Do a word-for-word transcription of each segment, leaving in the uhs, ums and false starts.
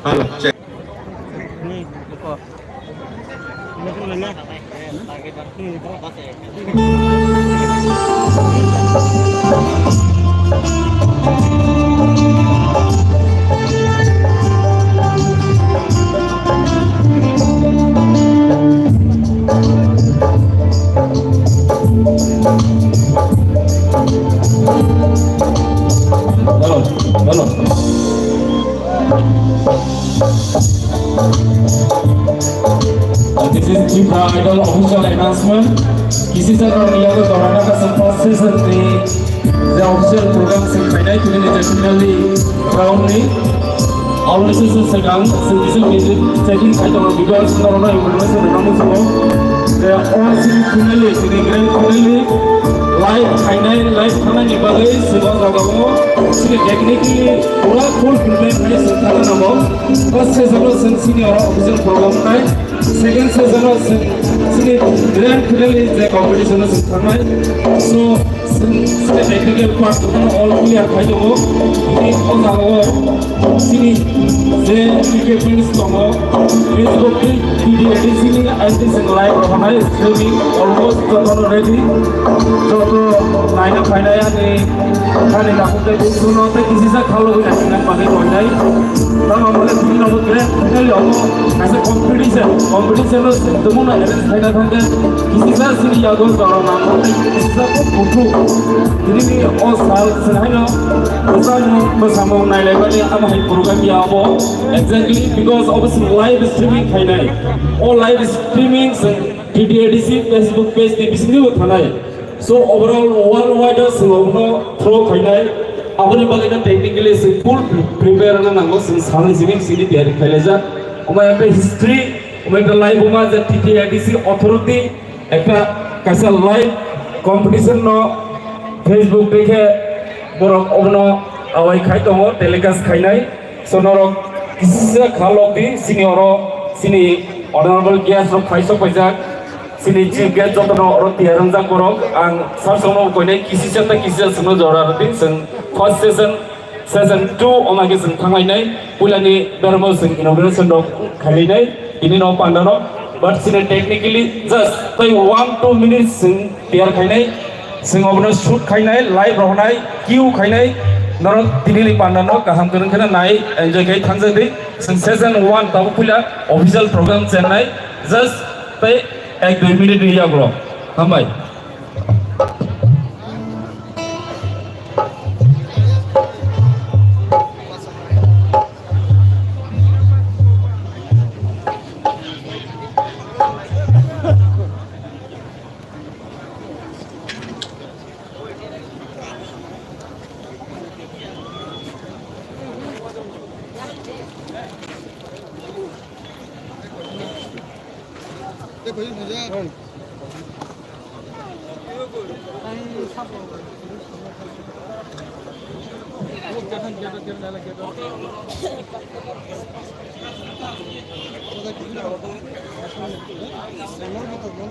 Hello, check. Hello, hello. Uh, this is Tripura Idol official announcement. Kisisa Karniya ko Karnataka Sampas Season three, the official program se khainai tini ni finally round ni. Always se segang se kisa music checking khai tongo because norok no information rwna muchungo. The all semi finale, the grand finale, live khainai, live khanani bagwi se o jaga o sini technically pura full prepare khai se thana nango. First season o sini oro official program khai. Second season o sini grand finale je competition o sini thangnai. So, sini technical part all clear khai tongo. Tini o jaga o sini je equipments tongo, Facebook ni video sini I T sing live rohonai streaming almost jotono ready. Joto naina phainai ani thani nakhung tei bumsongno tei kisisa khalogwi naikhe nang bagwi roinai. Tamo hwnle tini nogo grand finale omo kaisa competition, competition no tongmungno arrange khaina thangkhe kisisa sini yago jora nangkhe kisisa kok kuthuk. Tinini o sal sini haino bwsakmung bwsamung nailaimani amo hai program ya omo. Exactly, because obo se live streaming khainai. O live streaming se T T A D C Facebook page ni bisingtwi bo thanai. So overall worldwide o se obono throw khainai. Aboni bagwi no technically se full pre-, prepare na nango se salni simi sini tiyari khailaijak. Omo ekta history, omo ekta live omo je T T A D C authority ekta kaisa live competition no Facebook dekhe borok obono awai khai tongo, telecast khainai. So norok kisisa kha lok di, sini oro sini honorable guest rok phai sok paijak, sini chief guest jotono oro tiyar wngjak borok. Ang sar songno koinai kisisa ta kisisa songno jora rwdi, chwng first session, session two onagi chwng thanglainai, puilani bermo chwng inauguration rok khailainai, tini no pandano, but sini technically just tei one two minutes chwng tiyar khainai, chwng obono shoot khainai, live rohonai, queue khainai, norok tinini pandano kaham kwrwng kheno nai enjoy khai thangjak di. Chwng season one tabuk puila official program chengnai, just tei ek dui minute ni yagulo. Hambai.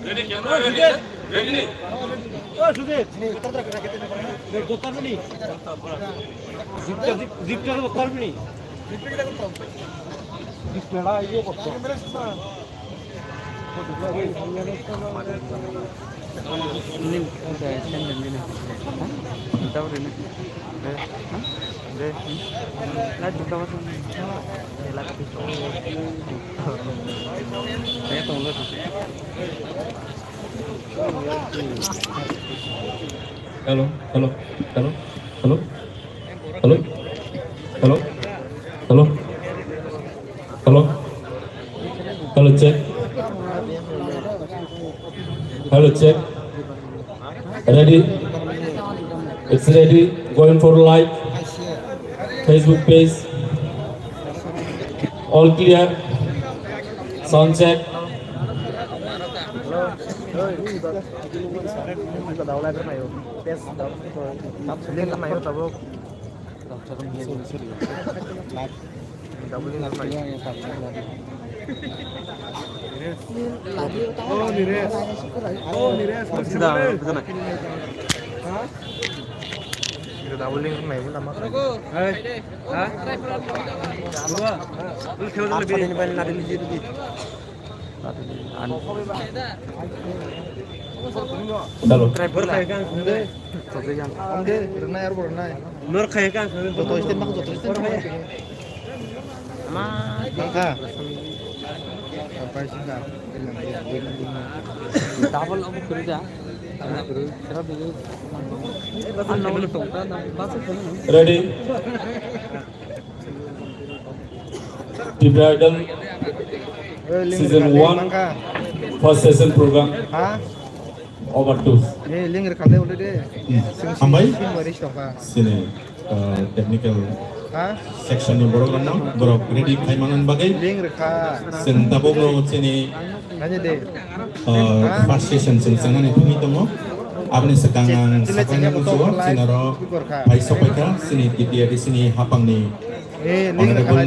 Ready, camera ready, eh? Ready? Oh, Sudhir. Doctor bini. Zipta, zip-, zipta doctor bini. Zipta iye doctor. Ini udah send ini. Tahu ini. Deh, hah? Deh, hmm? Lah, juga apa tuh? Hello, hello, hello, hello, hello, hello, hello, hello, check. Hello, check. Ready? It's ready. Going for live. Facebook page. All clear. Sound check. Hello. Nor khai ka. Joto state ma, joto state ma. Nangkha. Double obo kuri da. Kuri. Sera bini. Ano tongta na. Ready? Tipra Idol season one, first session program. Ha? Over two. Eh, link rwkha le already. Hmm. Sing, sing, hambai. Sing, sing, sing, sing, sini, uh, technical section ni borok rokno, borok ready khai manani bagwi. Link rwkha. Chwng tabuk no chini, uh, first session chwng chwngnani thungwi tongo. Aboni swkang ang sakani muchungo, chini oro phai sokphaikha, chini T T A D C ni hapangni Honorable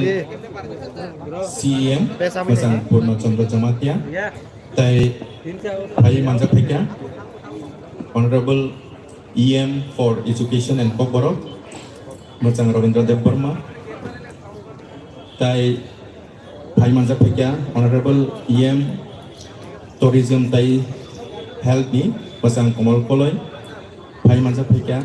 C E M, Mwchang Purno Chandra Jamatia. Tai phai manjak phaikha Honorable E M for Education and Kokborok, Mwchang Rabindra Debbarma. Tai phai manjak phaikha Honorable E M Tourism tai Health ni, Mwchang Komal Koloi. Phai manjak phaikha.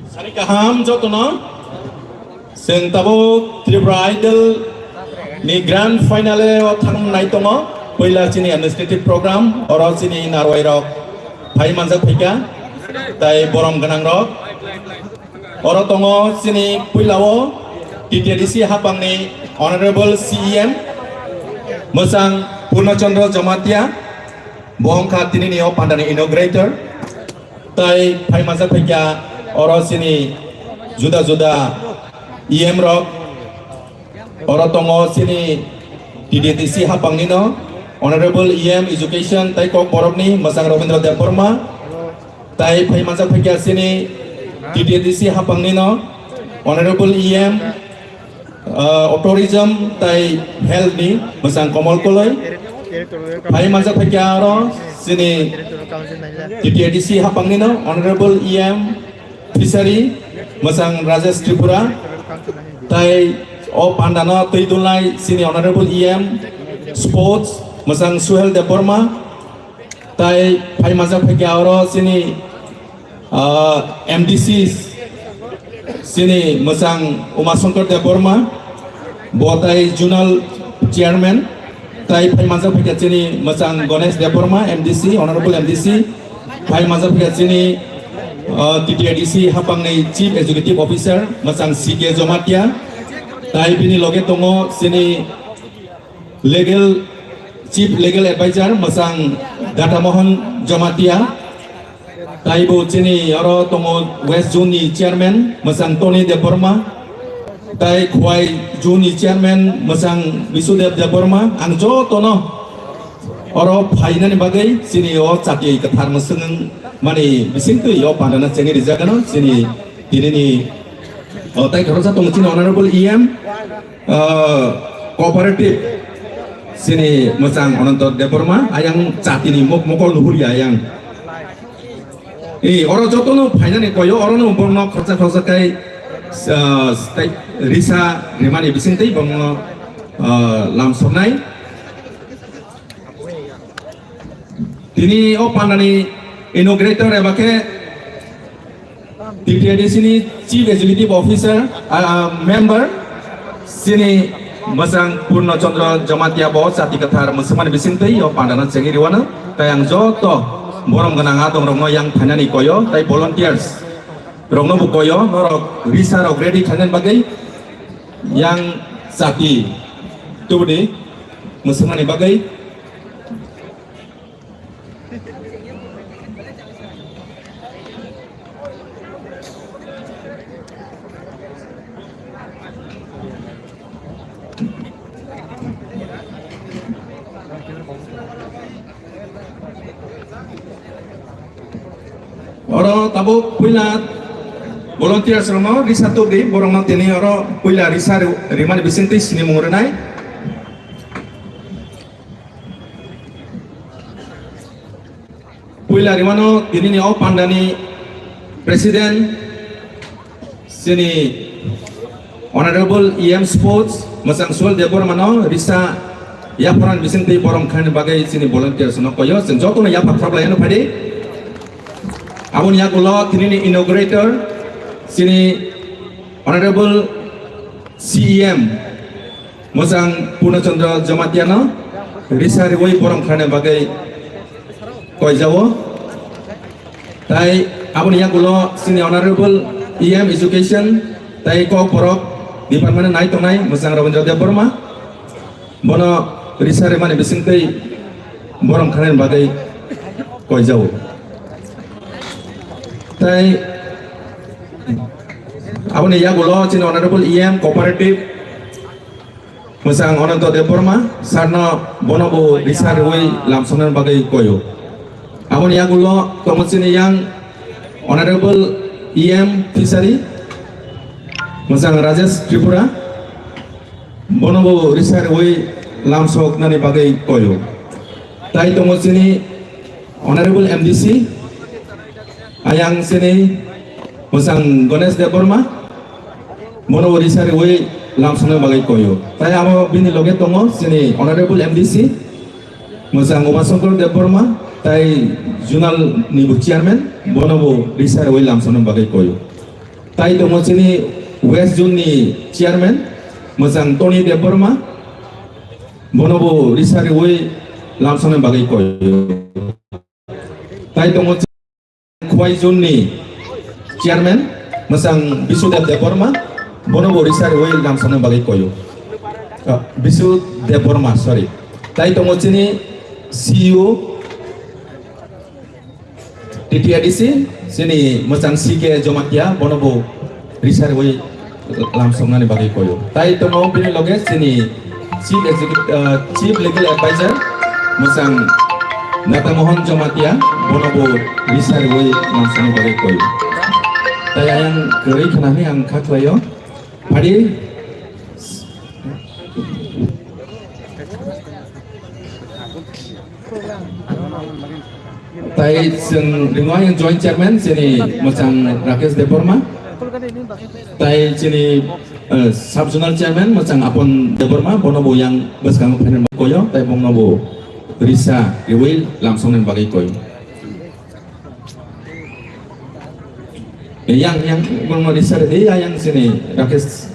Sari kaham jotono. Chwng tabuk Tripura Idol ni grand finale o thang nai tongo. Puila chini administrative program, oro chini narwai rok phai manjak phaikha, tai borom gwnang rok. Oro tongo chini puila o T T A D C hapang ni Honorable C E M Mwchang Purno Chandra Jamatia, bo wngkha tini ni o panda ni inaugurator. Tai phai manjak phaikha oro chini juda juda E M rok. Oro tongo chini T T A D C hapang ni no Honorable E M Education tai Kokborok ni Mwchang Rabindra Debbarma. Tai phai manjak phaikha chini T T A D C hapang ni no Honorable E M, uh, Tourism tai Health ni Mwchang Komal Koloi. Phai manjak phaikha aro chini T T A D C hapang ni no Honorable E M Fishery Mwchang Rajesh Tripura. Tai o panda no twi dulnai chini Honorable E M Sports Mwchang Suhel Debbarma. Tai phai manjak phaikha oro chini, ah, M D C chini Mwchang Uma Shankar Debbarma, bo tai Zonal Chairman. Tai phai manjak phaikha chini Mwchang Ganesh Debbarma, M D C, Honorable M D C. Phai manjak phaikha chini, ah, T T A D C hapang ni Chief Executive Officer Mwchang C K Jamatia. Tai bini loge tongo chini Legal, Chief Legal Advisor Mwchang Data Mohan Jamatia, taibo chini oro tongo West Zone ni Chairman Mwchang Tony Debbarma, tai Khwai Zone ni Chairman Mwchang Bisudev Debbarma, ang jotono oro phainani bagwi chini o chati kwthar mwswng mani bisingtwi o pandana chengwi rijak ano chini tinini o tai khoroksa tongo chini Honorable E M. Ah, cooperative sini Mwchang Ananto Debbarma, ayang chati ni mok-, mokol nuhuri ayang. Eh, oro jotono phainani koyo, orono borokno khoroksa khoroksa khe, ah, tei risa rimani bisingtwi borokno, ah, lamsoknai. Tini o pandani inaugurator eba khe T T A D C ni Chief Executive Officer, ah, member, chini mwchang Purno Chandra Jamatia bo chati kwthar mwswkmani bisingtwi o pandano chengwi rwano. Tai ang joto borom gwnang adongrokno yang phainani koyo, tai volunteers rokno bo koyo, norok risa rok ready khainani bagwi, yang chati tubudi mwswkmani bagwi. Oro tabuk puila volunteers rokno risa tubdi, borokno tini oro puila risa ri-, rimani bisingtwi sinimung rwnai. Puila rimano tinini o pandani president chini Honorable E M Sports, mwchang Suel Debbarmano risa yapharani bisingtwi borom khainani bagwi chini volunteers no koyo, chwng jotono yaphar khorok laiyano phaidi. Aboni yagulo tinini inaugurator chini Honorable C E M, mwchang Purno Chandra Jamatiano risa riwi borom khainani bagwi koijao. Tai aboni yagulo chini Honorable E M Education tai Kokborok Department nai tongnai mwchang Rabindra Debbarma, bono risa rimani bisingtwi borom khainani bagwi koijao. Tai aboni yagulo chini Honorable E M Cooperative mwchang Ananto Debbarma, sarno bono bo risa riwi lamsoknani bagwi koyo. Aboni yagulo tongo chini yang Honorable E M Fishery, mwchang Rajesh Tripura, bono bo risa riwi lamsoknani bagwi koyo. Tai tongo chini Honorable M D C, ayang chini mwchang Ganesh Debbarma, bono bo risa riwi lamsokna bagwi koyo. Tai abo bini loge tongo chini Honorable M D C, mwchang Umashankar Debbarma, tai Zonal ni bo Chairman, bono bo risa riwi lamsokna bagwi koyo. Tai tongo chini West Zone ni Chairman, mwchang Tony Debbarma, bono bo risa riwi lamsokna bagwi koyo. Tai tongo Khwai Zone ni Chairman, mwchang Bisudev Debbarma, bono bo risa riwi lamsokna bagwi koyo. Ah, Bisu Debbarma, sorry. Tai tongo chini C E O T T A D C, chini mwchang C K Jomatia, bono bo risa riwi lamsoknani bagwi koyo. Tai tongo bini loge chini Chief Executive, uh, Chief Legal Advisor, mwchang Nata Mohan Jomatia, bono bo risa riwi lamsoknani bagwi koyo. Tai ayang kwrwi khwnani ang kha khlaio. Phadi. Tai chwng ringo ayang Joint Chairman chini mwchang Rakesh Debbarma. Tai chini, eh, Sub Zonal Chairman mwchang Apon Debbarma, bono bo yang bwskango phainani koyo, tai bongno bo risa riwi lamsoknani bagwi koyo. Yang, yang, bongno risa ridi, ayang chini Rakesh.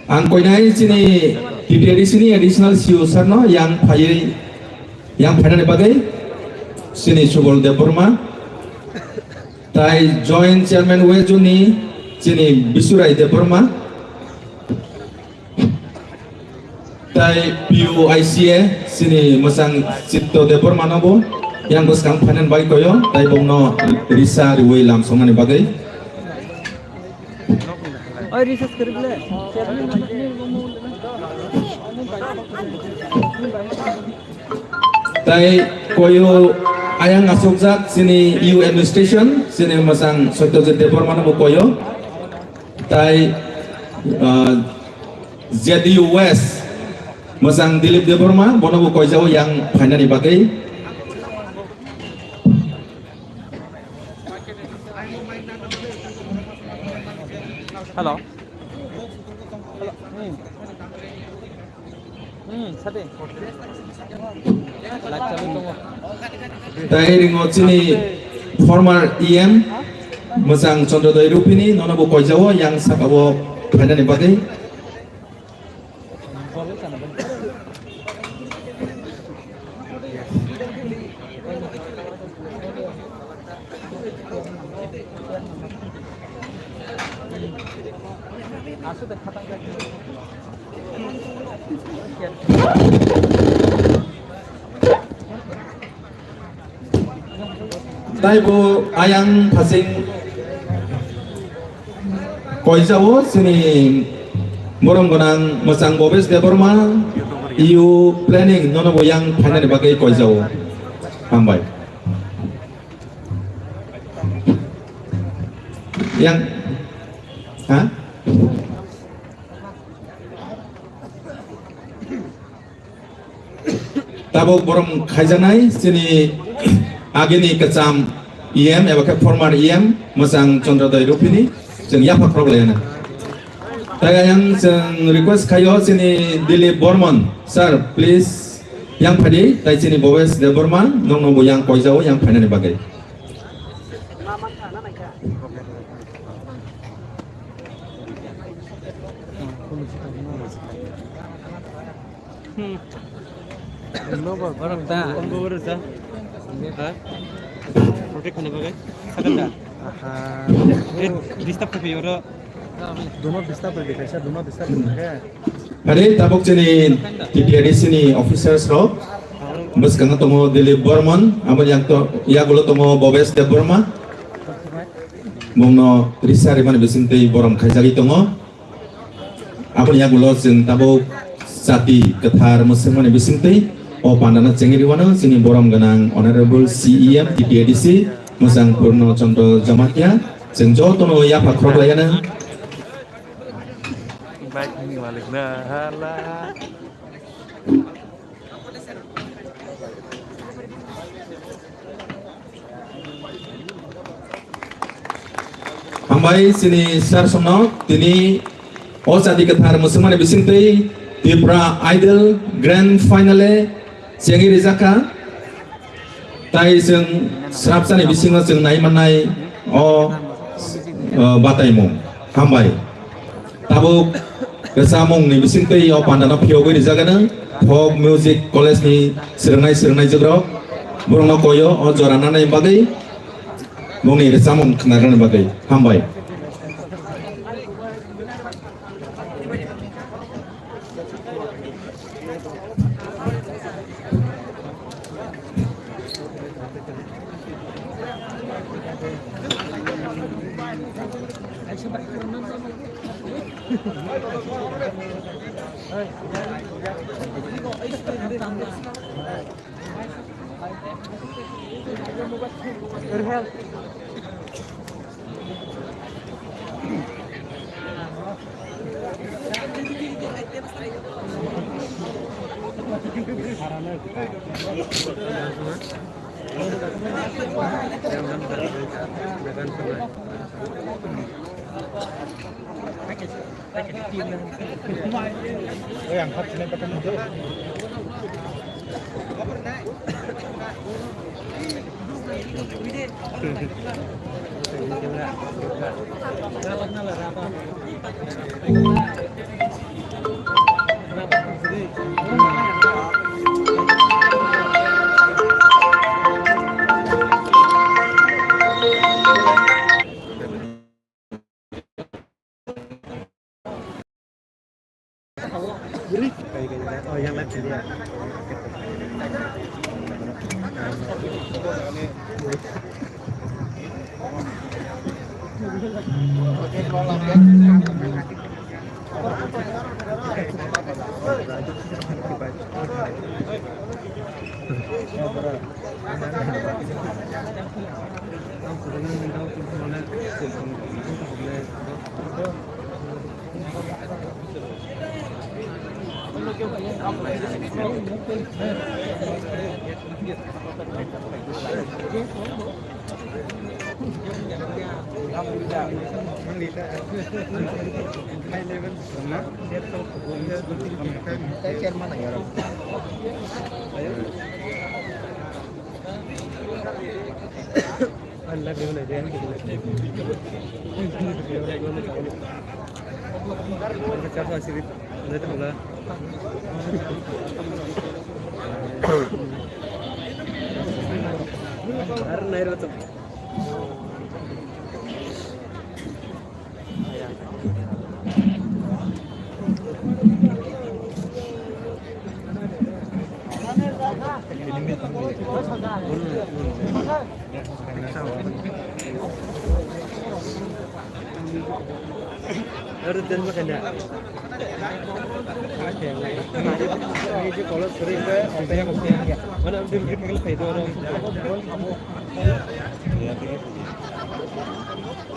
Ang koinai chini T T A D C ni additional C E O sir no yang phaiwi, yang phainani bagwi chini Subol Debbarma, tai Joint Chairman West Zone ni chini Bisurai Debbarma, tai P U I C A chini mwchang Chitto Debbarma no bo yang bwskang phainani bagwi koyo, tai bongno risa riwi lamsoknani bagwi. Oi, recess kori bole. Tai koyo ayang asokjak chini U administration, chini mwchang Satyajit Debbarma no bo koyo. Tai, ah, Z D U West, mwchang Dilip Debbarma, bono bo koijao yang phainani bagwi. Hello. Hello. Hmm. Hmm, sadi. Live chalwi tongo. Tai ringo chini former E M, Mwchang Chandra Dai Rupini, nono bo koijao, yang saka o phainani bagwi. Taibo ayang phasing koijao chini borom gwnang Mwchang Bobes Debbarma, E U planning nono bo yang phainani bagwi koijao. Hambai. Yang, ha? Tabuk borom khaijaknai chini agini kwcham E M eba khe former E M Mwchang Chandra Dai Rupini chwng yapha khorok laiyana. Tai ayang chwng request khaio chini Dilip Bormon, sir, please yang phaidi, tai chini Bobes Debbarma nokno bo yang koijao yang phainani bagwi. Protect khani bagwi. Sakanda. Aha. Eh, disturb khapi oro. Dono disturb bai kaisa, dono disturb bai khe. Hari tabuk chini T T A D C ni officers rok bwskango tongo Dilip Bormon, abo yang to, yagulo tongo Bobes Debbarma. Bongno risa rimani bisingtwi borom khaijagwi tongo. Aboni yagulo chwng tabuk chati kwthar mwswkmani bisingtwi o pandano chengwi rwano chini borom gwnang Honorable C E M T T A D C Mwchang Purno Chandra Jamatia, chwng jotono yapha khorok laiyano. Bike ni malik na hala. Hambai chini sir songno tini o chati kwthar mwswkmani bisingtwi Tipra Idol Grand Finale chengwi rijak kha. Tai chwng srapsani bisingo chwng nai mannai o, o, bataimung. Hambai. Tabuk rwchapmungni bisingtwi o pandano phiyogwi rijak anw Folk Music College ni swrwngnai swrwngnaijukrok. Borokno koyo o jora nanani bagwi bongni rwchapmung khwnarwknani bagwi. Hambai.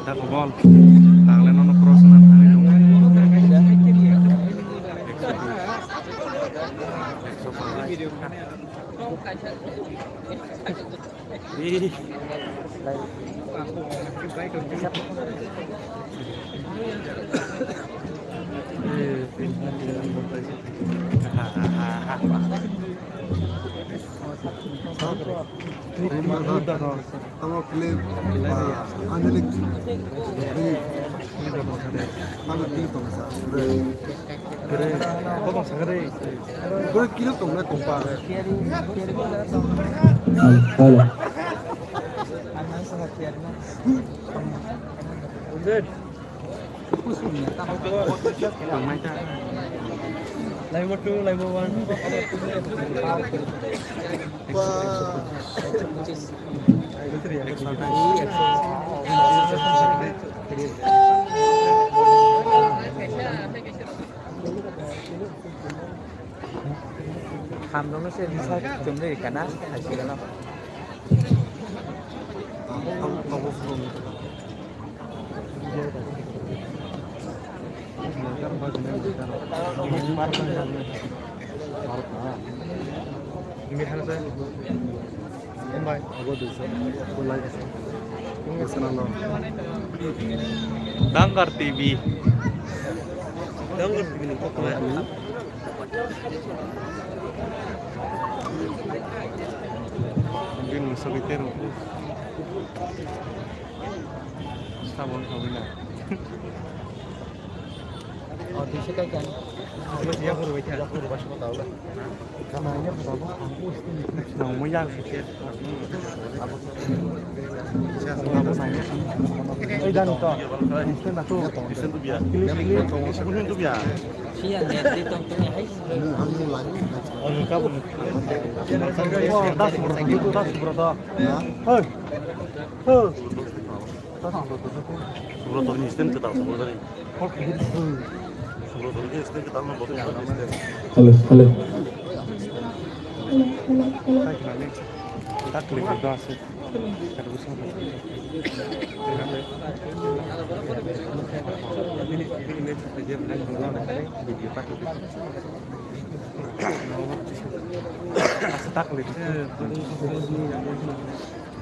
Tako bol. Tangle nono cross na thangwi tongo. Ekso bish. Ekso panch. Ih. Tamo clip, ah, Anjali clip. Tamo clip tong sa. Kore kilo tong na kompa. Hello. Laimo two, laimo one. Hamrokno se risa chumlwi rikha na, hai sigalo. Dangar T V. Dangar T V ni kok ma. Din masuk itu. Sabon sabon. Oh, di sini kan. Dia baru baca. Dia baru baca tahu lah. Karena ini apa? Nang mo yang sikit. Ei, dan to. Isten da to. Isten tu biar. Isten tu biar. Siya net di tong tong hai. Hei. Hei. Subratorni stand kwtal subratori. Subratorni stand kwtal no boto stand. Hello, hello. Hello, hello, hello.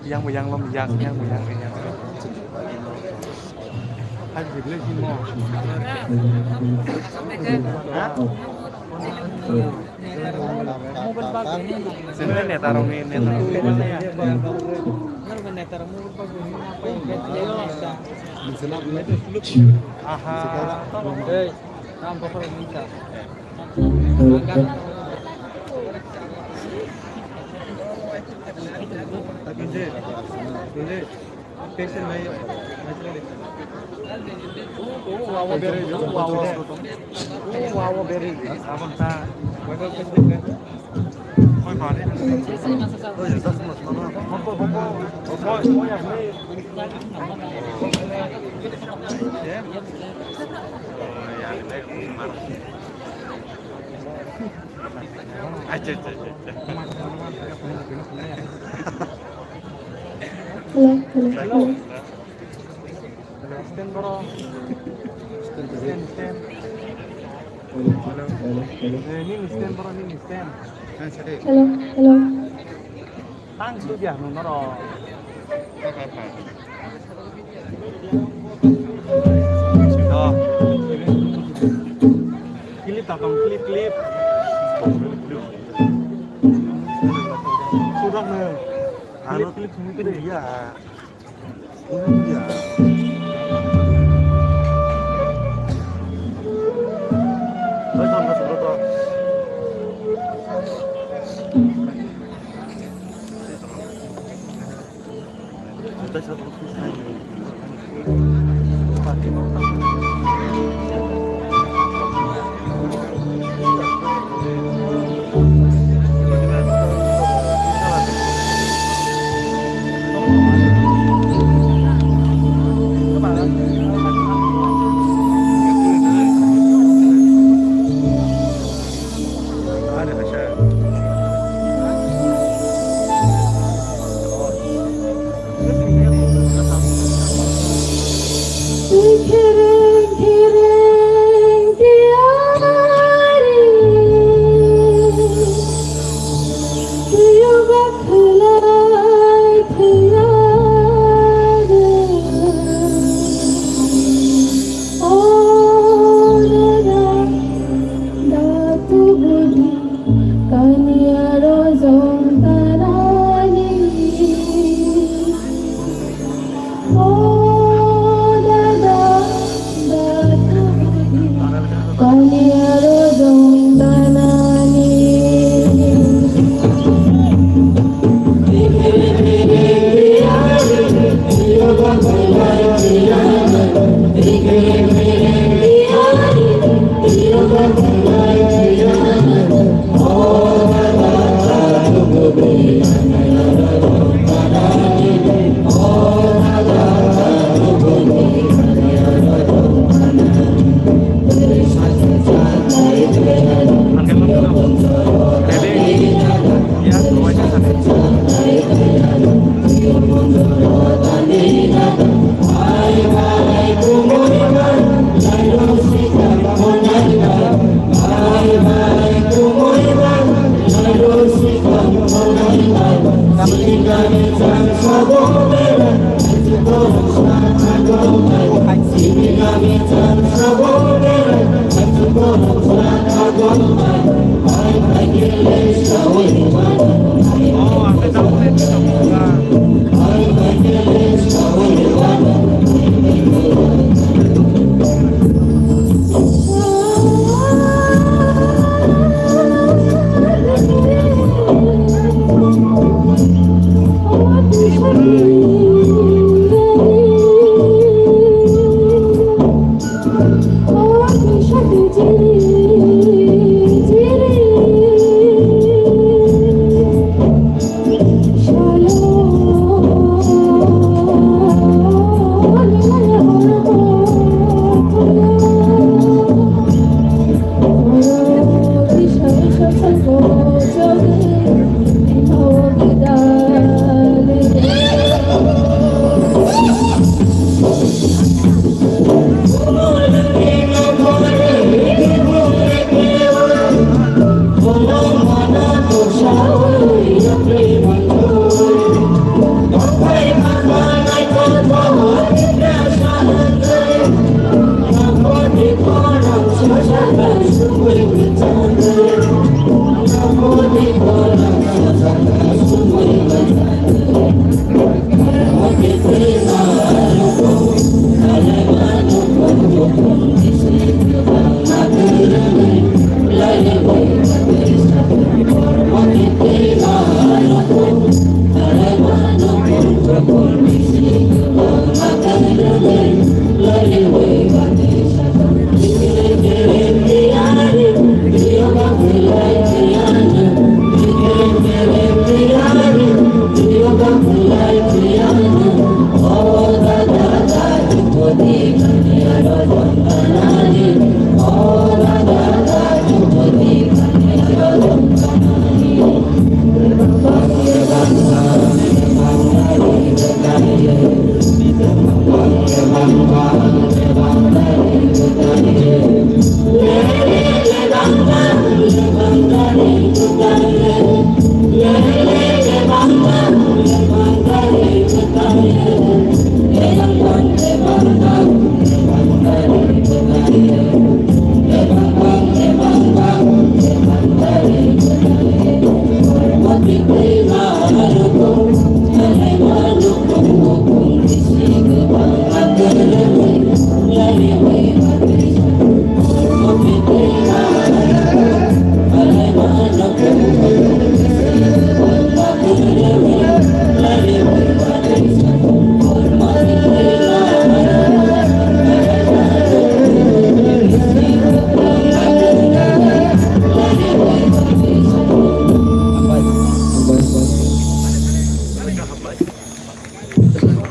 Yang mo yang lom yang, yang mo yang yang. Hai, di beli sih mo. Hah? Sini neta rong ni, neta rong ni. Aha. Hey, nam bokor minta. Acha, acha, acha, acha. Hello, hello, hello. Stand, bro. Stand, stand. Hello, hello, hello. Eh, nini stand, bro, nini stand. Hello, hello. Tang su dia, no, no. Clip tatong, clip, clip. Sudah na. Ano clip, clip, clip. Iya. Iya. Baik, sama sudah to. Kaniaro jong tanani. O dada, dada, kaniaro jong tanani.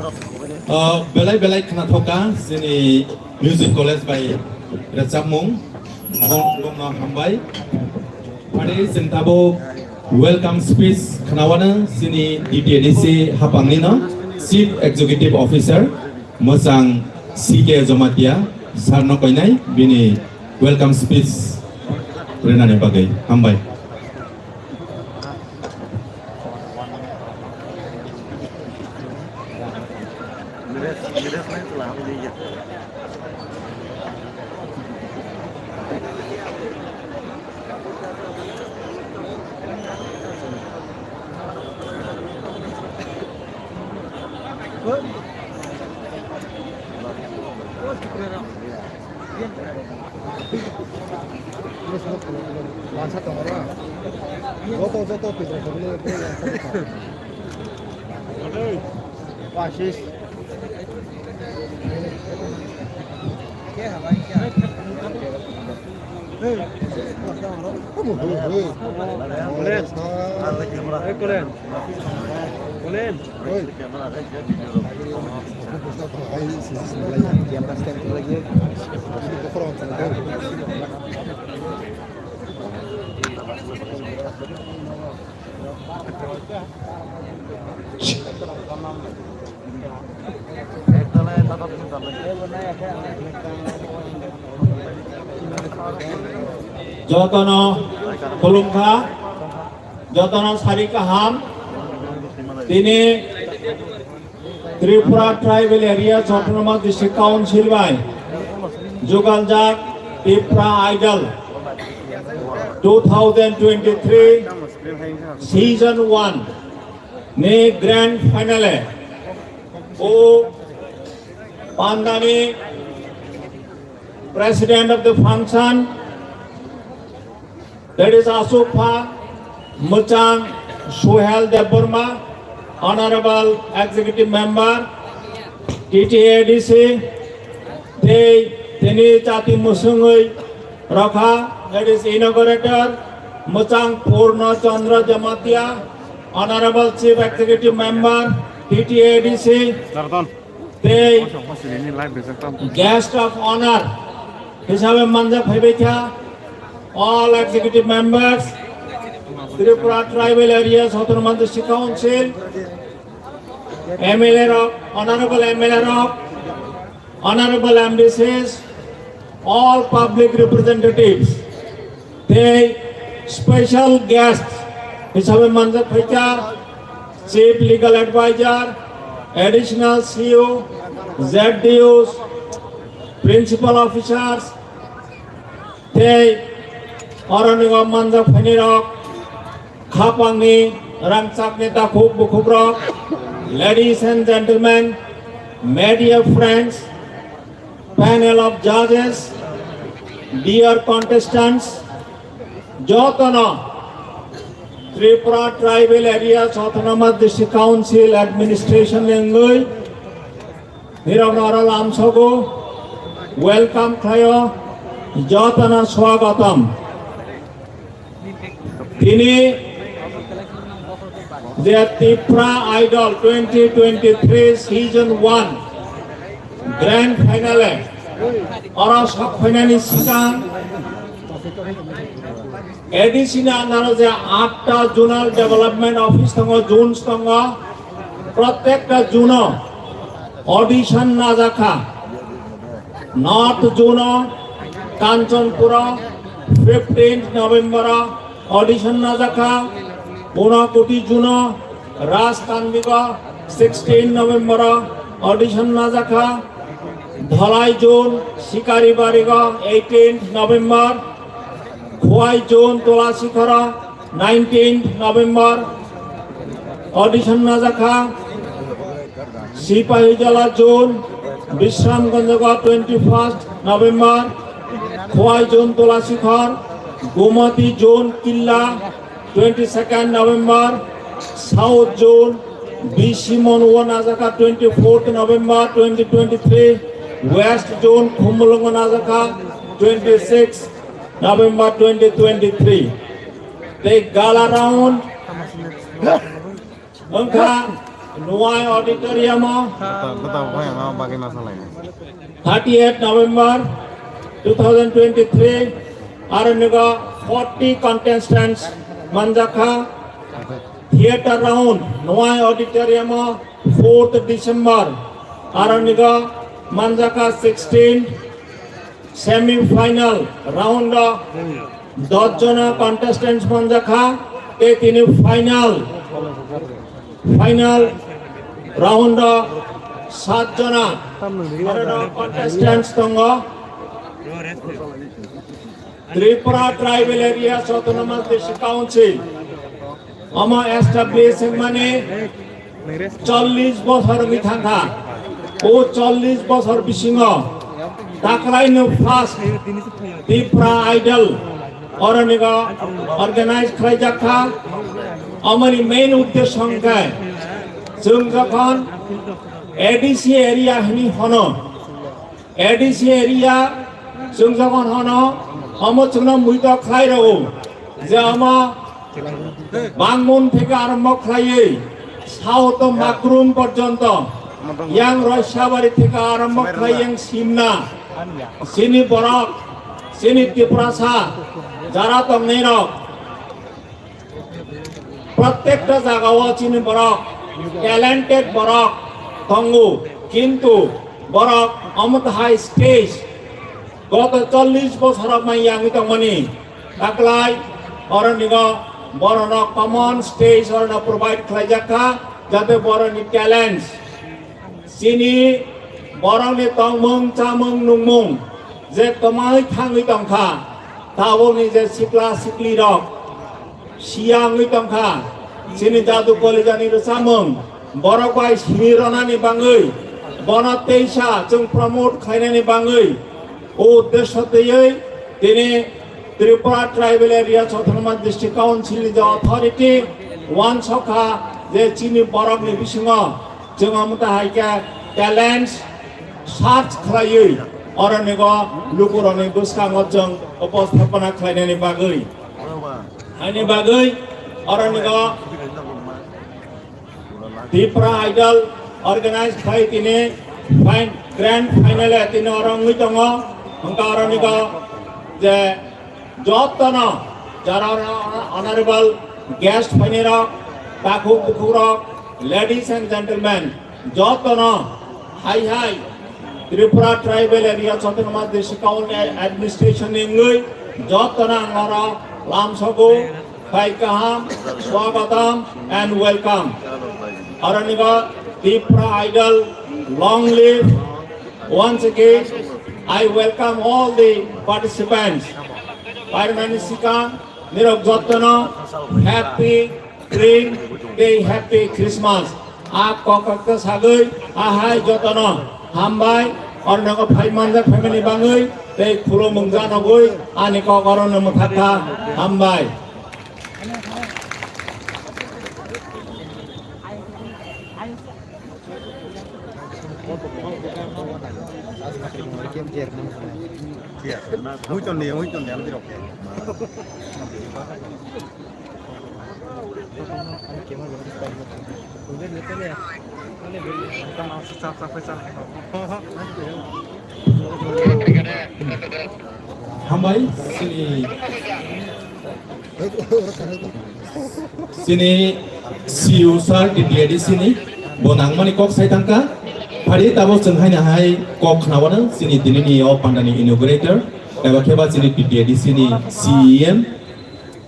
O, belai belai khwnathokha chini Music College bai rwchapmung. Bong-, bongno hambai. Phari chwng tabuk welcome speech khwnawano chini D T A D C hapangni no Chief Executive Officer mwchang C K Jamatia sir no koinai bini welcome speech rwnani bagwi. Hambai. Joto, joto, Pasis. Kulen. Kulen. Jotono khulumkha, jotono sari kaham. Tini Tripura Tribal Areas Autonomous District Council bai jugaljak Tipra Idol two thousand twenty-three Season one ni grand finale o pandani president of the function, that is Asupha Muchang Suhel Debbarma, Honorable Executive Member, T T A D C, tei tini chati musungwi rokha, that is inaugurator, Muchang Purno Chandra Jamatia, Honorable Chief Executive Member, T T A D C, tei guest of honor hisabe manjak phaibai kha all executive members, Tripura Tribal Areas Autonomous District Council, M L A rok, honorable M L A rok, honorable M D Cs, all public representatives, tei special guest hisabe manjak phaikha Chief Legal Advisor, Additional C E O, Z D Os, Principal Officers, tei oroni o manjak phainai rok, khapangni rangchakni takhuk bukhukrok, ladies and gentlemen, media friends, panel of judges, dear contestants, jotono Tripura Tribal Areas Autonomous District Council Administration ni wngwi nirok noro lamsogo welcome khlaio, jotono swagatam. Tini je Tipra Idol twenty twenty-three season one grand finale oro sok phainani swkang A D C ni under o je atta zonal development office tongo, zones tongo, prottekta zone o audition najakha. North Zone o Kanchanpur o fifteenth November o audition najakha. Unakoti Zone o Rajkandigi o sixteen November o audition najakha. Dhalai Zone Sikaribari o eighteenth November. Khowai Zone Tulasikhor o nineteenth November audition najakha. Sipahijala Zone Bishramganj o twenty-first November, Khowai Zone Tulasikhor, Gomati Zone Killa twenty-second November, South Zone B C Mon o najakha twenty-fourth November twenty twenty-three, West Zone Khumulwng o najakha twenty-sixth November twenty twenty-three. Tei gala round wngkha Nuai Auditorium o thirty-eight November two thousand twenty-three, aro nigo forty contestants manjakha. Theatre round Nuai Auditorium o fourth December, aro nigo manjakha sixteen. Semi final round o dos jona contestants manjakha, tei tini final, final round o sat jona contestants tongo. Tripura Tribal Areas Autonomous District Council omo establish wngmani chollish bosor wngwi thangkha. O chollish bosor bisingo taklaino first Tipra Idol oronigo organize khlaijak kha. Omoni main uddesyo hwnkhe chwng jokhon A D C area hwnwi hono, A D C area chwng jokhon hono, omo chwngno muito khlai rwo je omo Bangmun theke arombo khlaiwi South o Makrum porjonto, yang Roisabari theke arombo khlai yang Simna, chini borok, chini Tiprasa, jara tongnai rok, prottekta jaga o chini borok, talented borok tongo, kintu borok omo high stage goto chollish bosor mai yangwi tongmani taklai oronigo borokno common stage orokno provide khlaijak kha, jate borokni talents, chini borokni tongmung, chamung, nungmung je kwmai thangwi tongkha, tabukni je sikla siklirok siya wngwi tongkha, chini jadu kolijani rwchapmung, borok bai simi rwnani bangwi, bono teisa chwng promote khlainani bangwi, o uddesyo twiwi tini Tripura Tribal Areas Autonomous District Council ni je authority uansukha je chini borokni bisingo chwng omo ta hai khe talents search khlaiwi oronigo lukurokni bwskango chwng uposthapona khlainani bagwi. Haini bagwi oronigo Tipra Idol organize khai tini fine, grand final e tini oro wngwi tongo. Hwnkhe oronigo je jotono jara honorable guest phainirok, takhuk bukhukrok, ladies and gentlemen, jotono hai hai Tripura Tribal Areas Autonomous District Council Administration ni wngwi jotono ang oro lamsogo, phai kaham, swagatam and welcome. Oronigo Tipra Idol, long live. Once again, I welcome all the participants. Pairmani sikang nirok jotono happy Spring tei Happy Christmas. A kok kok ta sagwi, a hai jotono hambai, ornogo phai manjak family bangwi tei khulumung janogwi ani kok orono mwthakha, hambai. Hambai, chini, chini C E O sir, T T A D C ni, bo nangmani kok sai tangka. Phari tabok chwng haino hai kok khnaono, chini dinini o pandani inaugurator, eba kheba chini T T A D C ni C E M,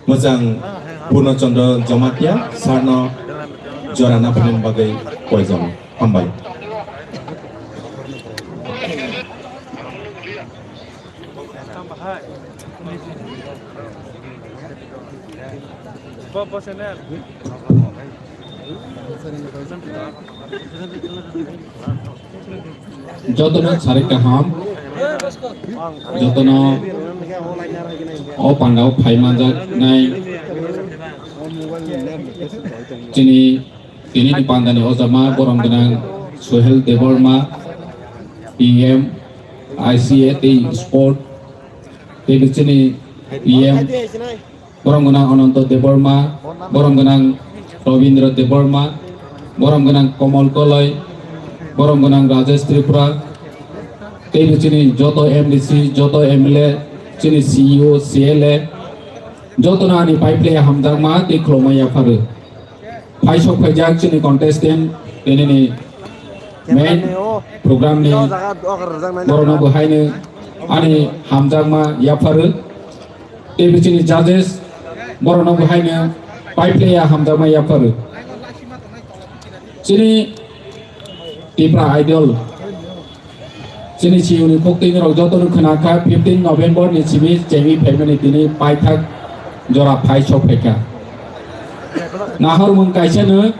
Mwchang Purno Chandra Jamatia sir no jora naphani bagwi koijago. Hambai. Jotono sarik kaham, jotono o pandao phai manjaknai chini, tini ni pandani ojama borom gwnang Suhel Debbarma, P M, I C A tei Sport, tei chini P M, borom gwnang Ananto Debbarma, borom gwnang Rabindra Debbarma, borom gwnang Komol Koloi, borom gwnang Rajesh Tripura, teibo chini joto M D C, joto M L A, chini C E O, C L A, jotono ani pai phlai hamjakma tei khulumma yapharu. Phai sok phaijak chini contestant, tinini main program ni borokno bo haino ani hamjakma yapharu. Tei bichini judges borokno bo haino pai phlaiya hamjakma yapharu. Chini Tipra Idol, chini C E O ni koktwini rok jotono khwna kha, fifteen November ni simi chengwi phaimani tini paithak jora phai sok phaikha. Nahormung kaisa no,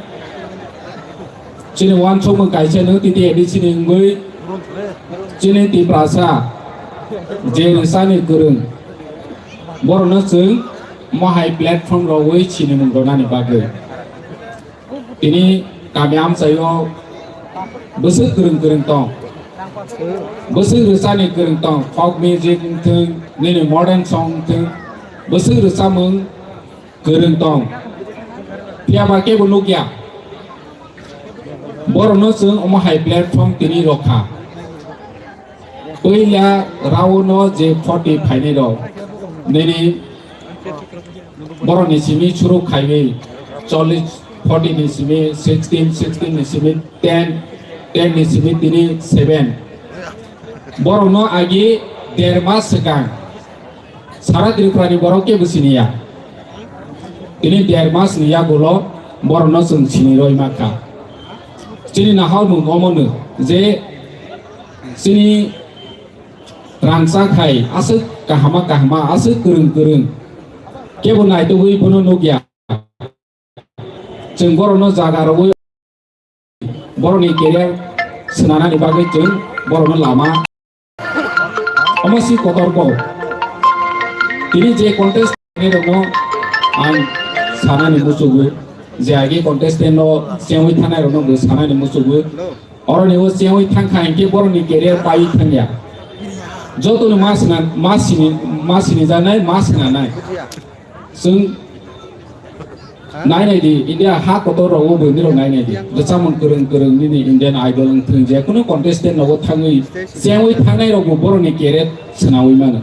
chini uansukmung kaisa no, T T A D C ni wngwi chini Tiprasa je rwsani kwrwng, borokno chwng mohai platform rogwi sinimung rwnani bagwi. Tini kami amchaio bwswk kwrwng kwrwng tong, bwswk rwchani kwrwng tong, folk music wngthwng, nini modern song wngthwng, bwswk rwchamung kwrwng tong. Phiya ba kebo nukya. Borokno chwng omo hai platform tini rokha. Puila round o je forty phainai rok, nini borokni simi churuk khaiwi, chollish, forty ni simi sixteen, sixteen ni simi ten, ten ni simi tini seven. Borokno agi der mas swkang sara Tripura ni borok kebo siniya. Tini der mas ni yagulo borokno chwng sinirwi mankha. Chini nahormung omono je chini rangchak hai aswk kahama kahama, aswk kwrwng kwrwng, kebo naitugwi bono nukya. Chwng borokno jaga rwwi borokni career swnanani bagwi chwng borokno lama. Omo si kotor kok. Tini je contest rokno ang sanani muchugo, je age contestant no chengwi thanai rokno bo sanani muchugo. Oroni o chengwi thangkha hinkhe borokni career paiwi thangya. Jotono ma sina, ma sini, ma sinijaknai, ma sinanai. Chwng nai nai di, India ha kotor rogo bo nirok nai nai di. Rwchapmung kwrwng kwrwng nini Indian Idol wngthwng, je kunu contestant rogo thangwi, chengwi thangnai rok bo borokni career swnawi mano.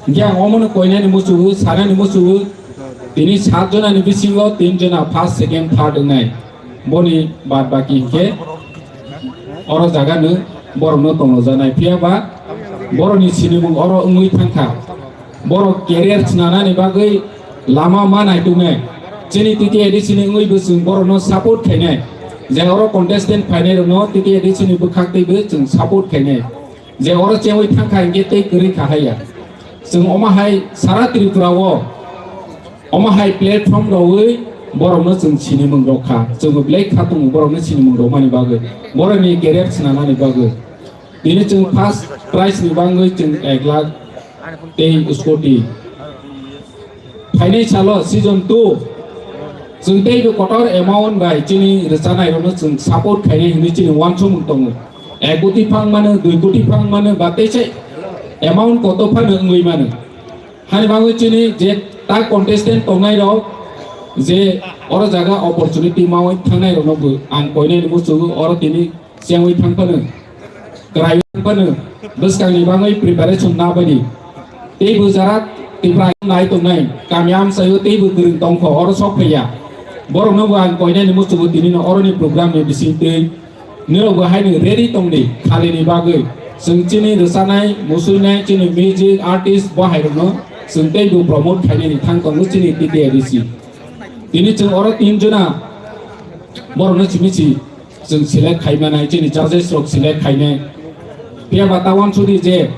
Hinkhe ang omono koinani muchugo, sanani muchugo, tini sat jonani bisingo tin jona first, second, third wngnai. Boni bad baki hinkhe oro jaga no borokno tonglojaknai, phiya ba borokni sinimung oro wngwi thangkha. Borok career swnanani bagwi lama ma naituknai. Chini T T A D C ni wngwi bo chwng borokno support khainai. Je oro contestant phainai rokno T T A D C ni bwkhak twi bo chwng support khainai. Je oro chengwi thangkha hinkhe tei kwrwi kha haiya. Chwng omo hai sara Tripura o omo hai platform rogwi borokno chwng sinimung rok kha. Chwng belai kha tongo borokno sinimung rokmani bagwi, borokni career swnamani bagwi. Tini chwng first prize ni bagwi chwng ek lakh tei scooty. Phainai salo season two chwng teibo kotor amount bai chini rwchanai rokno chwng support khainai hinwi chini uansukmung tongo. Ek koti phang mano, dui koti phang mano, ba teisa amount kotor phano wngwi mano. Hani bagwi chini je ta contestant tongnai rok je oro jaga opportunity mawi thangnai rokno bo ang koinai ni muchugo oro tini chengwi thang phano, kwraiwi thang phano, bwskangni bagwi preparation na bani. Tei bo jara Tipra nai tongnai, kami amchaio tei bo kwrwng tongkho, oro sok phaiya. Borokno bo ang koinani muchugo tinino oroni program ni bisingtwi. Nirok bo haino ready tongdi, khalini bagwi. Chwng chini rwchanai, musuinai, chini music artist bo hairokno chwng tei bo promote khainani thang tongo chini T T A D C. Tini chwng oro tin jona borokno simi si chwng select khai manai, chini judges rok select khainai. Phiya ba ta uansukdi je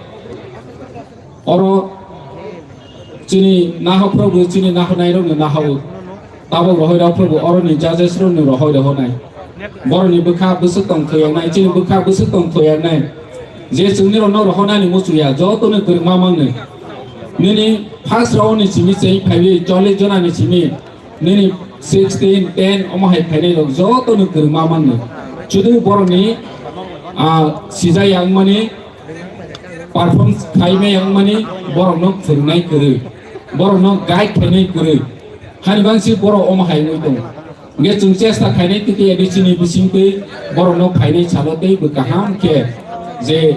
oro chini nahok rok bo chini nahok nai rok no nahok, tabok rohoi rok bo oro ni judges rok no rohoi rohonai. Borok ni bwkha bwswk tong thoyang nai, chini bwkha bwswk tong thoyang nai. Je chwngni rok no rohonani muchuya, joto no kwrwngma mangnai. Nini first round ni simi cheng phaiwi chollish jona ni simi nini sixteen, ten omo hai phainai rok joto no kwrwngma manno. Chudu borokni, ah, sijaya wngmani, perform khaimaya wngmani borokno phwrwngnai kwrwi, borokno guide khainai kwrwi. Hani bangsi borok omo hai wngwi tongo. Hingke chwng chesta khainai titi A D C ni bisingtwi borokno phainai salo tei bw kaham khe je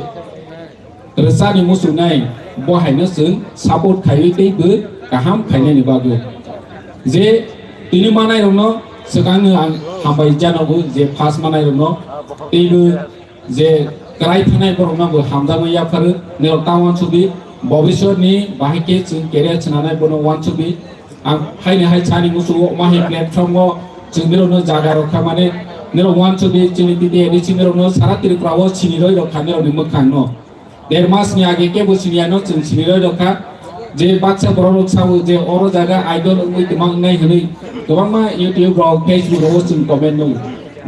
rwchani muchungnai bo haino chwng support khaiwi tei bw kaham khainani bagwi. Je tini manairokno swkangno ang hambai janogo je first manairokno tei bw je kwrai thanai borokno bo hamjakma yapharwi, norok ta uansukdi, bobiswtni bahai khe chwng career swnamnai bono uansukdi. Ang haini hai sani muchungo omo hai platform o chwng norokno jaga rok kha, mane norok uansukdi, chini titi A D C norokno sara Tripura o sini roi rok kha norokni mwkhangno. Der mas ni age kebo sini ano chwng sini roi rok kha. Je baksa borok rok sao je oro jaga idol wngwi tongma wngnai hwnwi kwbangma YouTube rok, Facebook rok o chwng comment nung.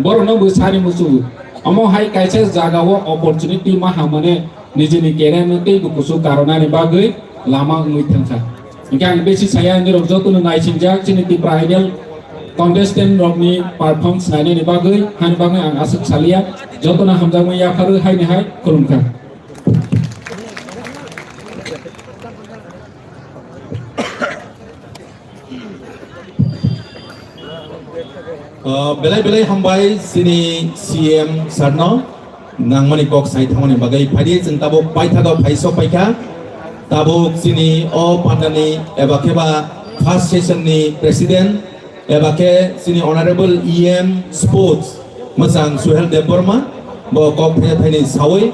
Borok no bo sani muchungo. Omo hai kaisa jaga o opportunity ma hamane nijini career no tei bo kuchuk karonani bagwi lama wngwi thangkha. Hingke ang besi saya nirok joto no naisingjak chini Tipra Idol contestant rokni performance nainani bagwi, hani bagwi ang aswk salia. Joto no hamjakmani yapharwi haini hai khulumkha. Ah, belai belai hambai chini C M sir no nangmani kok sai thangmani bagwi. Phaidi chwng tabuk paithago phai sok paikha. Tabuk chini o pandani eba kheba first session ni president eba khe chini honorable E M sports mwchang Suhel Debbarma bo kok phai thaini sawi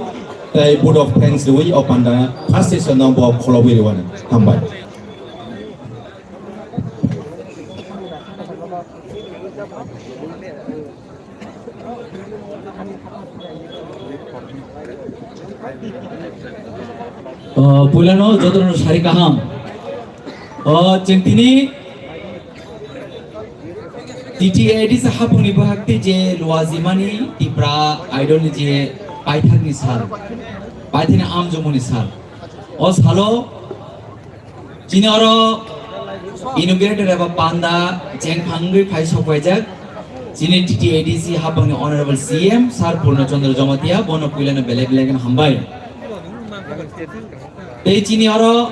tei vote of thanks riwi o panda first session no bo kholobwi riwani. Hambai. O, puilano jotono sari kaham. O, chwng tini T T A D C hapungni bwhakti je luajimani Tipra Idol ni je paithakni sal, paithakni amjongmani sal. O salo chini oro inaugurator eba panda chengphangwi phai sokpaijak chini T T A D C hapangni Honorable C M Sir Purna Chandra Jamatia, bono puilano belai belai kheno hambai. Tei chini oro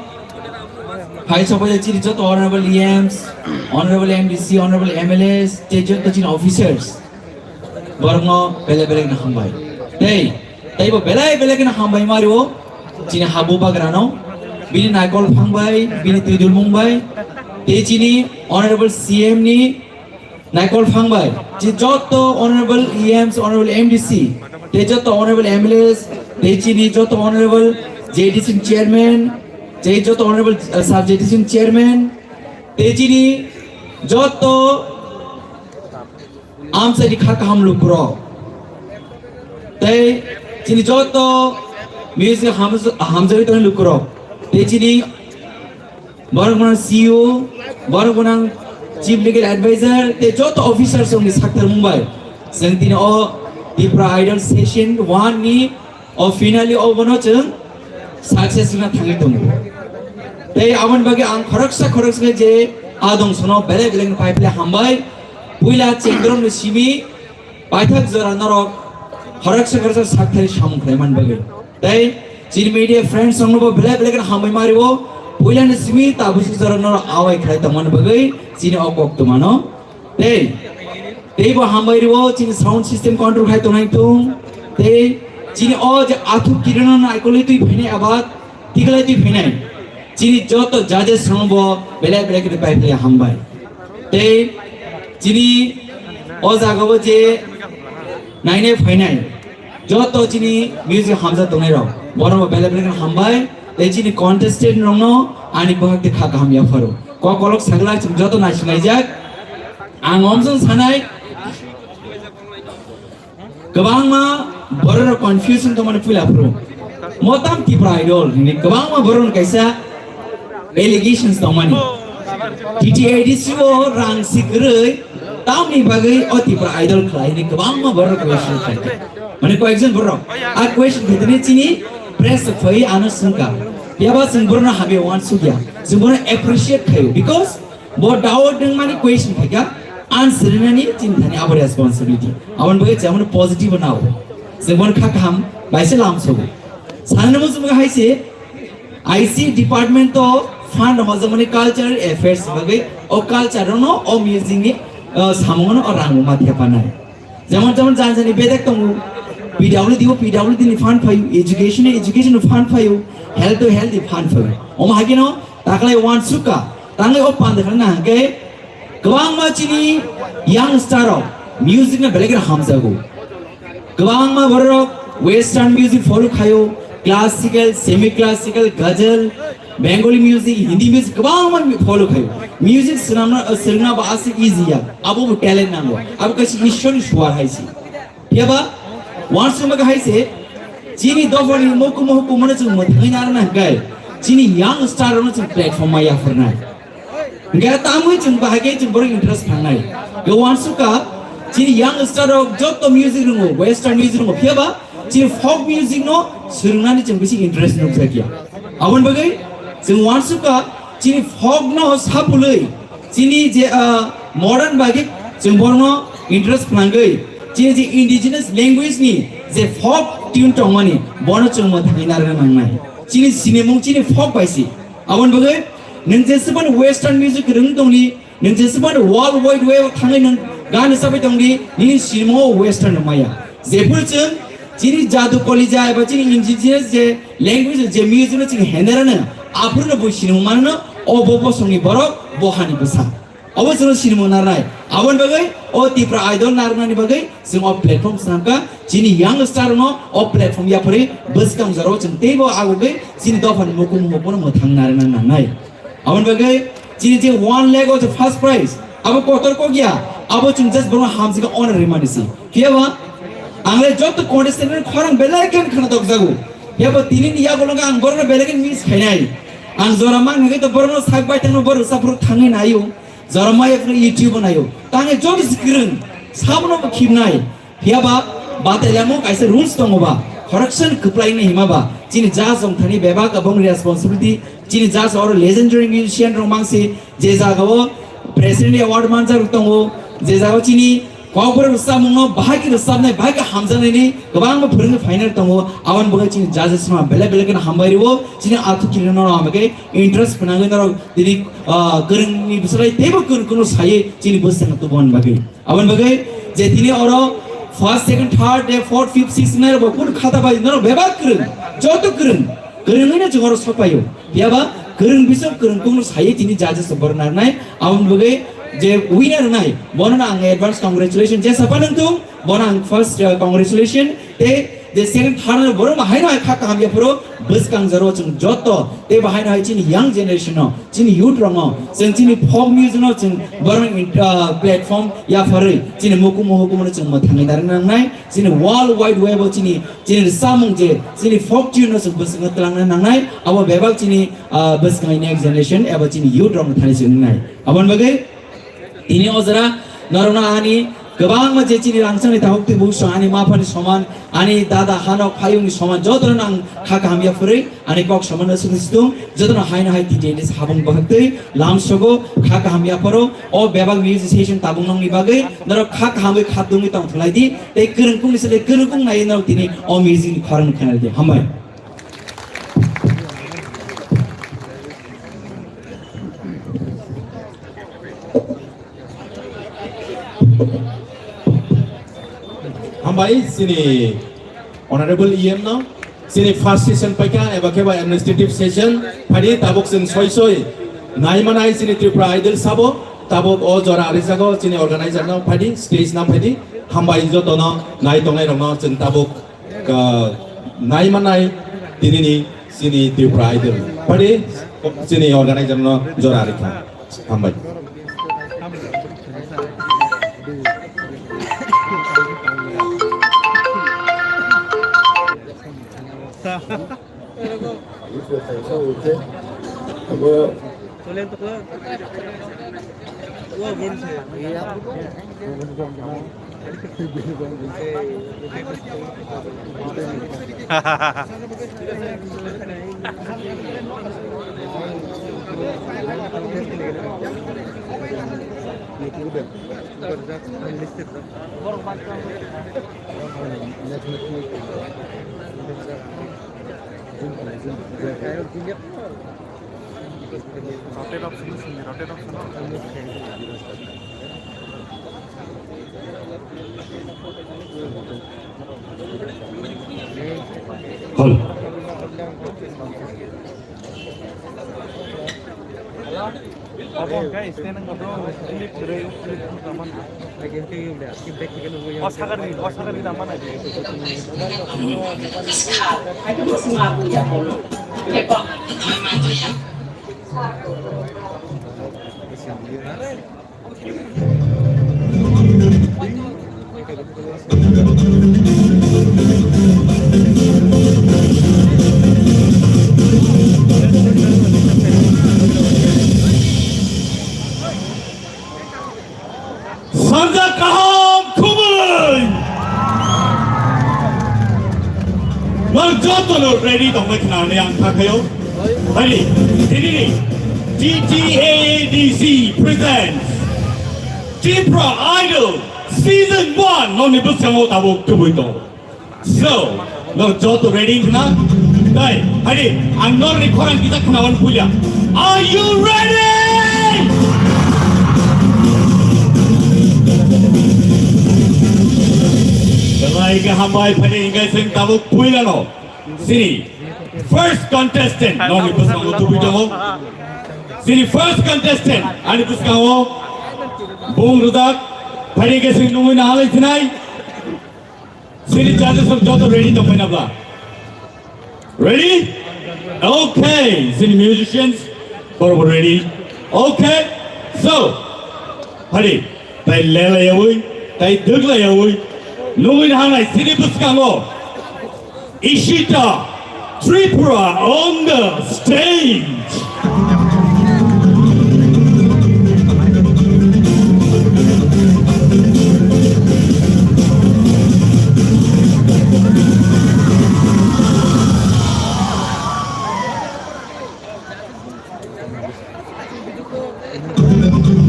phai sokpaijak chini joto Honorable E Ms, Honorable M D C, Honorable M L As, tei joto chini officers. Borokno belai belai no hambai. Tei, tei bo belai belai no hambai mario. Chini habu bagrano, bini naikol phang bai, bini twidulmung bai, tei chini Honorable C M ni naikol phang bai, chini joto Honorable E Ms, Honorable M D C, tei joto Honorable M L As, tei chini joto Honorable J D C Chairman, tei joto Honorable, uh, Sub J D C Chairman, tei chini joto amchaini kha kaham lukurok, tei chini joto music hamj-, hamjagwi tongnai lukurok, tei chini borok gwnang C E O, borok gwnang Chief Legal Advisor, tei joto officers rokni sakthar mung bai chwng tini o Tipra Idol Session one ni o finally obono chwng success wngna thangwi tongo. Tei aboni bagwi ang khoroksa khoroksa khe je adong sono belai belai no pai phle hambai. Puila chengdrong ni simi paithak jora norok khoroksa khoroksa sakthari samung khlai man bagwi. Tei chini media friends rokno bo belai belai no hambai mario. Puila ni simi tabuk jora norok awai khlai tongmani bagwi chini o kok tumano. Tei, tei bo hambai rio, chini sound system control khai tongnai tung. Tei, chini o je athuk kirino naikolwi twi phainai aba, tiklai twi phainai. Chini joto judges rokno bo belai belai khe pai phlai hambai. Tei, chini o jaga o je nainai phainai. Joto chini music hamjak tongnai rok, borok bo belai belai kheno hambai, tei chini contestant rokno ani bwhak tei kha kaham yapharo. Kok kolok sagla chwng joto naisinglaijak. Ang omsong sanai, kwbangma borok rok confusion tongmani puila phuru. Motam Tipra Idol hwnwi kwbangma borok rok kaisa allegations tongmani. T T A D C o rang si kwrwi tamni bagwi o Tipra Idol khlai hwnwi kwbangma borok question khlai. Mane koyekjon borok a question khaitene chini press rok phai ano swngkha. Phiya ba chwng borokno hamya uansukya. Chwng bono appreciate khaio because bo doubt nangmani question khaikha answer rinani chini thani abo responsibility. Aboni bagwi chwng bono positive nao. Chwng bono kha kaham bai se lamsogo. Sanani muchungo hai se I C department o fund hojagmani cultural affairs bagwi o culture no o music ni Ah, samungo no o rang ma thepha nai. Jemon, jemon, jan jani bedek tongo. P W D o P W D ni fund phaio, education o education ni fund phaio, health o health ni fund phaio. Omo hai kheno taklai wansukha, tanglai o pande khana hwnkhe kwbangma chini youngster rok music no belai kheno hamjago. Kwbangma borok western music follow khaio, classical, semi classical, ghazal, Bengali music, Hindi music, kwbangma follow khaio. Music swnamna, swrwngna bo aswk easy ya. Abo bo talent nango. Abo kaisa Ishwarni suar hai se. Phiya ba, wansukma hai se, chini dophani mokumo hukumono chwng mwthangwi narwkna hwnkhe, chini youngster rokno chwng platform ma yaphurnai. Hwnkhe tamwi chwng bahai khe chwng borok interest phangnai. Hwnkhe wansukha, chini youngster rok joto music rwngo, western music rwngo, phiya ba chini folk music no swrwngnani chwng bisi interest nukjakya. Aboni bagwi chwng wansukha, chini folk no sapulwi, chini je, ah, modern bagwi chwng borokno interest phnangwi, chini je indigenous language ni je folk tune tongmani, bono chwng mwthangwi narwkna nangnai. Chini sinimung chini folk bai si. Aboni bagwi nwng jeswkmani western music rwng tongni, nwng jeswkmani world wide web thangwi nwng gan rwchapwi tongdi, nini sinimung o western rwmaya. Jephuru chwng chini jadu kolija eba chini indigenous je language je music no chini henerano, aphuru no bo sinimung manno, o bo bosongni borok, bo hani bwsa. Obo chwngno sinimung narnai. Aboni bagwi o Tipra Idol narwknani bagwi chwng o platform swnamkha. Chini youngster no o platform yapharwi bwskang jorao chwng teibo agugwi chini dophani mukumu mukuno mwthang narwkna nangnai. Aboni bagwi chini je one lakh o je first prize, abo kotor kok ya, abo chwng just bono hamjikha honor rimani si. Phiya ba, ang le joto contestant ni khorang belai khe khna dokjago. Phiya ba tini ni yagulo ang borno belai khe miss khainai. Ang jora mang hwnkhe to borno sak bai thangno bor sa phuru thangwi naio. Jora maya phano YouTube o naio. Tangwi joto se kwrwng, sabono bo khibnai. Phiya ba, batailamo kaisa rules tongo ba. Correction kwplaina hima ba. Chini judge wng thani bebak abong responsibility. Chini judge oro legendary musician rok mangsi. Je jaga o President Award manjak rok tongo. Je jaga o chini Kokborok rwchapmungno bahai khe rwchapnai, bahai khe hamjaknaini kwbangma phwrwngwi phainai tongo. Aboni bagwi chini judges no belai belai kheno hambai rwo. Chini athukirirokno hambai khe interest phnangwi norok tini, ah, kwrwngni bwswlai teibo kwrwng kwrwng saywi chini bwskango tuboni bagwi. Aboni bagwi je tini oro first, second, third, de fourth, fifth, sixth wngnai rokbo kunu khata bai norok bebak kwrwng, joto kwrwng. Kwrwngwino chwng oro sokpaio. Phiya ba kwrwng bising kwrwng kungno saywi tini judges rok borok narnai. Aboni bagwi je winner wngnai, bono ang advance congratulation. Jesa phano wngthung, bono ang first, uh, congratulation. Tei je second, third no borok ma haino hai kha kaham yaphuru bwskang jaro chwng joto tei bo haino hai chini young generation no, chini youth rokno, chwng chini folk music no chwng borok, uh, platform yapharwi chini mukumu hukumu no chwng mwthangwi narwkna nangnai. Chini world wide web o chini, chini rwchapmung je, chini folk tune no chwng bwskango twlangna nangnai, abo bebak chini, ah, bwskango next generation eba chini youth rokno thani se wngnai. Aboni bagwi tini o jora norokno ani kwbangma je chini rangchakni takhuk twi buso ani maphani soman, ani dada hanok hayungni soman jotono ang kha kaham yaphurwi ani kok soman no sudi situng jotono haino hai T T A D habung bahaktwi lam sogo kha kaham yapharo o bebak musician tabung nongni bagwi norok kha kahamwi kha dungwi tong thulai di. Tei kwrwngkung ni sile kwrwngkung nai no tini o music ni khorang khwnai di. Hambai. Hambai chini Honorable E M no, chini first session paikha eba khe ba administrative session, phadi tabuk chwng soi soi nai manai chini Tripura Idol sabo, tabuk o jora arijago chini organizer no phadi stage na phadi, hambai jotono nai tongnai rokno chwng tabuk, ah, nai manai tinini chini Tripura Idol. Phadi chini organizer no jora arikha. Hambai. Rotate option, rotate option. Hol. O sakari, o sakari da mana. Sanja kaham khumui. Nang jotono ready tongbai khnani ang thakhayo. Ready, ready, ready. T T A D C presents Tipra Idol Season one nokni bwskango tabuk tubui tong. So, nang joto ready khna? Dai, hadi, ang norni khorang kita khnawan puja. Are you ready? Belai ke hambai phani ingkai sing tabuk puilano. Sini first contestant nokni bwskango tubui tongo. Sini first contestant ani bwskango bung rwdak phani ke sing nungui na halai sinai. Sini judges rok joto ready tong phai nabla. Ready? Okay, sini musicians borok ready. Okay, so, hadi, tai lelayawi, tai dwglayawi, nungui na halai sini bwskango. Ishita Tripura on the stage.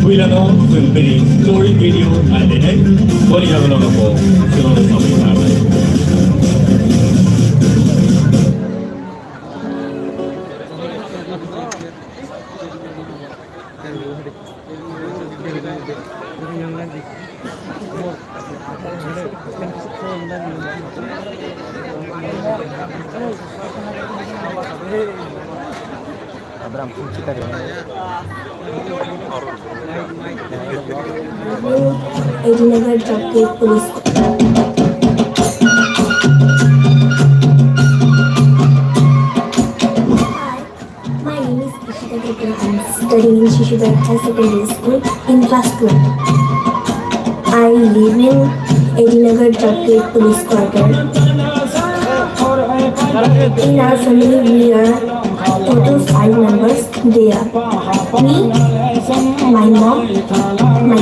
Puilano chwng bini story video nailainai, boni yagulono bo chwngno samwi kha. Abram, Edinagar Drug Trade Police. Hi, my name is Ishita Tripura. I'm studying in Shishudhar High Secondary School in class twelve. I live in Edinagar Drug Trade Police Quarter. In our family, we are total five members. They are me, my mom, my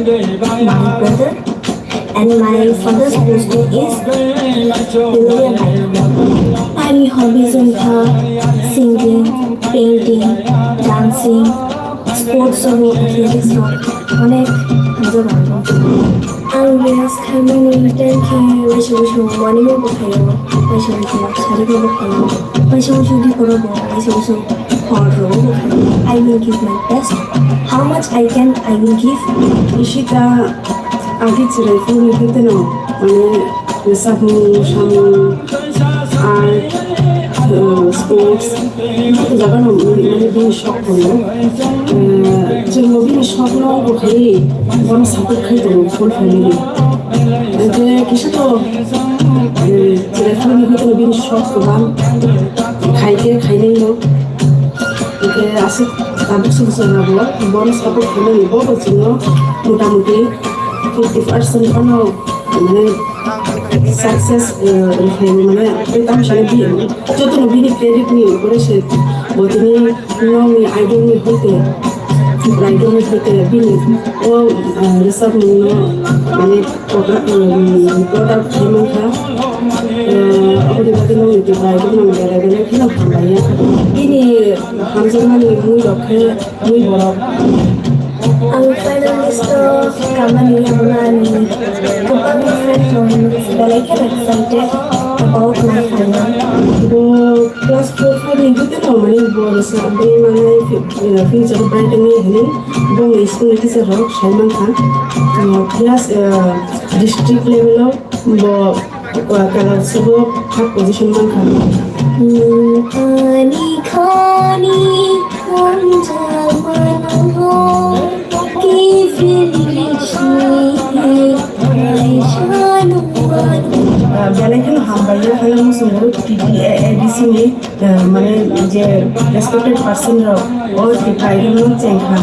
grandma, my brother, and my father's posting is Pinoria High. Ani hobbies wngkha singing, painting, dancing, sports rok, athletics rok, onek hamjak ang. Ang rest khaimani time khe waisa waisa morning o bo khaio, waisa waisa sarikhe bo khaio, waisa waisa diporo bo, waisa waisa hor ro bo khaio. I will give my best. How much I can, I will give. Ishita agi chwrai phuru ni khe teno, mane, samung samung ar, uh, sports, joto jaga no mane bini shok tongo. Uh, chwng bo bini shok no bo khai bono support khai tongo full family. Hingke kisa to, eh, chwrai phuru ni khe bini shok kwbang, khai khe khainai no. Hingke aswk tabuk swk swk rok bo bono support khainani bo bo chwngno mota moti fifty percent phano mane success, eh, rwkhaio mane tei tamo sani bi jotono bini credit ni upore se bo tini. Nokni idol ni hoite, idol ni hoite bini o, ah, rwchapmungno, mane, produ-, um, product khe mankha. Ah, aboni bagwi nokni idol no belai belai kheno hamlaiya. Bini hamjakmani mui rok khe mui borok. Ang final list o kamani abono ani kwbangma friend rok belai kheno excited. Bo khlai khaina. Bo class four five ni bwtwi no mani bo rwchapwi manai fi-, eh, future bright wngwi hwnwi bongni school ni teacher rok sai mankha. Eh, class, eh, district level o bo, eh, kala subo third position mankha. Ani khani khongjak mano. Belai kheno hambai ya, hello, musungo T T A A D C ni, eh, mane je respected person rok, o Tripura rok no chengkha.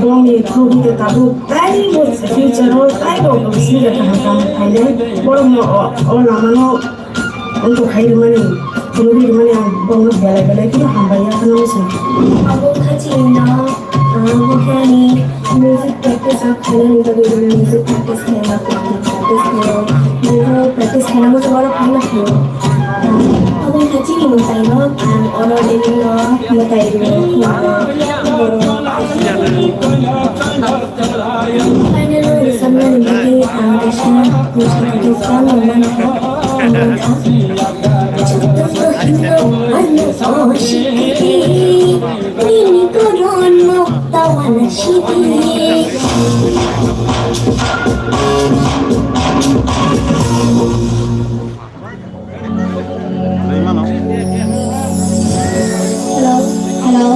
Bongni through hwnkhe tabuk taibo future o taibo sini kaham kaham khainai. Borok no o, o lama no Wngkha khai rwmani, phunugwi rwmani ang bono belai belai kheno hambai ya phano se. Abo kha chini no, ah, bo khe ani music practice rok khainani bagwi rwmani, music practice khaina, practice khaina, practice khaina, practice khaina bo se oro phano khaio. Abo kha chini mwtai no, ang oro daily no mwtai rwo, borok. Finally, someone really understand who's the best one woman. Ang wngkha. Joto hino ano oshiki, nini koron mo tawana shiki. Hello, hello.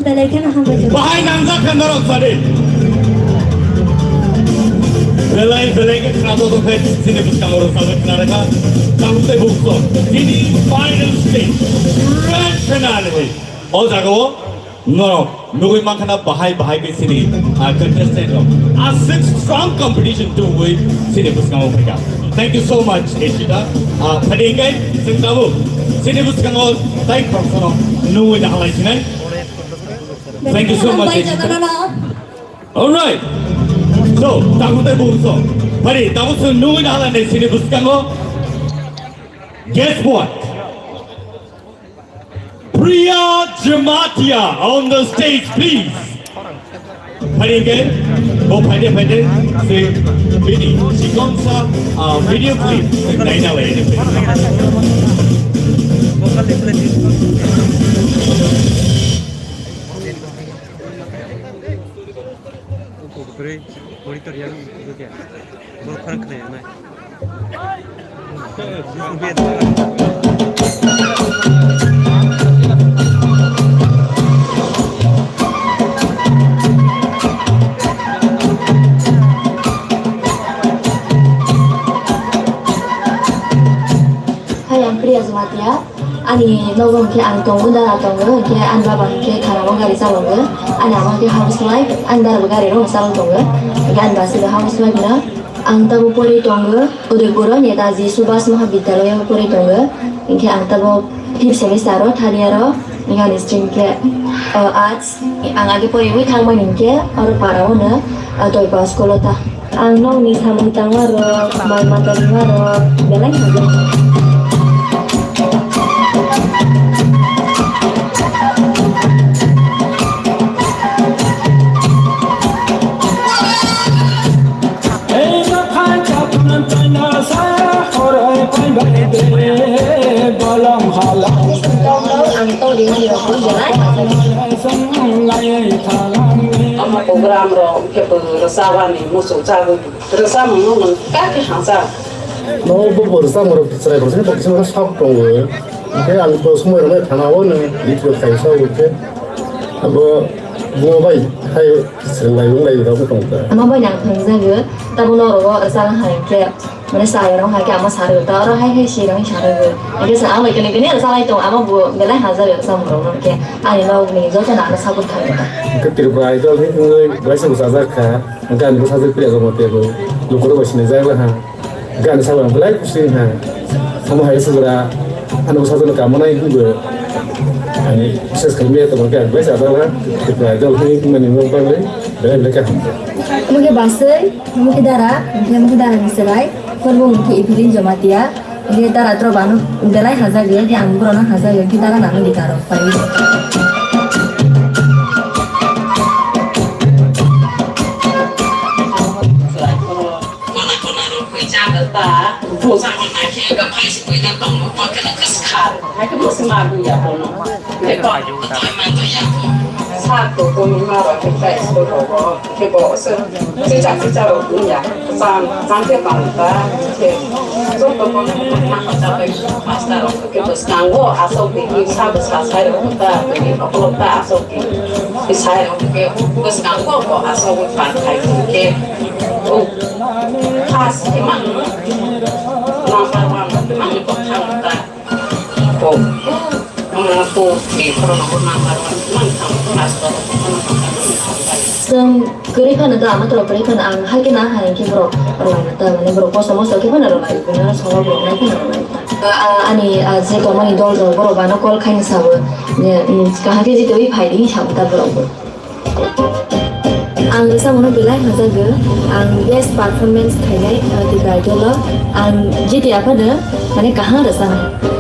Belai kheno hambai. Bahai nangjak khe norok sadi. Belai belai khe khna to khe chini bwskango rwchapwi khna rwkha. Tabuk tei bukso chini final stage, grand finale. O jagao norok nugwi mankha na bahai bahai khe chini, ah, contestant rok. A six strong competition to wi chini bwskango phaikha. Thank you so much, Ishita. Ah, phadi hingkai chwng tabuk chini bwskango tai khoroksa rok nugwi nahalai sinai. Thank you so much, Ishita. All right. So, tabuk tai bukso. Phadi tabuk chwng nugwi nahalai nai chini bwskango. Guess what? Priya Jamatia on the stage, please. Phaidi ke, bo phaidi phaidi, se bini, si kaun sa, ah, video clip, se naina le. Monitor yang itu dia. Gol khorang kena yang naik. Hai, ang Priya Jamatia. Ani nogo hwnkhe ang tongo, dara tongo, hwnkhe ani baba hwnkhe kharao gari chalogo. Ani ama hwnkhe house wife, ani dara bo gari rok chalok tongo. Hwnkhe ani bwsai bo house wife no. Ang tabuk porwi tongo Udaipur o Netaji Subhas Mahavidyalaya o porwi tongo. Hwnkhe ang tabuk fifth semester o, third year o. English stream khe, uh, arts. Ang age poriwi thangmani hinkhe oro para ono, uh, Toipa school o ta. Ang nokni samung tangma rok, mal mata rwma rok belai hamjak. Ang to rimani rok belai. Omo program rok khe bo rwchabani muchung chagwi rwchabmung no nwng kha khe hamjak. No bo bo rwchabmung rok chwrai rok se tok se sok tongo. Hwnkhe ang bo somoi rok thana o nwng video khai sa hwnkhe abo bo bai hai swrwng lai wng lai rok tong kha. Ama bai nang thangjago tabuk norok o rwchana hai khe. Mane sayarok hai khe ama sarwi ta, oro hai hai sirok sarwi. Hingke sa ama kene kene salai tong, ama bo belai hajar yak samung rok no khe ani nok ni joto no ano support khlai ta. Hingke Tripura Idol ni wngwi belai se bwsajak kha. Hingke ani bwsajak Priya Jamatia bo lukurok bai sinijak laha. Hingke ani sabo ang belai kusi wngkha. Omo hai se jora ani bwsajak no kamanai hwnwi bo ani bises khe mia tongma khe ang belai se ajak laha. Tripura Idol ni wngmani wng bagwi belai belai kaham. Omo khe baswi. Mukhe dara, hingke mukhe dara ni swbai, kormo mukhe Evelyn Jamatia, hingke dara tro bano belai hajak ya, hingke ang borok no hajak ya, hingke dara nang di karo pai. Sa to to ni ma ba khe kai school rogo khe bo se se cha se cha rok wng ya. Chang chang khe tong ta khe joto ko na ko cha bai master rok khe bwskango asok di sa bwsa sai rok ta twi okolog ta asok di sai rok khe bwskango bo asok bai par khai khe o pass khe man number one khe man ko thang ta. Chwng kwrwi phano da, ama toro kwrwi phano ang hai khe na hai khe borok rwlaina ta, mane borok kosto mosto khe phano rwlai, bini oro salo borok nai phano rwlai ta. A, a, ani, a, je tongmani dol rok borok bano call khaini sabo, je, um, kaham khe je twi phai di hinwi sabo ta borok bo. Ang rwchapmungno belai hamjakgo. Ang best performance khainai, uh, Tipra Idol-o. Ang jiti aphano, mane, kaham rwchanai.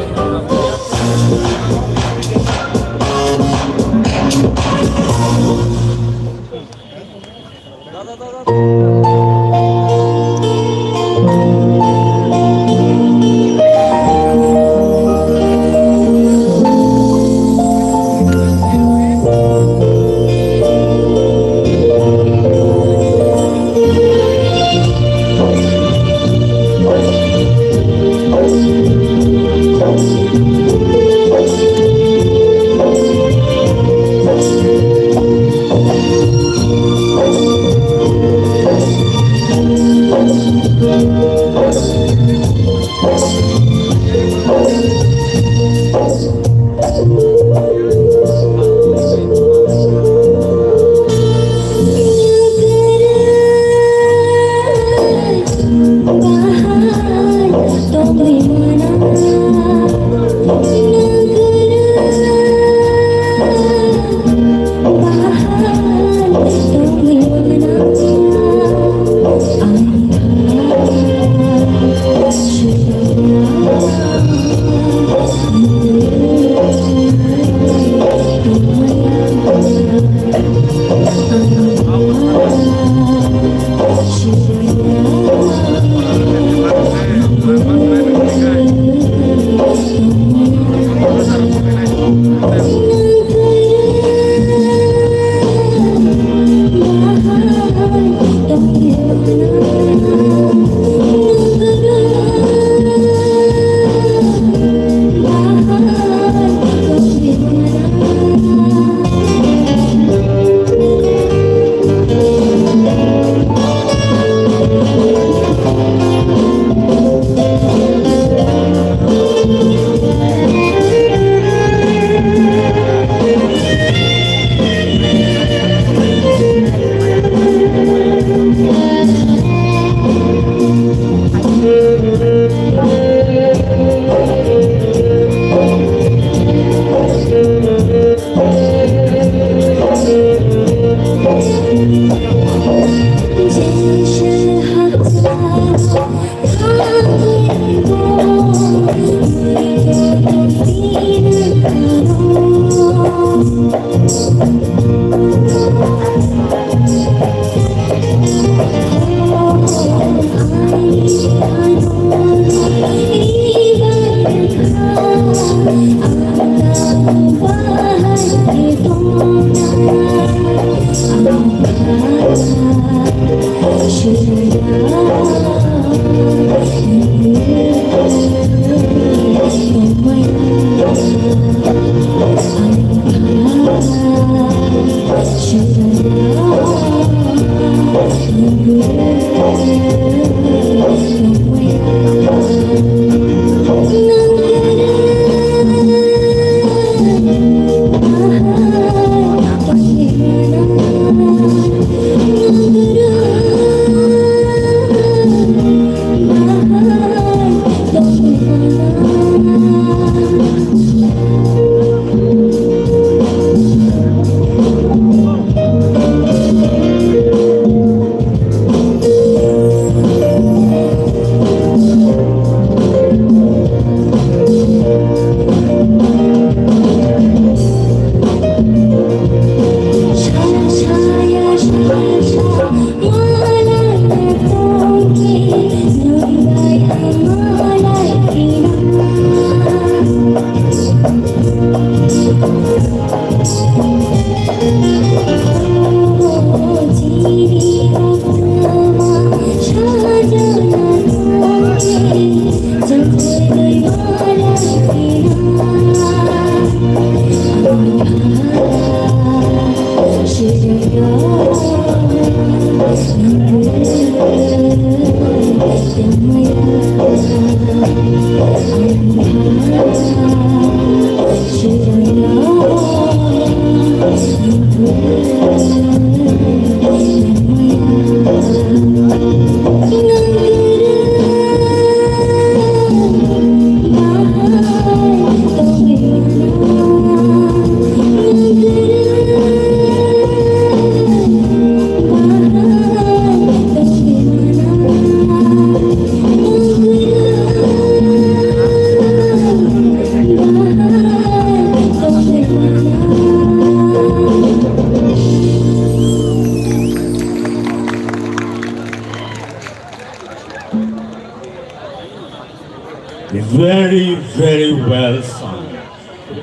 Very, very well sung.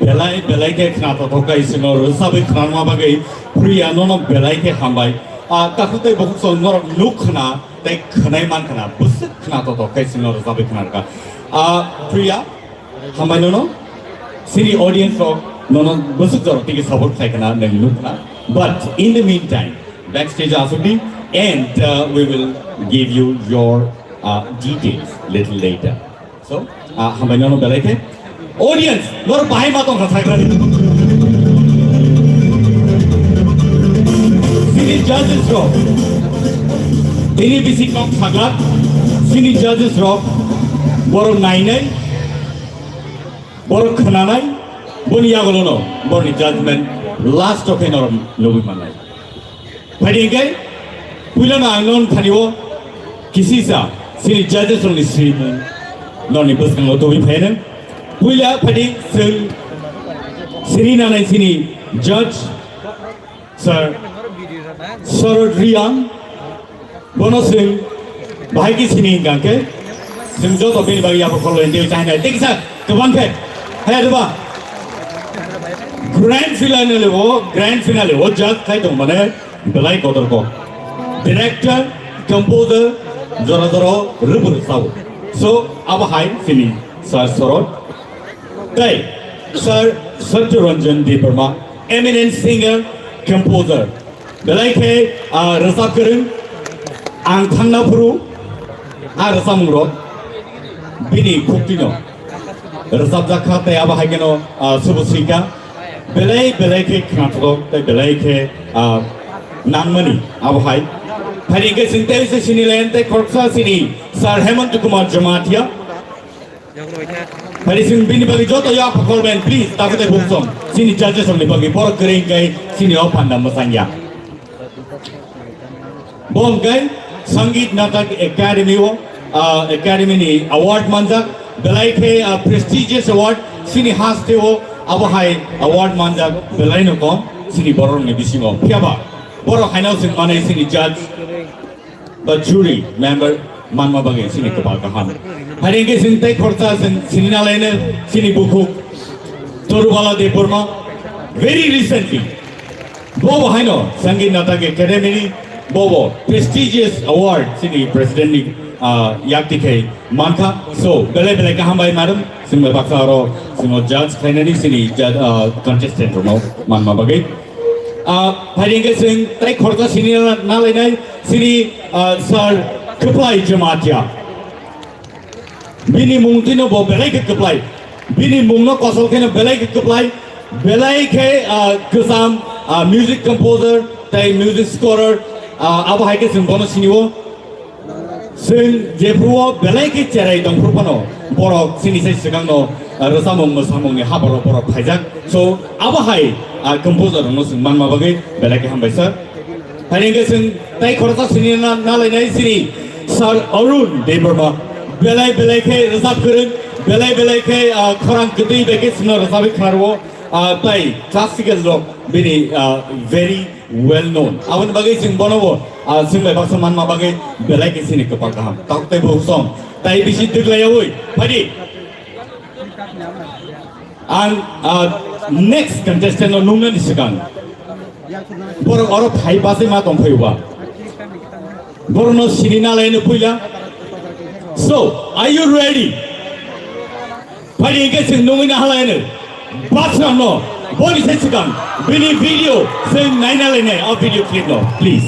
Belai, belai khe khna totok kai sino rwchabwi khnarma bagwi Priya nono belai khe hambai. Ah, takhuk tei bukhuk song norok nuk khna tei khwnai man khna bwswk khna totok kai sino rwchabwi khnarkha. Ah, Priya, hambai nono. Sini audience rok nono bwswk jorok tigi support khai khna nwng nuk khna. But in the meantime, backstage asukdi and, uh, we will give you your, uh, details little later. So, ah, hambai nono belai khe. Audience, nor bahai ma tongkha saikra. Sini judges rok. Ini bisi kok saglat. Sini judges rok. Borok nainai. Borok khwnanai. Boni yagulono. Borni judgment last o khe norok nugwi mannai. Phaidi hwnkhe, puilano ang non thani o kisisa sini judges rokni srimung noni bwskango tubui phaino. Puila phaidi chwng siri nanai sini judge, Sir Sorod Riang, bono chwng bahai khe sini hwnkha khe, chwng joto bini bagwi yapha khorlo hindi chahinai. Tei kisa kwbang khe, haya doba. Grand finale o, grand finale o judge khai tong mane, belai kotor kok. Director, composer, jora jora rwbu rwsao. So, abo hai sini Sir Sorod. Tei Sir Satya Ranjan Debbarma, eminent singer, composer. Belai khe, ah, rwchap kwrwng, ang thangna phuru, ah, rwchapmung rok bini khuktino rwchapjak kha tei abo hai kheno, ah, subu swi kha. Belai, belai khe khnathok tei belai khe, ah, nangmani abo hai. Phaidi hwnkhe chwng tei se sini line tei khoroksa sini Sir Hemant Kumar Jamatia. Phaidi chwng bini bagwi joto yapha khorben, please, takhuk tei bukhuk song. Sini judges rokni bagwi borok kwrwi hwnkhe sini o phanda mwchangya. Bo hwnkhe Sangeet Natak Academy o, ah, Academy ni award manjak, belai khe, ah, prestigious award, sini haste o abo hai award manjak, belai no kom sini borok ni bisingo. Phiyaba borok haino chwng manai sini judge ba jury member manma bagwi sini kwpal kaham. Phaidi hwnkhe sini tei khoroksa sini, sini nalaino sini bukhuk Torubala Debbarma, very recently. Bobo haino Sangeet Natak Academy ni bobo prestigious award sini president ni, ah, yakti khai mankha. So, belai belai kaham bai madam, sini baksa aro sini judge khlainani sini judge, ah, contestant rokno manma bagwi. Ah, phaidi hwnkhe chwng tei khoroksa sini na, na lainai chini, ah, Sir Kwplai Jamatia. Bini mung twino bo belai khe kwplai. Bini mungno kosol kheno belai khe kwplai. Belai khe, ah, kwcham, ah, music composer tei music scorer, ah, abo hai khe chwng bono sinio. Chwng jephru o belai khe cherai tongphru phano borok chini sai swkangno, ah, rwchapmung mwsamungni haboro borok phaijak. So, abo hai, ah, composer rokno chwng manma bagwi belai khe hambai sir. Hai hwnkhe chwng tei khoroksa sini na, na lainai chini Sir Arun Debbarma. Belai belai khe rwchap kwrwng, belai belai khe, ah, khorang kwtwi bai khe chwngno rwchapwi khnarwo, ah, tei classical rok bini, ah, very well known. Aboni bagwi chwng bono bo, ah, chwng bai baksa manma bagwi belai khe chini kwpal kaham. Tok tei bo song. Tai bisi twk laiyawi. Phaidi. Ang, ah, next contestant no nungnani swkang. Borok oro phai bachai ma tongphai ba. Borokno sini na laino puila. So, are you ready? Phaidi hwnkhe chwng nungwi na halaino. Bathroom no, boni se swkang, bini video chwng naina lainai, o video clip no, please.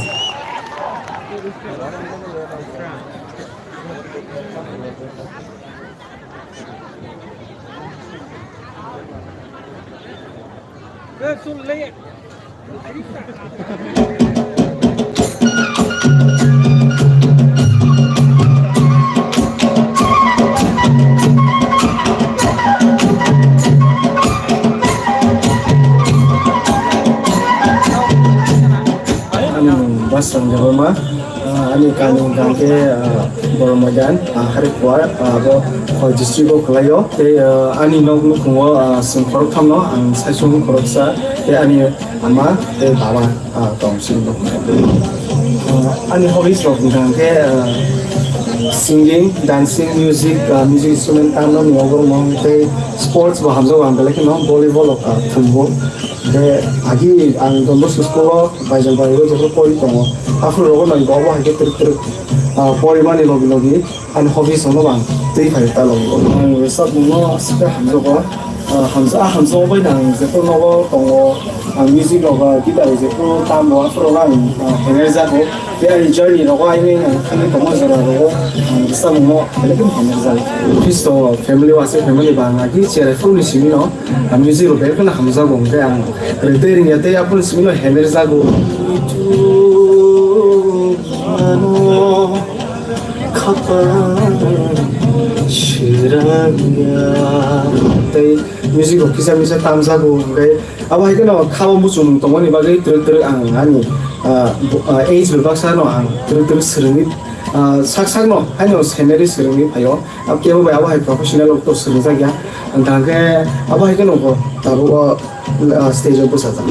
Ani mung Basrang Debbarma, ah, ani kami hwnkhe, ah, Boromaidan, ah, Harikuar, ah, abo Khowai district o kwlaio. Tei, ah, ani nok nukhungo, ah, chwng khoroktham no, ang saichung khoroksa, tei ani ama tei baba, ah, tong chini nok. Ah, ani hobbies rok hwnkha hwnkhe, ah, singing, dancing, music, ah, music instrument tamno ni obormo tei sports bo hamjago ang belai kheno volleyball rok, ah, thumbo. Tei agi ang Don Bosco school o baijak bai o jephru pori tongo. Aphuru rogo nang obo hai khe twrwk twrwk, ah, porimani logi logi. Ani hobbies no bang twi phai ta logi. Ang rwchapmung no aswk khe hamjago. Ah, hamja-, ah, hamjago bai nang jephru nogo tongo. Ang music rok, ah, guitar jephru tamo aphuru ang, ah, hener jago. Tei ani journey rogo aini ang thangwi tongma jora rogo ang rwchapmung no belai kheno hener jago. Office to family wase family bang agi cherai phuru ni simi no. Ang music rok belai kheno hamjago hwnkhe ang rwtwi rwngya tei aphuru simi no hener jago. Khapang sirangya. Tei music rok kisa misa tamjago, hwnkhe abo hai kheno khabo muchung tongmani bagwi twrwk twrwk ang ani, ah, bo-, ah, age bai baksa no ang twrwk twrwk swrwngwi, ah, sak sak no haino scenery swrwngwi phaio. Abo kebo bai abo hai professional rok to swrwngjakya. Hwnkhe abo hai kheno bo tabuk o ah, stage o bwsajak.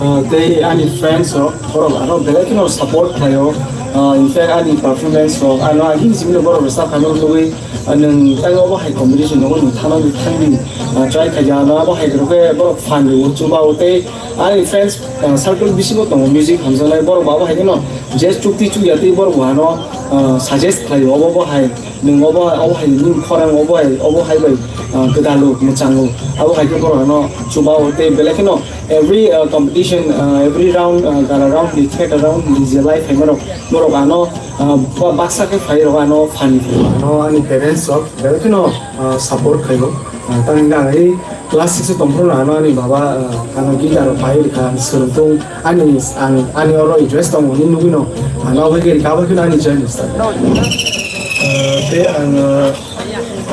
Ah, tei ani friends rok, borok ano belai kheno support khlaio. Ah, in fact, ani performance rok, ano agini simi borok rwchap khaino nugwi, ah, nwng tei obo hai competition nogo nwng thangna thangdi, ah, try khaidi, ano abo hai rwkhe borok phan rwo, chuba o tei ani friends, ah, circle bisingo tongo music hamjaknai borok bo abo hai kheno je chukti chukya tei borok bo ano, ah, suggest khlaio obo bo hai. Nwng obo, obo hai nini khorang obo hai, obo hai bai, ah, gwdalo, mwchango. Abo hai khe borok ano chuba o tei belai kheno every, ah, competition, ah, every round, ah, gala round, ni theater round, ni je live hai borok, borok ano, ah, ba-, baksa khe phai rok ano phani. Ano ani parents rok belai kheno, ah, support khaio. Ah, tamni hwnkhe ang Class six o tongphuru no ano ani baba, ah, ano guitar rok pai rwkha, ang swrwngthung, ani, ang, ani oro interest tongo hinwi nugwi no, ano abo khe rwkha, abo kheno ani journey start. Ah, tei ang, ah,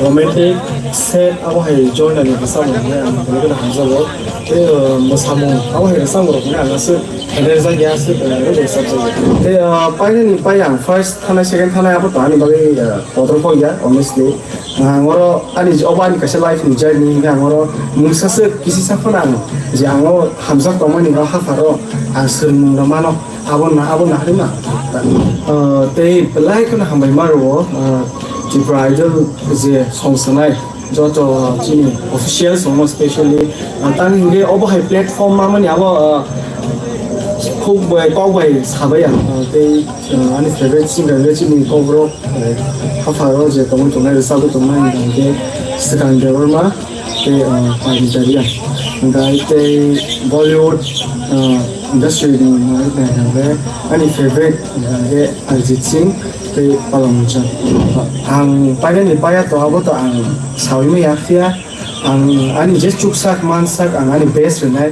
romantic set abo hai genre ni bwsajwk rok hinwi ang belai kheno hamjago. Tei, ah, mwsamung abo hai bwsajwk rok hinwi ang aswk henerjak ya, aswk, ah, rwjakya. Tei, ah, painani pai ang first thanai, second thanai abo to ani bagwi, ah, kotor kok ya, honestly. Ang oro ani je obo ani kaisa life ni journey hingke ang oro mungsa se kisi sa phano ang je ang o hamjak tongmani o hapharo ang swrwngmung rw mano abo na abo naharima. Ah, tei belai kheno hambai ma rwo, ah, Tripura Idol je song sanai joto chini official song no specially, ah, tang hingke obo hai platform ma mani abo, ah, khub bai kok bai sabai ang, ah, tei, ah, ani favorite singer le chini kok rok. Hapharo je tongwi tongnai, rwchapwi tongnai hwnkha hwnkhe Swkang Debbarma, Tei, ah, Parijariya. Hingkha tei Bollywood, ah, industry ni hingkha khe ani favorite hingkha khe Arijit Singh tei Palom Muchal. Ang painani paya to abo to ang sawi maya phiya ang ani je chuksak mansak ang ani best rwnai.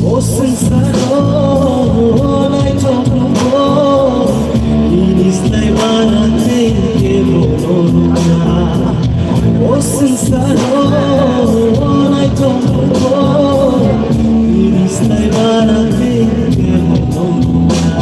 O swngcharo naithok nukgo, bini slai bara tei kebo nukya. O swngcharo naithok nukgo, bini slai bara tei kebo nukya.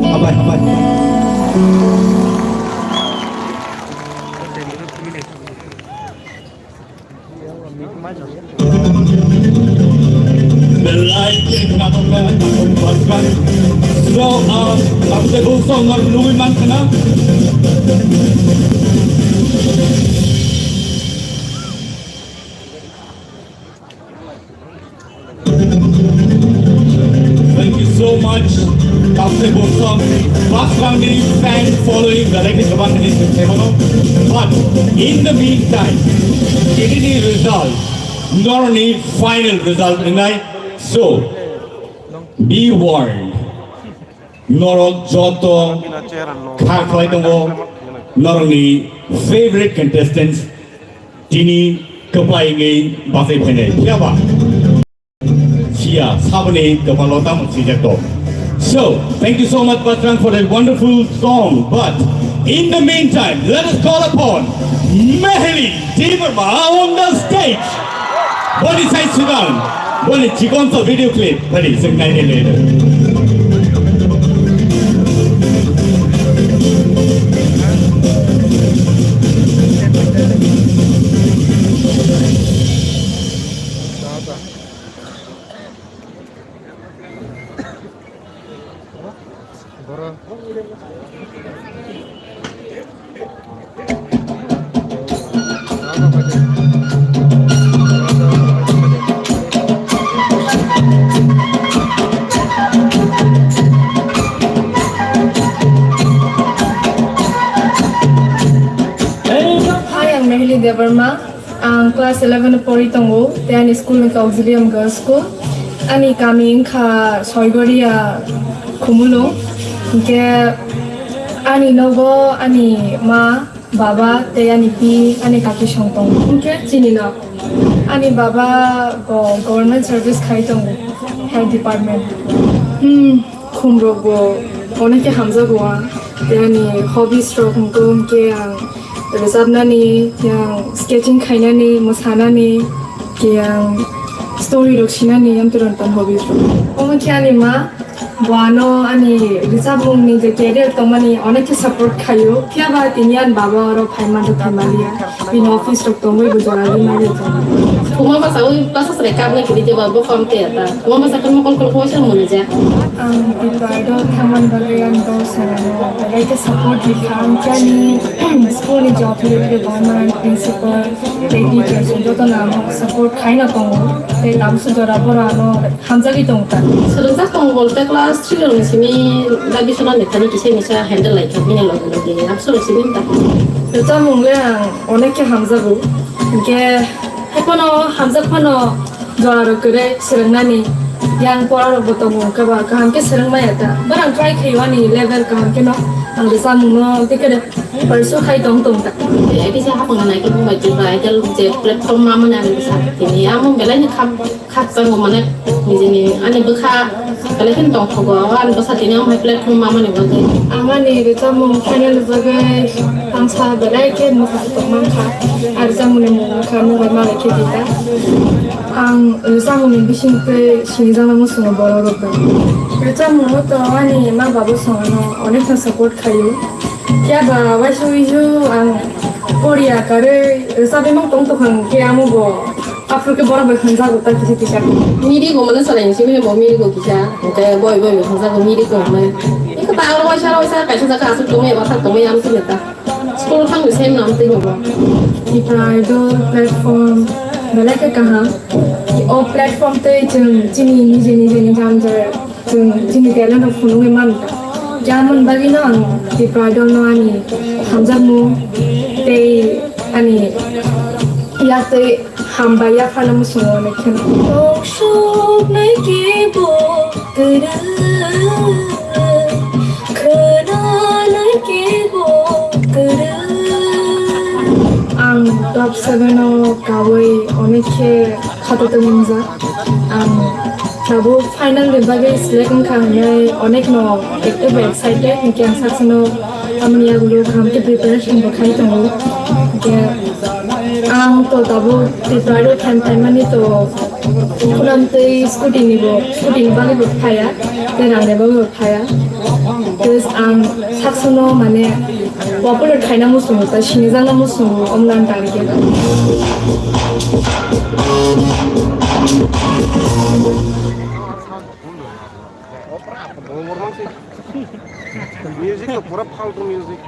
Habai, habai. Belai khe khnathok khe. So, ah, tabuk tei bo song no nugwi man khna. Thank you so much, Doctor Bosam. First round ni fan following the latest one is But in the meantime, ini ni result, norni final result ni nai. So, be warned. Norok joto kha khlai tongo, norokni favorite contestants tini Kwpai wngwi bachai phainai, phiya ba? Siya, saboni kwpalo tamo swijak tok. So, thank you so much, Batrang, for that wonderful song. But in the meantime, let us call upon Meheli Debbarma on the stage. Boni sai sudan, boni chikon to video clip, boni sing nai nai nai. Hi, ang Meheli Debbarma. Ang class eleven o pori tongo, tei ani school wngkha Auxilium Girls School. Ani kami wngkha Soigoria, Khumulwng. Hinkhe ani nogo ani ma, baba tei ani pi, ani kaki song tongo. Hinkhe chini no, ani baba bo government service khai tongo, health department. Hmm. Khumrok bo onek khe hamjago ang. Tei ani hobbies rok hwnkhe, hwnkhe ang rwchapnani, tei ang sketching khainani, mwsanani, tei ang story rok sinani, amtwi rok tan hobbies rok. Omo khe ani ma, bo ano ani rwchapmungni je career tongmani onek khe support khaio. Phiya ba tini ani baba oro phai manjak thai maliya. Bini office rok tongwi bo jora ri maliya. Khuma basa ui basa sre kap na kiri jeba bo kam te ta. Khuma basa kan mokol kol khuma sal mone ja. Ang Tipra Idol thangman bagwi ang dol sanano. Belai khe support rikha ang kani school ni job rikha government principal tei teachers joto no ang support khaina tongo. Tei tabukso jora boro ano hamjagwi tongo ta. Swrwngjak tongo bolte class three rokni simi Rabi Sona ni thani kisa misa handle lai kha bini loge loge. Abso rok simi ta. Rwchapmung le ang onek khe hamjago. Hinkhe haiphano hamjak phano jora rok kwrwi swrwngnani yang pora rok bo tongo hinkhe ba kaham khe swrwng maya ta. Barang try khaio ani level kaham kheno ang rwchapmung no tei khe pursue khai tong tong ta. Tei kisa hapang nai khe mobile tei ba idol je platform ma mani ang kisa tini amo belai ni kham Khakchangma mane nijini ani bwkha belai kheno tongthogo, o ani bwsa tini omo hai platform ma mani bagwi. Ang ani rwchapmung final rwjagwi ang sa belai khe mwkhang tongmankha. Ang rwchapmungni mung wngkha Nubai Malai Khe Dita. Ang rwchapmungni bisingtwi sinijaknai muchungo borok rok bai. Rwchapmungo to ani ma babu songano onekno support khaio. Phiya ba waisa uisu ang Korea karwi rwchapwi mang tong tongkha hwnkhe amo bo. Aphuru khe borok bai hwnjago ta kisa kisa. Miri go mane salai simi bo miri go kisa. Hwnkhe boi boi bo hwnjago miri go hwnwi. Iko ta aro waisa waisa kaisa jaga aswk tongwi eba thang tongwi amtwi ta. School thangwi sem no amtwi hobo. Tipra Idol platform belai khe kaham. O platform tei chwng chini nijeni nijeni jam jar Chwng chini talent rok phunugwi mano. Jemon bagwino ang Tipra Idol no ani hamjakmung tei ani yaktwi hambai yaphano muchungo onek kheno. Tok soknai kebo kwrwng, khwnanai kebo kwrwng. Ang top seven o kawi onek khe khato tongmung jak. Ang tabuk final ni bagwi select wngkha hwnwi onek no ekta bai excited, hinkhe ang saksa no tamoni yagulo kaham khe preparation bo khai tongo. Hinkhe ang to tabuk Tripura o phan phaimani to khunam tei scooty ni bo, scooty ni bagwi bo phaiya, tei rang ni bagwi bo phaiya. Plus ang saksa no mane popular khaina muchungo, ta sinijakna muchungo, omlan target. Music to pura faltu music.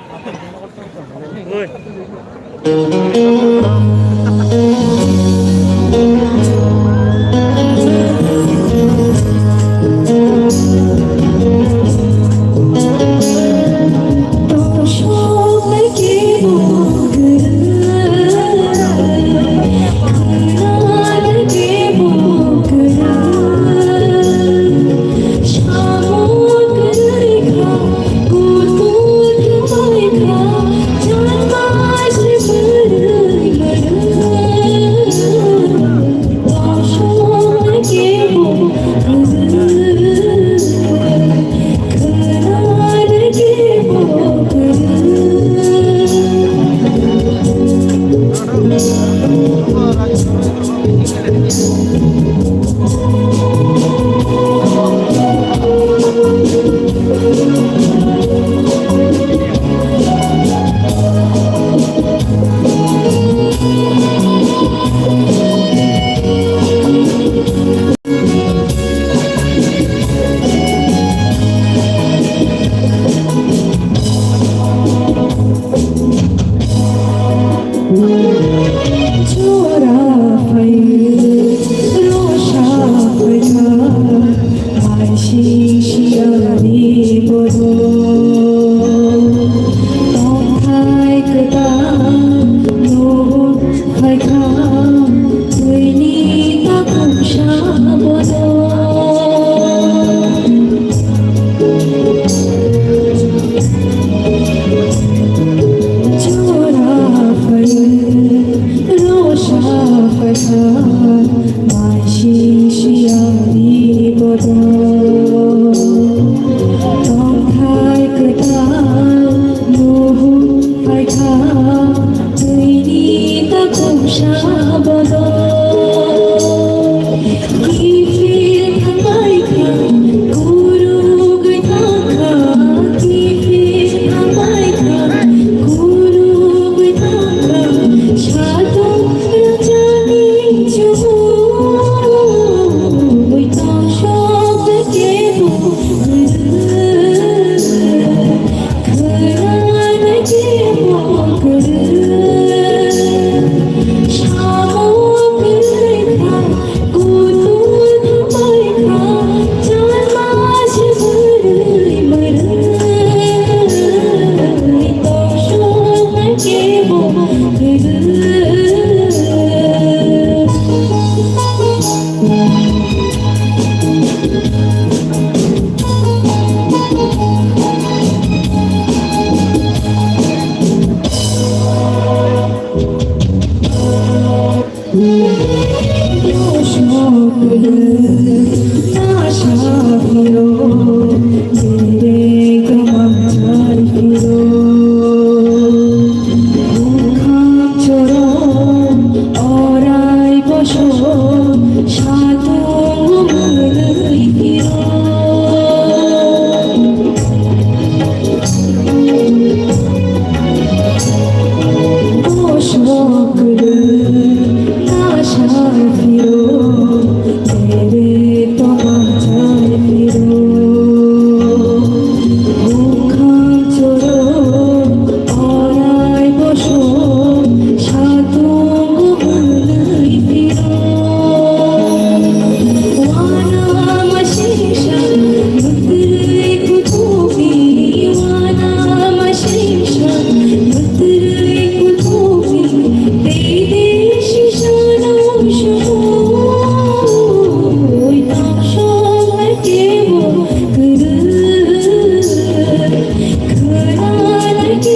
Thank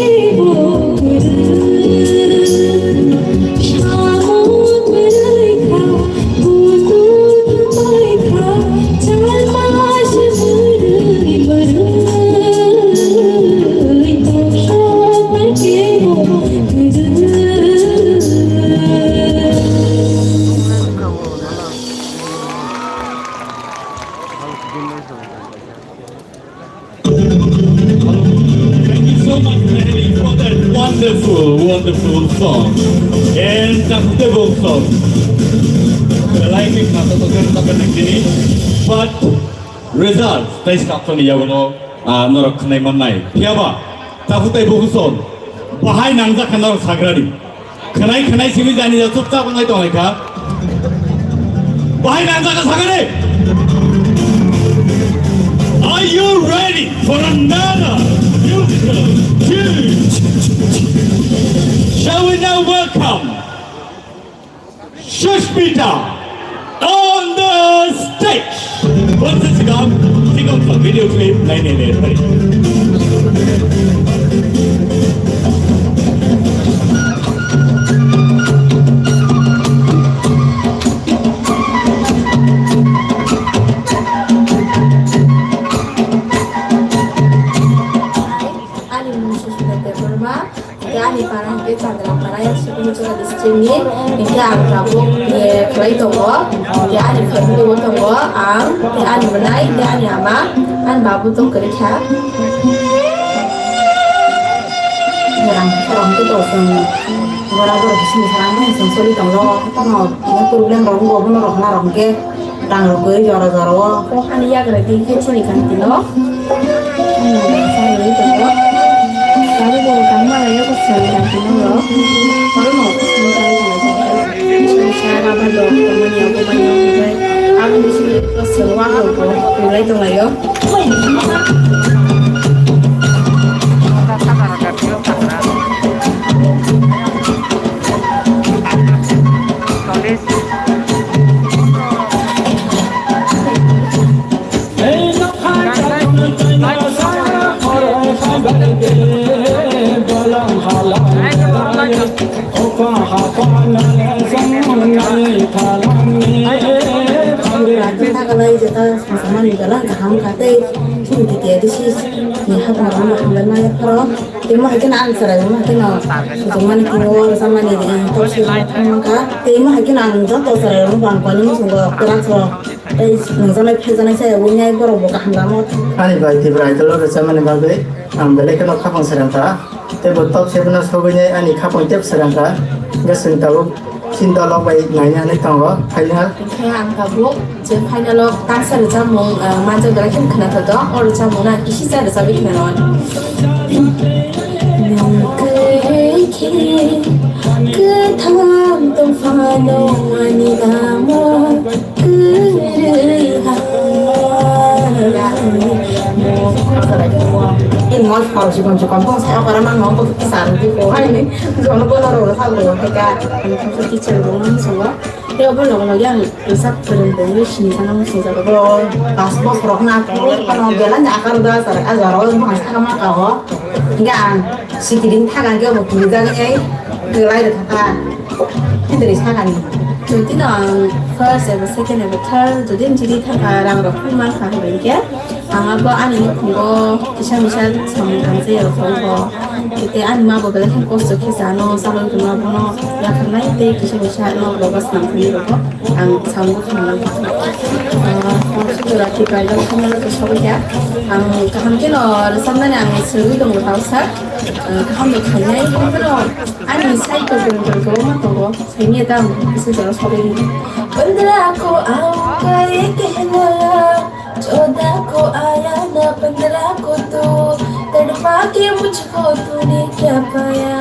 you so much, Natalie, for that wonderful, wonderful song. And the devil song. The life is not a song, but result, tei skaptoni yagono, ah, norok khwnai mannai. Phiyaba, takhuk tei bukhuk song, bahai nangjak kha norok sagrani. Khwnai khwnai simi jani ya chupchap wngnai tonglai kha. Bahai nangjak kha sakani. Are you ready for another musical tune? Shall we now welcome Sushmita on the stage. Bonsi sikam, sikam sa video clip nai nai nai nai. Ani mung Sushmita Debbarma. Hingke ani para hingke Chandrapara, yang Sukunjura district ni. Hingke ang tabuk, eh, khlai tongo. Hingke ani family bo tongo. Ang, hingke ani bwlai, hingke ani ama, ani babu tong kwrwi kha. Hingke ang khe rong khe to chwng bora bora bising bising ang song soli tongo. Kono problem rok wngkha, bono rok na rok hingke. Rang rok gwi jora jora o. Ani yagra di khe chini kanti no. Ani yagra sa rwi tongo. Kami bo kami ma ya ko sari kanti no ro. Oro no ko sari kanti no. Sa ba ba do ko mani ko mani ko. Abo ni sini ko sari wa ko ko. Ulai tongo yo. Thakalai jeta samani gala kaham kha tei chini T T A D C ni hapang rok no hambai maya pharo. Tei mo hai kheno ang chwrai rok no hai kheno sujung mani kini o rwchapmani, eh, tok se thangma kha. Tei mo hai kheno ang joto chwrai rok no bo ang koi ni muchungo kwrak rok tei nungjaknai phaijaknai chaya ui nai borok bo kaham lama o thang. Ani bai Tripura Idol o rwchapmani bagwi ang belai kheno khapang srangkha. Tei bo tok se bono sogwi nai ani khapang tep srangkha. Hwnkhe chwng tabuk Chini dolo bai naina hinwi tongo, final. Hingkhe ang tabuk je final o tangsa rwchapmung, ah, manjak belai kheno khwnathok tong. O rwchapmung no ang kisi cha rwchapwi khwnanw. Nwng kwrwi khe kwthang tong phano ani amo kwrwi ha. Nwng moi phal chikon chikon tong sai okora mang nwng kisa rwdi ko hai ni. Jono bono rw sa rw khe ka. Teacher rok no swng o. Tei obo loge loge ang rwchap kwrwng bo wngwi sini sana muchungjago. Bo pas bosor rok na, ano belai ni akar da sar, a jora o bwkhang saka ma ka o. Hingke ang sikiri thang ang ke bo kirijak ai, kwlai rwkha ta. Hindri sakani. Jodi no ang first eba second eba third, jodi ang jidi thangkha, rang rok phung mankha, hingke. Ang abo ani nukhungo kisa misa samung tangsa ya rok tongkho. Tei ani ma bo belai khe kosto khe chano, salon tongma bono yakarnai tei kisa misa no rogo swnam thani rogo ang samung tangna. Ah, ang sujura Tripura Idol final o sogwi kha. Ang kaham kheno rwchapnani ang swrwngwi tongo tausa. Ah, kaham no khainai, ani sai to kwrwng kwrwng kwbangma tongo. Saini ta ang sujura sogwi. Pandra ko aao kya ye kehna. चौदह को आया ना पंद्रह को तू, तड़पा के मुझको तूने क्या पाया।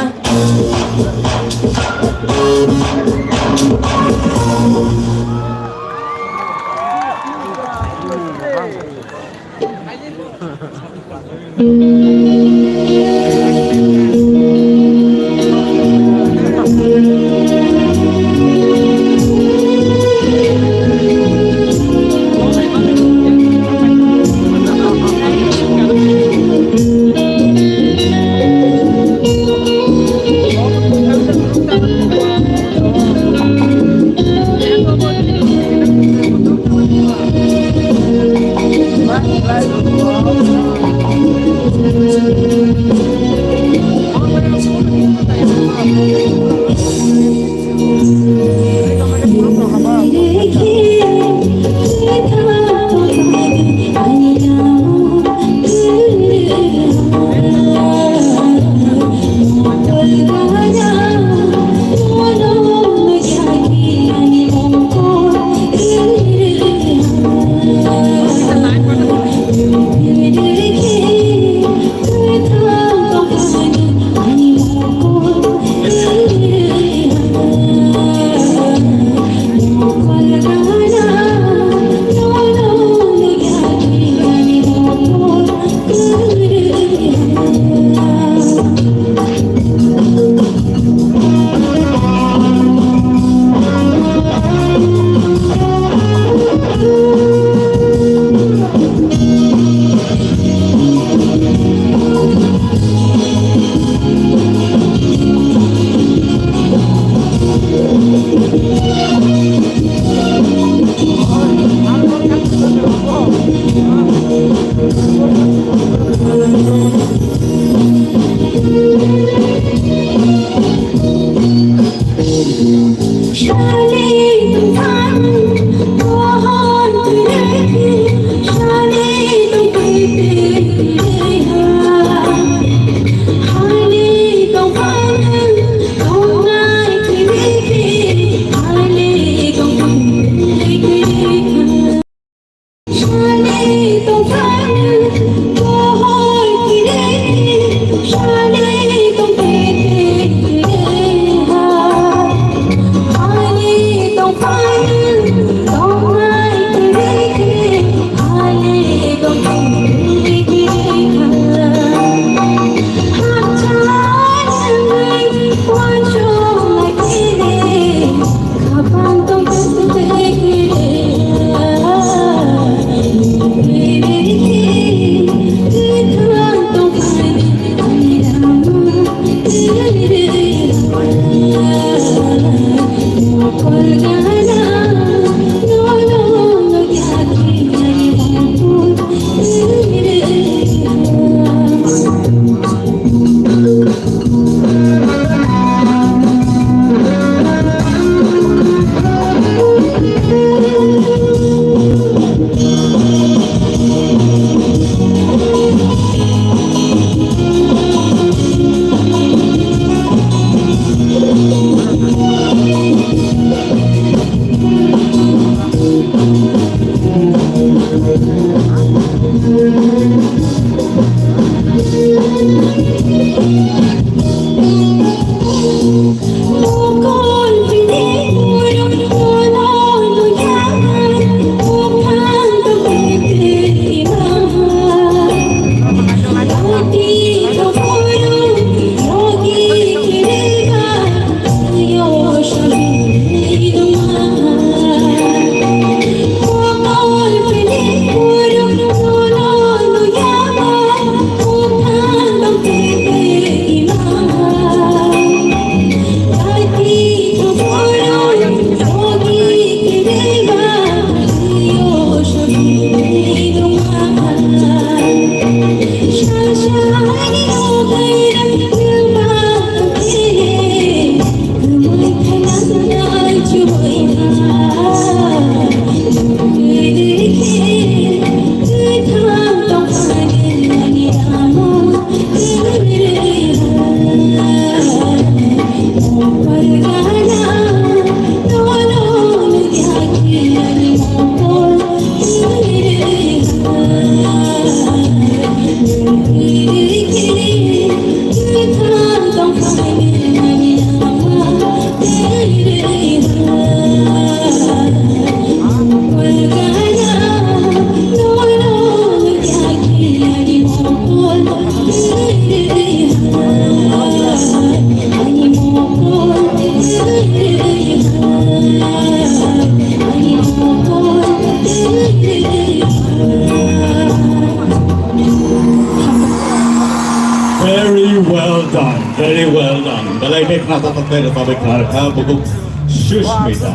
Well done, very well done. Belai khe khna tatok tei rwchapwi khna rwkha bukhuk Sushmita.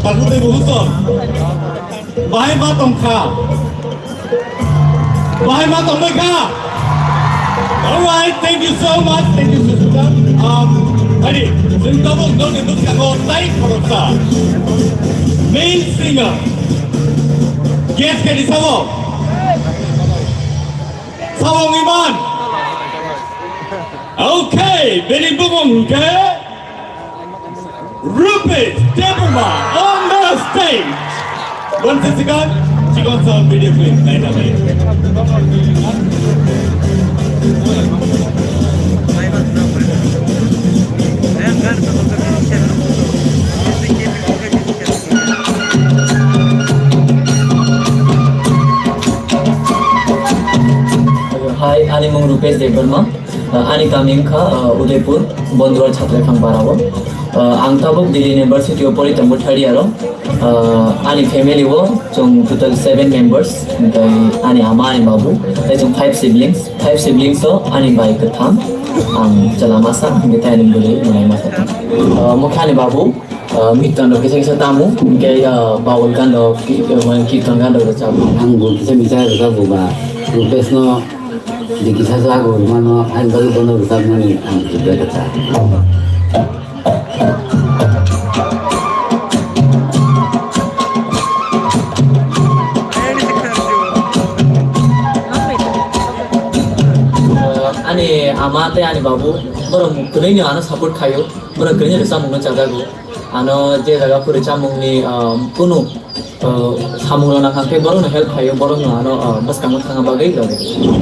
Takhuk tei bukhuk song. Bahai ma tongkha. Bahai ma tongbai kha. All right, thank you so much, thank you Sushmita. Um, hari, chwng tabuk nokni bwskango tai khoroksa main singer. Guest khe ni sabo. Sabo wngwi man. Okay, bini bumung khe Rupesh Debbarma on the stage. One second, chikon sa video clip naina bai. Hi, ani mung Rupesh Debbarma. Uh, ani kami wngkha, uh, Udaipur, Bondwal Chhatrakhang Parao. Uh, ang tabuk Delhi University o pori tongo third year o. Uh, ani family o chwng total seven members, tei ani ama, ani babu, tei chwng five siblings. Five siblings o ani bai kwtham, ang chwla masa, hingke tei ani bwrwi mwnai masa. Uh, mokhe ani babu, uh, kirtan rok kisa kisa tamo, hingke, uh, baul gan rok, ki-, uh, mane kirtan gan rok rwchapwi. Ang bo kisa misa rwchapbo ba, Rupesh no je kisa jago mano, ang bagwi bono rwchapmani ang kisa kisa. Uh, ani ama tei ani babu, borok kwrwino ano support khaio, borok kwrwino rwchapmungno chajago. Ano je jaga phuri chamungni, ah, kunu, ah, samung rok nang khe borokno help khaio, borokno ano, ah, bwskango thangna bagwi rw.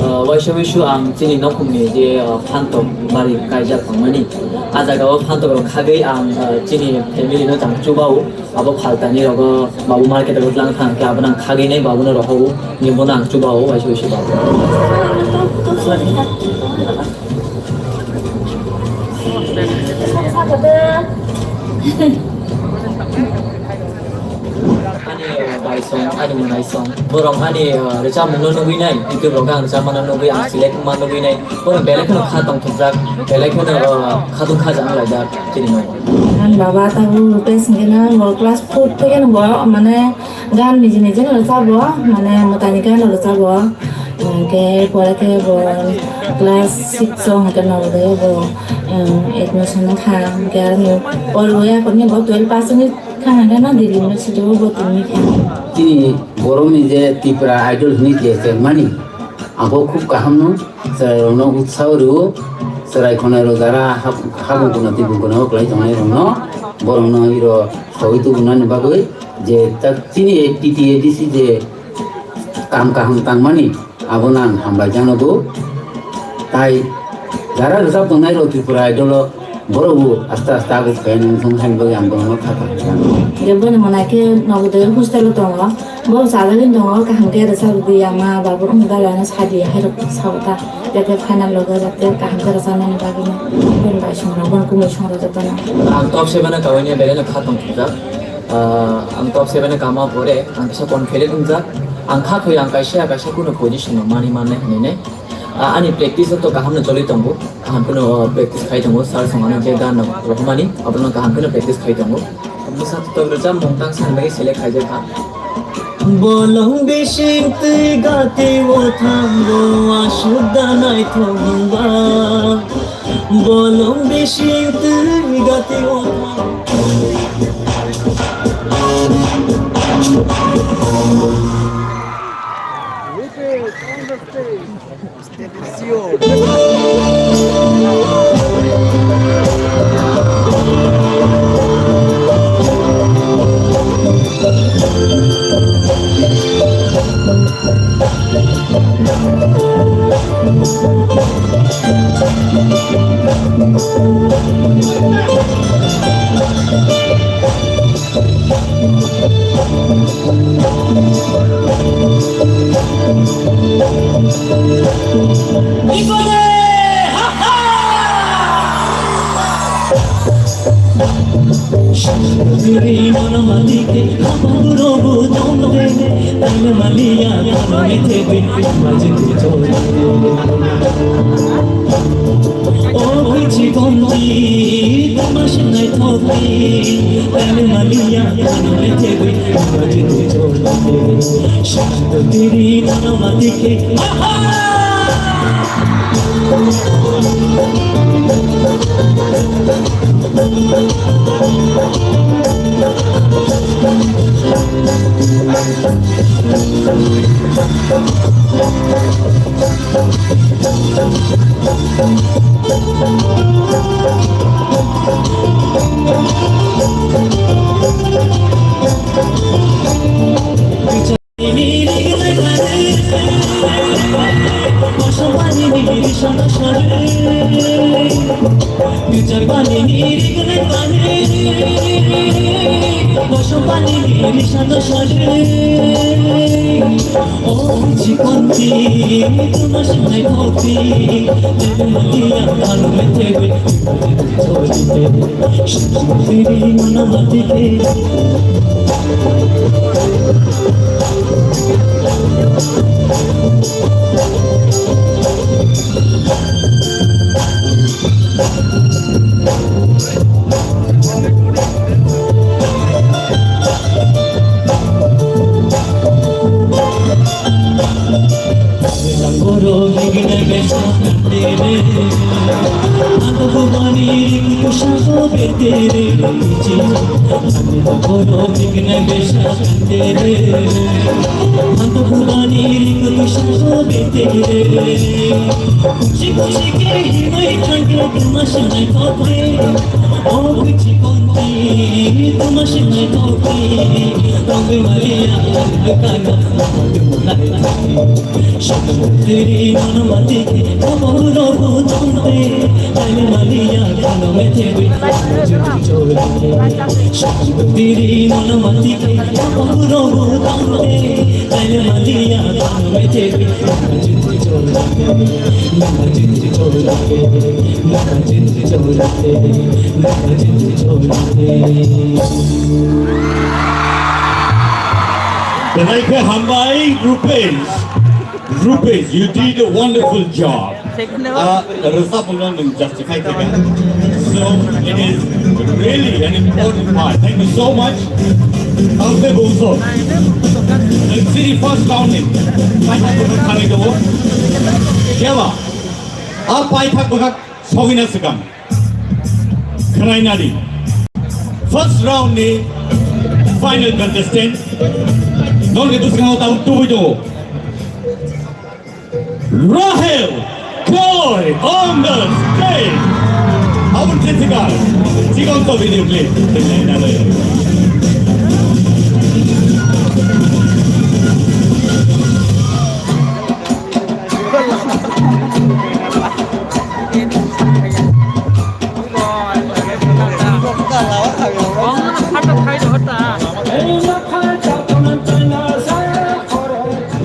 Ah, waisa waisu ang chini nokhungni je, ah, phantok bari kaijak tongmani, ah jaga o phantok rok khagwi ang, ah, chini family no tang chubao, abo phaltani rogo babu market rogo tlang thang khe abono ang khagwi nai babuno rohao, ni bono ang chubao waisa waisu babu. Ani, uh, bai song, ani mwnai song. Borok ani, uh, rwchapmungno nugwi nai, YouTube rogo ang rwchapmano nugwi, ang select wngma nugwi nai. Borok belai kheno kha tongthokjak, belai kheno, uh, kha duk kha jang laijak chini nogo. Ani baba tabuk tei singkhe no bo class four theke no bo mane Gan niji niji no rwchapbo, mane mwtaini gan no rwchapbo. Hwnkhe pore khe bo class six o hwnkhe Navodaya o bo, em, admission wngkha. Hwnkhe aroni o Navodaya aphuru bo twelve pass wngwi kha hwnkhe no Delhi University o bo tongwi kha. Chini borokni je Tripura Idol hinwi je chengmani, abo khub kaham no, chwrairokno utsaho rwo, chwrai khwnairok jara hab-, habung guna tibung guna o kwlai tongnairokno, borokno iro saui tubunani bagwi je tak chini A T T A D C je kam kaham tangmani, abono ang hambai janogo. Tai jara rwchap tongnairok Tripura Idol o, borok bo aste aste aguk khe nung thung thani bagwi ang borokno kha kha kha. Je boni mwnai khe Navodaya hostel o tongo, bo chajagwi tongo, kaham khe rwchap rwdi, ama babu wng dala no sadi hai rok sao ta, jate final logo jate kaham khe rwchapnani bagwi no boni bai song rok, boni kumui song rok jotono. Ang top seven o kaui ni belai no kha tong thupjak. Ah, ang top seven o kama pore ang kisa confident wngjak. Ang kha khoi ang kaisa kaisa kuno position no mani mannai hinwi nai. Ah, ani practice to kaham no choli tongo. Kaham kheno, oh, practice khai tongo, sir song ano je gan no rohormani, abono kaham kheno practice khai tongo. Bwsa tok rwchapmung tang san bai select khai jakha. Bolong bising twi gati o thango, aswk da naithok wngba. Bolong bising twi gati o thango. Maliya, maliya, maliya, maliya. O kichi konti, tama shinai thokti, tani maliya, tani mete gui, majin chole. Shanto tiri nana matike. Aha! Belai khe hambai, Rupesh. Rupesh, you did a wonderful job. Ah, rwchapmungno nwng justify khaikha. So, it is really an important part. Thank you so much. Tangte bungso. Nwng chini first round ni paithak bwkhak khanai tongo. Keba? A paithak bwkhak sogwina swkang. Khwnai nadi. First round ni final contestant. Nokni bwskango tabuk tubui tongo. Rahel Koi on the stage. Abun Jessica, chikon to video clip.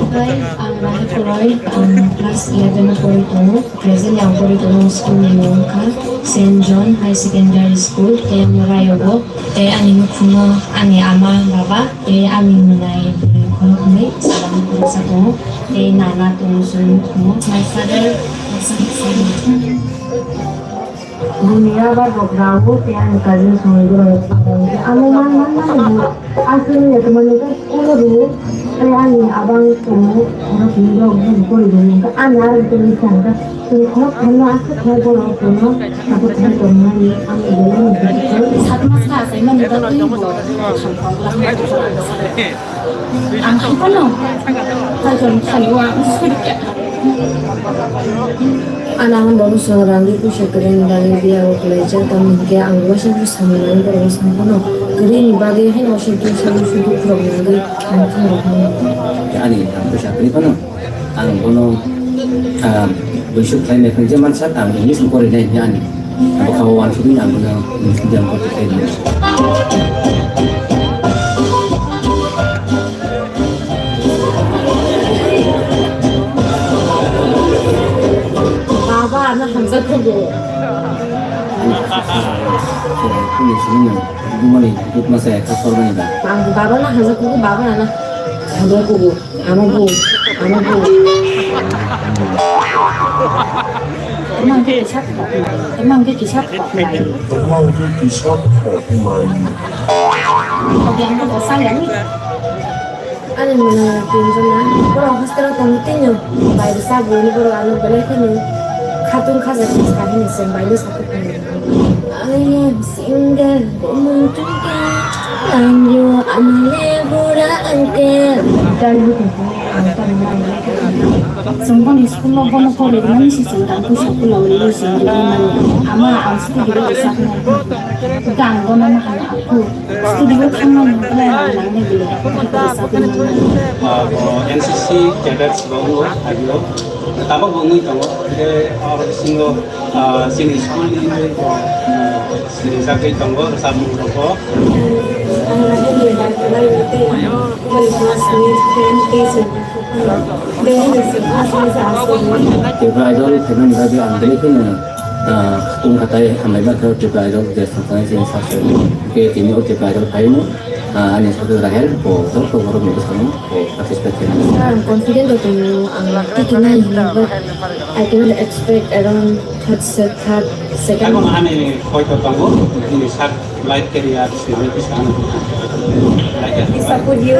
Hi, ang Rahel Koi, ang class eleven o pori tongo. Presently ang pori tongo school ni mung wngkha Saint John High Secondary School, tei ang rayogo, tei ani nukhungo ani ama, baba, tei ani mwnai bwrwi khoroknwi, chwla khoroksa tongo, tei nana tongo, chwng tongo. My father, Buni yabar rok rawo tei ani cousin songwi borok rok tongkha. Amo man man mani bo aswk wngya tongmani tei school o rwo tei ani abang tongo borok ni rok bini pori rwo hwnkha ani aro tei wngkha hwnkha tei khorok thanno aswk khe borok rok tongno abo khai tongmani ani belai ni. Satma sa achaimani bagwi bo thamkha. Ang hai phano kaitor thani o ang suri kha. Ano ang bo bwskango rang ri puisa kwrwini bagwi biya o kwlaijak, tamo hinkhe ang waisa bwsa samani bagwi borokno sam phano kwrwini bagwi haino waisa khe sabo sudu khoroknwi wngwi ang thangwi thangwi. Ani ang puisa kwrwi phano. Ang bono, ah, buisuk khlainai phano je mansak ang English ni porinai hwnwi ani bwkhao uansukwi ang bono English medium o porti khlainai. Baba, ano hamjak khugo. Ani kha kha, khe, khe, khe, khe, bumani duk masa kha kormani ba. Ang baba no hamjak khugo, baba ano. Ano bu, ano bu, ano bu. Tamang ke kisa khok mai, tamang ke kisa khok mai. Tamang ke kisa khok mai. Oke, ano bu sayang. Ani mwnwi tinjona, borok hostel o tongwi tini bairwsa bwrwini borok ano belai kheno khatungkha jak kha hwnwi chwng baino sakha phano. I am single, woman to get, and you are my Lebura uncle. Chwng bono school o bono pori mani si chwng tang puisa kula uri si ama ang school o sakno gang bono ma hano aku. Studio thangmani plan nangnai bile. Abo N C C cadets rok no agio. Tabok bo wngwi tongo. Hwnkhe abo bisingo, ah, chini school ni wngwi bo, ah, sini jagwi tongo, rwchapmung rok bo. Tripura Idol phaimani bagwi ang belai kheno, ah, khatung khatai hambai mankha Tripura Idol je swngchanai chini sasoi. Hwnkhe tini o Tripura Idol phaino, ah, ani sasoi Rahel bo joto borok ni bwskango bo participate khainai. Sir, ang confident o tongo, ang tikina hinwi, but I cannot expect around third se-, third, second. Abo ani koi to tongo, bini sak life career swnamwi kisa ano. Like that. Support you.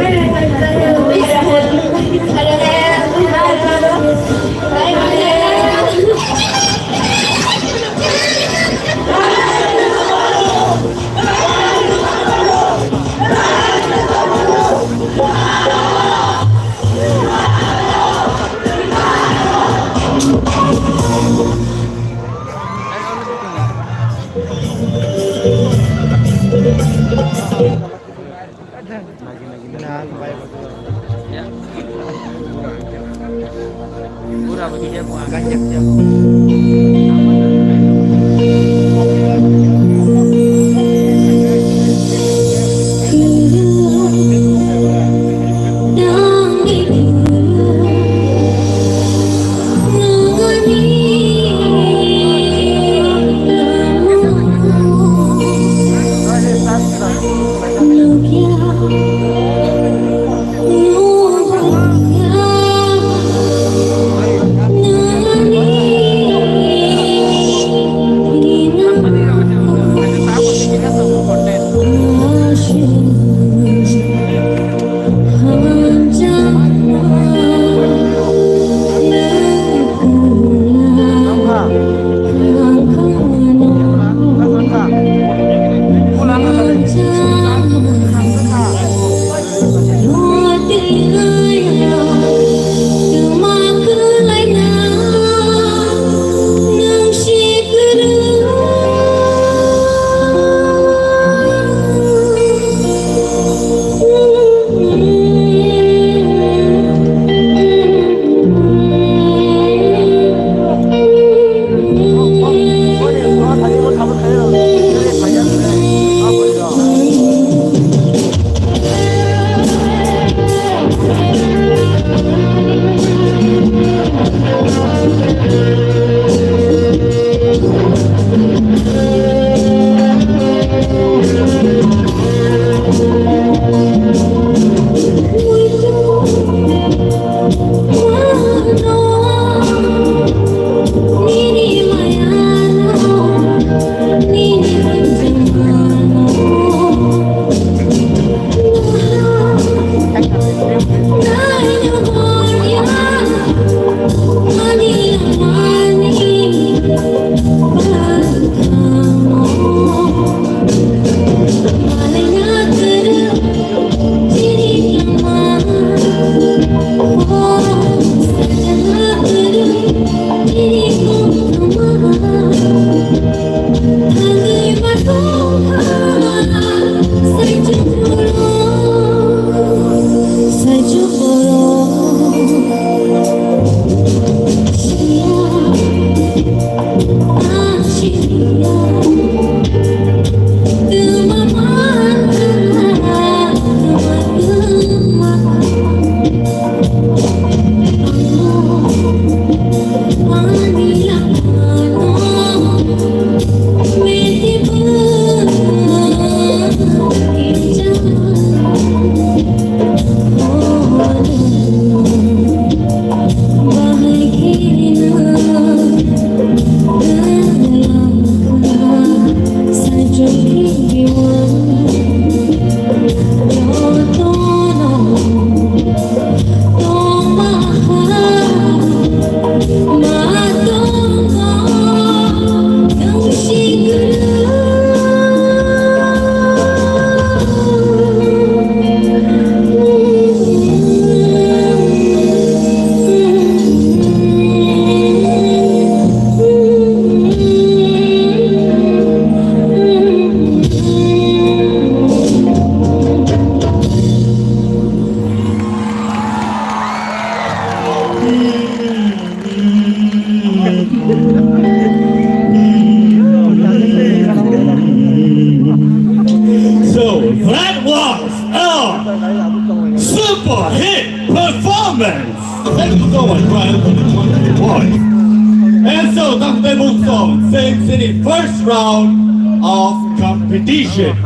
Sini first round of competition.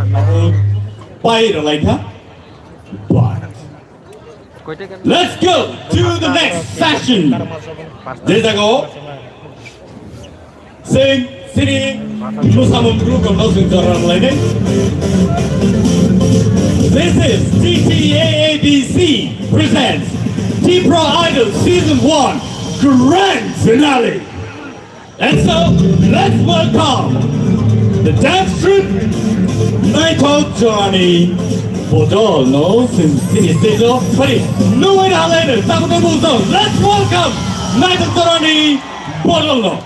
Pai ralaikha. But let's go to the next session. Jejago. Sing, sini, musamung group of nursing jorang lainai. This is T T A A B C presents T-Pro Idol Season one Grand Finale. And so, let's welcome the dance troupe, Naithok Jorani Bodol, no? Sing, sini, stage o, pari, no way to later, tamu tamu zone. Let's welcome Naithok Jorani Bodol, no?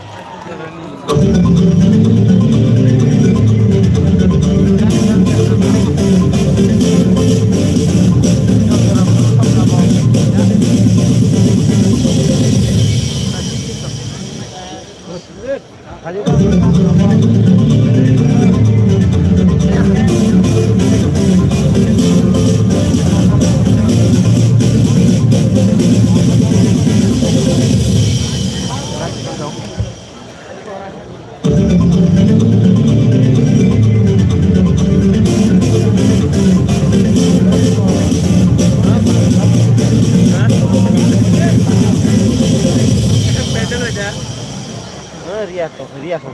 Riya to, Riya to.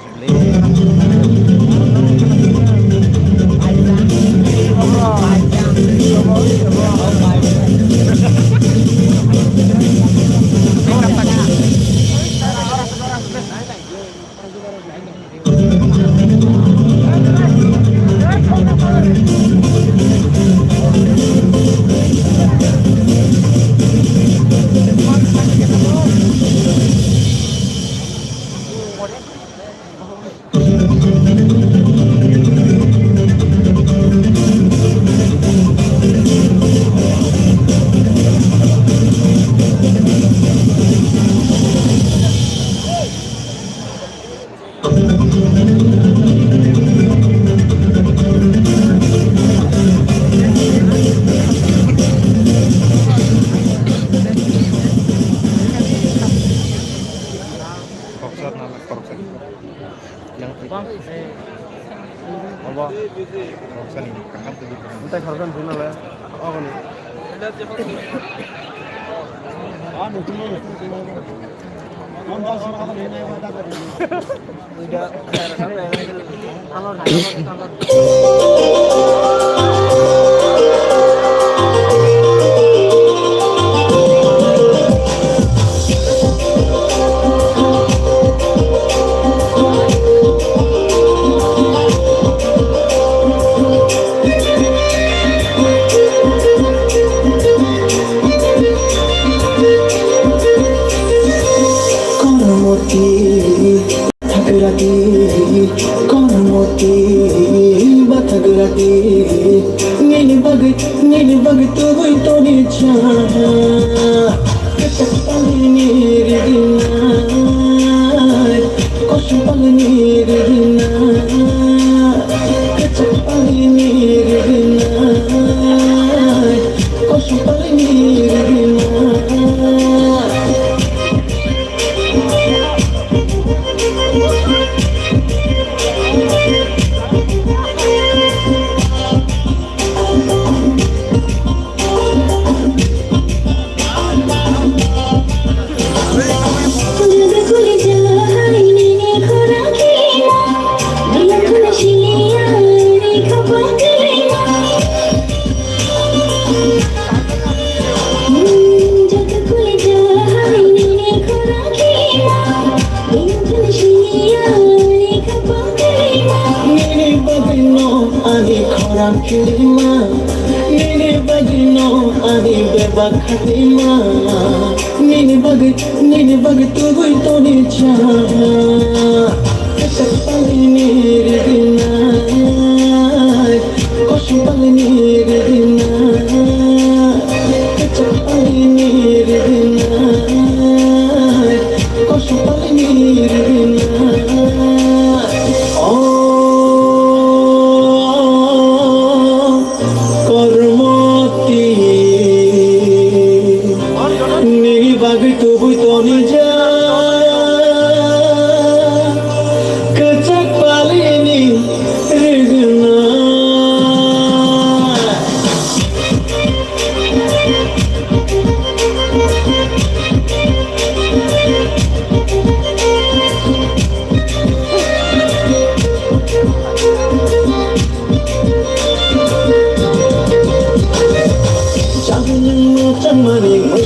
Koksar nala koksar. Yang itu. Apa? Koksar ni, kakak tu di. Entah koksar di mana lah? Apa ni? Kormoti, thakrati, kormoti, bathakrati, nini bagwi, nini bagwi tubui toni cha. Kesak palini rigina, kosom palini rigina, kesak palini rigina, kosom palini rigina. Nini bagwino ani khorang kirima, nini bagwino ani bebak khatima, nini bagwi, nini bagwi tubui toni cha. Kesak palini rigina, kosom palini rigina, kesak palini rigina, kosom palini rigina. Oh, kormoti, nini bagwi tubui toni ja.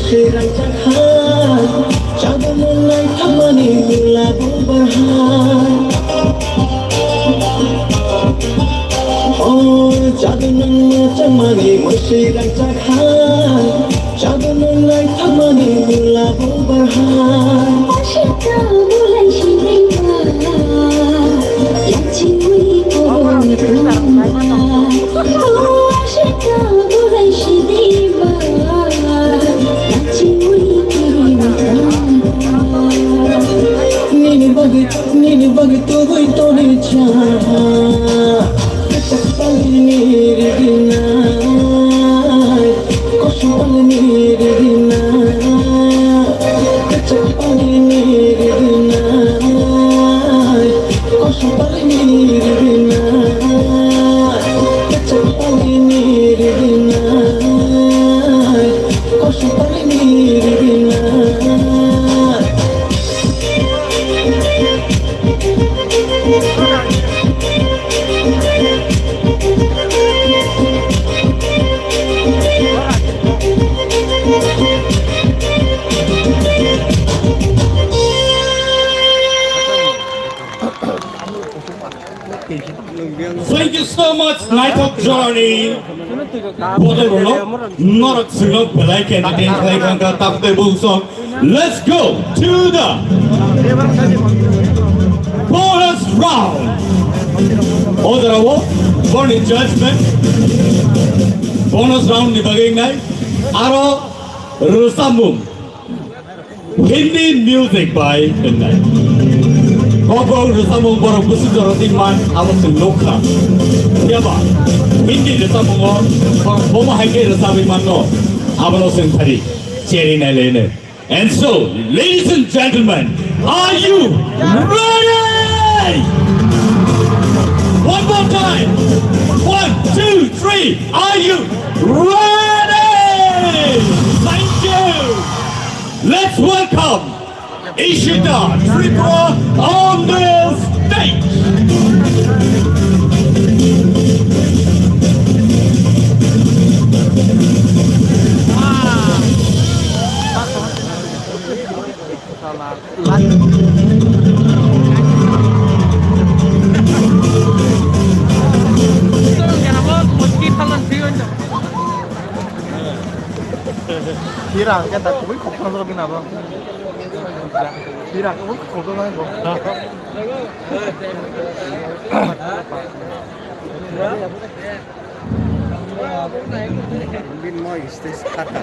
Sirang chakha, chadon nai thamani mula bubar hai. O chadon nai chamani masirang chakha, chadon nai thamani mula bubar hai. Ashita bulai shidai. Nini bagwi, nini bagwi tugwi toni cha. Kachak pali ni rigina. Kosom pali ni rigina. Kachak pali ni rigina. Kosom pali ni rigina. Kachak pali ni rigina. Kosom pali ni rigina. Thank you so much, Night of Journey. Bodol rok, norok singno belai khe entertain khlai kha, tapte bulsong. Let's go to the bonus round. O jora o, boni judgment. Bonus round ni bagwi nai, aro rwchapmung. Hindi music bai hwnwi. Kokborok rwchapmung borok bwswk jora twi man abo chwng nukha. Phiya ba Hindi rwchapmungo borok bomo hai khe rwchabwi manno abono chwng phari cheri nai laino. And so, ladies and gentlemen, are you ready? One more time. One, two, three. Are you ready? Thank you. Let's welcome Ishita Tripura on the stage. Hira, hingke tak kubui khok thang jora bini abo. Hira, kubui khok thang jora bo. Bini moi stage kha kha.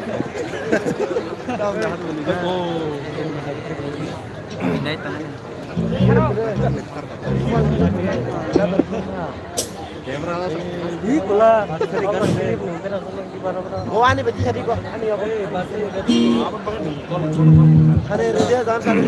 Ani beti sari ko, ani abo. Ani rede dan sari.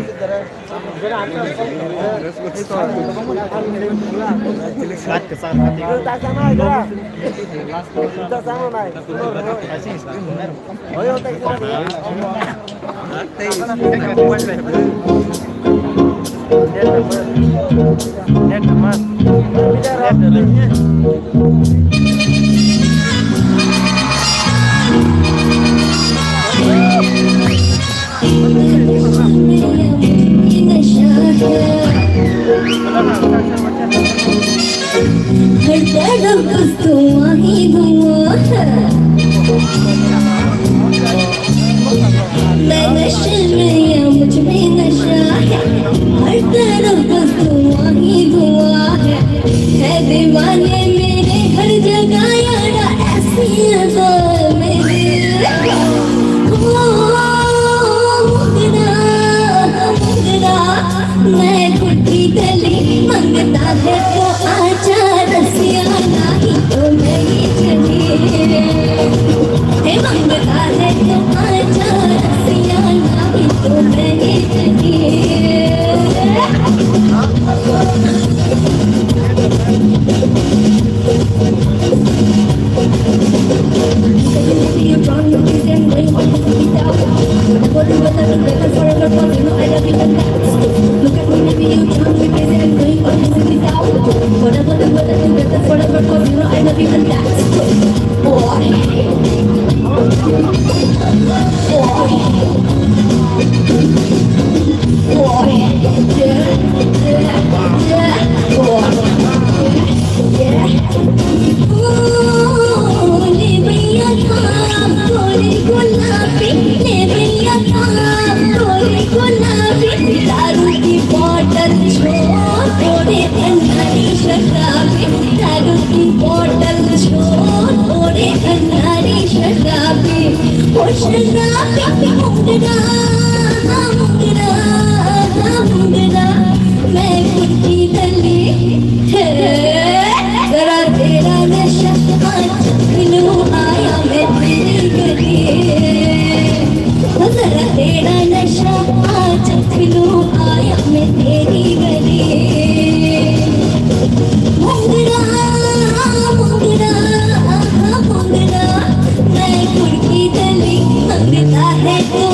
हर तरफ बस धुआं ही धुआं है। मैं नशे में या मुझ में नशा है। हर तरफ बस धुआं ही धुआं है। है दीवाने मेरे हर जगह यारा ऐसी अदा मेरी। ओ, मुगदा, मुगदा। मैं गुट्ठी गली मंगता है तो आजा रसिया, नहीं तो मैं ये चली रे। हे मंगता है तो आजा रसिया, नहीं तो मैं ये चली रे। शराबी, दारू की बोतल छोड़, ओरे अन्नारी शराबी, ओ शराबी, मुंगरा, मुंगरा, मुंगरा, मैं कुर्की गली, हे, जरा तेरा नशा, आज लूं आया मैं तेरी गली। जरा तेरा नशा, आज लूं आया मैं तेरी गली। मुंगरा, मुंगरा, मुंगरा, मैं कुर्की गली मंगता है तो,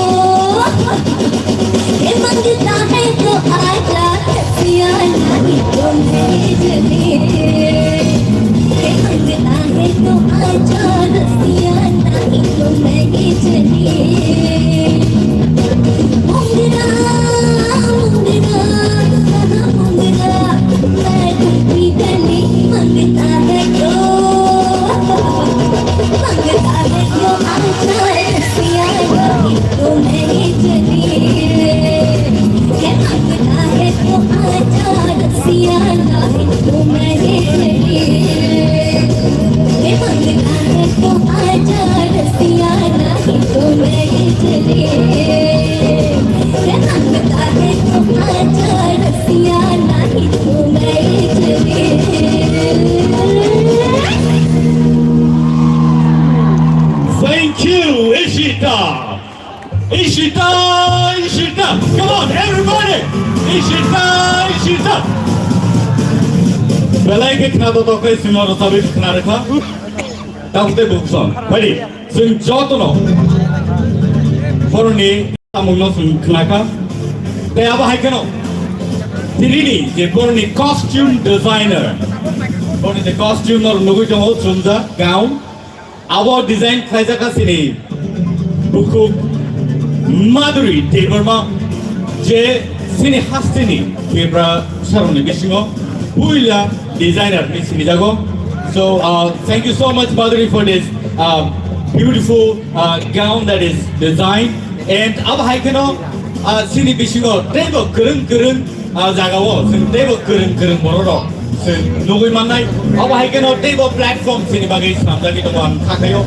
ये मंगता है तो आजा, रसिया नहीं तो मैं चली। ये मंगता है तो आजा, रसिया नहीं तो मैं चली। मुंगरा, मुंगरा, मुंगरा, मैं कुर्की गली मंगता है तो, मंगता है तो आजा, रसिया नहीं तो मैं चली। ये मंगता है तो आजा, रसिया नहीं तो मैं चली। ये मंगता है तो आजा, रसिया नहीं तो मैं चली। ये मंगता है तो आजा, रसिया नहीं तो मैं चली। Thank you, Ishita. Ishita, Ishita. Come on, everybody. Ishita, Ishita. Belai khe khna do tokhe simo rosabi khna rekha. Taste bukson. Phaidi, chwng jotono boroni samungno chwng khnakha. Tei abo hai kheno tinini je boroni costume designer, boroni je costume no nugui tongo chumjak gown. Abo design khlaijak kha chini bukhuk Madhuri Debbarma, je chini hasteni Tripura saroni bisingo puila designer ni sinijago. So, uh, thank you so much, Madhuri, for this, uh, beautiful, uh, gown that is designed. And abo hai kheno, uh, chini bisingo teibo kwrwng kwrwng, ah, jagao chwng teibo kwrwng kwrwng bororok chwng nugui mannai. Abo hai kheno teibo platform chini bagwi swnamjagwi tongo ang kha khaio.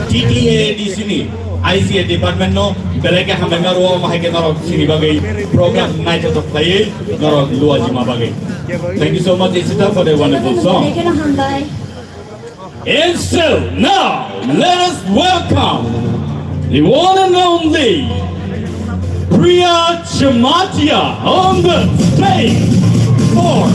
T T A D C ni I C A department no belai khe hambai ma rwo, abo hai khe norok chini bagwi program naithothok khlaiwi norok luajima bagwi. Thank you so much, Ishita, for the wonderful song. And so now, let us welcome the one and only Priya Jamatia on the stage for.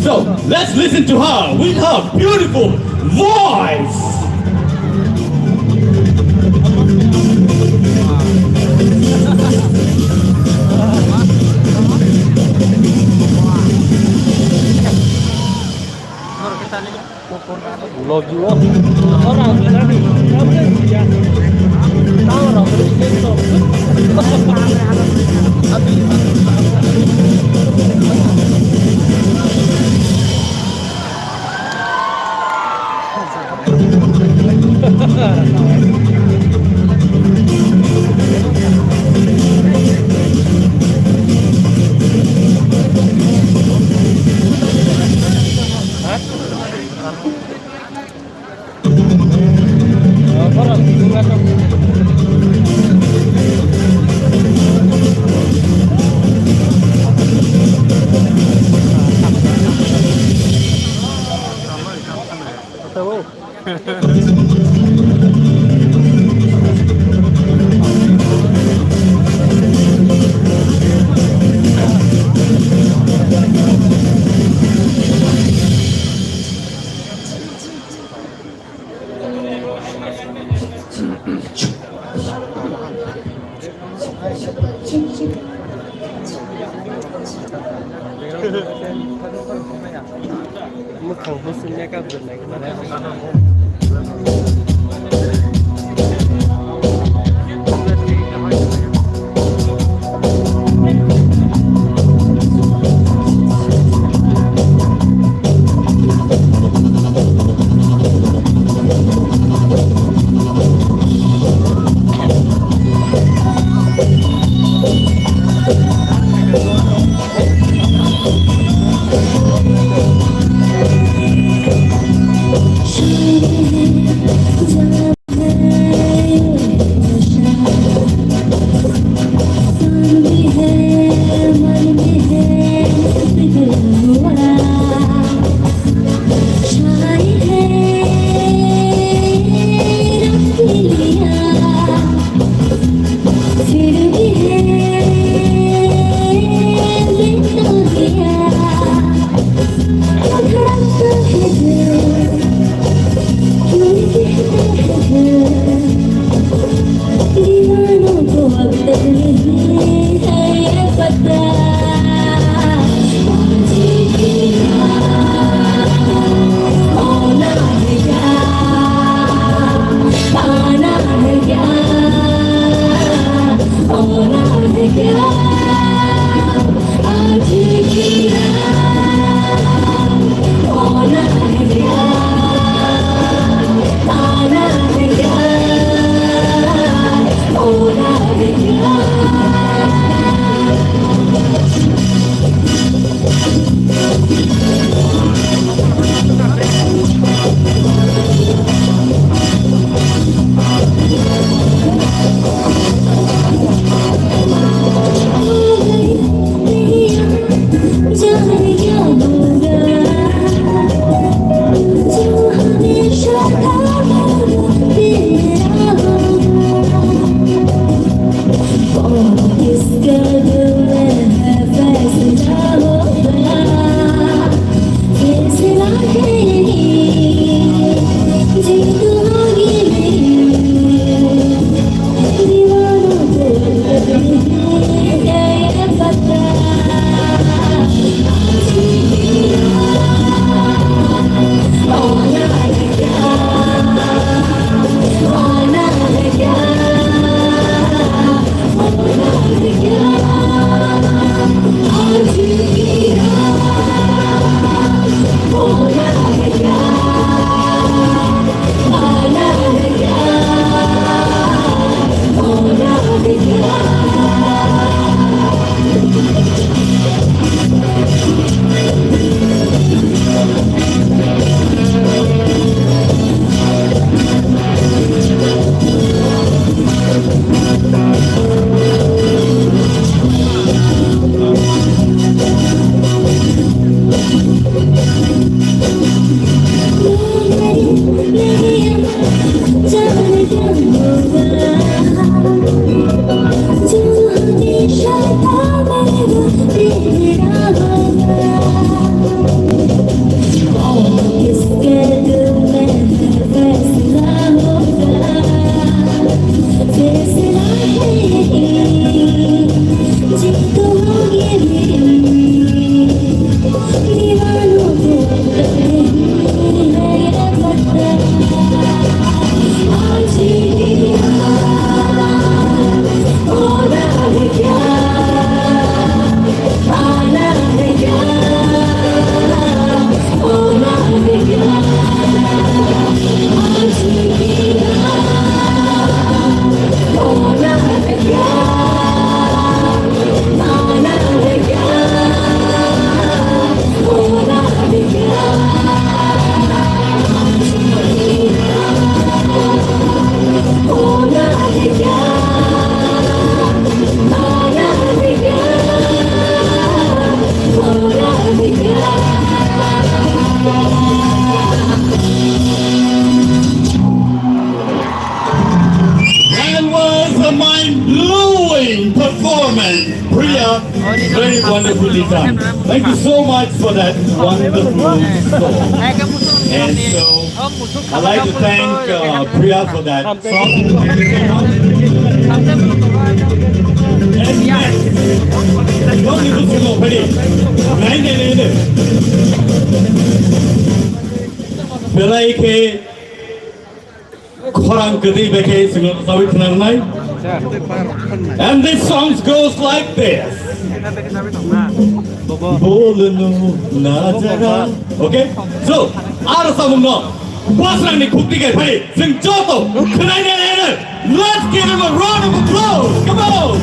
So, let's listen to her with her beautiful voice. Love you all. Mwkhang busu makeup rwnai. That was a mind-blowing performance. Priya, very wonderfully done. Thank you so much for that wonderful song. And so, I'd like to thank uh, Priya for that song. And next, don't need to sing already. Nine, nine, nine, nine. Belai khe khorang kwtwi bai khe chwngno rwchapwi thwna rwnai. And this song goes like this. Bolno na jara. Okay? So, aro samungno bwsrangni khukti kai phai chwng joto khwnai nai nai. Let's give him a round of applause. Come on.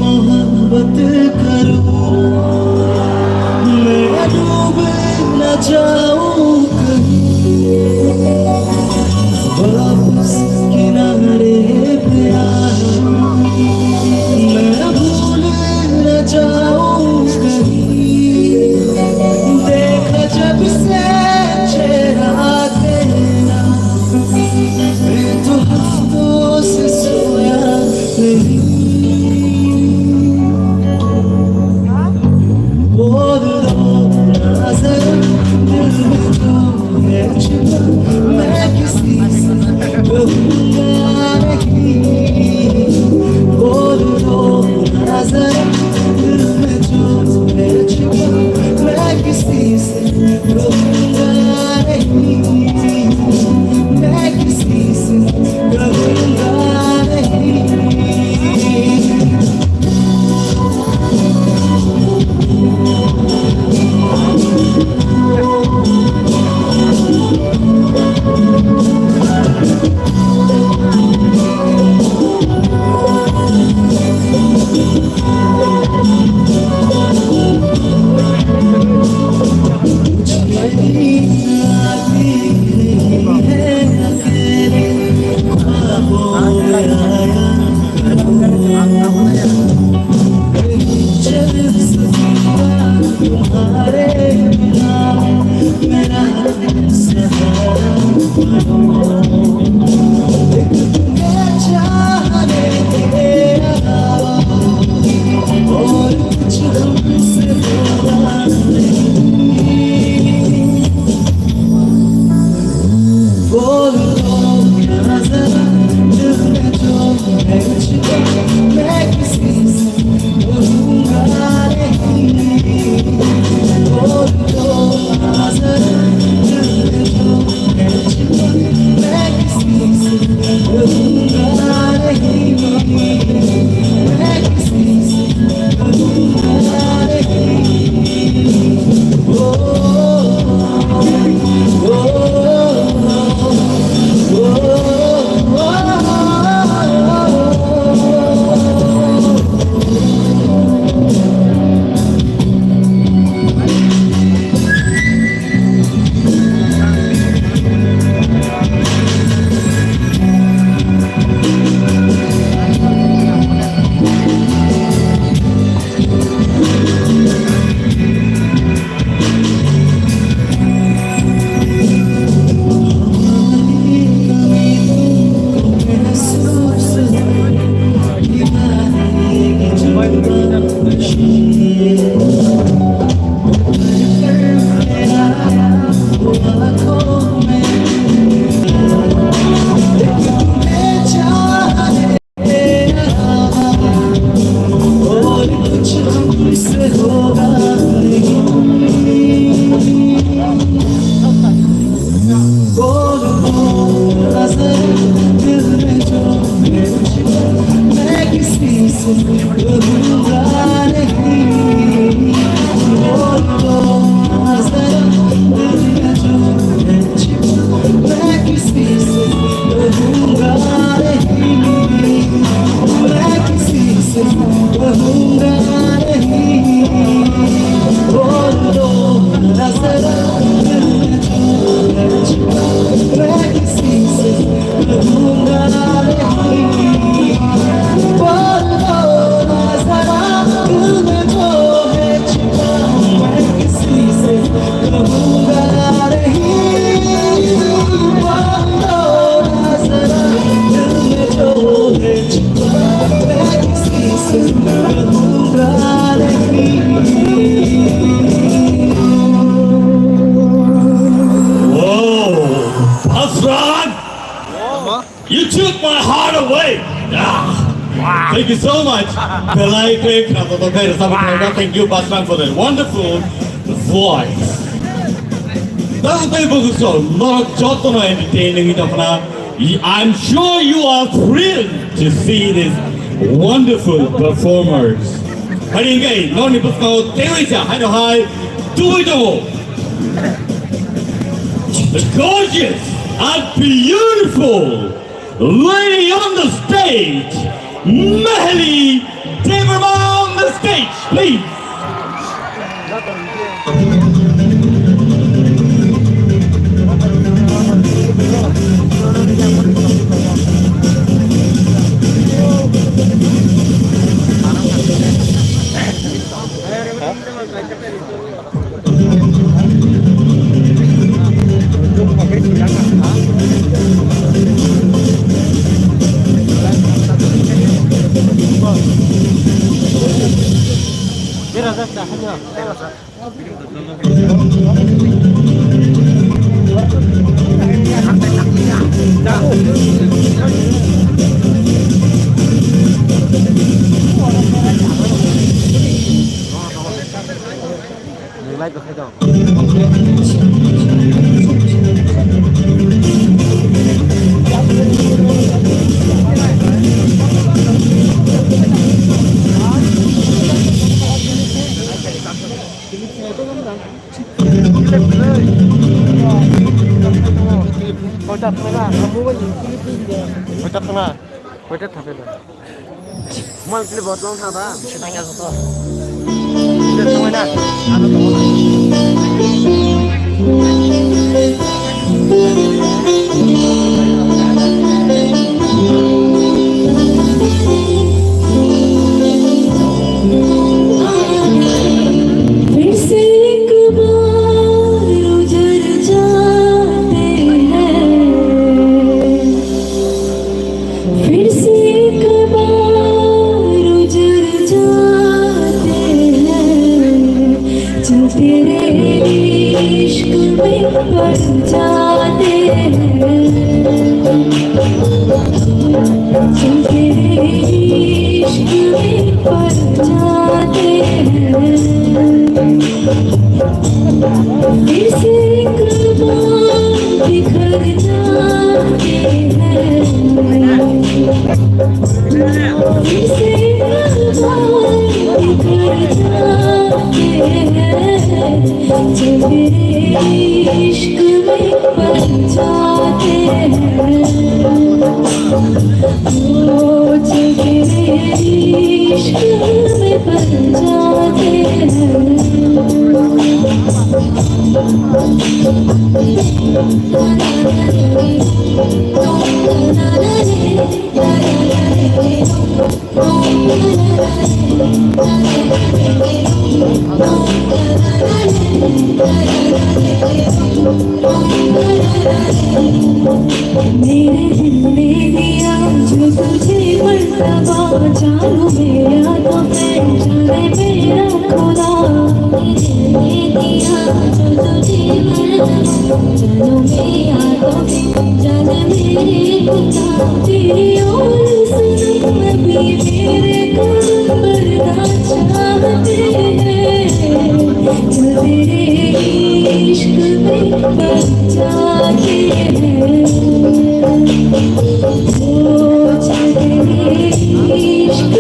मोहब्बत करूं, मैं डूब न जाऊं कहीं। वापस किनारे पे आ, मैं भूल न जाऊं कहीं। देखा जब से चेहरा तेरा, मैं तो हफ्तों से सोया नहीं। बोल दो ना जरा दिल में जो है छिपा, मैं किसी से कहूँगा नहीं। बोल दो ना जरा दिल में जो है छिपा, मैं किसी से कहूँगा नहीं। मैं किसी से कहूँगा नहीं। Whoa! Basran! You took my heart away! Ah, thank you so much! Belai khe khna to to khe rwchapmung khlaijak. Thank you, Basran, for that wonderful voice. Tamo tei bukuso norok jotono entertaining wngwi tongkhna. I'm sure you are thrilled to see these wonderful performers. Hai hwnkhe norokni bwskango teiwi sa haino hai tubui tongo. The gorgeous and beautiful lady on the stage, Mahali Debbarma on the stage, please. Nwng live rw khai tong. Koita thangna? Koita thangna? Mal kili botol thang da. Bisi thang ya joto. Bisi thang na. Ano to. फिर से एक बार उजड़ जाते हैं। फिर से एक बार उजड़ जाते हैं, जो तेरे इश्क में पड़ जाते हैं, जो तेरे इश्क में पड़ जाते हैं। फिर से एक बार बिखर जाते हैं, फिर से एक बार बिखर जाते हैं, जो मेरे इश्क में पड़ जाते हैं। ओ जो तेरे इश्क में पड़ जाते हैं। मेरे दिल ने दिया जो तुझे मर्तबा, जानू मेरा तो मैं, जाने मेरा खुदा। मेरे दिल ने दिया जो तुझे मर्तबा, जानू मेरा तो मैं, जाने मेरे खुदा। तेरी और सनम भी मेरे कमर दर्द चाहते हैं, जो तेरे इश्क में पड़ जाते हैं, वो जो तेरे इश्क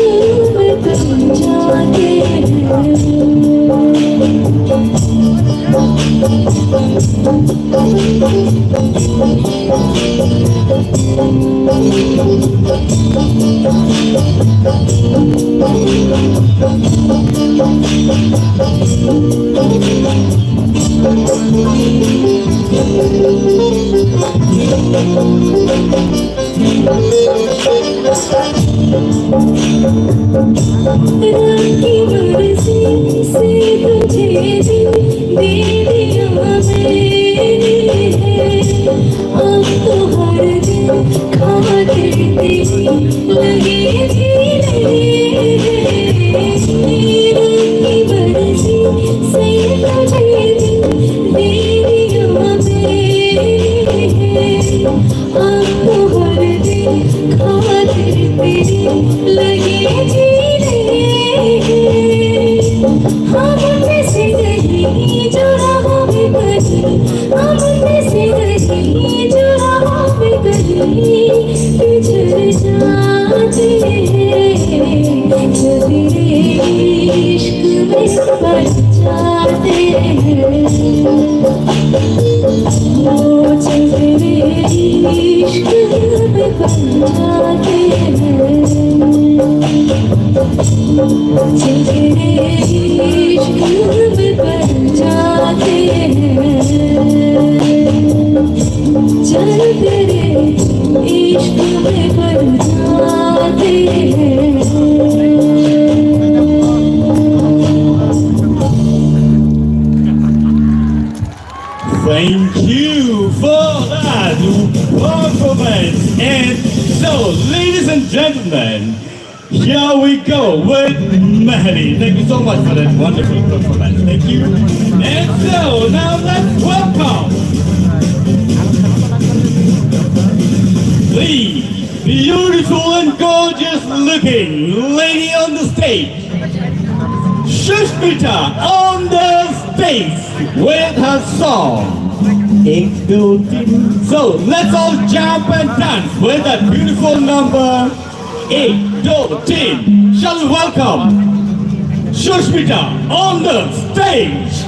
रात की बरसी से तुझे भी दे दिया मैंने। अब तो हर दिन खातिर तेरी लगे जी रहे हैं। रात की बरसी से तुझे भी दे दिया मैंने। अब तो हर दिन खातिर तेरी लगे जी रहे हैं। हम में से नहीं जो राहों में कहीं, हम में से नहीं जो राहों में कहीं बिछड़ जाते हैं, जो तेरे इश्क में पड़ जाते हैं। वो जो तेरे इश्क में पड़ जाते हैं, जो तेरे इश्क में पड़ जाते हैं, जो तेरे इश्क में पड़ जाते हैं। Thank you for that performance. And so, ladies and gentlemen, here we go with Mehdi. Thank you so much for that wonderful performance. Thank you. And so, now let's welcome the beautiful and gorgeous looking lady on the stage, Sushmita on the stage with her song. Ek, do, teen. So let's all jump and dance with that beautiful number. Ek, do, teen. Shall we welcome Sushmita on the stage?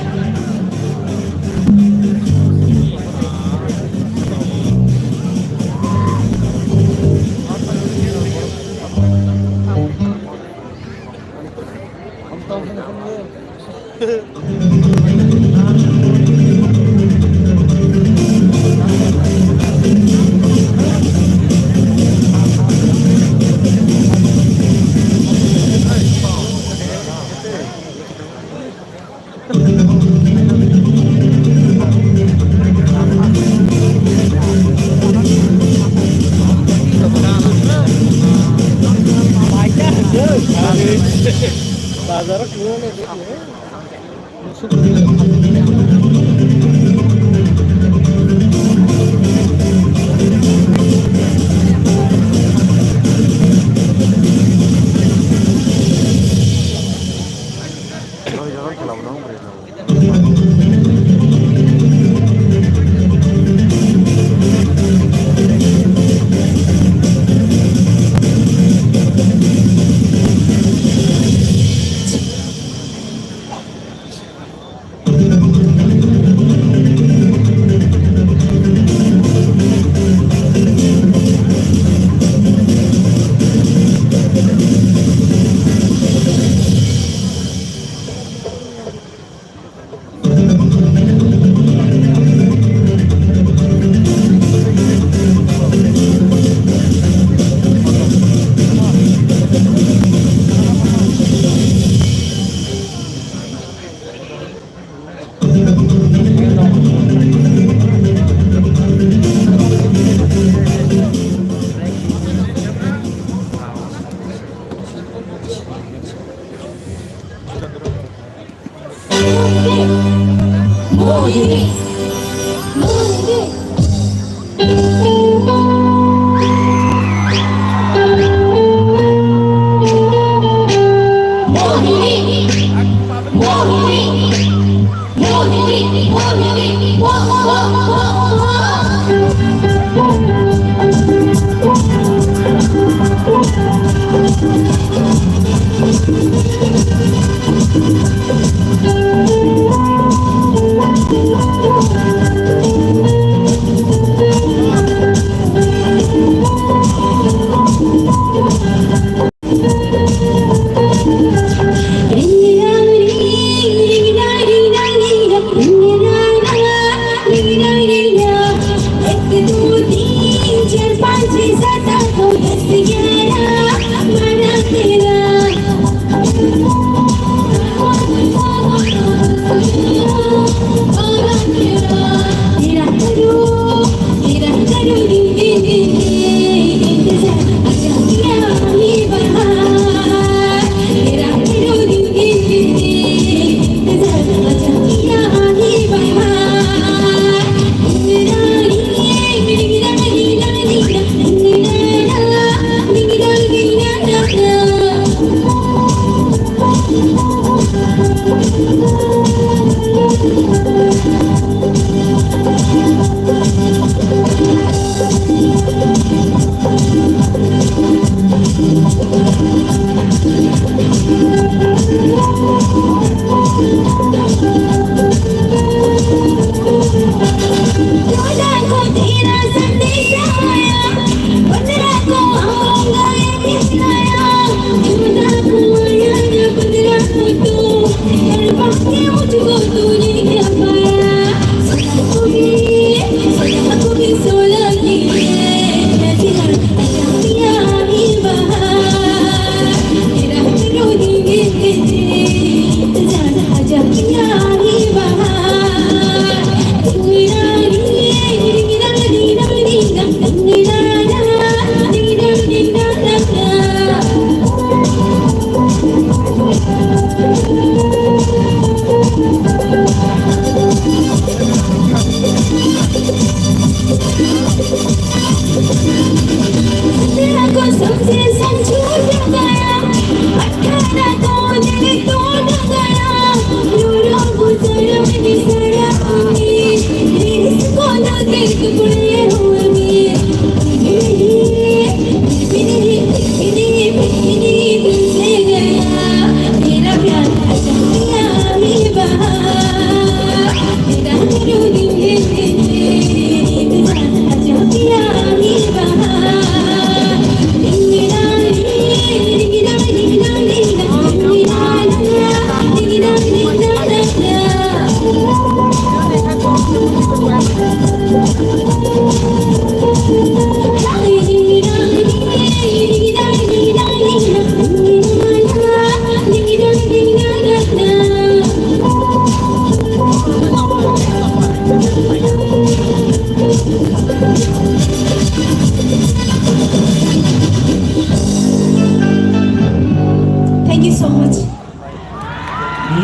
Thank you so much.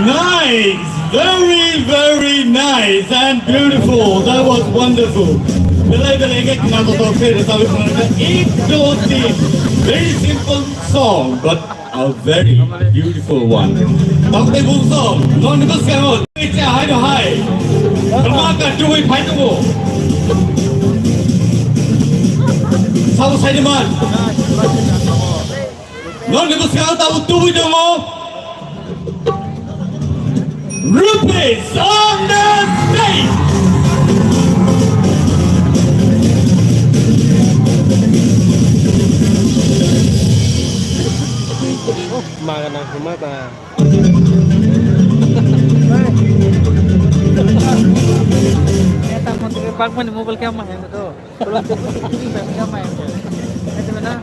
Nice! Very, very nice and beautiful. That was wonderful. Belai belai khe khna tongthok khe rwchapwi phunukha ek do teen. Very simple song, but a very beautiful one. Tabuk tei bung song, nokni bwskango tei cha hai no hai. Kama ka tubui phai tongo. Sabo saini man. Nokni bwskango tabuk tubui tongo. Rupees on the stage. Maga nang hima ta. Eta mantri bak mani mobile kya mahe to. Belum cukup cukup kya mahe. Eta mana?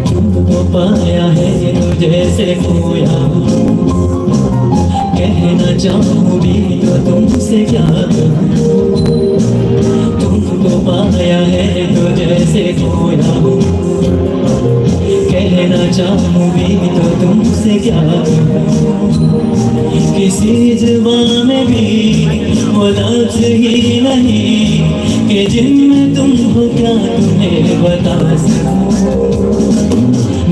तुमको पाया है तो जैसे खोया हूँ। कहना चाहूँ भी तो तुमसे क्या कहूँ। तुमको पाया है तो जैसे खोया हूँ। कहना चाहूँ भी तो तुमसे क्या कहूँ। किसी जुबान में भी वो लफ्ज ही नहीं कि जिनमें तुम हो क्या तुम्हें बता सकूं।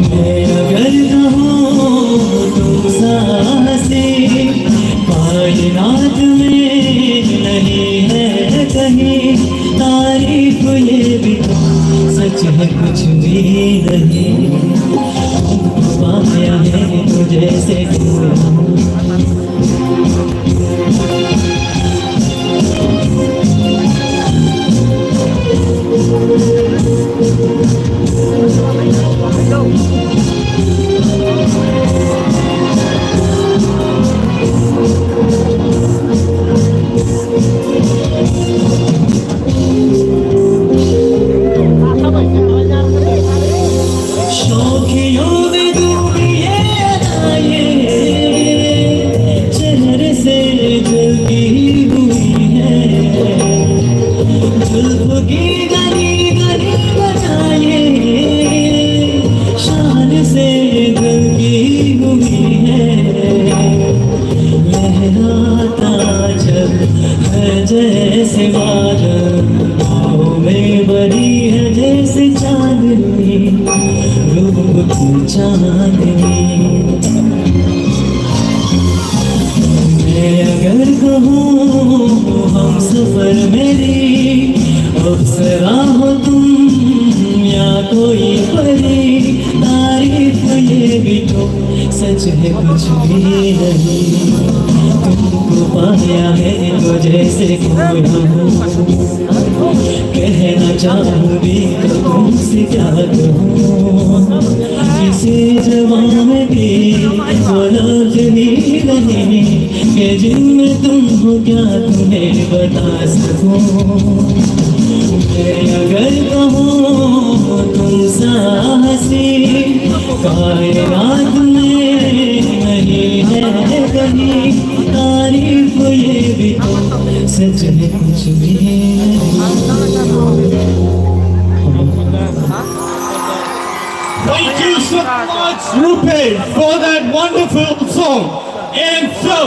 मैं अगर कहूँ तो सांसें रात में नहीं है कहीं तारीफ, ये भी तो सच है कुछ भी नहीं। पाया है तुझे से दूर। शौखियों में डूबी ये अदाएं, चेहरे से जलती हुई है। जुल्फ की घनी घनी बताएं, शान से ढलती हुई है। लहराता जब है जैसे बादल, बाहों में बनी है जैसे चांदनी, रूप की चांदनी। मैं अगर कहूँ हम सफर मेरी, अप्सरा हो तुम या कोई परी, तारीफ ये भी तो सच है कुछ भी नहीं। तुमको पाया है तो जैसे खोया हूँ। कहना चाहूँ भी तो तुमसे क्या कहूँ। किसी जबान की वो लफ्ज़ ही नहीं कि जिनमें तुम हो क्या तुम्हें बता सकूं। मैं अगर कहूँ तुम सा हंसी कायनात में नहीं है कहीं, तारीफ ये भी तो सच है कुछ भी नहीं। Thank you so much, Rupesh, for that wonderful song. And so,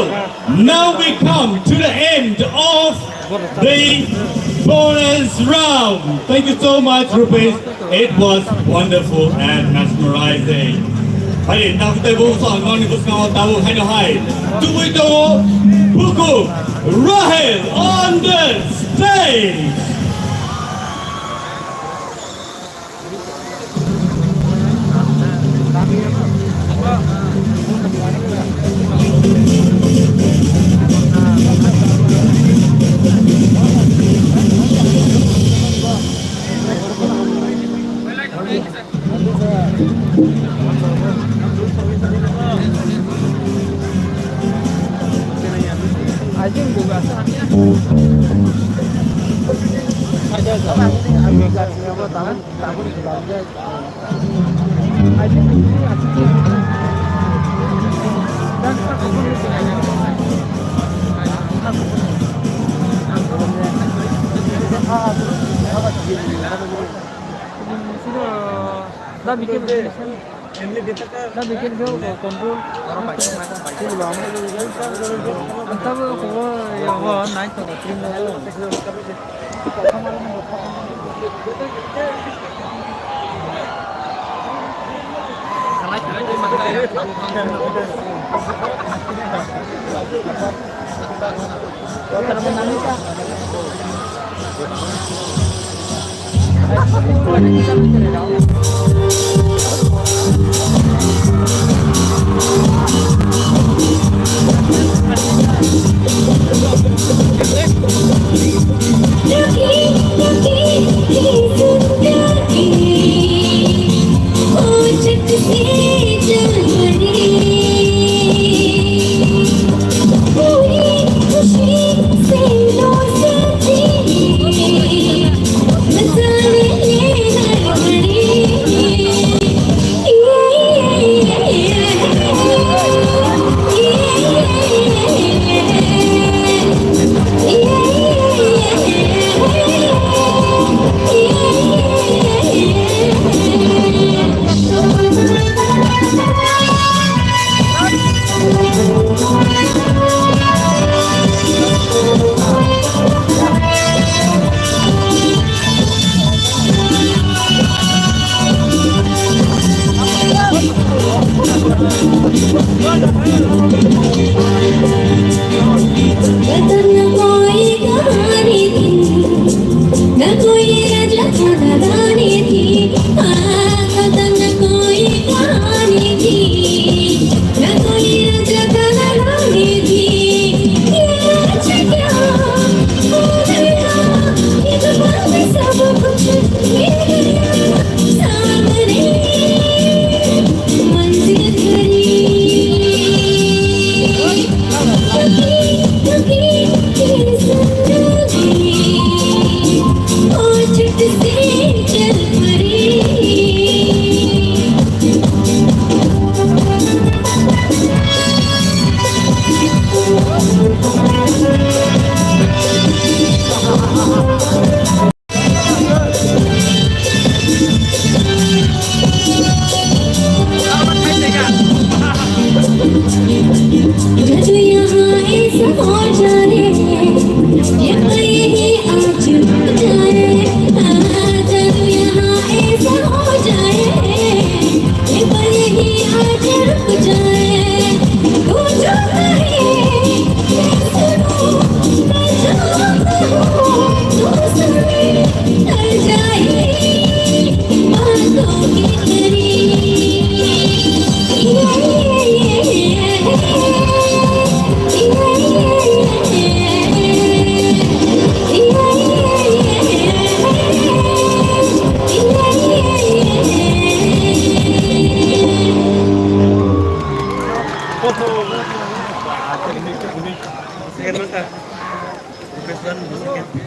now we come to the end of the bonus round. Thank you so much, Rupesh. It was wonderful and mesmerizing. Hai, tabuk tei bo song noni bwskango tabuk haino hai. Tubui tongo Buku Rahel on the stage. Da bikin, da bikin ke control. Ang tabo ko ya wa nai to trim da.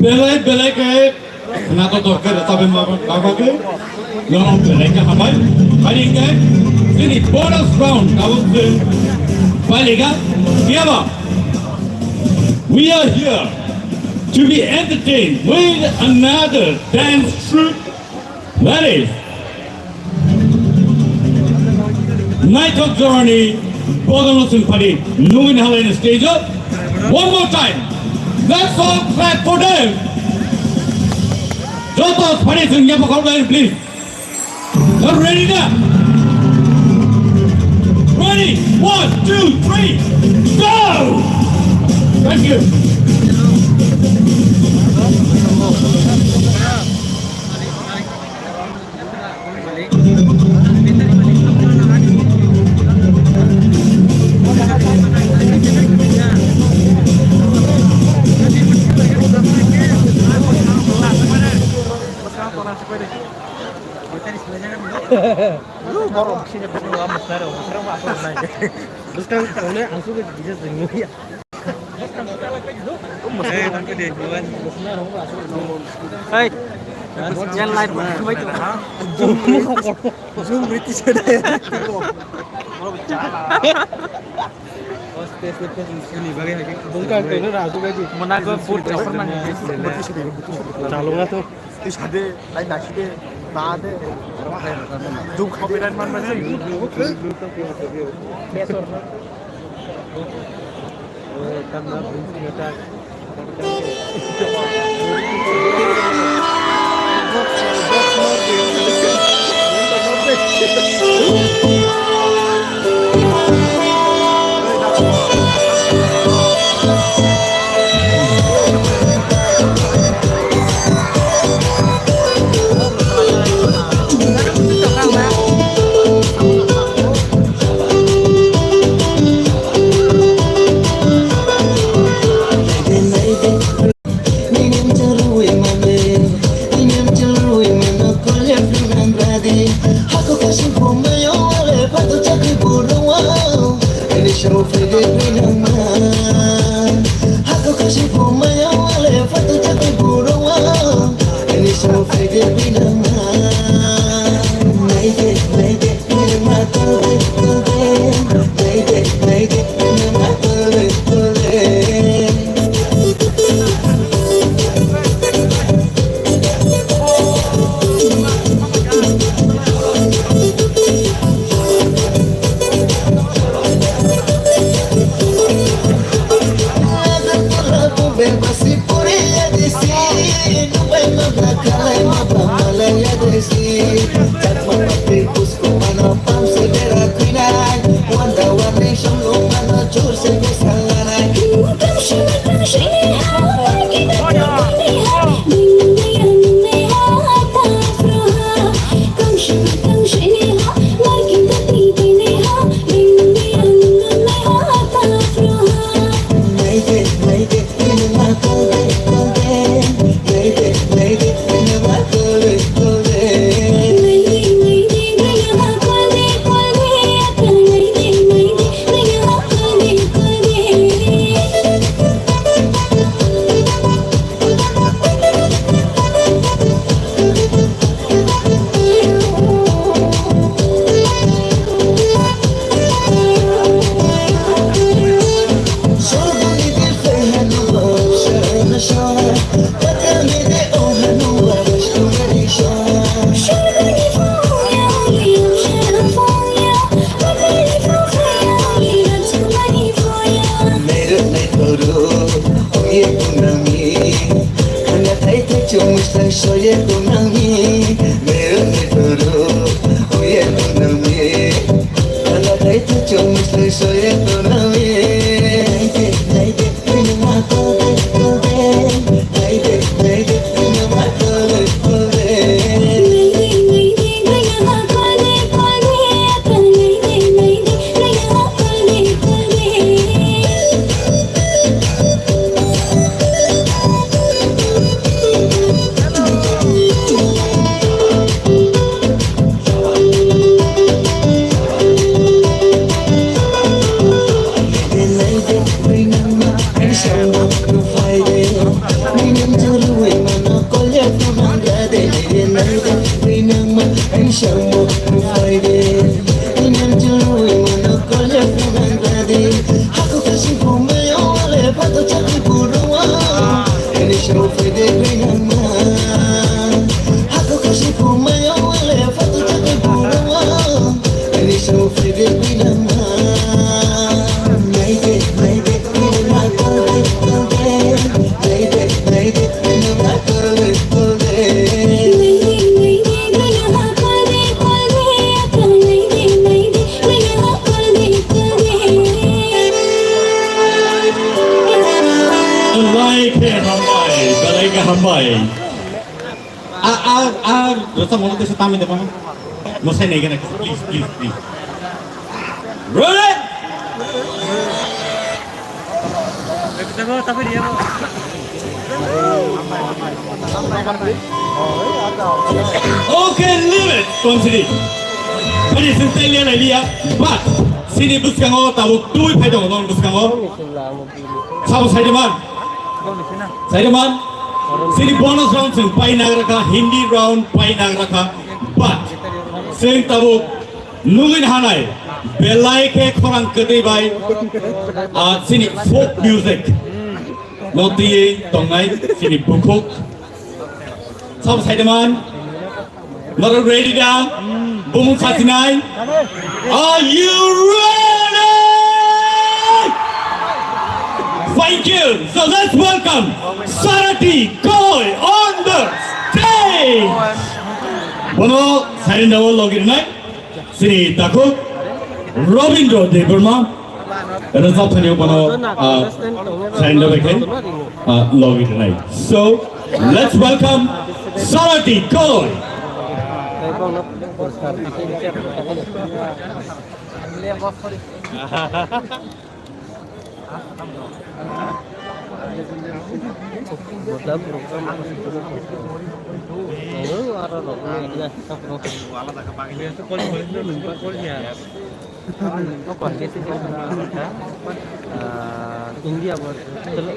Belai belai khe khwna to dorkar, tabe ma, ma, ma khe norok belai khe hambai. Hari khe chini bonus round tabuk chwng pailaikha. Phiyaba we are here to be entertained with another dance troupe. That is Naithok Jorani Bodolno Singphani nungwi halai stage o. One more time, let's all clap for them. Joto phani sing yapa khorbai, please. Are you ready now? Ready? One, two, three, go! Thank you. Borok sini buku apa sekarang? Sekarang apa naik? Bwskang tangno ang suka bisa jengno ya. Hey, yang light mana? Zoom riti sudah ya. Bungkang kau ni rasu gaji. Mana kau put apa mana? Calung lah tu. Twi sade, tai naiside, ta de. Jung copyright man mani. Belai khe hambai, belai khe hambai. A, a, a, rwchapmung tesa tamni de mano. Mwsai nai gana, please, please, please. Ready? Okay, leave it. Consider. Bani sing tei liya nai liya. But sini bwskango tabuk twi phai tongo, non bwskango. Sabo saideman. Saideman. Sini bonus round sing pai nagrakha, Hindi round pai nagrakha. But sing tabuk nugin hanai. Belai khe khorang kwtwi bai. Ah, sini folk music. No twiwi tongnai sini bukhuk. Sabo saideman. Norok ready da? Bumung sasinai. Are you ready? Thank you. So let's welcome Sarati Koi on the stage. Bono sainda o logirnai. Sini takhuk Robindra Debbarma. Rajab thani bono, ah, sainda bekhai, ah, logi nai. So, let's welcome Sarati Koi. India bo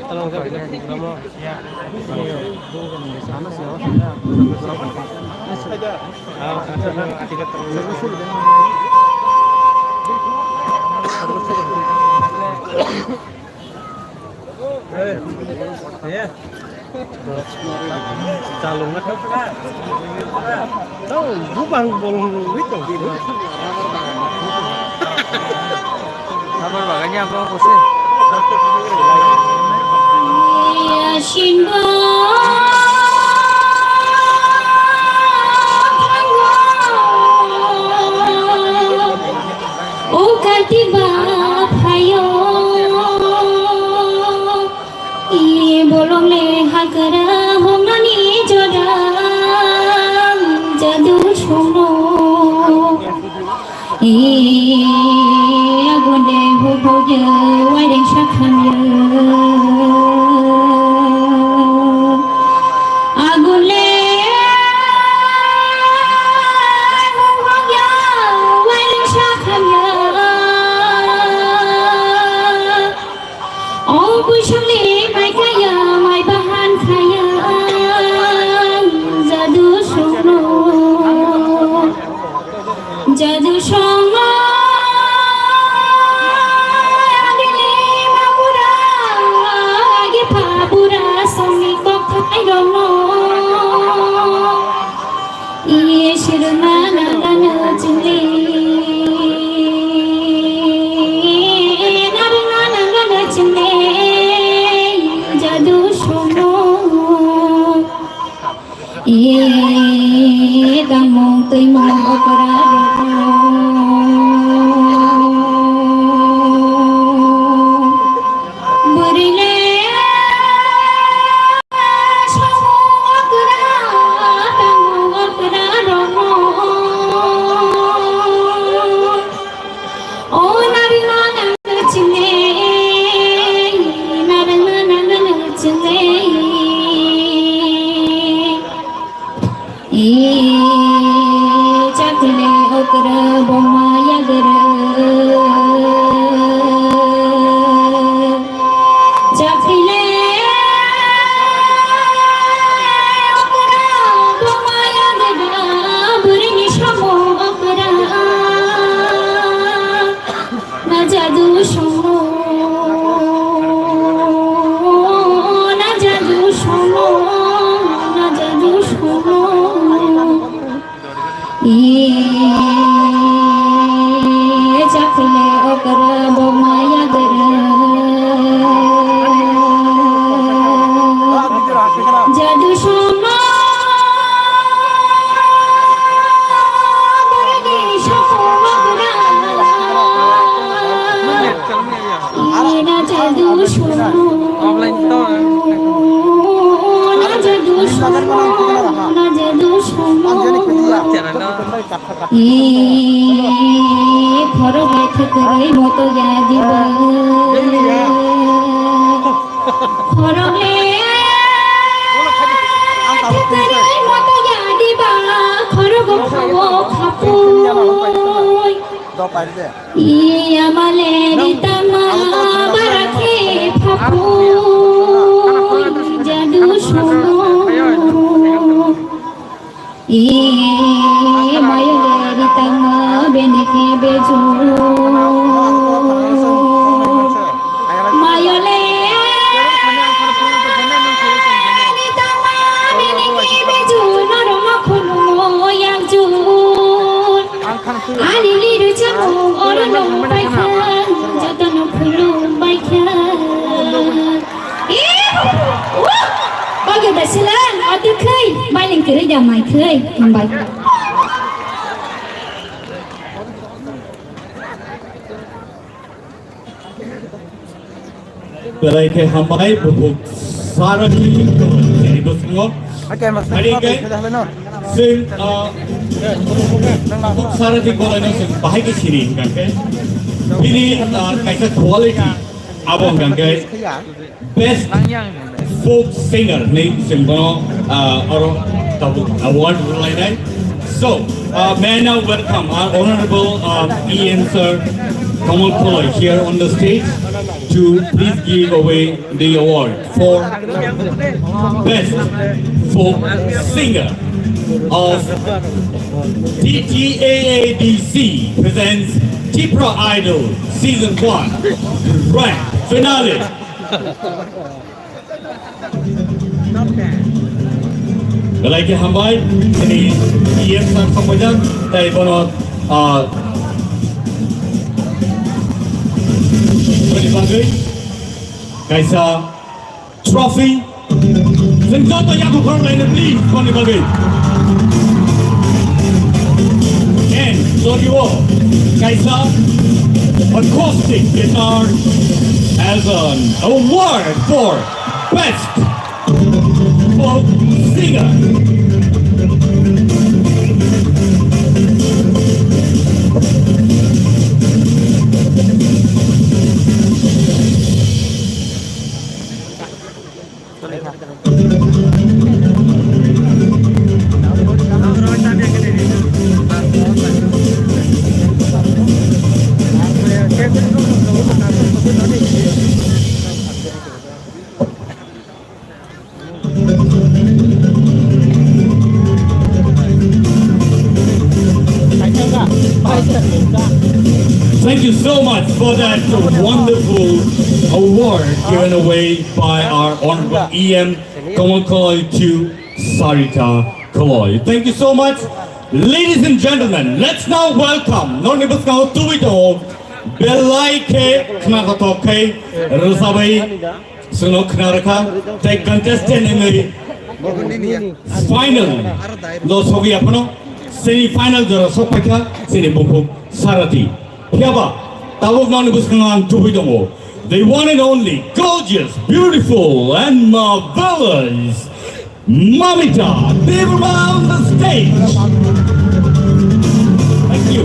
tolong khe program o. Chalung na thang kha. Tau bubang bolong rwi tong. Sabar baganya apa kose? Yasinbo. O kati ba phayo, i bolong le hakara hongani jodang jadu songno. I agunde hubogya waireng sakhamya. Agunle hubogya waireng sakhamya. O buisongni mai kaya, mai bahan kaya, jadu songno, jadu songno, agini mabura, agi pabura, songni kokthai rongno. Iye shirma nangana chungle, narma nangana chungle, jadu songno. Iye damung tuimung okra rokno. Bwrwile Ee, chakle okra boma yagra. Chakle okra boma yagra, bwrwini samo okra. Na jadu songno, na jadu songno, na jadu songno. Ee, chakle okra boma yagra. Jadu songno. Ina jadu songno. Offline to. Channel no. Khorok le thwkwi moto ya diba. Khorok le thwkwi moto ya diba. Khorok o khawo khapoi. Iya male ritama barakhe phapoi jadu sumo. Iye, mayole ritama beneke beju. Mayole ritama beneke beju, norok no khulumo yakju. Ani liru chamung oro no paikha, joto no khulum paikha. Bagyo da silang, atu khai, mailing kiri da mai khai, hambai. Belai khe hambai, buphuk sara khe chini bwskango. Hari khe chwng, ah, buphuk sara khe bolai no chwng bahai khe sini hingkha khe. Bini, ah, kaisa quality abo hingkha khe. Best folk singer ni singbono, uh, oro tabuk award rwlainai. So, uh, may I now welcome our honorable, uh, E M sir, Kamal Koloi, here on the stage to please give away the award for best folk singer of T T A A D C presents Tipra Idol Season one Grand Finale. Belai khe hambai, chini E M sir sokphaijak, tai bono, ah, boni bagwi kaisa trophy. Chwng joto yago khorok laino, please, boni bagwi. And Loriwo kaisa acoustic guitar as an award for best folk singer. Thank you so much for that wonderful award given away by our Honorable E M Kamal Koloi to Sarita Koloi. Thank you so much. Ladies and gentlemen, let's now welcome, norni bwskango tubui tongo, belai khe khnakothok khe rwchabai chwngno khna rwkha, tei contestant wngwi final no sogwi aphano semi final jora sokphaikha chini bukhuk Sarati. Phiyaba tabuk norni bwskango ang tubui tongo, the one and only gorgeous, beautiful and marvelous Mamita Debbarma on the stage. Thank you.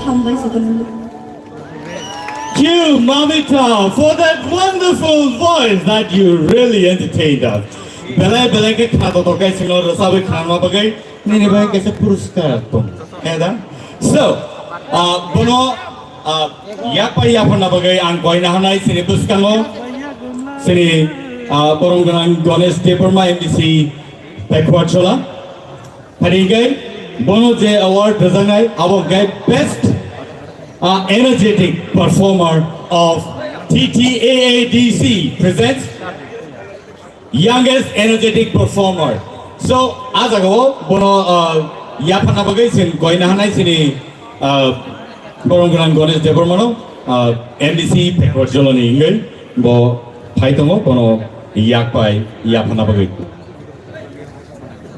Hambai sakani. Thank you, Mamita, for that wonderful voice that you really entertained us. Belai belai khe khna totor kai sino rwchabwi khanma bagwi nini bai kaisa puruskar tong. Heda? So, ah, bono, ah, yakpai yapharna bagwi ang koina hanai sini bwskango sini, ah, borom gwnang Ganesh Debbarma M D C Pekhuarjala. Phaidi hwnkhe bono je award rwjaknai abo hwnkhe best, ah, energetic performer of T T A A D C presents youngest energetic performer. So, ah jagao bono, ah, yapharna bagwi chwng koina hanai chini, ah, borom gwnang Ganesh Debbarmano, ah, M D C Pekhuarjalani wngwi bo phai tongo, bono yakpai yapharna bagwi.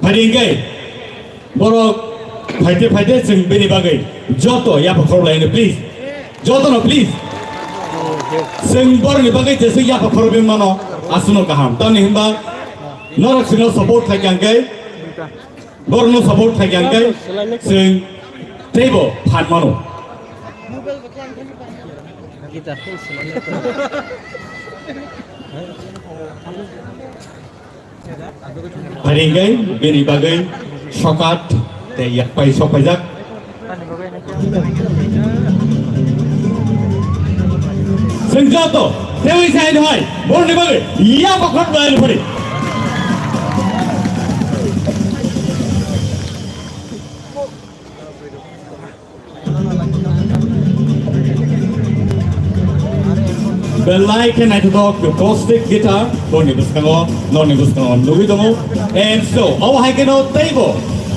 Phaidi hwnkhe borok phaite phaite chwng bini bagwi joto yapha khorok laino, please. Jotono, please. Chwng borokni bagwi jeswk yapha khorokwi mano, aswkno kaham. Tamni hwnba norok chwngno support khaikha hwnkhe, borokno support khaikha hwnkhe chwng teibo phan mano. Phaidi hwnkhe bini bagwi sokat tei yakpai sokpaijak. Chwng joto teiwi sai hai borokni bagwi yapha khorok laino phaidi. Belai khe naithothok acoustic guitar, boni bwskango, nokni bwskango nugwi tongo. And so, obo hai kheno teibo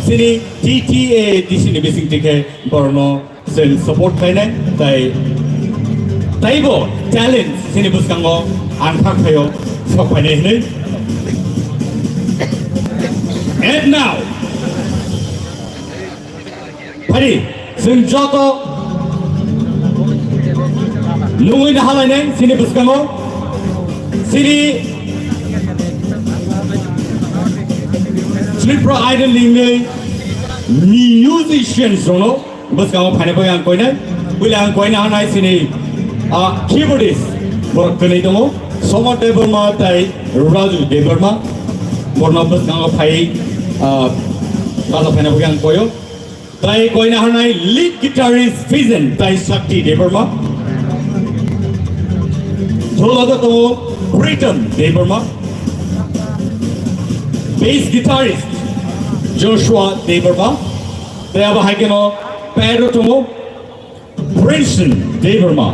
chini T T A D C ni bising tikhe borno chwng support khainai, tai teibo talent chini bwskango ang kha khaio sok phainai hinwi. And now, Phari, chwng joto nungwi nahalainai chini bwskango, chini Tripura Idol ni musicians rokno bwskango phaina bai ang koinai, buile ang koina hanai chini, ah, keyboardist borok kwnwi tongo, Somar Debbarma tai Raju Debbarma, borokno bwskango phai, ah, baja phaina bai ang koyo. Tai koina hanai lead guitarist Vision tai Shakti Debbarma. Dhologo tongo Pritam Debbarma. Bass guitarist Joshua Debbarma. Tai abo hai kheno pad o tongo Princeton Debbarma.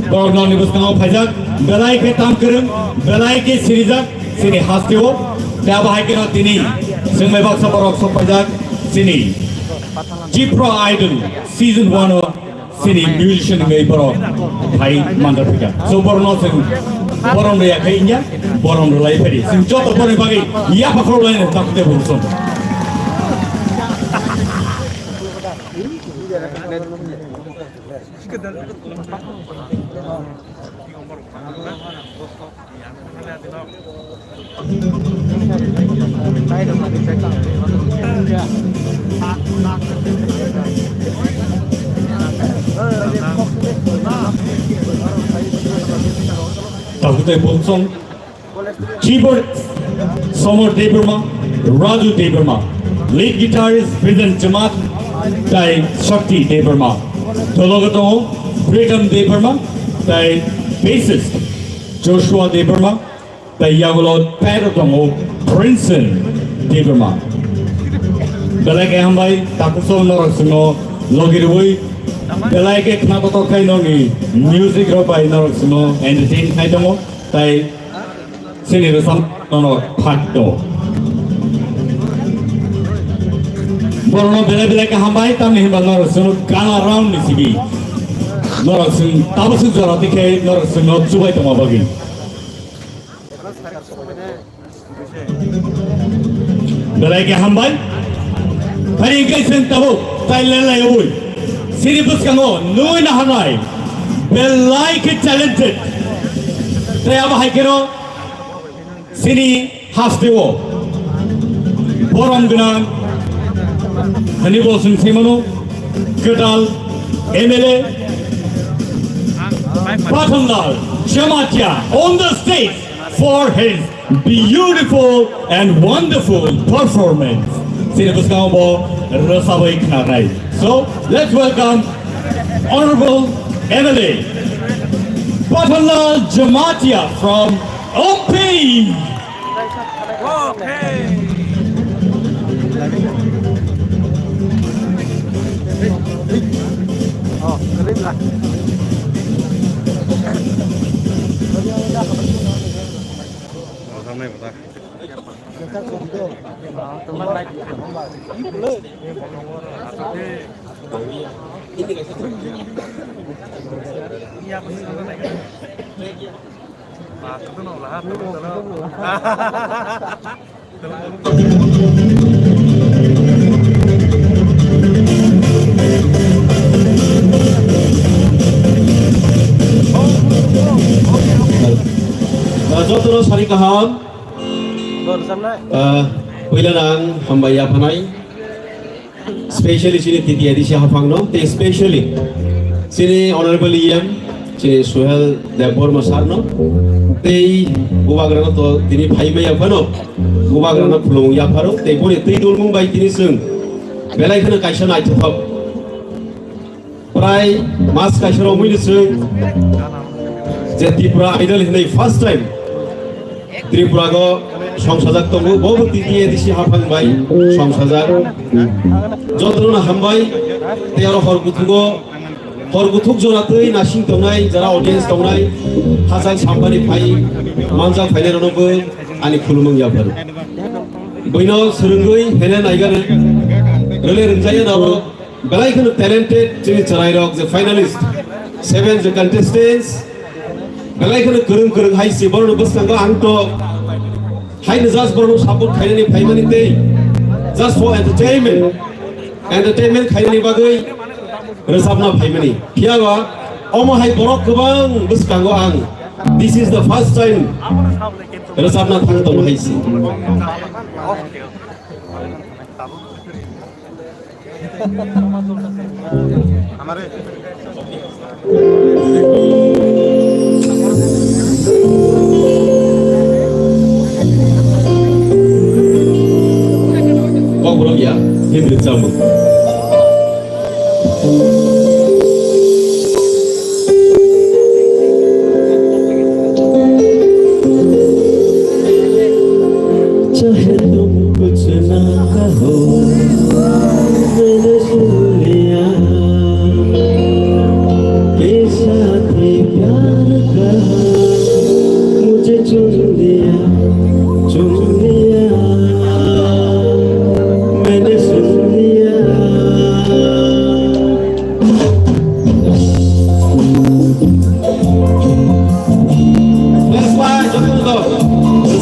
Borok nokni bwskango phaijak, belai khe tam kwrwng, belai khe sirijak, chini hasteo. Tai abo hai kheno tini chwngbai baksa borok sok phaijak, chini Tripura Idol season one o chini musician wngwi borok phai manjak phika. So borokno chwng borom rwya khe wngya, borom rwlai phari. Chwng joto borokni bagwi yapha khoroknai no takhuk tei bo song. Takhuk tei bo song. Keyboard, Somar Debbarma, Raju Debbarma. Lead guitarist, Vision Jamatia, tai Shakti Debbarma. Dhologo tongo Pritam Debbarma, tai bassist, Joshua Debbarma, tai yagulo pad o tongo Princeton Debbarma. Belai khe hambai, takhuk song norok chwngno logi rwui, belai khe khna kotor khai nokni music rok bai norok chwngno entertain khai tongo, tai Chini rwchap nono phatto. Borokno belai belai khe hambai, tamni hinba norok chwngno gana round ni simi. Norok chwng tabuk se jora tikhe norok chwngno chubai tongma bagwi. Belai khe hambai. Phari hwnkhe chwng tabuk tai lelai obwi. Chini bwskango nui naharnai belai khe talented. Tai abo hai kheno Chini hasteo borom gwnang hwnwi bo chwng sai mano, kwtal M L A Pathanlal Jamatia on the stage for his beautiful and wonderful performance. Chini bwskango bo rwchabwi khnarnai. So, let's welcome Honorable M L A Pathanlal Jamatia from Ompi. Jotono sari kaham. Ah, puila nang hambai yaphanai. Specially chini T T A D C haphangno, tei specially chini Honorable E M, chini Suhel Debbarma sir no, tei bubagrano to tini phai maya phano, bubagrano khulumung yapharo, tei boni twi dulmung bai tini chwng belai kheno kaisa naithothok. Prai mas kaisa romwi ni chwng je Tripura Idol hinwi first time Tripura go songsajak tongo, bo bo T T A D C haphang bai songsajak. Jotono hambai, tei aro hor buthugo Hor kuthuk jora twi nasing tongnai jara audience tongnai, hachal sampani phai manjak phainai rokno bo ani khulumung yapharu. Boino swrwngwi hene naigano rwle rwngjaya nabo belai kheno talented chini chwrairok je finalist, seven je contestants belai kheno kwrwng kwrwng hai se borokno bwskango ang to haino just borokno support khainani phaimani tei just for entertainment, entertainment khainani bagwi rwchapna phaimani. Phiya ba omo hai borok kwbang bwskango ang, this is the first time rwchapna thang tongo hai se. Kok borok ya, himri chamung. चाहे तुम कुछ ना कहो, मैंने सुन लिया। के साथ ही प्यार कहा, मुझे चुन लिया, चुन लिया, मैंने सुन लिया। Next slide, joto joto.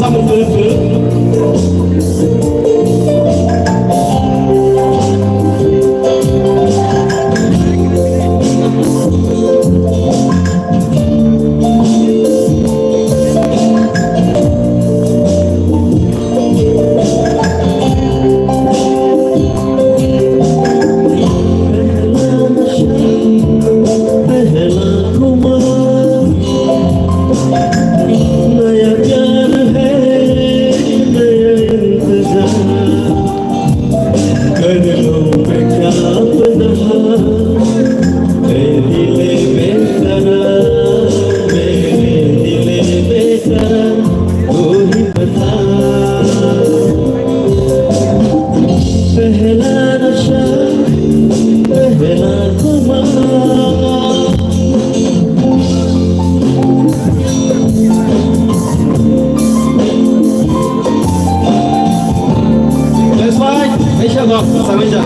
Samung turun turun. पहला नशा, पहला खुमार। That's right. Aisyah, Samija.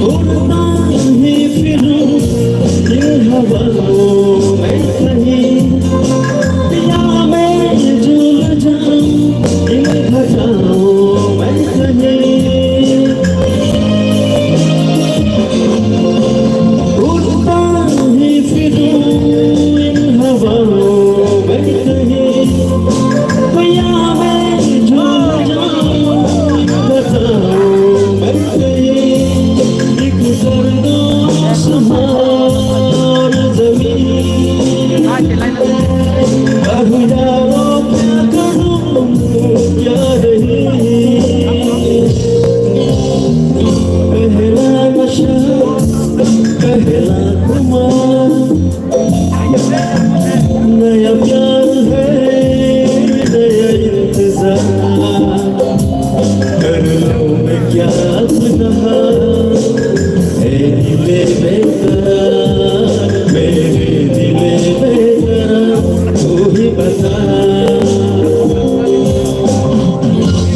उड़ता ही फिरूं इन हवाओं में कहीं, या मैं झूल जाऊं इन घटाओं में कहीं। उड़ता ही फिरूं इन हवाओं में कहीं, या मैं झूल जाऊं इन घटाओं में कहीं। एक दर्द आसमां और जमीन, अब यारो क्या करूं क्या नहीं। पहला नशा, पहला खुमार, नया प्यार है, नया इंतजार। कर लूं मैं क्या गुनाह, ऐ दिले बेकरार, मेरे दिले बेकरार, तू ही बता।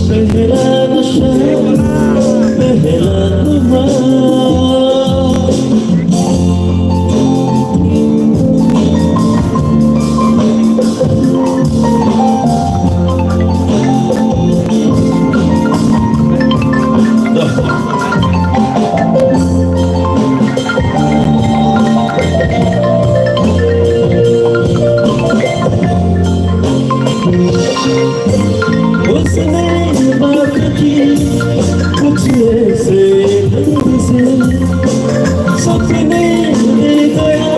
पहला नशा, पहला खुमार। उसने बात की कुछ ऐसे ढंग से, सपने ले गया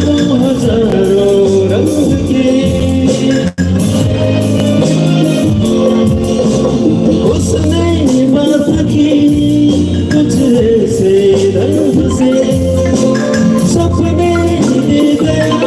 वो हजारों रंग के। उसने बात की कुछ ऐसे ढंग से, सपने ले गया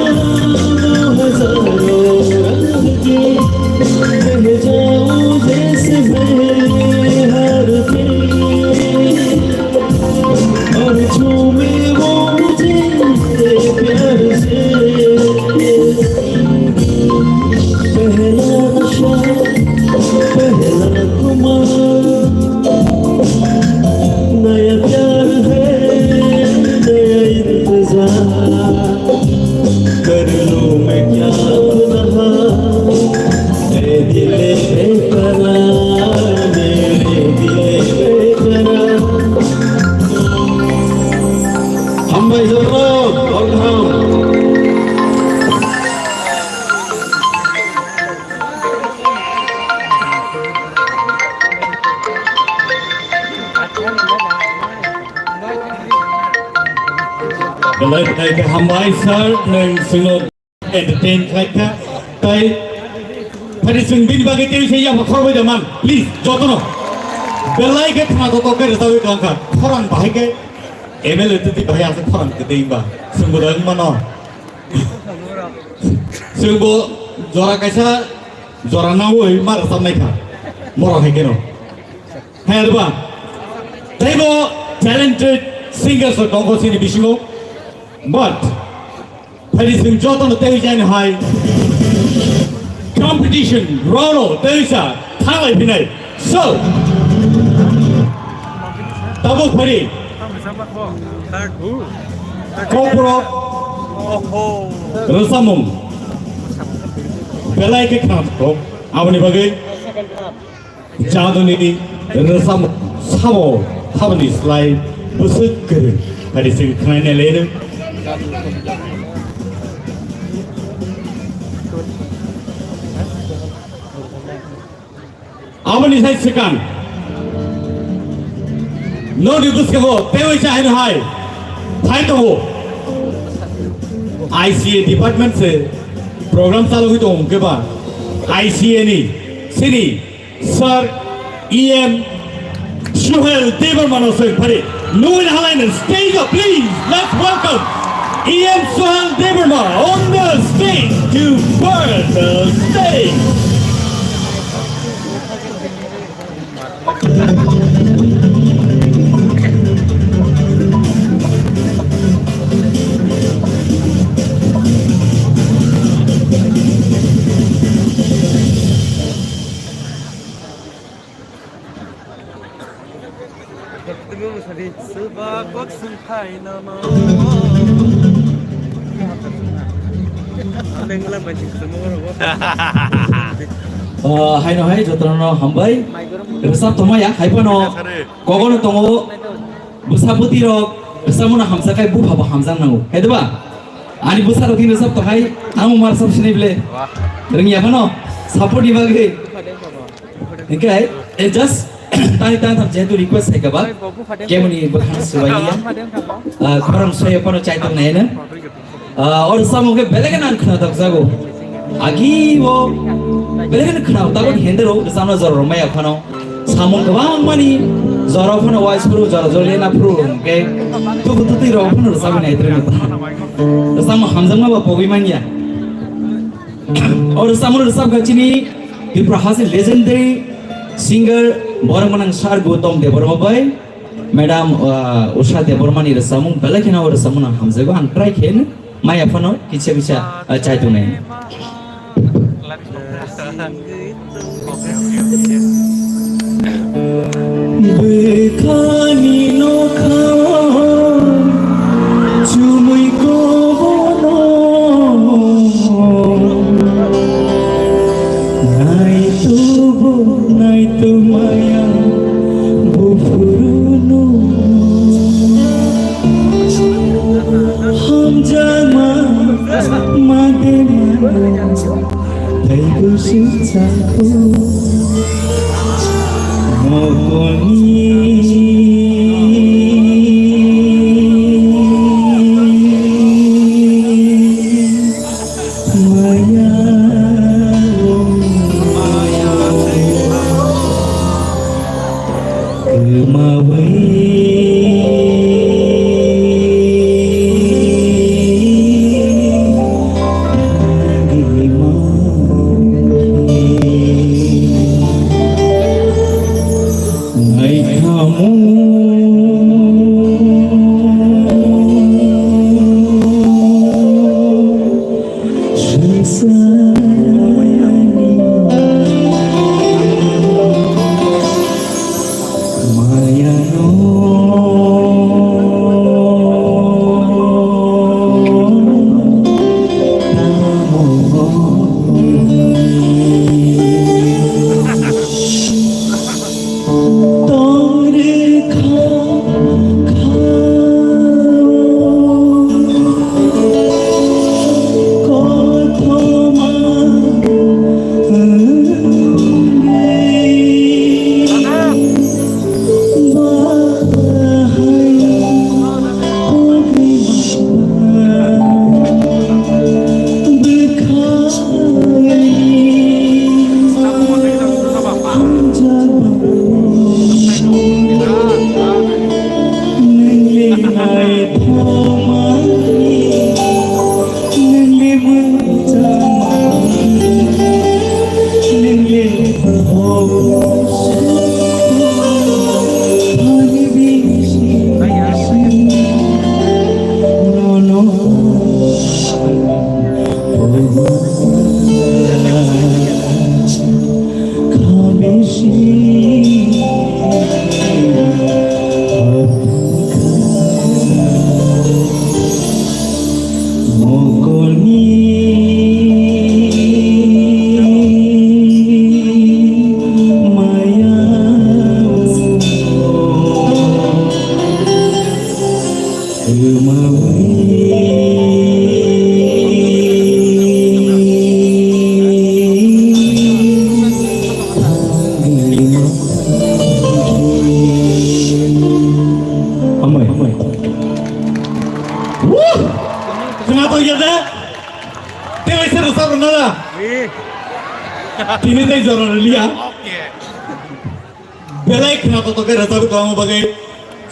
Belai belai khe hambai sir, nwng chwngno entertain khlai kha. Tai phari chwng bini bagwi tei se yaba khorbai da man, please, jotono. Belai khe khna to to khe rwchapwi tong kha. Khorang bahai khe M L A twi bahai asa khorang kwtwi ba. Chwngbo da wng mano. Chwngbo jora kaisa jora naui ma rwchapnai kha. Moro hai khe no. Hai arba. Teibo talented singers rok tongkho chini bisingo. But phari chwng jotono tei jani hai competition rono tei sa thanglai phinai. So, tabuk phari kokborok rwchapmung belai khe khna thok aboni bagwi. Jaduni rwchapmung sabo haboni slai bwswk kwrwng. Phari chwng khwnai nai laino. Aboni sai swkang nokni bwskango tei waisa haino hai phai tongo. I C A department se program chalogwi tongo hwnkhe ba I C A ni sini Sir E M Suhel Debbarma no soi phari. Nungwi halai no stage o, please. Let's welcome E M Suhel Debbarma on the stage to burn the stage. Ah, haino hai jotono hambai. Rwchap tongmaya, hai phano kogono tongo. Bwsa bwtwi rok rwchapmano hamjak khai bupha bo hamjak nango. Hai diba? Ani bwsa rok tini rwchap tong hai, ang mar sab sinai bile. Rwngya phano support ni bagwi. Hingke, eh, just tani tani tham jehetu request hai kaba, kemuni bwkhang swbai ya. Ah, khorang soya phano chaitok nai na. Ah, or samung ke belai kheno khna tak jago. Agi bo belai kheno khna tak hendero samna jor romai aphano. Samung kwbang mani jora phano wai suru jora jora lena phuru ke tuku tuti ro phano sabi nai tre. Samung hamjang ma ba pogwi manya. Or samung rwchap ga chini Tripura hasi legendary singer borok manang sir Gautam Debbarma bai, Madam, uh, Usha Debbarma ni rwchapmung belai kheno o rwchapmung ang hamjago, ang try khe maya phano kisa kisa, uh, chai tongnai. Bwkhani nokha chumui kobono naitubu naitu maya buphurunu hamjama made mano. Tei bwswk chakhu mokolni maya wngwi kwmawi bagwi mankhe. Naithamung Tini tei jora rwliya. Belai khna kotor khe rwchapwi tongma bagwi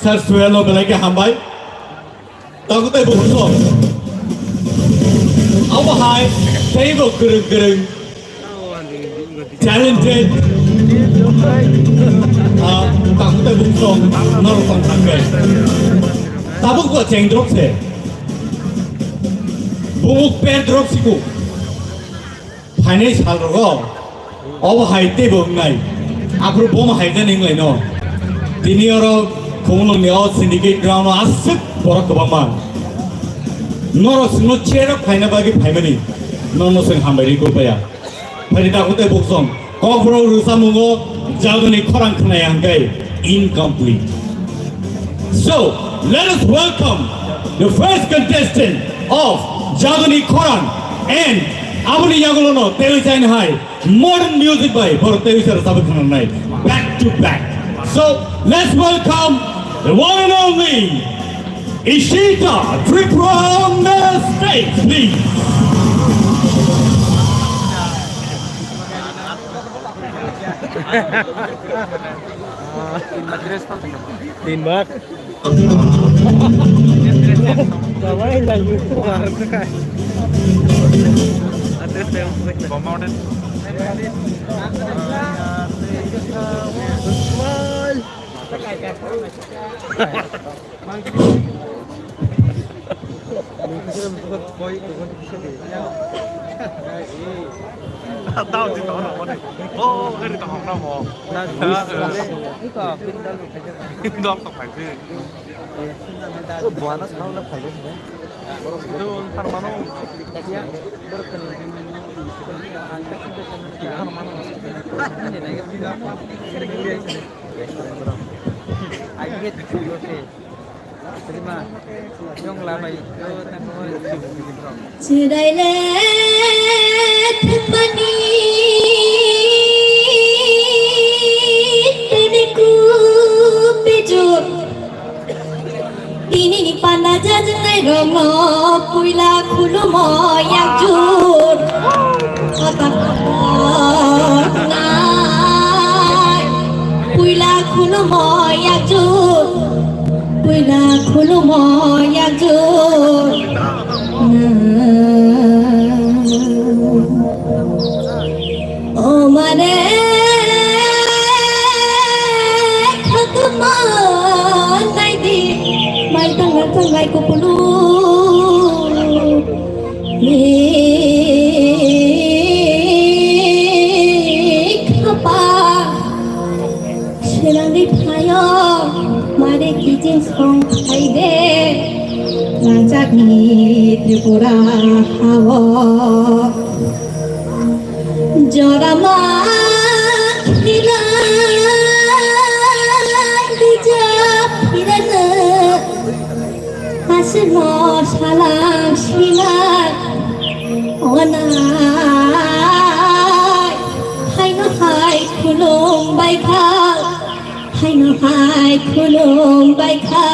Sir Suhel no belai khe hambai. Tabuk tei bukhuk song. Abo hai teibo kwrwng kwrwng, talented. Ah, tabuk tei bukhuk song norok tong thangkhe. Tabuk bo chengdrop se. Bumuk perdrop siku. Phainai salrogo obo hai teibo wngnai. Aphuru bomo hai jani wnglaino. Tini oro Khumulwngni o syndicate ground o aswk borok kwbangma. Norok chwngno cherok phaina bagwi phaimani. Nono chwng hambai rwi kupaya. Phaidi dakhwng tei bukhuk song. Kokborok rwchapmungo Jadoni khorang khwnaya hwnkhe incomplete. So, let us welcome the first contestant of Jadoni Khorang and aboni yagulono teiwi chaino hai modern music bai borok teiwi sara sabwi khwnanai back to back. So, let's welcome the one and only Ishita Tripura on the stage, please. Tinbak. Tao di tong nang mani. Oh, kari tong nang mo. Dok tong phai si. Buana sao na phai si. Itu ntar mano. Ntar mano. I hate you, okay. Chwraile thwngmani tene kupijo. Tinini panda jajwnai rokno puila khulumo yakjur. Kota kotor nai puila khulumo yakjur. Puila khulumo yakjur. O mane khatuma naidi mai tangla tanglai kupulu. Ni khapa Swnamwi phaio, mare kiching song phaide, rangchakni Tripura hao. Jorama khilai bijap khilai. Aswkno salang sinai onai, haino hai khulum bai kha, haino hai khulum bai kha.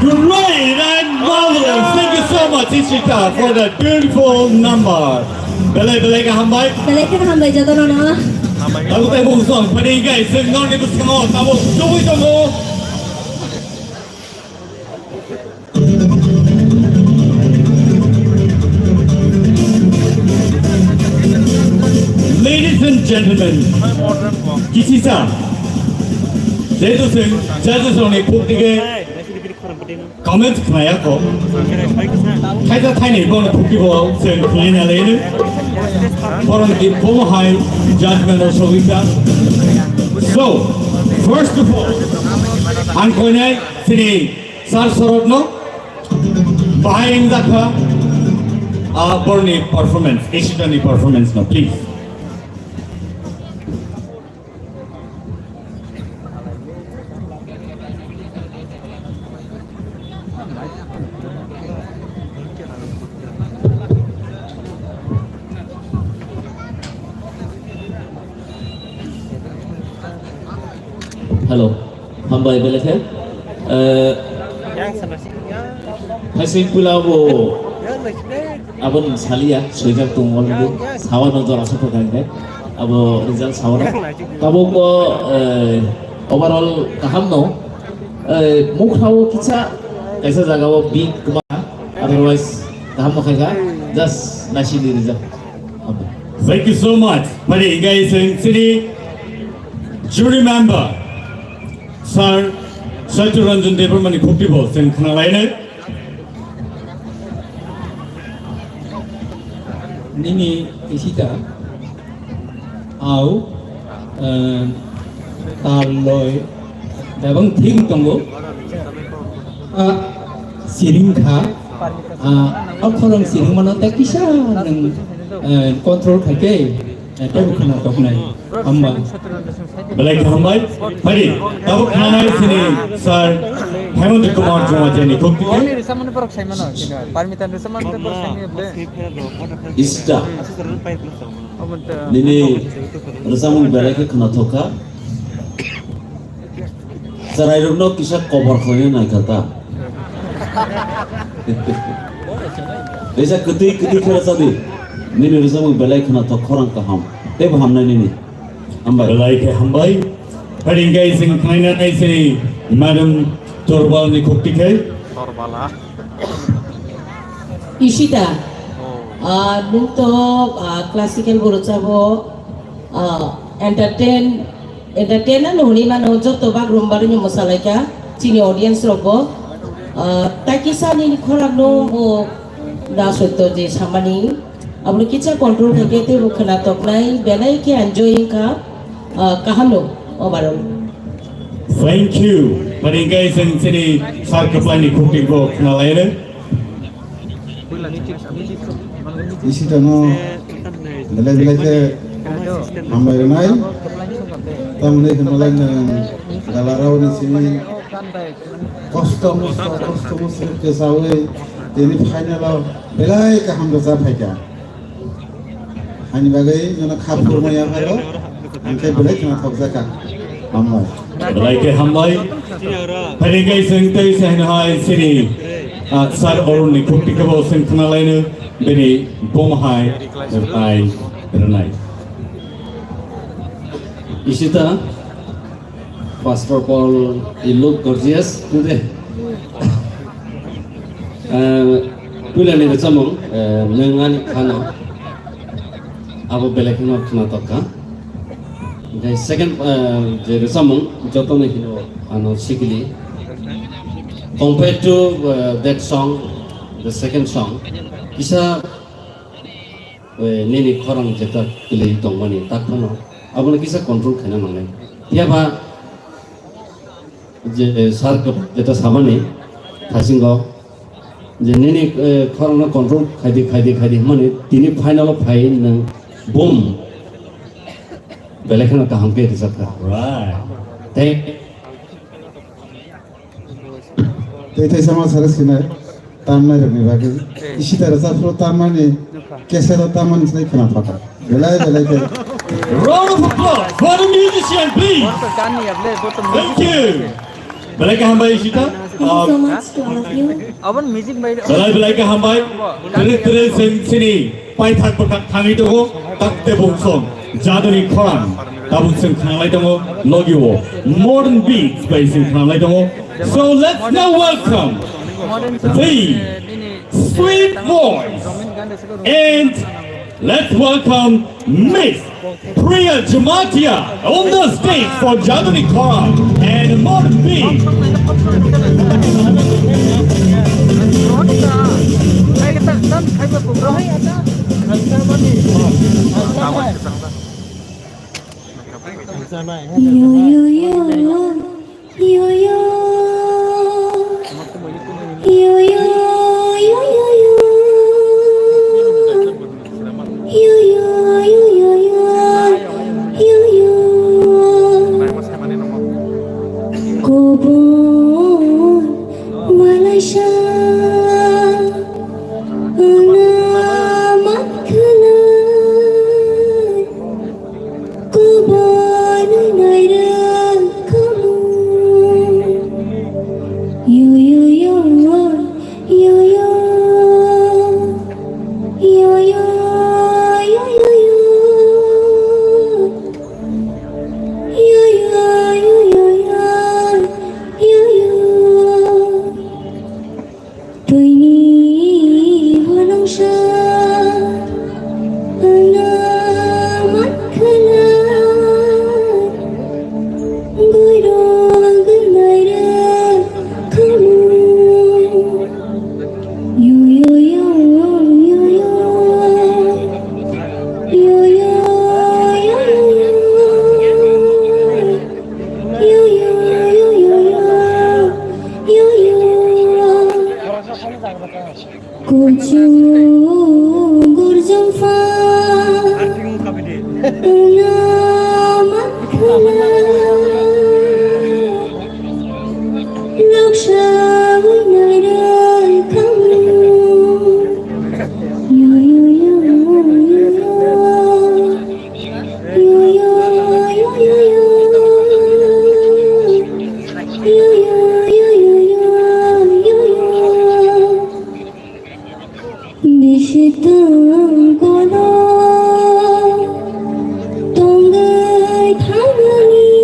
Great and marvelous. Thank you so much, Ishita, for that beautiful number. Belai belai khe hambai. Belai khe hambai jotono no. Tabuk tei bung song, padi guys, sing nong ni bwskango, tabuk tubui tongo. Ladies and gentlemen, kisisa, jehetu sing judges rokni khuk dige comments khnaya kho, thaisa thaini bono khukti bo sing khnai na lenu, boron ki bomo hai judgment o sogika. So, first of all, ang koinai sini Sir Sorotno, bahai wngjakha, ah, borni performance, Ishitani performance no, please. Hello, hambai belai khe. Eh, Haising pula bo abon salia, soijak tong already. Sawa no jora sa phakai khe. Abo result sawa no. Tabuk bo, eh, overall kaham no. Eh, mukha o kisa, kaisa jaga o big kma. Otherwise, kaham no khaika. Just naising di result. Thank you so much. Pari, guys, and sini jury member, Sir Satya Ranjan Debbarma ni khukti bo sing khna lainai. Nini kisita au, eh, tal loi, dabang thik tongo. Ah, siring kha, ah, akhorong siring mano ta kisa nang, eh, control khai ke, eh, tebo khna tok nai. Hamba. Belai khe hambai. Pari, tabuk khnanai sini Sir Hemant Kumar Jamatia ni khukti khe. Ista. Nini rwchapmung belai khe khna thok kha. Chwrairokno kisa kobor khlaina nai kha ta. Kaisa kwtwi kwtwi khe rwchadi. Nini rwchapmung belai khna thok, khorang kaham. Teibo hamnai nini. Hambai. Belai khe hambai. Phaidi hwnkhe chwng khnaina nai sini Madam Torbal ni khukti khe. Torbala. Ishita. Oh. Ah, nwng to, ah, classical bo rwchabo. Ah, entertain, entertain no hwnwi mano, joto bagrumba rwino mwsalaikha chini audience rokbo. Ah, tai kisa nini khorang no bo da sotto je samani, abono kisa control khaikhe teibo khwna toknai, belai khe enjoy wngkha, ah, kaham no overall. Thank you. Pharingkai chwng chini sir kwplaini khukti bo khwnalaino. Isi tono belai belai khe hambai rwnai. Tamoni hwnmalai nwng galarao ni simi kosto mosto, kosto mosto khe sawi tini final o belai kaham rwchap phaikha. Ani bagwi nono kha phurmaya pharo, ang khe belai khna thokjakha. Hambai. Belai khe hambai. Phaini khe chwng tei se hino hai chini, ah, sir Arun ni khukti khe bo chwng khna laino bini bom hai rwnai, rwnai. Ishita, first of all, you look gorgeous today. Ah, puila ni rwchapmung, eh, nwng ani khano abo belai kheno khna tokha. Hingke second, eh, je rwchapmung jotono hino ano sikili. Compared to, eh, that song, the second song, kisa, eh, nini khorang jeta kwlwi tongmani tak phano abono kisa control khaina nangnai. Phiya ba je sir kwbang jeta samani thasingo je nini, eh, khorangno control khaidi, khaidi, khaidi hwnmani tini final o phai nwng boom belai kheno kaham khe rwchapkha. Right. Thank Tei tei sama sare sinai tamnai rokni bagwi. Ishita rwchapphuru tamani, kesero tamani sinai khwna thokha. Belai belai khe. Round of applause for the musician, please. Thank you. Belai khe hambai Ishita. Thank you so much to all of you. Abon music bai. Belai belai khe hambai. Tere tere sen sini. Paithak bwkhak thangwi tongo, takte bungsong jaduni khorang tabuk chwng khnanglai tongo, logi o modern beats bai chwng khnanglai tongo. So let's now welcome the sweet voice and let's welcome Miss Priya Jamatia on the stage for Jaduni Khorang and Modern Beat. Yo, yo, yo. Yo, yo. Yo, yo, yo, yo, yo. Yo, yo, yo, yo, yo. Yo, yo. Kubun malaisa ana matkhala. Kubun naira kamu. Yo, yo, yo, yo, yo. Yo, yo, yo, yo, yo. Yo, yo, yo, yo, yo. Yo, yo. Twi ni hwnangsa ana matkhala, goiro gwnai rwkhamu. Yo, yo, yo, yo, yo. Yo, yo, yo, yo, yo. Yo, yo, yo, yo, yo. Yo, yo. Kuchung gurjung pha wngna matkhala, noksa wngna rwkhamu. Yo, yo, yo, yo, yo. Yo, yo, yo, yo, yo. Yo, yo, yo, yo, yo, yo, yo. Bisi tong kono tongwi thangani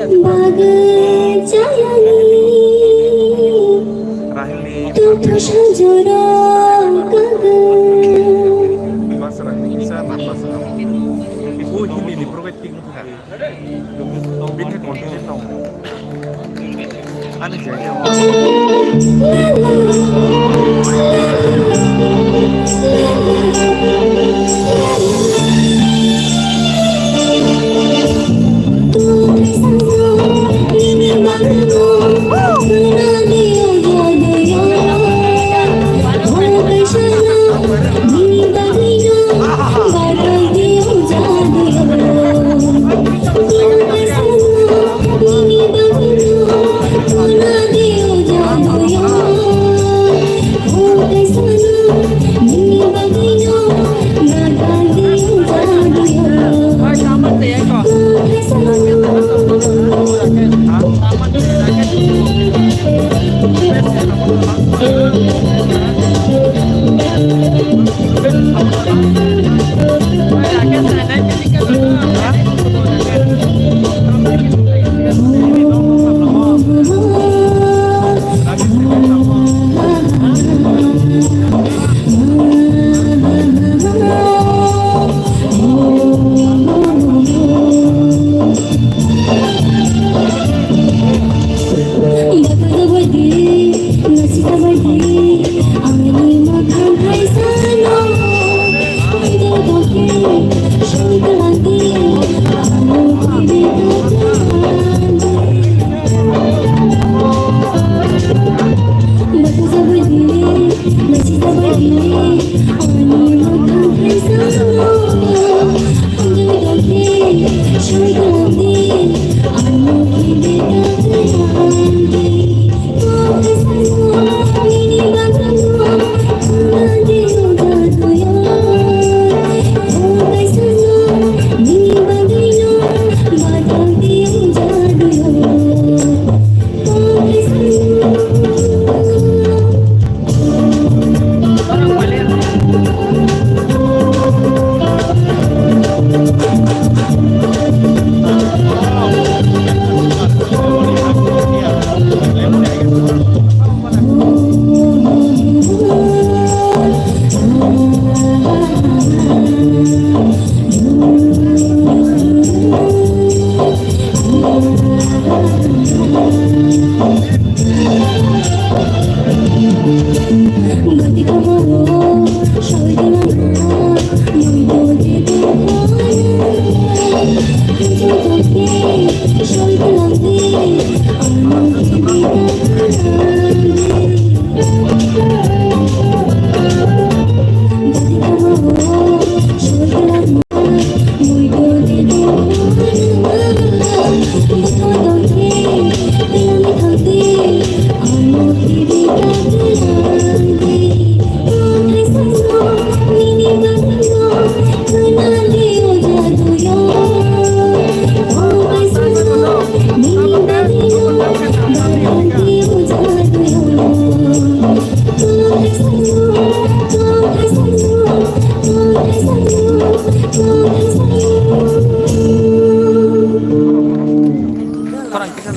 Bagwi chayani tongthu sanjoro kagwi. Basrang ni isa na basrang. Bo hindi ni provide tik nukha. Bini content no. Ani jaya.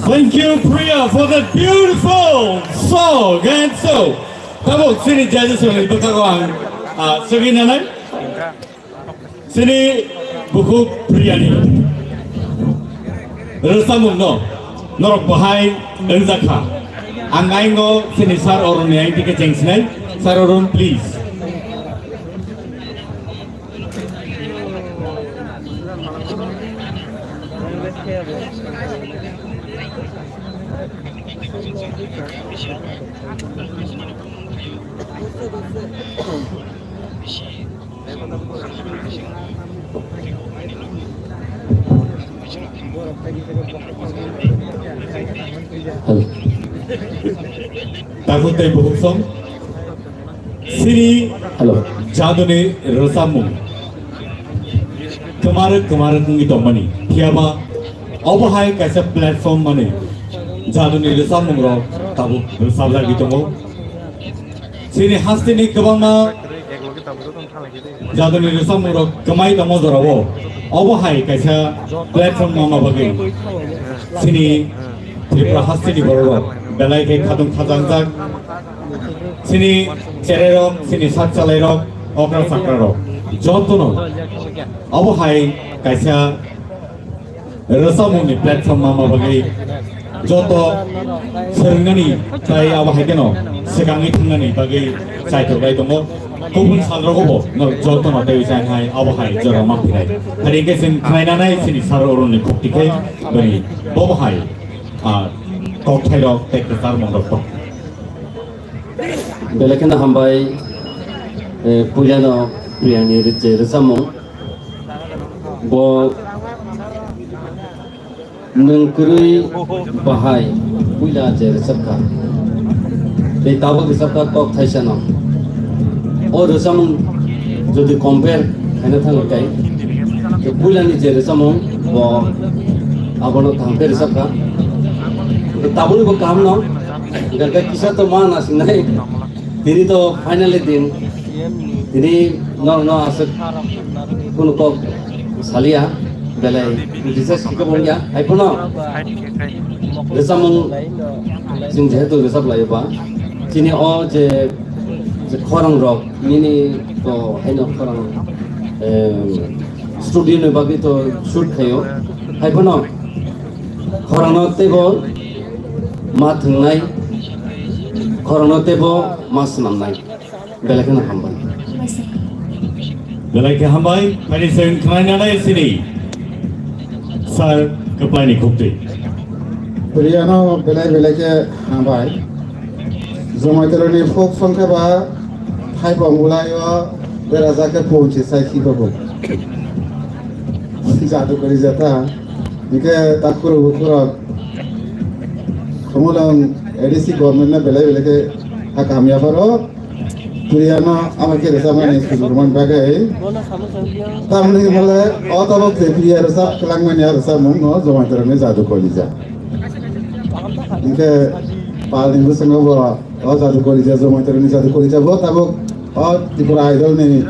Thank you, Priya, for that beautiful song. And so, tabuk chini judges rokni bwkhago ang, ah, swgwi nanai. Chini bukhuk Priyani rwchapmungno norok bahai wngjakha. Ang aingo chini Sir Arunni ain tike chengsinai. Sir Arun, please. Hello. Tabuk tei bukhuk song. Chini Hello. Jaduni rwchapmung kwmarwk kwmarwk wngwi tongmani. Phiyaba obo hai kaisa platform mani jaduni rwchapmungrok tabuk rwchapjagwi tongo. Chini hasteni kwbangma jaduni rwchapmungrok kwmai tongma jorao. Obo hai kaisa platform mama bagwi chini Tripura hasteni bororok belai khe khatung khajangjak. Chini chererok, chini sak chalairok, okra chakrarok jotono obo hai kaisa rwchapmungni platform mama bagwi joto swrwngnani tei abo hai kheno swkangwi thangnani bagwi chaitok lai tongo. Kubun salrogobo norok jotono tei chang hai abo hai jora ma phirai. Hari hwnkhe chwng khwlainanai chini sar oroni khukti khe bini bobo hai, ah, kokthairok tei kwchar mongrok tong. Belai kheno hambai, eh, puilano Priyani je rwchapmung. Bo nwng kwrwi bahai puila je rwchapkha. Tei tabuk rwchapkha kok thaisano. O rwchapmung jodi compare khaina thangwi kai, je puilani je rwchapmung bo abono kaham khe rwchapkha. Tabukni bo kahamno, hwnkhe kisa to ma nasingnai. Tini to finally din. Tini no, no aswk kunu kok salia, belai research khe bongya. Hai phano rwchapmung chwng jehetu rwchap laio ba, chini o je, je khorang rok nini to haino khorang, em, studio ni bagwi to shoot khaio. Hai phano khorangno teibo ma thwngnai, khorangno teibo ma swnamnai. Belai kheno hambai. Belai khe hambai, phani chwng khwlainanai chini sir kwplaini khukti. Priyano belai belai khe hambai. Jomaitoroni folk song khe ba thaipong bwlaio berajak khe punchi sai khibago. Jadu kwrwi jata. Hingke takhuru bukhurok khumulwng A D C government no belai belai khe ha kaham yapharo. Priyano amo khe rwchapmani sujurman bagwi. Tamni hwnle o tabuk je Priya rwchap kwlangmani a rwchapmung no Jomaitorogni Jadu Kolija. Hingke palni bwskango bo o Jadu Kolija, Jomaitorogni Jadu Kolija bo tabuk o Tripura Idol ni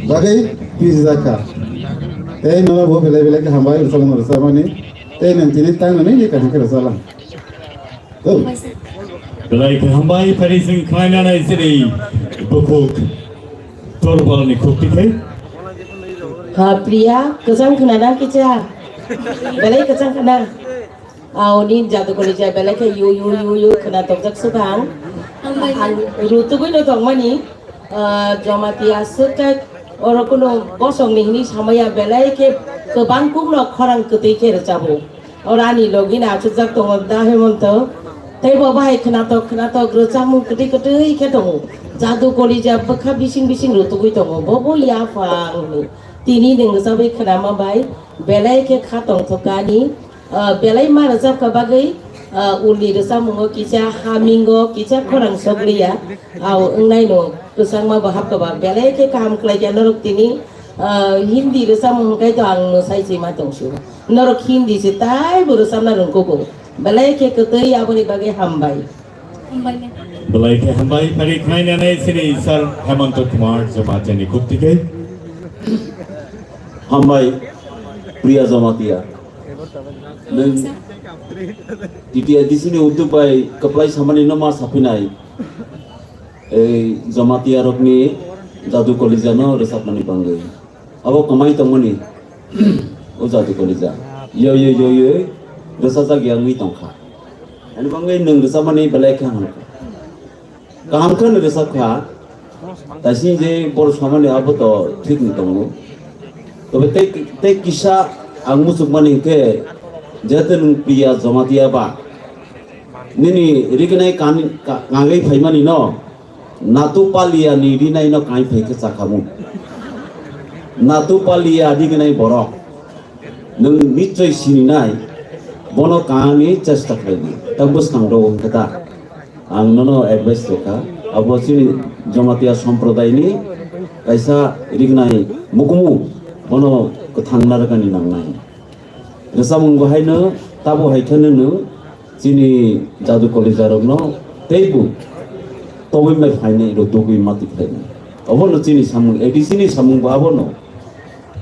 bagwi pijak kha. Tei nono bo belai belai khe hambai rwchapmung rwchapmani. Tei nwng tini tang nini kaham khe rwchaplang. Belai khe hambai, phari sing khlainani sini bukhuk torbalni khukti khe. Ha, Priya, kwchang khna na kicha? Belai kwchang khna. Aoni Jadu Kolija belai khe yu, yu, yu, yu khna tokjak swkang. Ang rutugwi no tongmani, ah, Jamatia swkak oro kuno bosongni hini samaya belai khe kwbang kukno khorang kwtwi khe rwchabo. Oro ani logi no achukjak tongo da Hemonto. Tei bo bahai khwnatok khwnatok rwchapmung kwtwi kwtwi khe tongo. Jadu Kolija bwkha bising bising rutugwi tongo. Bo bo yaphang hwnwi. Tini nwng rwchapwi khwnama bai belai khe kha tongthok ani, ah, belai ma rwchapkha bagwi, ah, ulni rwchapmungo kisa hamingo kisa khorang sokliya. Au wngnaino kwchangma bo hapkha ba belai khe kaham khlaikha norok tini. Ah, Hindi rwchapmung hwnkhe to ang mwsai se ma tong sio. Norok Hindi se taibo rwchapna rwngkukgo. Belai khe kwtwi aboni bagwi hambai. Belai khe hambai, phari khlainani sini Sir Hemanta Kumar Jamatia ni khukti khe. Hambai, Priya Jamatia. Nwng T T I D C ni udduk bai kwplai samani no ma saphinai. Ei Jamatia rokni Jadu Kolija no rwchapmani bangwi. Abo kwmai tongmani o Jadu Kolija. Yoi, yoi, yoi, yoi, rwchajak ya wngwi tongkha. Ani bangwi nwng rwchapmani belai khe hamkha. Kaham khe nwng rwchapkha. Taising je boro samani abo to thik ni tongo. Tobe tei, tei kisa ang muchukmani hinkhe, jehetu nwng Priya Jamatia ba, nini rignai kan-, ka-, kangwi phaimani no, Natu Palia ni rinai no kain phai khe chakhamu. Natu Palia rignai borok. Nwng nichoi sininai, bono kahani chesta khlaidi. Ta bwskang rw wngkha ta. Ang nono advice rwkha. Abo chini Jamatia somprodai ni kaisa rignai mukumu, bono kwthang narwkani nangnai. Rwchapmung bo haino, tabo hai kheno nwng chini Jadu Kolija rokno teibo tobwi mai phainai rw tubui mati khlainai. Obono chini samung, A D C ni samung bo abono.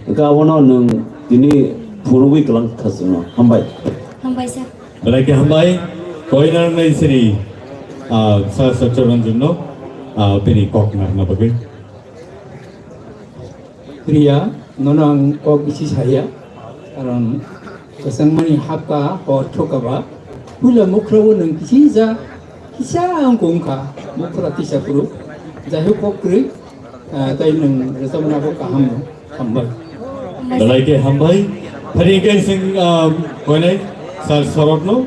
Hwnkhe abono nwng tini phunugwi kwlang kha chwngno. Hambai. Hambai sir. Belai khe hambai. Koinarnai sini, ah, Sir Satya Ranjan no, ah, bini kok narwkna bagwi. Priya, nono ang kok bisi saya, karon kwchangmani hapka hor thokaba, puila mukhrago nwng kisi ja, kisa ang kong kha, mukhra tisa phuru, jai hok kok kwrwi, ah, tai nwng rwchapmani abo kaham no, hambai. Belai khe hambai. Phari khe sing, ah, koinai Sir Sorot no,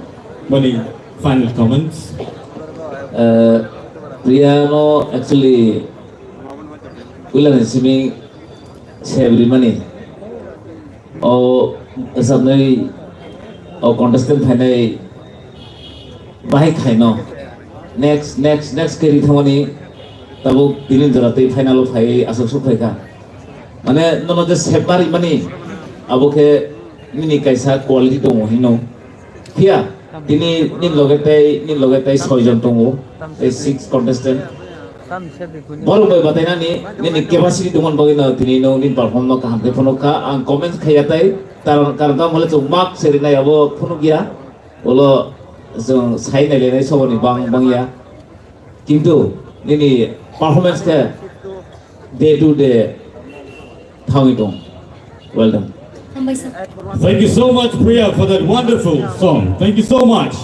bani final comments. Eh, Priya no actually puila ni simi sebri mani. O, sabnai, o contestant phainai bahai khaino. Next, next, next khe ri thangmani tabuk tini jora tei final o phai aswk swk phaikha. Mane nono je sebma rimani abo khe nini kaisa quality tongo hino. Phiya, tini nini loge tei, nini loge tei soi jon tongo, tei six contestant. Borok bai batainani nini capacity tongmani bagwi no tini no nini perform no kaham khe phunuk kha. Ang comment khaiya tei, karon, karon tamo le chwng mark serinai abo phunuk ya. Ulo chwng sai nailainai soboni bang, bang ya. Kintu nini performance khe day to day thangwi tong. Well done. Hambai sir. Thank you so much, Priya, for that wonderful song. Thank you so much.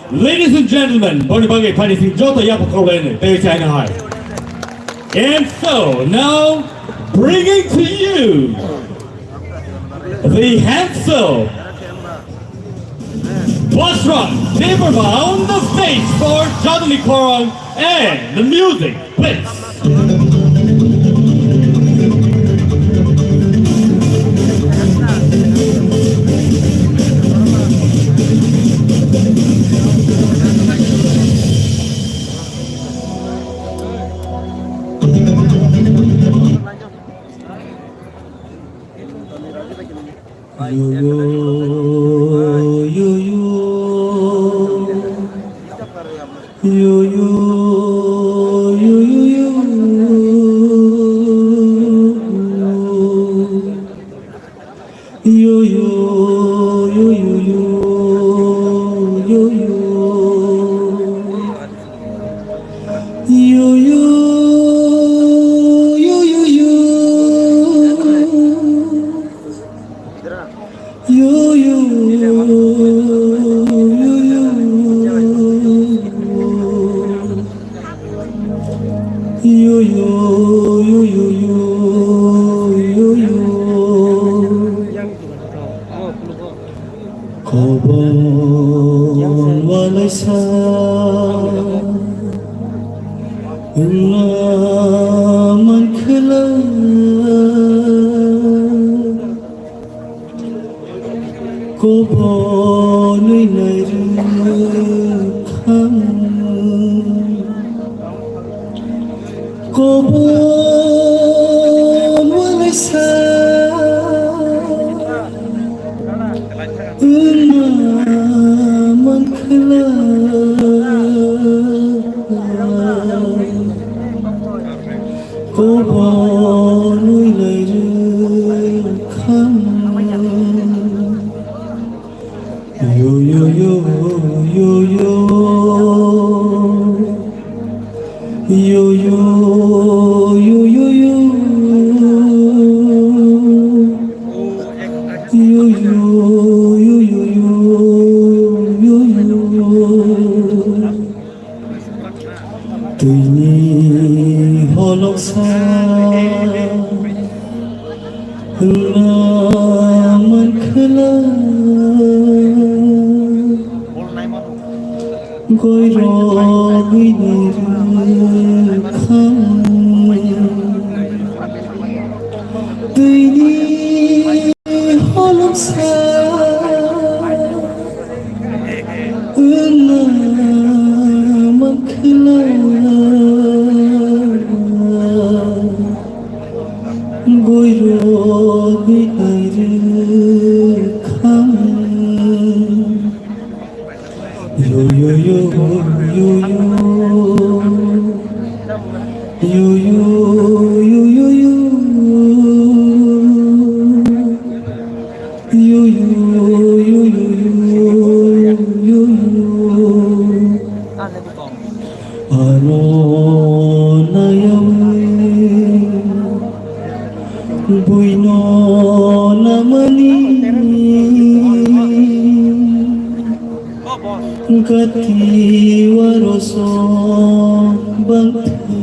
Ladies and gentlemen, boni bagwi phaini sing joto yapha khorlaini tei chaina hai. And so, now, bringing to you the handsome Bosram Debbarma on the stage for Jadali Khorang and the music, please. Yo, yo, yo, yo. Yo, yo, yo, yo, yo. Yo, yo, yo, yo, yo, yo, yo. Yo, yo, yo, yo, yo, yo. Yo, yo, yo, yo, yo. Yo, yo, yo, yo, yo, yo, yo. Kobon walaisa wngna mankhwla. Kobonwi nairwkha. Kobon walaisa wngna mankhwla. Kobonwi nairwkha. Yo, yo, yo, yo, yo. Yo, yo, yo, yo, yo. Yo, yo, yo, yo, yo, yo, yo. Twini holoksa wngna mankhwla. Goirogwi ni rwkha. Twini holoksa wngna mankhwla. Goirogwi ni rwkha. Yo, yo, yo, yo, yo. Yo, yo, yo, yo, yo. Aro nayawi buino namani gati waroso bangthu.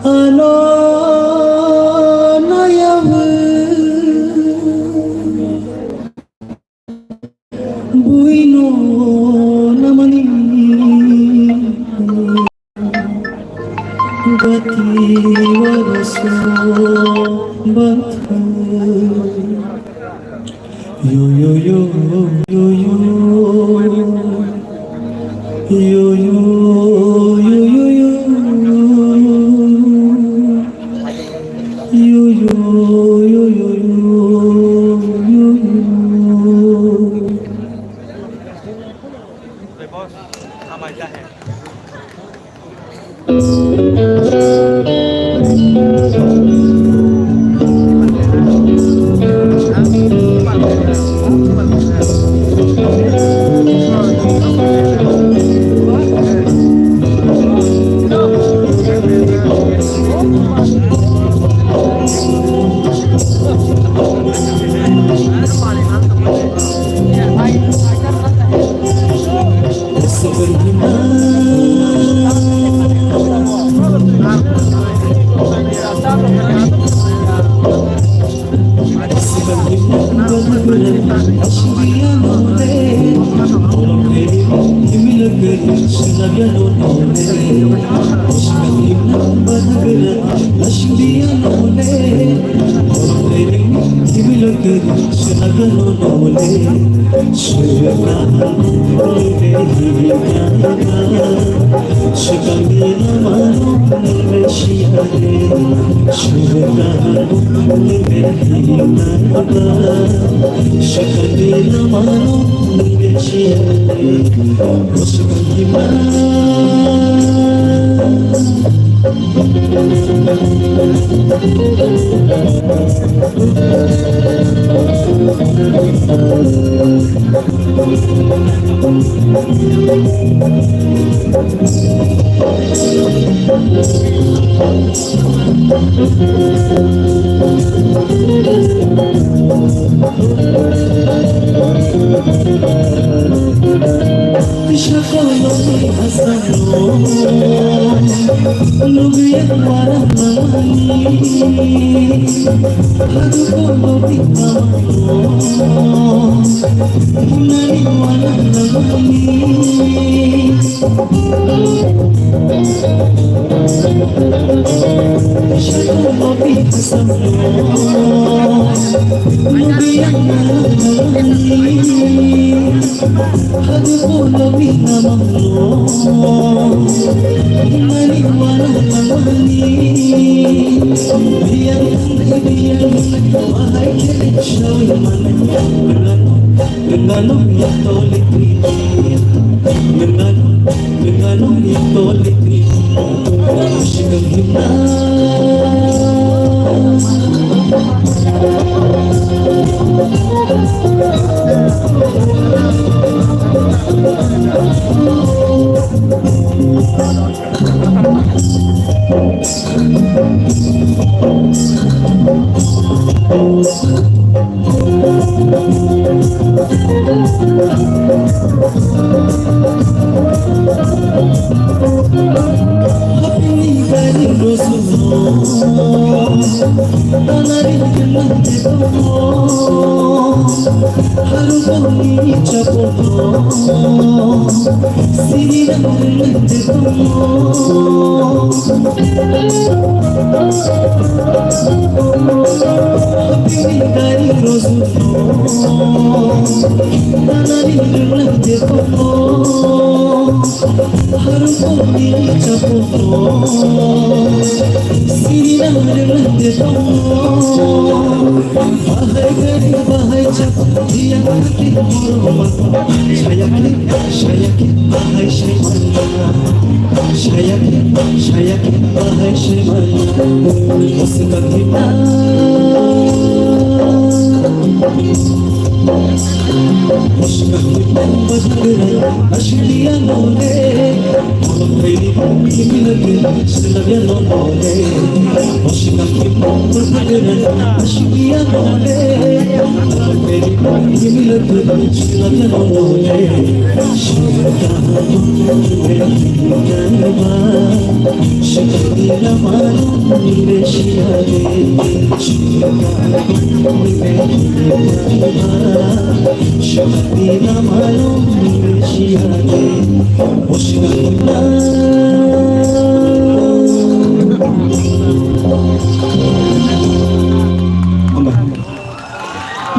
Ano nayawi buino namani gati waroso bangthu. Yo, yo, yo, yo, yo. Yo, yo, yo, yo, yo, yo. Yo, yo, yo, yo, yo, yo, yo.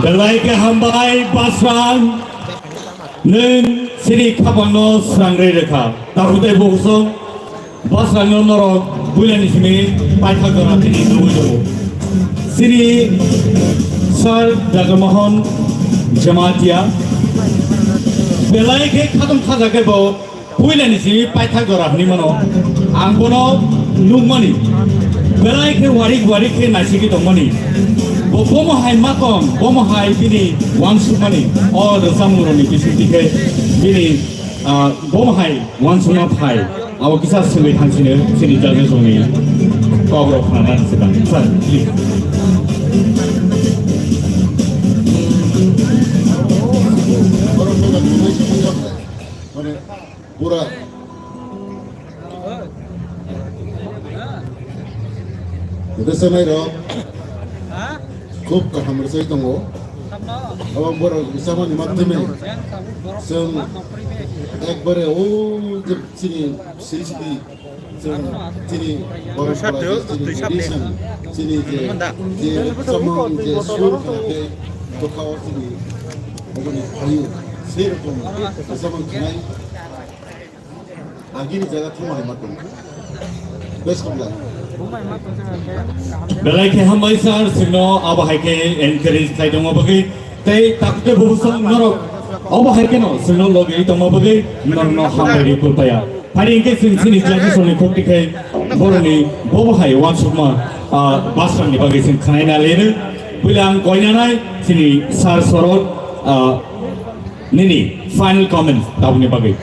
Belai khe hambai Basrang, nwng chini khapangno srangrwi rwkha. Tabuk tei bo kosong Basrangno norok builani simi paithak jora tini nugwi tongo. Chini Sir Jaganmohan Jamatia belai khe khatung khaja khe bo builani simi paithak jora hwnwi mano. Ang bono nukmani belai khe warik warik khe naisigwi tongmani. Bo bomo hai ma tong, bomo hai bini uansukmani o rwchapmungrokni bisingtwi khe bini, ah, bomo hai uansukma phai. Abo kisa swngwi thangsino chini judges rokni kokrok khna nang swkang. Sir, please. Mane, pura. Rwchapnai rok khub kaham rwchai tongo. Abo borok rwchapmani mathome chwng ekbare o je chini siri sidi chwng chini borok chini tradition, chini je, je samung, je sur khe bwkhao chini oboni phaio sei rokom rwchapmani khnai. Agini jaga thumai ma tong. Best of luck. Belai khe hambai sir, chwngno abo hai khe encourage khlai tongma bagwi tei takte bubusong norok abo hai kheno chwngno logi tongma bagwi norokno hambai rwi kwpaya. Phari hwnkhe chwng chini judges rokni khuk tikhai borokni bobo hai uansukma, ah, Basrangni bagwi chwng khnaina leno. Builang koinanai chini sir Sorot, ah, nini final comments tabukni bagwi.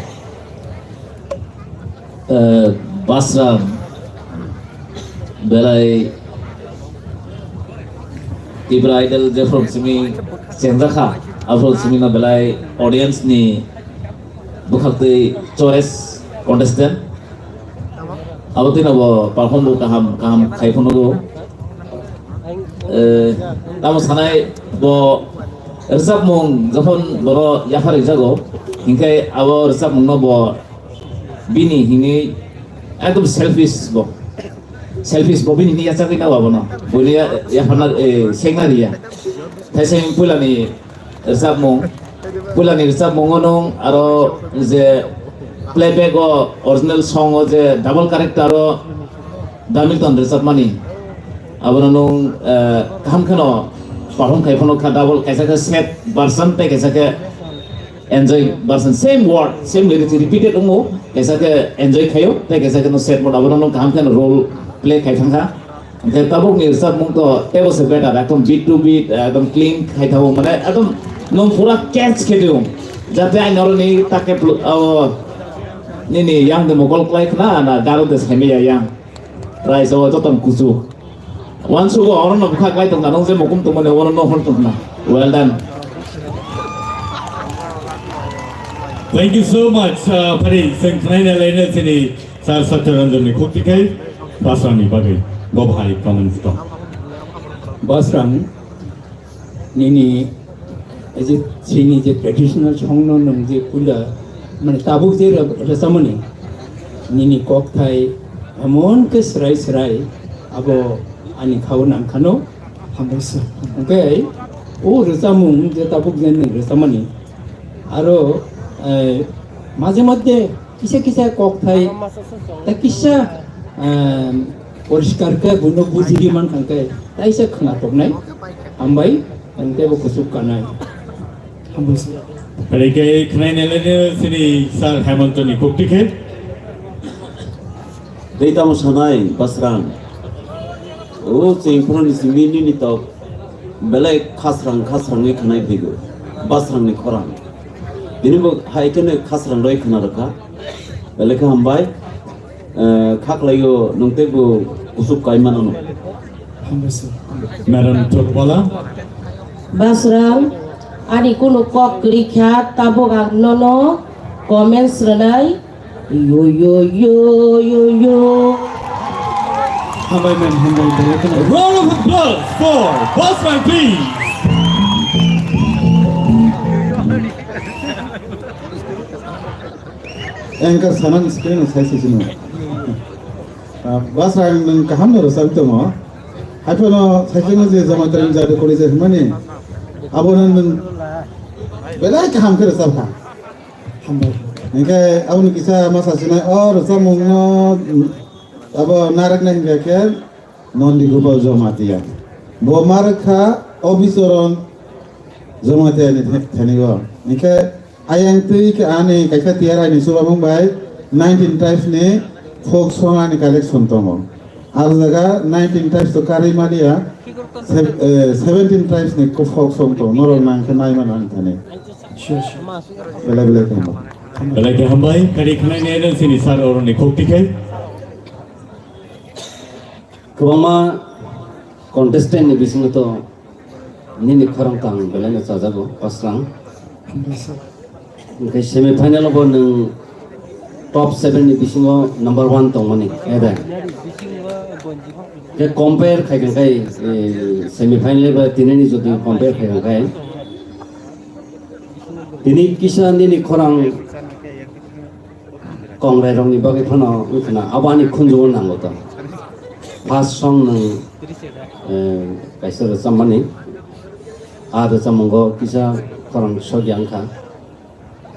Eh, Basra belai Tipra Idol jephru simi chengjak kha, aphru simi no belai audience ni bwkhaktwi choice contestant. Abo twi no bo perform bo kaham kaham khai phano go. Eh, tamo sanai bo rwchapmung jokhon boro yaphar rijak go, hinkhe abo rwchapmung no bo bini hinwi ekdom selfish bo. Selfish bo bini hinwi yachagwi nao abono. Buini ya-, yapharna, eh, sengna riya. Thaiseng puilani rwchapmung, puilani rwchapmungo nwng aro je playback o original song o je double character o Damilton rwchapmani, abono nwng, eh, kaham kheno perform khai phano kha double, kaisa khe sad version tei kaisa khe enjoy version, same word, same lyrics repeated wngo, kaisa khe enjoy khaio tei kaisa khe no sad mode, abono nwng kaham kheno role play khai thang kha. Hingkhe tabukni rwchapmung to teibo se better, ekdom beat to beat, ekdom clean khai thango, mane ekdom nwng pura catch khe tong. Jate ani oro ni take plu-, o, nini yang de mokol klai khna na garo de saimaya yang. Rai so joto kuchu. Wansugo oro no bwkha klai tong na, nwng je mokum tong mani oro no hor tong na. Well done. Thank you so much, uh, Phari. Chwng khnaina laina chini Sir Satya Ranjan ni khuk tikhai Basrangni bagwi bo bahai comments tong. Basrang, nini, eh, je chini je traditional song no nwng je puila, mane tabuk je rw-, rwchapmani, nini kokthai emon khe srai srai abo ani khao nang khano. Hambai sir. Hingkhe o rwchapmung je tabuk je nwng rwchapmani, aro, eh, maje moddhe kisa kisa kokthai, ta kisa, eh, poriskar khe buino bujidi man thangkhe taisa khna toknai. Hambai, ang teibo kuchuk kanai. Hambai sir. Phaikhe khnaina laino chini Sir Hemantoni khuk tikhe. Tei tamo sanai Basrang. O chengphuru ni simi nini tok. Belai khasrang khasrangwi khwnai phaigo, basrangni khorang. Tini bo hai kheno khasrang rwi khna rwkha. Belai khe hambai. Eh, kha khlaio, nwng teibo kuchuk kai mano. Hambai sir. Madam Tokbala. Basrang, ani kunu kok kwrwi kha, tabuk ang nono comments rwnai. Yo, yo, yo, yo, yo. Hambai man, hambai, belai kheno. Round of applause for Basrang, please. Anchor sanan screen sai sai sino. Ah, Basrang nwng kaham no rwchap tongo. Haiphano sai sino je Jamaitari jadu kori je hwnmani. Abono nwng belai kaham khe rwchap kha. Hambai. Hinkhe aboni kisa ma sasinai o rwchapmungno abo naraknai hinkhe khe Nondi Gopal Jamatia. Bo ma rwkha Obichoron Jamatia ni the-, thani o. Hinkhe ayang twi khe ani kaisa tiyarai ni chubamung bai nineteen tribes ni folk song ani collection tongo. Aro jaga nineteen tribes to karwi maliya, sev-, eh, seventeen tribes ni kufok song tong, norok nang khe nai mano ang thani. Sure, sure. Belai belai khe hambai. Belai khe hambai, kari khnai ne ren sini sar oro ni khok tikhai. Kwbangma contestant ni bisingo to nini khorang tang belai no chajago, Basrang. Hwnkhe semi final o bo nwng top seven ni bisingo number one tongmani, ede. Khe compare khai khe khai, eh, semi final ba tinini jodi compare khai khe khai. Tini kisa nini khorang Kongrai rokni bagwi phano wngkhana abo ani khunjugo nango to. First song nwng, eh, kaisa rwchapmani, a rwchapmungo kisa khorang sokya wngkha.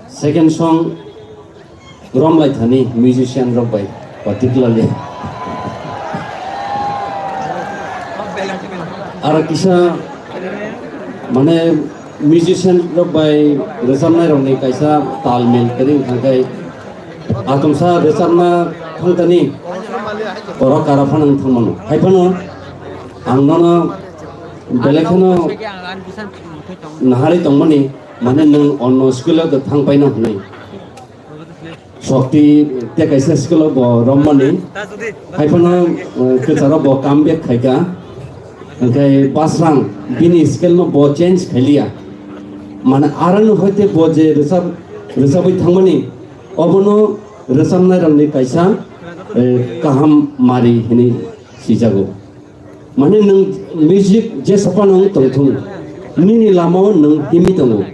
Second song romlai thani musician rok bai particularly. Aro kisa mane musician rok bai rwchapnai rokni kaisa tal mil kwrwi wngkha khe atongsa rwchapna thangtani borok kara phano wng thangmano. Hai phano ang nono belai kheno naharwi tongmani, mane nwng onno school o thang paina hwnwi. Shokti tei kaisa school o bo romani. Hai phano, eh, kwcharo bo come back khaika. Hwnkhe Basrang bini scale no bo change khailiya. Mane aroni hoite bo je rwchap, rwchabwi thangmani, obono rwchapnai rokni kaisa, eh, kaham mari hinwi sijago. Mane nwng music je sophano wng tongthung, nini lamao nwng himwi tongo.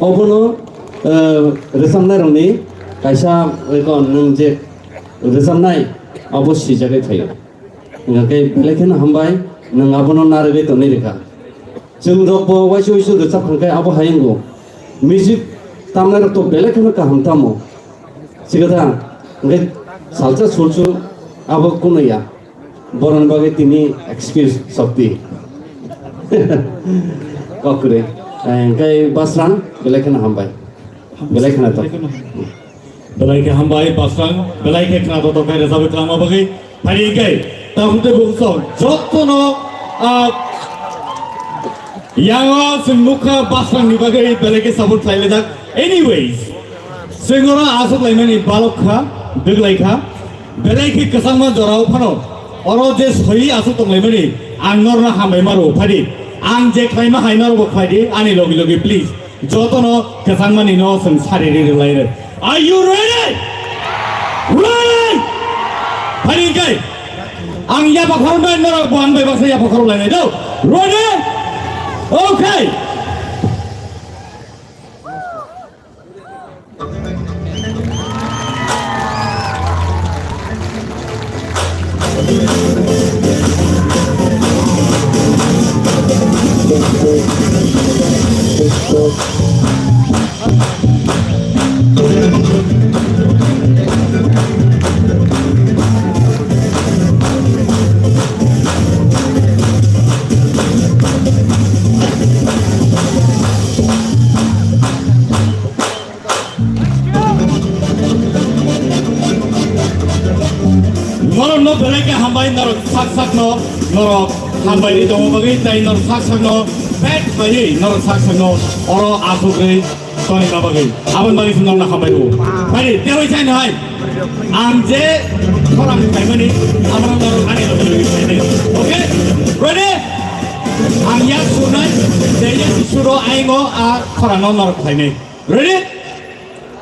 Obono, eh, rwchapnairokni kaisa, eko nwng je rwchapnai, abo swijagwi phaio. Hwnkhe belai kheno hambai, nwng abono narwgwi tonwi rwkha. Chwng rokbo waisa waisa rwchap khankhe abo hai wngo. Music tamnairokto belai kheno kaham tamo. Sikatha, hwnkhe salsa sulsu abo kunuya. Boroni bagwi tini excuse Shokti. Kok kwrwi. Eh, hwnkhe Basrang, belai kheno hambai. Belai kheno to. Belai khe hambai, Basrang. Belai khe khna to to khe rwchapwi twlangma bagwi. Phari khe, takhuk tei bukhuk jotono, ah, yango chwng nukha Basrangni bagwi belai khe support khlailaijak. Anyways, chwng oro aswk laimani balok kha, bwglai kha. Belai khe kwchangma jorao phano oro je soi aswk tonglaimani, ang norno hambai ma rwo phadi. Ang je khlaima hai norokbo khlai di, ani logi logi please. Jotono kwchangmani no chwng sari ri rwlai rw. Are you ready? Ready? Phari khe ang yapha khoroknai norok bo ang bai baksa yapha khorok lainai do. Ready? Okay. Norokno belai khe hambai, norok sak sakno norok Hambai ni tongma bagwi tei norok sak sakno pet khlaiwi norok sak sakno oro asugwi tongna bagwi. Aboni bagwi chwng norokno hambai rwo. Bai, tei bai sai no hai. Ang je khorang khlaimani, abono norok ani logi logi khlainai. Okay? Ready? Ang yak surnai, je yak suro aingo a khorangno norok khlainai. Ready?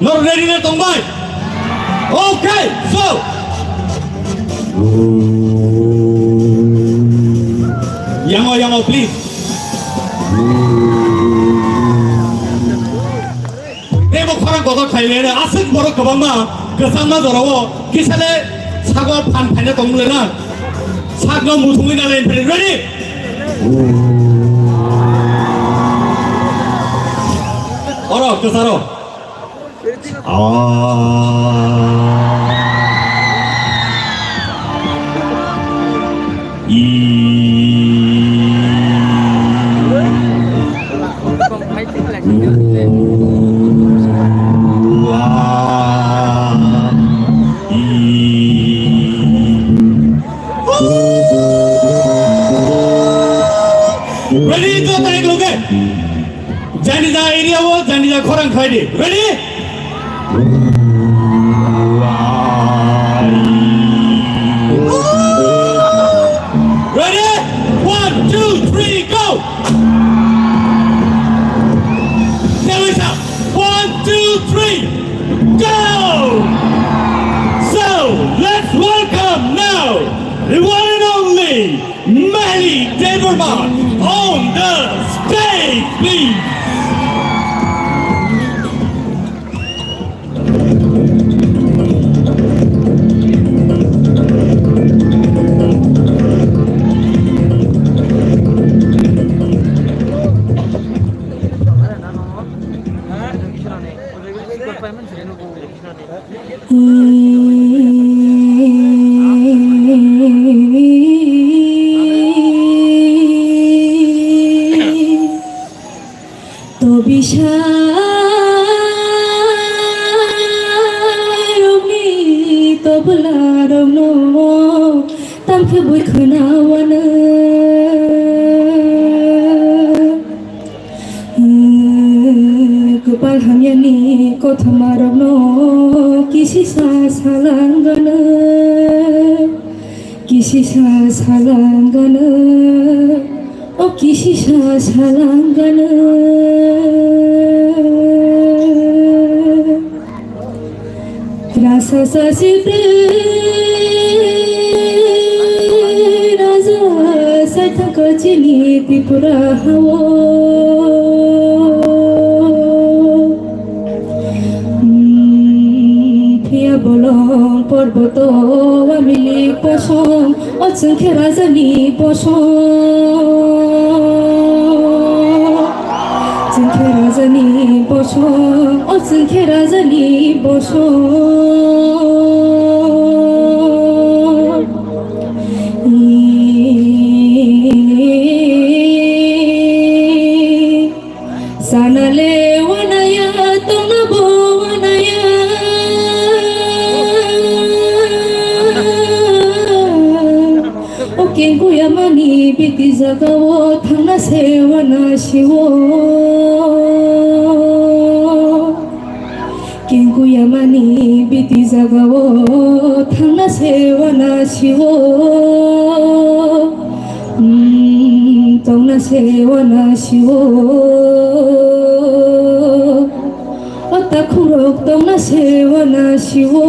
Norok ready na tongbai? Okay, so. Yango, yango, please. Tei bo khorang kotor khlai le, aswk borok kwbangma kwchangma jorao kisa le sago phan phaina tong le na. Sakno muthungwi na le, ready? Oro, kwcharo. Ah. Ready, to tarik loge. Janija area o, janija khorang khlai di. Ready? Ready? One, two, three, go! There is a one, two, three, go! So, let's welcome now the one and only Meli Debbarma on the stage, please. To bisarokni toblarokno tamkhe bui khwnawano. Kwpal hamyani kothoma rokno kisisa salanggano, kisisa salanggano, o kisisa salanggano. Rasa sasi te raja sai thangkha chini Tripura hao. Hmm, phiya bolong porboto wamili kosong. O chwng khe rajani bosong, chwng khe rajani bosong, o chwng khe rajani bosong. Sana le wanaya, tongna bo wanaya. O kengkuyamani biti jagao thangna se wana siwo. Kengkuyamani biti jagao thangna se wana siwo. Hmm, tongna se wana siwo. O takhurok tongna se wana siwo.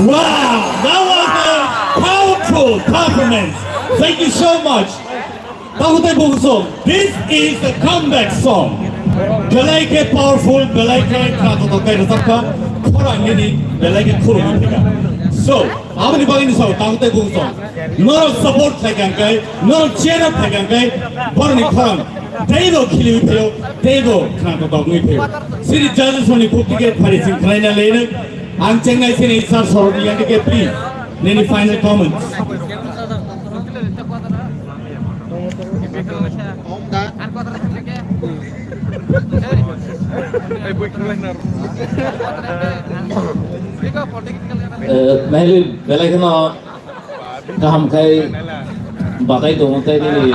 Wow, that was a powerful performance. Thank you so much. Takutai Bukung song, this is the comeback song. Belai khe powerful, belai khe khna tongthok khe rwchapkha, khorang nini belai khe khulumwi phika. So, aboni bagwi ni song, Takutai Bukung song. Norok support khlai kha hwnkhe, norok cheer up khlai kha hwnkhe, borokni khorang teibo khiliwi phaio, teibo khna tongthok wngwi phaio. Siri judges rokni buktwi khe pharising khlaina leno. Ang chengnai sini sir sorokni yang dike, please. Nini final comments. Eh, nai belai kheno kaham khai batai tongo tei nini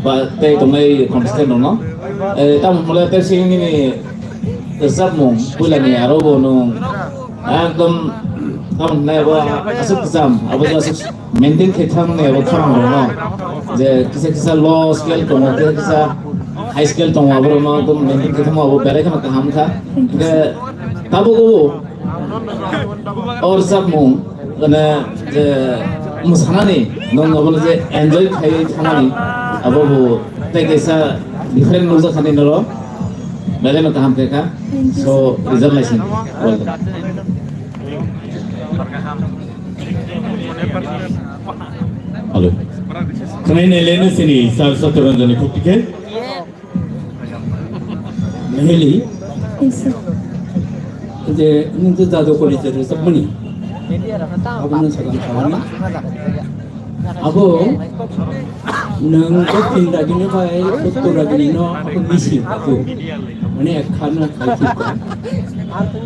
ba tei tongnai contestant rokno. Eh, tamo hwnle tei sini nini rwchapmung puilani aro bo nwng ekdom tamo hwnle abo aswk kwcham, abo je aswk maintain khe thangni abo khorang rokno je kisa kisa low scale tongo, kisa kisa high scale tongo, abo rokno ekdom maintain khe thangma abo belai kheno kaham kha. Hwnkhe tabuk o O rwchapmung, mane, je, mwsanani, nwng abono je enjoy khaiwi thangmani, abo bo tei kaisa different nukjak thani norok, belai no kaham khe kha. So, rijak lai sini. Welcome. Hello. Khwnai nai le no sini, sir Satyaranjan ni khukti khe. Meheli, je nwng je jado kori je rwchapmani, abono sakha khamani. Abo nwng dokhin ragini bai uttor ragini no abo misi abo. Mane ekha no khai thik.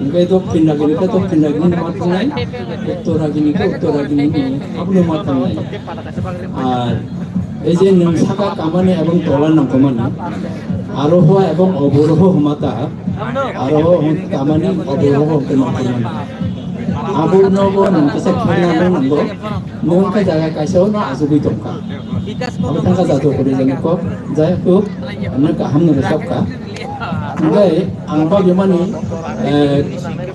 Hwnkhe dokhin ragini khe dokhin ragini no ma thangnai, uttor ragini khe uttor ragini no abono ma thangnai. Ar ei je nwng saka kamani ebong tola nangkukmani, aroho ebong oboroho hwnma ta, aroho hwn-, kamani oboroho hwnkhe nangkukmani. Abono bo nwng kisa khenani nango, nwng khe jaga kaisa no achugwi tongkha. Abo thangkha jato kori jani kok, jai hok, ano kaham no rwchapkha. Hwnkhe ang bagwi mani, Eh,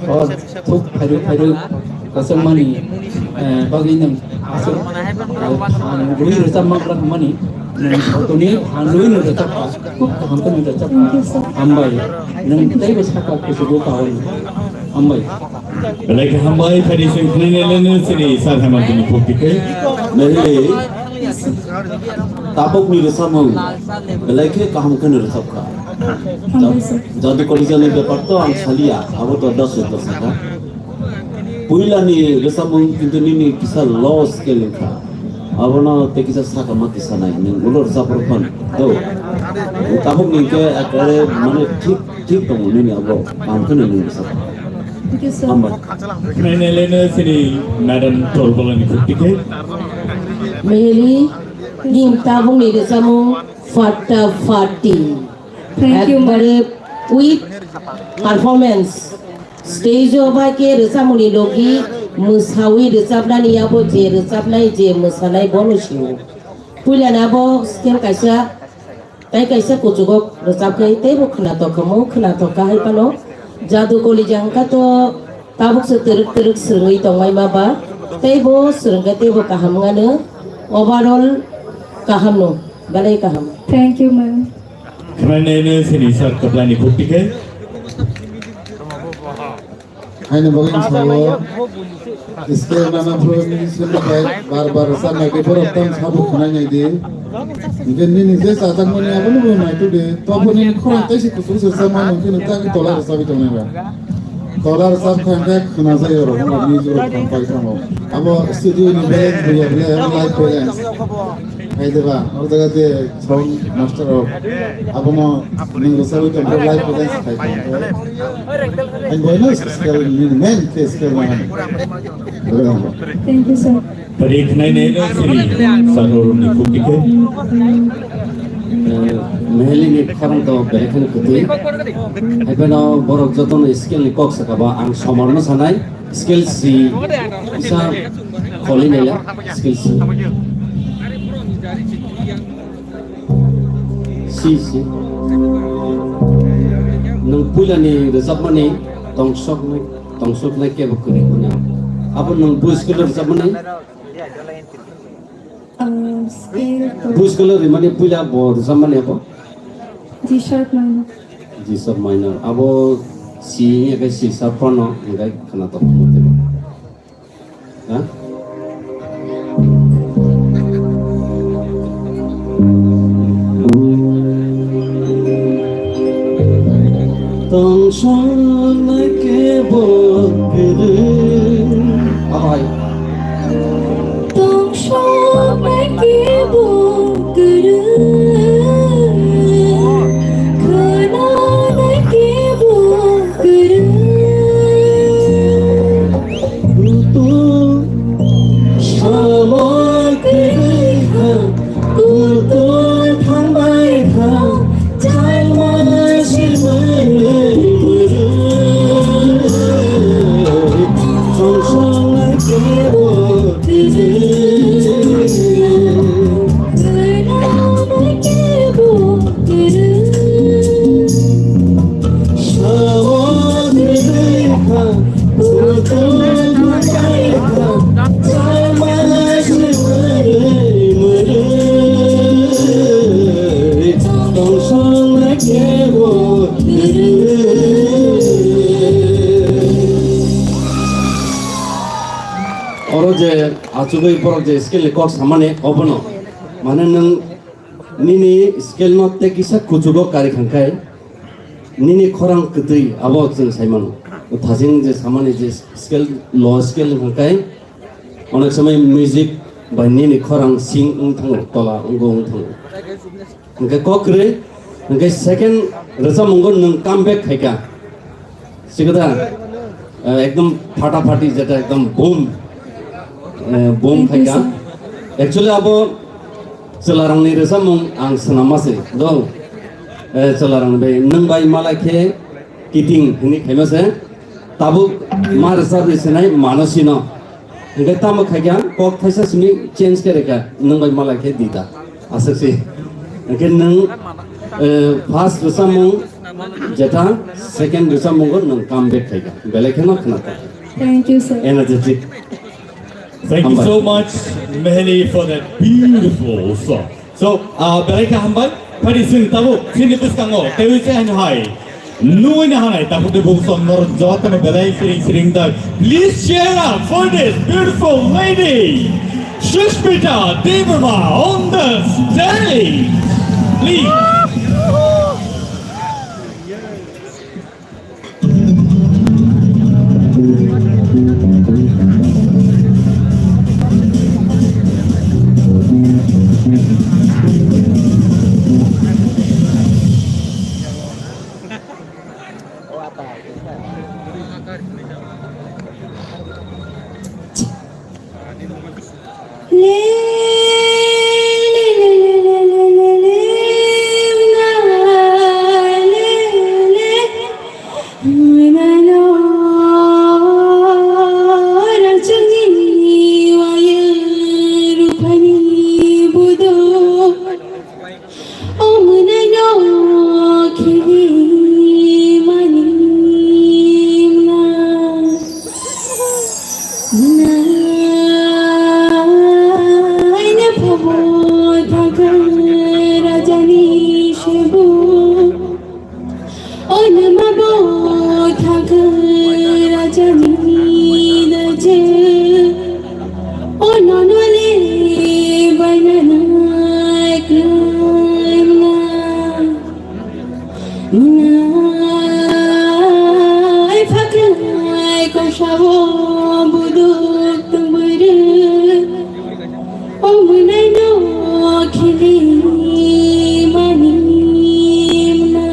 o thuk phairu phairu kasangmani, eh, bagwi nwng aswk, eh, phan rwi rwchapma kwrak hwnmani, nwng jotono phan rwi nwng rwchapkha, khub kaham khe nwng rwchapkha. Hambai. Nwng teibo sakha kuchugo kaham. Hambai. Belai khe hambai, phari sing khwnai nai leno sini sar hamar dini phuk tikhe. Nai, tabukni rwchapmung belai khe kaham khe nwng rwchapkha. Hambai sir. Jadu Kalijani bepar to ang saliya, abo to das dos sakha. Puilani rwchapmung kintu nini kisa low scale wngkha. Abono tei kisa saka ma kisa nai, nwng ulo rwchapmung phan do. Tabukni khe ekare mane thik, thik tongo nini abo, kaham khe nwng rwchapkha. Thank you, sir. Hambai. Khwnai nai leno sini Madam Tolbolani khuk tikhe. Meheli, ning tabukni rwchapmung fatta fatti. Thank you, ma'am. Ekbare with performance. Stage o bai khe rwchapmungni logi mwsawi rwchapnani abo je rwchapnai je mwsanai bono sio. Puilani abo scale kaisa, tei kaisa kuchugo rwchapkhe teibo khwnatok khamu, khwnatok kha hai phano. Jadu Kalija hwnkha to tabukse twrwk twrwk swrwngwi tongmai ma ba, teibo swrwngkhe teibo kaham wngano, overall kaham no, belai kaham. Thank you, ma'am. Khwnai nai no sini sir kwplai ni khuk tikhe. Haino bagwi ang sao, scale nana phuru nini simi bai bar bar sa nai di, borok tang sabo khwnai nai di. Hingke nini je chajakmani abono bo nai tu di, tobo nini khorang tei si kusuk se sa mano, hingke nini tang tola rwchapwi tongnai ba. Tola rwchap kha hingke khwna jai oro, hwnba music rok thang pai thango. Abo studio ni balance bo ya bole, abo live balance. Hai de ba, o jaga je sound master rok, abono nwng rwchapwi tongkhe live balance khai tongkhe. Ang boino scale ni main khe scale nangani. Thank you, sir. Tari khnai nai no sini sano runi khuk tikhe. Eh, Meheli ni khorang to belai kheno kwtwi. Hai phano borok jotono scale ni kok saka ba ang somar no sanai. Scale si isa kholi nela scale si. Si, si. Nwng puilani rwchapmani tongsoknai, tongsoknai kebo kwrwi hwnwi. Abo nwng bui scale rwchapmani? Ah, scale to. Bui scale rimani puila bo rwchapmani abo? G sharp minor. G sharp minor. Abo si wngya khe si sharp phano hingkhai khwnatok. Ha? Tongsongnai kebo kwrwi. Abai. Tongsongnai kebo kwrwi. Khwnanai kebo kwrwi. Kutung samoi kwrwi kha, kutung thangbai kha, chaima se manwi kwrwi. Songsong kebo kwrwi. Oro je achugwi borok je scale ni kok samani obono, mane nwng nini scale no tei kisa kuchugo kari khangkhai, nini khorang kwtwi abo chwng sai mano. O thajing je samani je scale, low scale hwnkhe onek somoi music bai nini khorang sing wng thango, tola wngbo wng thango. Hwnkhe kok kwrwi, hwnkhe second rwchapmungo nwng come back khaikha. Sikada, eh, ekdom phatapati jeta ekdom boom, eh, boom khaikha. Actually abo chwlarangni rwchapmung ang swnamma se do. Eh, chwlarang bai nwng bai malai khe kiting hwnwi khaima se. Tabuk ma rwchapni sinai mano sino. Hingke tamo khaikhe ang kok thaisa simi change khe rwkha, nwng bai malai khe dita. Aswk se. Hingke nwng, eh, first rwchapmung Jeta second rwchapmungo nwng comeback khaikha. Belai kheno khna ta. Thank you, sir. Energetic. Thank you so much, Mehni, for that beautiful song. So, uh, belai kha hambai. Phadi sing tabuk, sini bwskango, tewi se han hai. Nui na hanai, tabuk de buk song nor jotano belai siring siring dai. Please cheer up for this beautiful lady, Sushmita Debbarma on the stage. Please. Nai phaklai kosa o buduk tong bwrwi. O mwnai no khili mani mna.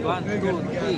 One, two, three,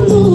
go.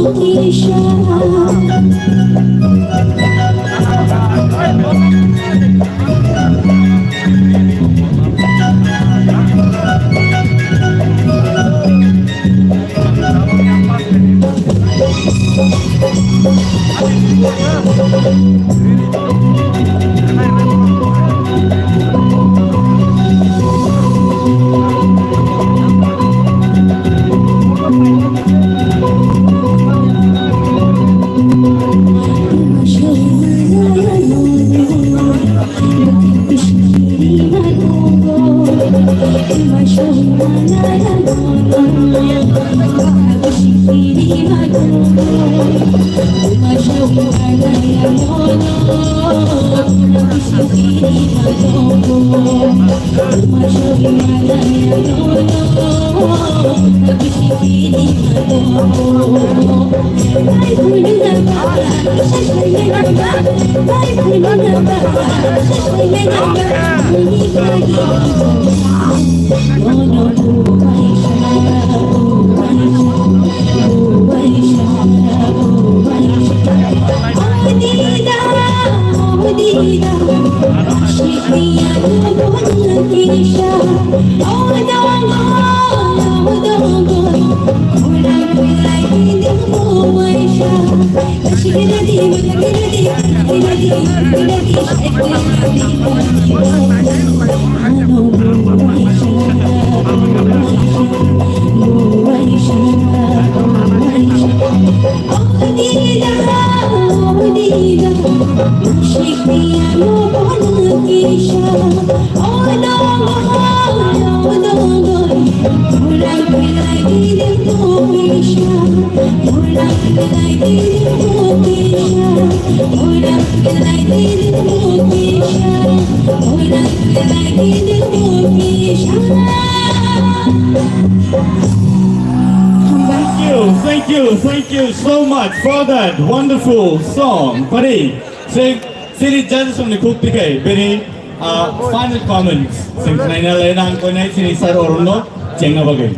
Thank you, thank you, thank you so much for that wonderful song. Pari, sing, sini judges ni khuk tikai, very, uh, final comments. Sing naina le nang koi nai sini sir Arun no chengna bagwi.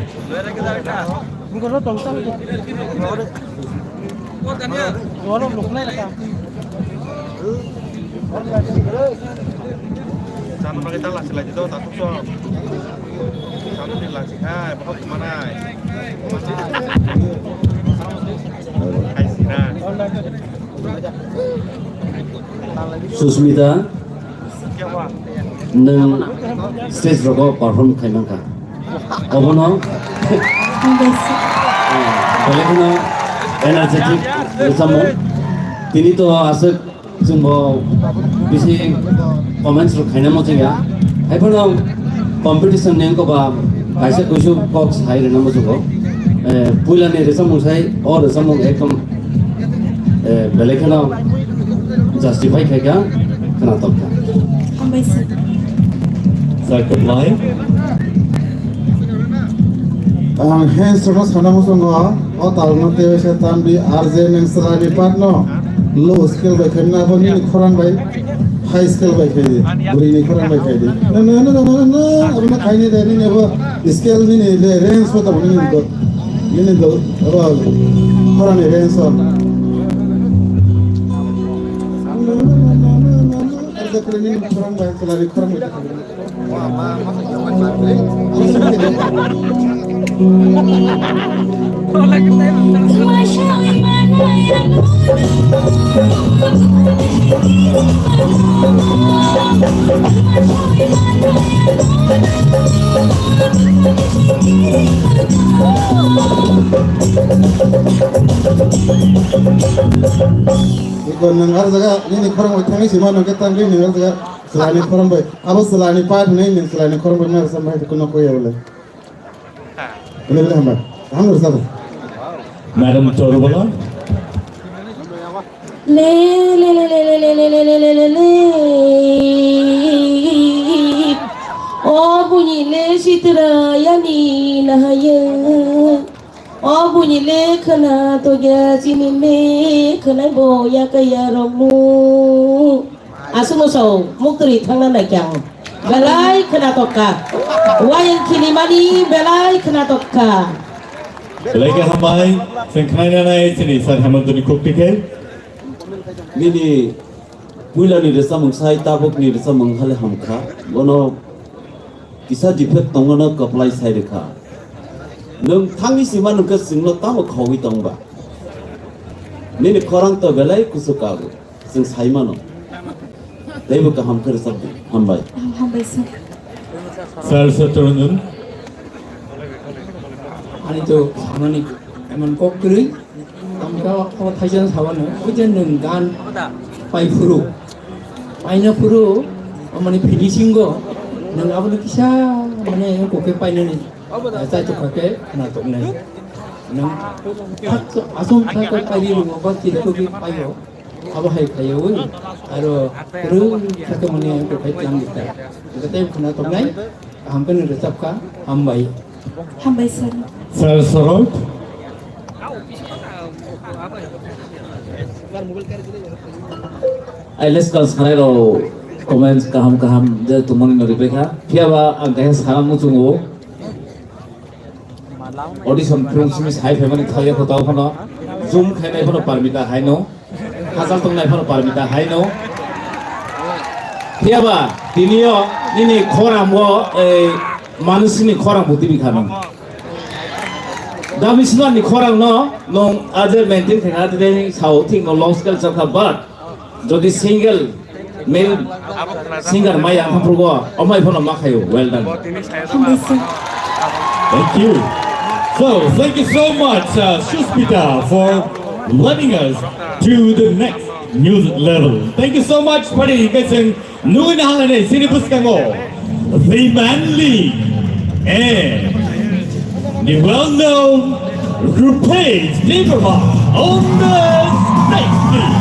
Chan bagwi ta lachi lachi do, tatuk so. Chan ni lachi khai, bahok manai. Khai sira. Susmita, nwng stage rogo perform khai mankha. Obono belai kheno energetic rwchapmung. Tini to aswk chwngbo bisi comments rok khaina muchungya. Haiphano competition ni wngkha ba kaisa kuisu kok sai rwna muchungo. Eh, puila ni rwchapmung sai, o rwchapmung ekdom, eh, belai kheno justify khaikha, khwnatok kha. Hambai sir. Sir, goodbye. Ang hands rokno sana muchungo, o talno tei waisa tambi R J nwng chwlani part no low scale bai khaimna abo nini khorang bai high scale bai khai di, bwrwini khorang bai khai di. No, no, no, no, no, no, abo no khaini de, nini abo scale nini le range bo tamo nini do, nini do, abo khorang ni range o. No, no, no, no, no, no, no, R J kre nini khorang bai, chwlani khorang bai. Iko nwng ar jaga nini khorang bai thangwi sima nang khe tangwi nwng ar jaga. Chwlani khorang bai, abo chwlani part hwnwi nwng chwlani khorang bai ma rwchapmani hai kuno koi ya bole. Bole bole hambai. Kaham rwchapbo. Madam Chorubala. Le, le, le. O buini le sitra yani nahaye. O buini le khwna togya chini le khwnai bo yakaya rokmu. Aswkno sao, muktwrwi thangna naikhe ang. Belai khwnatok kha. Wayang khilimani belai khwnatok kha. Belai khe hambai, chwng khnaina nai chini Sir Hemantoni khukti khe. Nini puilani rwchapmung sai tabukni rwchapmung hale hamkha. Bono kisa defect tongmano kwplai sai rwkha. Nwng thangwi sima nwngkhe chwngno tamo khogwi tongba? Nini khorang to belai kuchuk kago. Chwng sai mano. Teibo kaham khe rwchapdi. Hambai. Hambai sir. Sir, sir, turun. Ani to samani emon kok kwrwi, tamkhe o thaisa sabano, o je nwng gan pai phuru, paina phuru, o mani finishing o nwng abono kisa mane kokhe painani, eh, chaitok khe khna toknai. Nwng thak aswk thak pairi rwngo ba chirikogwi paio. Abo hai khaiwi aro kwrwi khe mani ang kok hai tlang dikha. Hwnkhe tei khna toknai kaham khe nini rwchapkha, hambai. Hambai sir. Sir Sorot. Ai leskal sanai rok comments kaham kaham je tumani no ripekha. Phiya ba ang kaisa sana muchungo. Audition film simi sai phaimani thaiya kho tao phano zoom khainai phano parmita haino, hachal tongnai phano parmita haino. Phiya ba tiniyo nini khorang bo, ei, manusini khorang bo tibi khano. Dabi Swnarni khorang no nong aje maintain khaina tei sao thik no long scale chakha, but Jodi single male singer maya ang phuru go, omai phano ma khayo. Well done. Hambai sir. Thank you. So, thank you so much, uh, Suspita, for leading us to the next music level. Thank you so much, pari kaising nui na halane sini puskango. The manly and the well-known Rupesh Debbarma on the stage, please.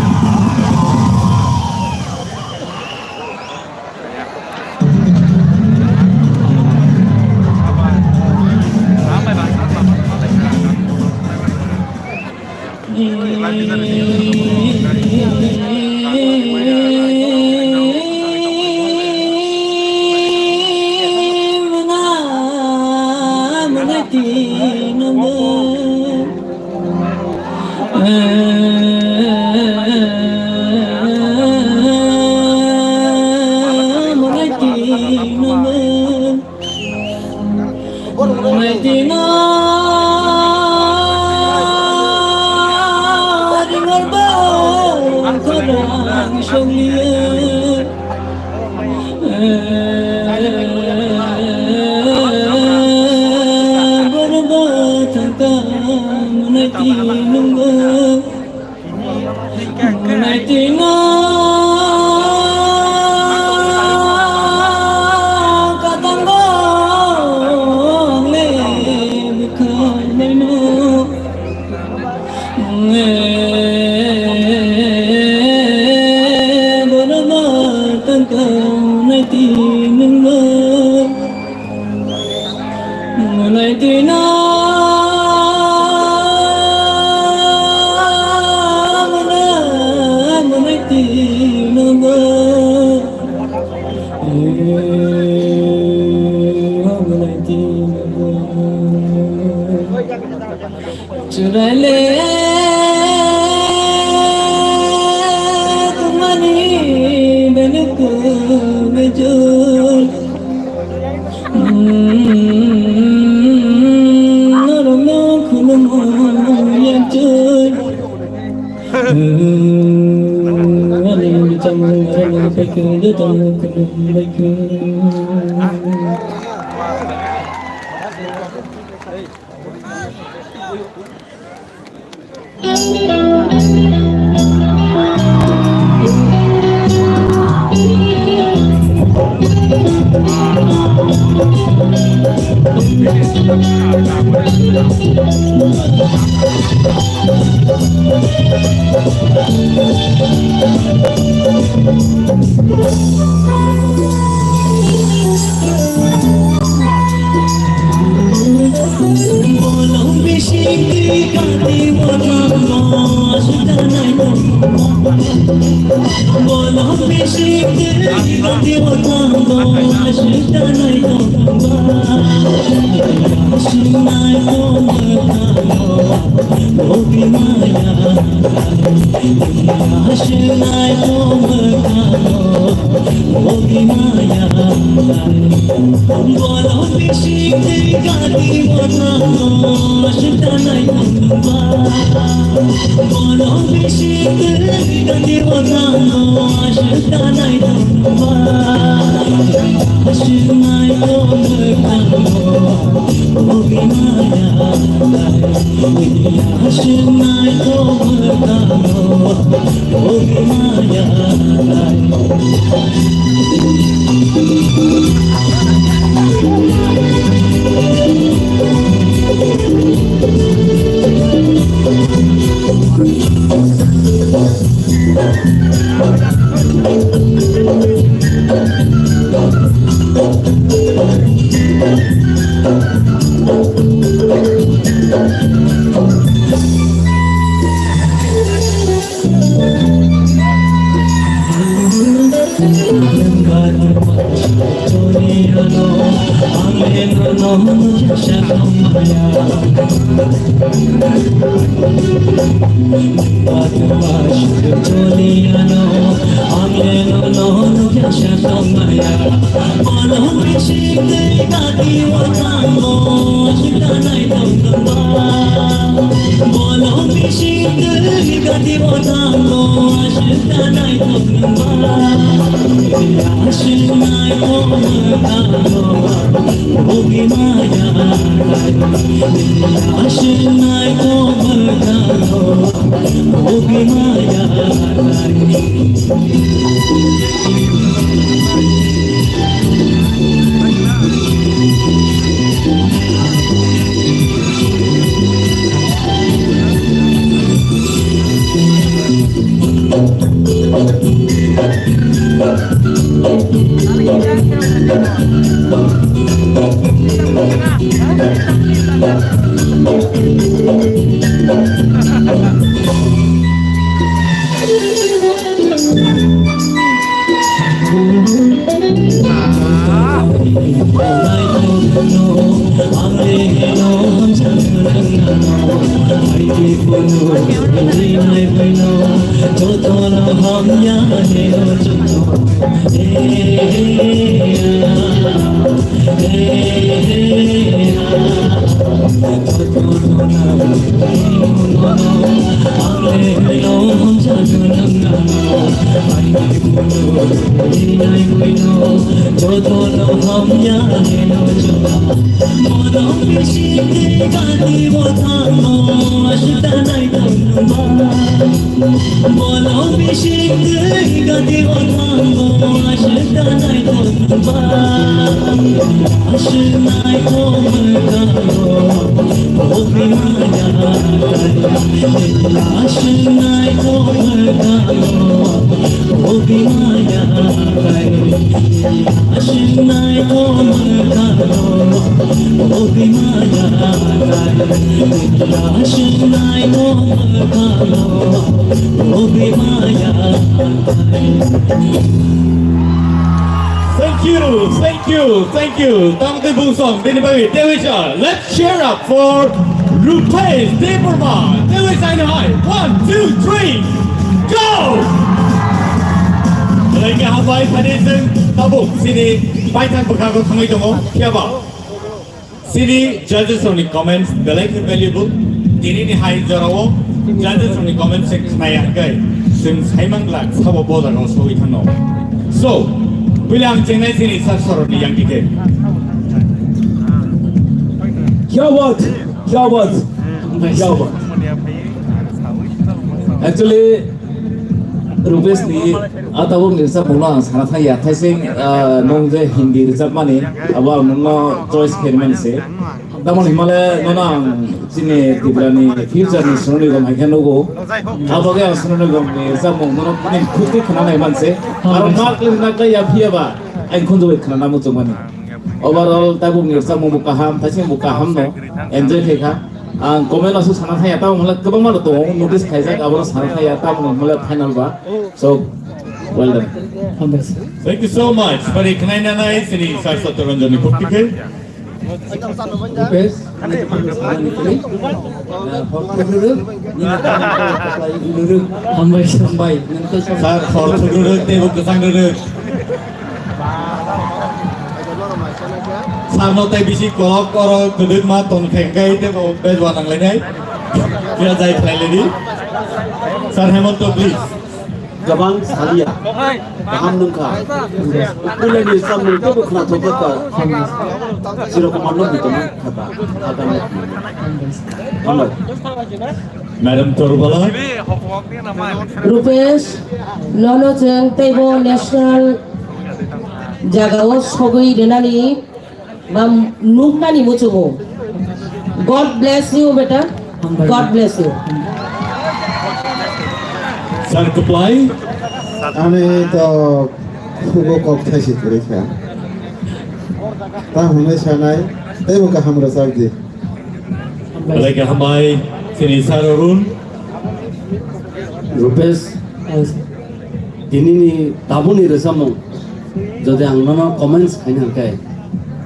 Churale tumani benuku bejul. Normo khulumu yajul. Ani bicham ngarana pekul jatang khulum baikul. Ogi maya, aswk nai tong mwkano, ogi maya. Bono bising twi gati o thango, aswk ta nai tong ba. Bono bising twi gati o thango, aswk ta nai tong ba. Aswk nai tong mwkano, ogi maya. Aswk nai tong mwkano, ogi maya. Bono bising twi gati o thango, aswk ta nai tong ba. Aswk nai tong mwkano, ogi maya. Aswk nai tong mwkano, ogi maya. Aswk nai tong mwkano, ogi maya. Aswk nai tong mwkano, ogi maya. Thank you, thank you, thank you. Tang tei bungsong, bini bagwi, tei wisa. Let's cheer up for Rupesh Debbarma. Tei wisa, hai. One, two, three, go! Belai khe hambai, phani chwng tabuk chini baithang bwkhago thangwi tongo, phiya ba? Chini judges rokni comments belai khe valuable. Tinini hai jorao judges rokni comments se khnaya hwnkhe chwng saimang glak sabo bo jagao sogwi thangno. So, buile ang chengnai chini sir sorokni yang dike. Kya baat, kya baat, kya baat. Actually, Rupesh ni a tabuk ni rwchapmung no ang sana thang ya, thaising, ah, nwng je Hindi rwchapmani, abo ang nwng no choice khaimani se. Tamoni himale nono ang chini Tripura ni future ni Sonu Nigam hai khe nugo. Abo khe ang Sonu Nigam ni rwchapmung nono nini khuk twi khna nai man se. Aro nakle nakle ya phiya ba ang khunju bai khna na muchung mani. Overall tabuk ni rwchapmung bo kaham, thaising bo kaham no enjoy khe kha. Ang comment aswk sana thaya, tamo hwnle kwbangma rok tongo, notice khaijak, abono sana thaya, tamo hwnle final ba. So, well done. Hambai. Thank you so much. Bari khnaina nai sini Sir Satya Ranjan ni bukti khe. Rupesh, nini thangsani kwrwi. Eh, hor thukrwrwk, nini thangsani kwrwi. Hambai, hambai. Sir, hor thukrwrwk tei bo kwchang rwrwk. Sir no tei bisi kolok oro kwdwkma ton khe hwnkhe tei bo bej uanang lainai. Kira jai khlai laidi. Sir Hemanta, please. Gabang salia. Kaham nungkha. Ukuleni samung tebo khna thokha. Sirok mano bitoma khata. Agami. Hambai. Madam Torbala. Rupesh, nono chwng teibo national jagao sogwi rwnani ba nuknani muchungo. God bless you, beta. God bless you. Sir, kwplai. Ani to khubo kok thaisi kwrwi kha. Ta hwnwi sanai, teibo kaham rwchapdi. Belai khe hambai, chini Sir Arun. Rupesh, tinini tabukni rwchapmung, jodi ang nono comments khaina hwnkhe,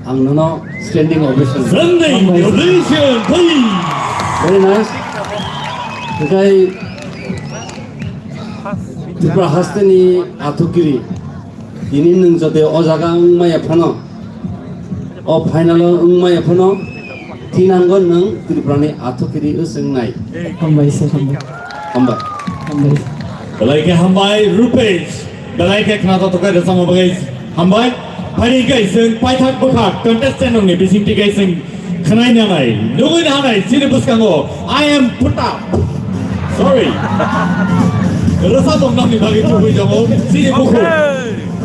ang nono standing ovation. Standing ovation, please. Very nice. Hwnkhe Tripura hasteni athukiri. Tini nwng joto o jaga wng maya phano, o final o wng maya phano, thinango nwng Tripura ni athukiri wswngnai. Hambai se, hambai. Hambai. Hambai. Belai khe hambai, Rupesh. Belai khe khna tongthok khe rwchapma bagwi hambai. Phai khe chwng paithak bwkha contestant rokni bisingtwi khe chwng khwnai nanai, nugwi nanai, chini bwskango I am Putap. Sorry. Rwchapmung nokni bagwi tubui tongo chini bukhuk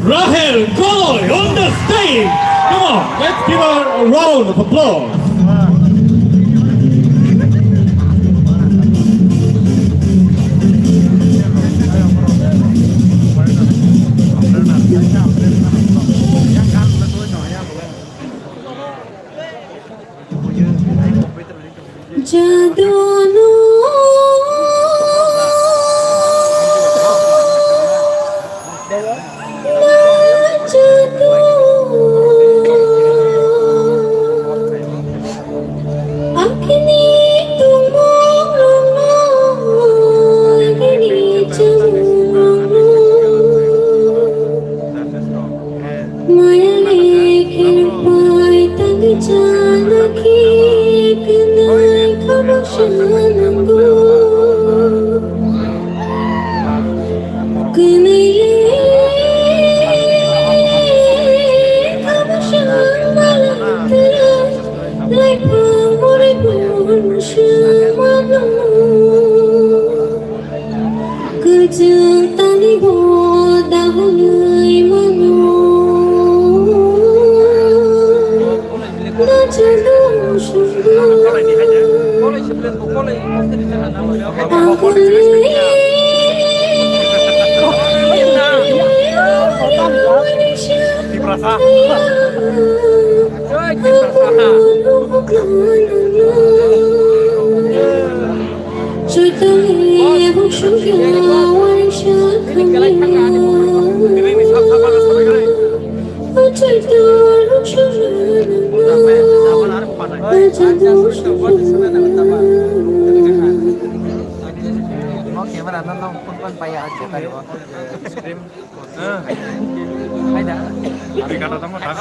Rahel Koloi on the stage. Come on, let's give her a round of applause. Jadunu na jadu. Agini tongmung rokno, agini chamung rokno. Maya le khe rwpai tangwi chana khe kwnwi khabak swnamgo. Kwnwi le khabak swngma laiphwrwng, laiphwrwng borwi borwi swngmano. Kwchwng tani bo dahonwi mano. Nachalo sunglo. Angkole. Tiprasa. Camera no no phone phone paya aja tadi. Screen. Haida. Tapi kata tamo tak.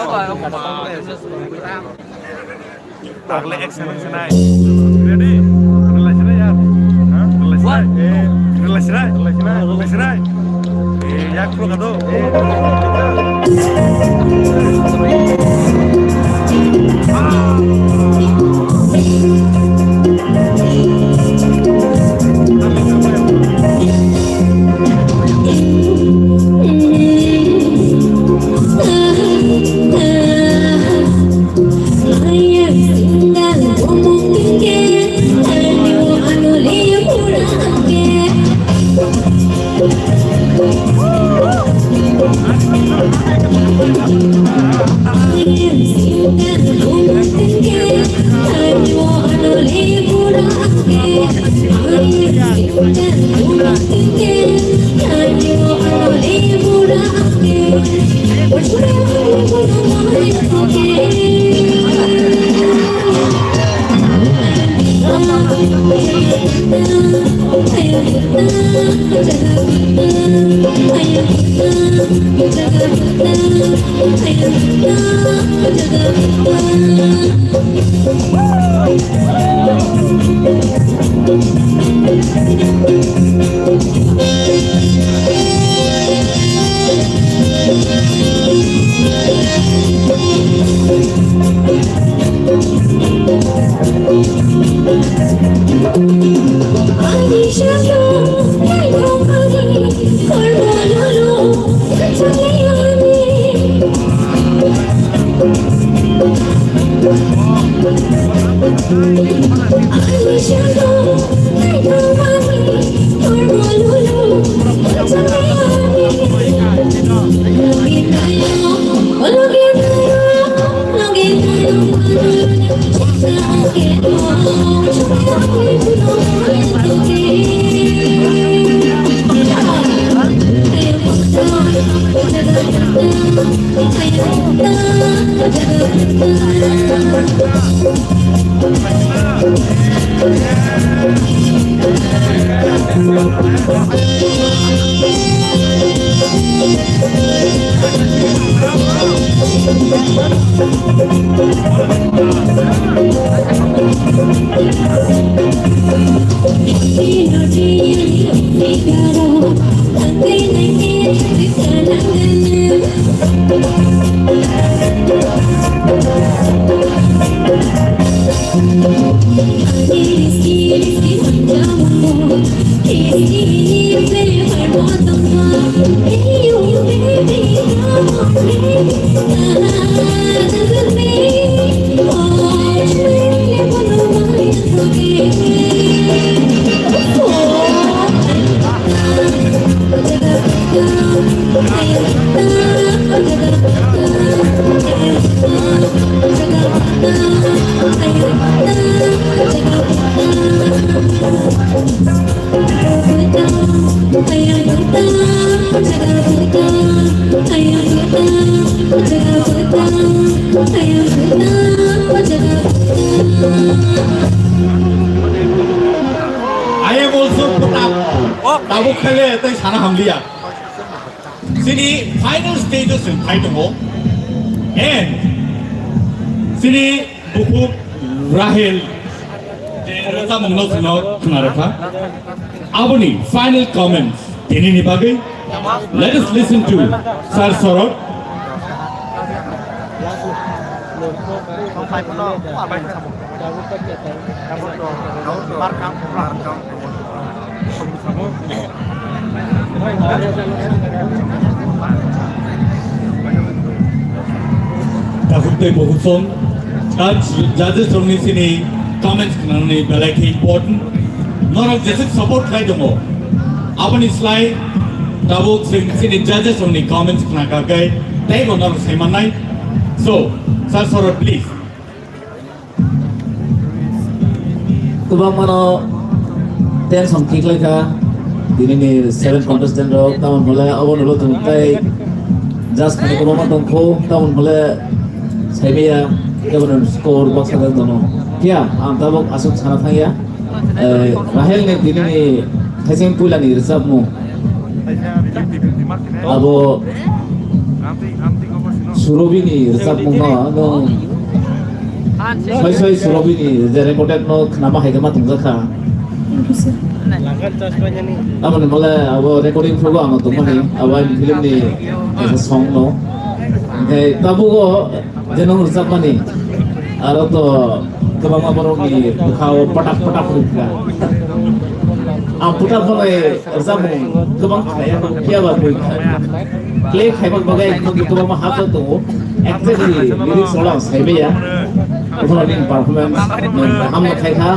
Tagle action action ai. Ready? Relai sinai ya. Ha? Relai sinai. Eh, relai sinai. Relai sinai. Relai sinai. Eh, yak pro kado. Eh. I am also put up. Tabuk khaile tei sana hamliya. Chini final stage o chwng phai tongo. And chini bukhuk Rahel je rwchapmungno chwngno khna rwkha. Aboni final comments tinini bagwi. Let us listen to Sir Sorot. Takhuk tei bukhuk song, judge, judges rokni chini comments khnani belai khe important. Norok jesuk support khlai tongo, aboni slai tabuk chwng chini judges rokni comments khna kha khe teibo norok sai mannai. So, Sir Sorot, please. Kwbangmano tension khiklaikha tinini seven contestant rok, tamoni hwnle obo nulo tong tei just khani kwbangma tongkho, tamoni hwnle saimaya kebono score baksa jan tono. Phiya ang tabuk aswk sana thangya, eh, Rahel ni tinini thaising puilani rwchapmung. Abo Surobini rwchapmungno nwng soi soi Surobini je recorded no khnama hai khe ma tongjakha. Aboni mole abo recording phugo ano tongmani, abo ani film ni kaisa song no. Hingke tabugo je nwng rwchapmani, aro to kwbangma borokni bwkhao patak patak wngkha. Ang patak bai rwchapmung kwbang khlaiya, phiya ba bui kha. Play khaima bagwi nokni kwbangma hapjak tongo. Exactly lyrics rok ang saimaya. Bokhorokni performance kaham no khaikha.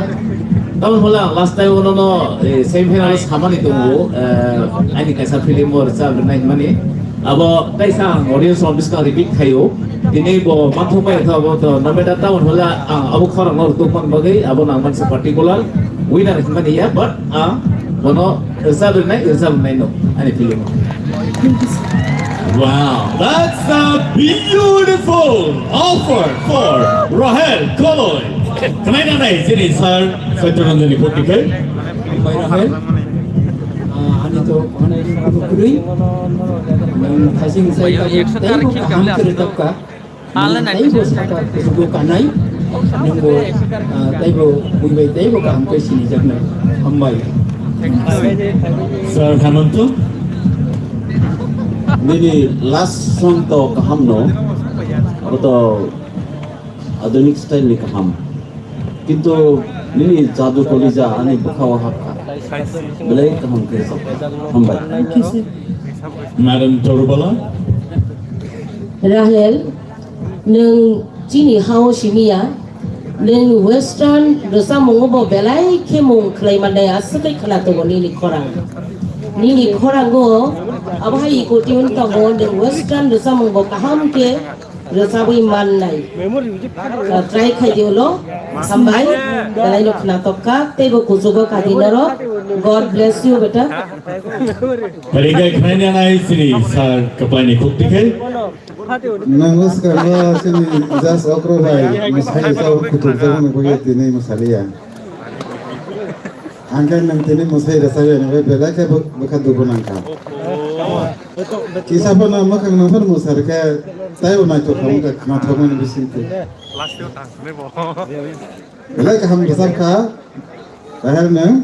Tamoni hwnle ang last time o nono, eh, semi final o samani tongo, eh, ani kaisa film o rwchap rwnai hwnmani. Abo kaisa ang audience rok bwskang repeat khaio. Tini bo manthok bai kha bo to no matter tamoni hwnle ang abo khorang no rwtwk man bagwi abo nang mansa particular winner hwnmani ya, but ang bono rwchap rwnai, rwchap rwnai no ani film o. Wow, that's a beautiful offer for Rahel Koloi. Khwnai nanai chini sir Satya Ranjan ni phuti khe. Bai Rahel. Kwrwi, nwng thaising sai tabuk teibo kaham khe rwchapkha. Nwng teibo saka kuchugo kanai, nwngbo, ah, teibo buibai teibo kaham khe sinijaknai. Hambai. Sir Hemanto, nini last song to kaham no, abo to adhunik style ni kaham. Kintu nini jadu kolija ani bwkhao hapkha. Belai kaham khe rwchapkha. Hambai. Madam Torubala. Rahel, nwng chini hao simiya, nwng western rwchapmungo bo belai khe mung khlai mannai aswk khe khwna tongo nini khorang. Nini khorango abo hai iko tune tongo, nwng western rwchapmung bo kaham khe rwchabwi mannai. Ah, try khai di ulo. Hambai. Belai no khwnatok kha. Teibo kuchugo kha di norok. God bless you, beta. Parigai khnai nanai sini sir kwplai ni khuk tikhe. Namaskar, sini jas okro bai. Mwsai sa kutuk jagani bagwi tini mwsaliya. Ang khe nwng tini mwsai rwchapya, nwng belai khe bw-, bwkha dugu nang kha. Kisa phano mwkhang nang phano mwsai rwkhe, taibo naithok kha, wngkha khwnathokmani bisingtwi. Belai kaham rwchap kha, Rahel nwng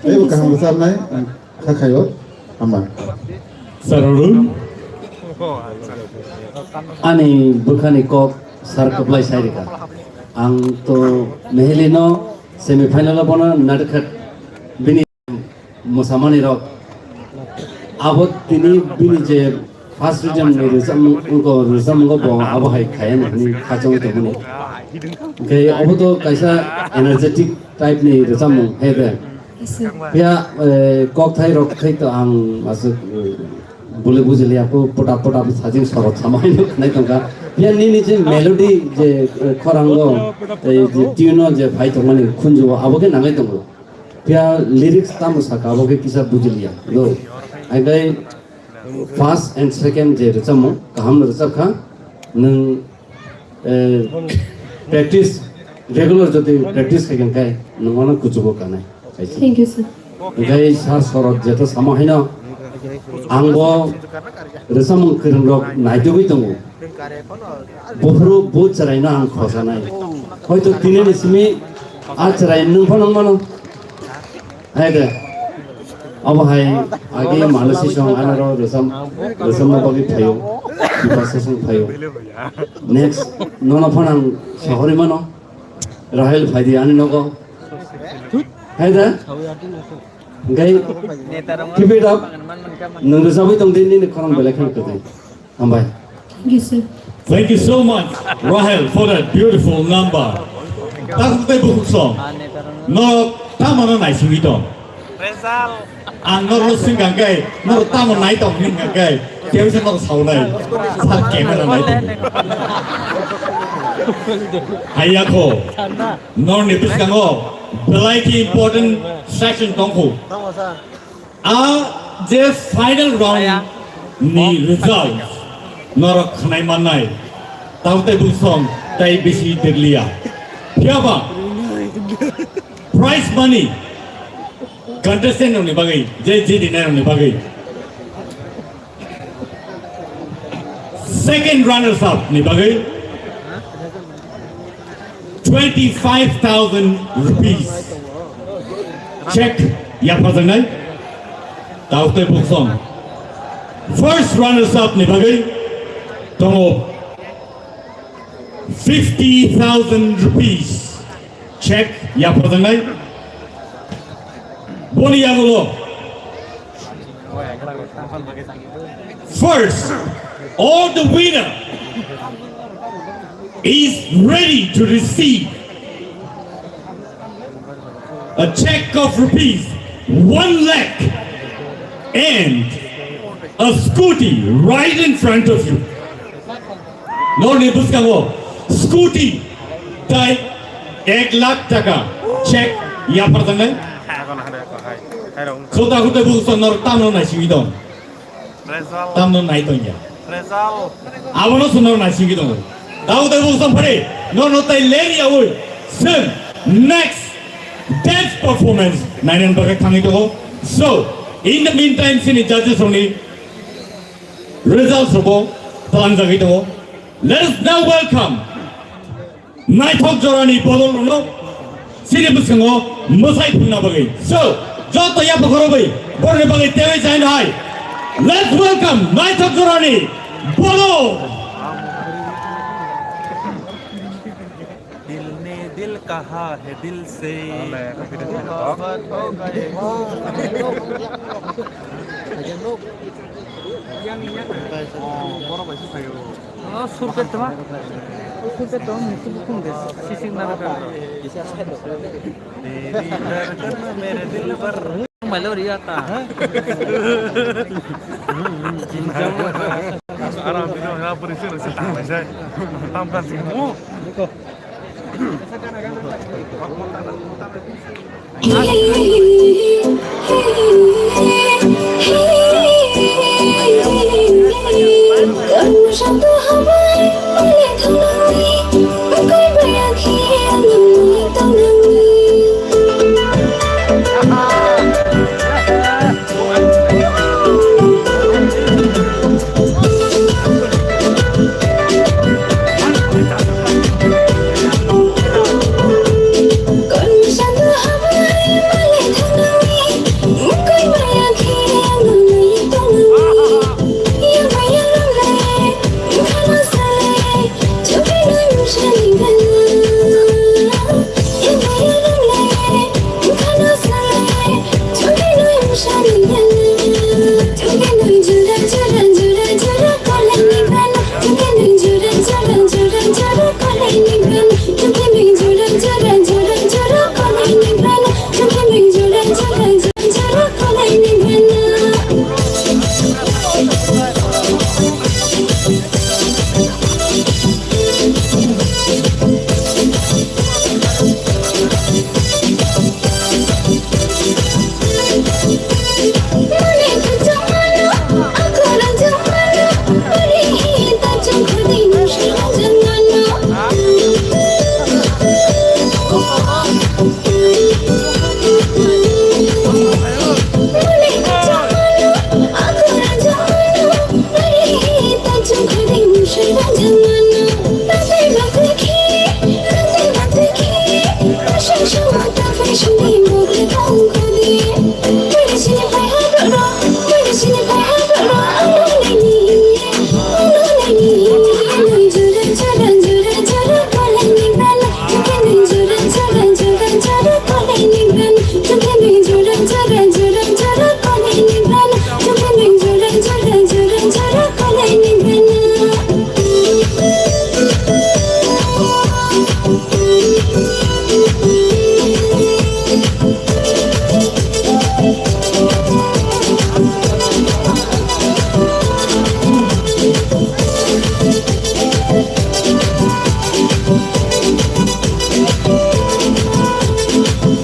teibo kaham rwchapnai ang kha khaio, hama. Sir Arun. Ani bwkhani kok sir kwplai sai rwkha. Ang to Meheli no semi final o bono natkhat bini mwsamani rok. Abo tini bini je first region ni rwchapmung, wngkha rwchapmungo bo abo hai khaya nini khachang tongmani. Hwnkhe abo to kaisa energetic type ni rwchapmung, he de. Yes, sir. Phiya, eh, kokthai rok khai to ang aswk, eh, bole bujiliya ko pota pota sajing sorot sama hino khnai tongkha. Phiya nini je melody je, eh, khorango, eh, je tune o je phai tongmani khunju o abo khe nangai tongo. Phiya lyrics tamo saka abo khe kisa bujiliya. No. Ai bai first and second je rwchapmung kaham rwchap kha. Nwng Eh, practice, regular jodi practice khai khe nwng ano kuchugo kanai. Thank you, sir. Hwnkhe sir sorot jeto samo haino ang bo rwchapmung kwrwng rok naitugwi tongo. Buphuru bu chwraino ang khosanai. Hoito tini ni simi a chwrai nwng phano wng mano. Hai de. Abo hai agi Malasi song anaro rwchap, rwchapna bagwi phaio. Bipasa song phaio. Next, nono phano ang sohori mano. Rahel phaidi ani nogo. Hai de. Gai, keep it up. Nwng rwchapwi tong di, nini khorang belai kheno kwtwi. Hambai. Thank you, sir. Thank you so much, Rahel, for that beautiful number. Takhuk tei bukhuk song. Norok tamo no naisingwi tong. Ang norok swngkha khe, norok tamo nai tong hwnkha khe, kebo se norok saunai. Sir camera nai tong. Haiya kho. Norokni bwskango belai khe important section tongkhu. A je final round ni result norok khnai mannai, tamo tei bwsong tei bisi deglia. Phiyaba prize money contestant rokni bagwi, je jidinai rokni bagwi, second runners up ni bagwi twenty-five thousand rupees check yapharjaknai. Tao tei buksong first runners up ni bagwi tongo fifty thousand rupees check yapharjaknai. Boni yagulo first, all the winner is ready to receive a check of rupees one lakh and a scooty right in front of you. Norokni bwskango scooty tai ek lakh taka check yapharjaknai. Sota hutai bwskango norok tamo naisingwi tong. Tamno nai tongya. Abono swnam nai singwi tongo. Tabo tei bo samphari, no no tai leri awi. Sen next dance performance nai nang bagwi thangwi tongo. So, In the meantime, chini judges rokni results rokbo talangjagwi tongo. Let us now welcome naithok jorani bodol rokno chini bwskango mwsai phunna bagwi. So, joto yapha khorokwi borokni bagwi tewi jaino hai. Let's welcome naithok jorani bodol. दिल ने दिल कहा है दिल से। Oh, borok bai se phaio. Oh, surpet tama. Surpet tama, musu bukung des. Sisik na. तेरी धड़कन मेरे दिल पर। Mailor ya ta. Aram dino na puri sir sir ta mai sai. Tam kan sing mu.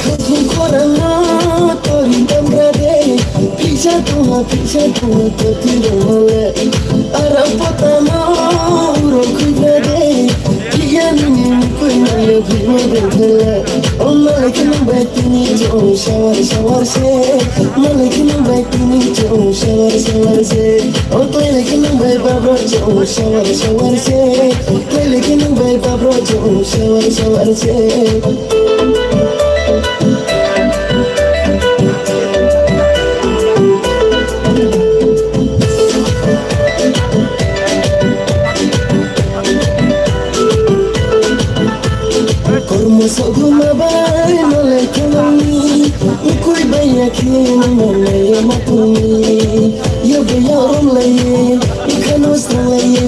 Khakung khorangno tori tamgra de, phisa tongha, phisa tongha, toti rongole. Aram potano uro khuigra de, phiya nini mukui nangya phima dengthele. O malai khe nang bai tini chong sawar sawar se, malai khe nang bai tini chong sawar sawar se. O klai lai khe nang bai babra chong sawar sawar se. Klai lai khe nang bai babra chong sawar sawar se. Kormo soguma bai malai khe nangni, ukui bai ya khe nang malai ya matungni. Yo bai ya rom lai ye, ukhano sang lai ye,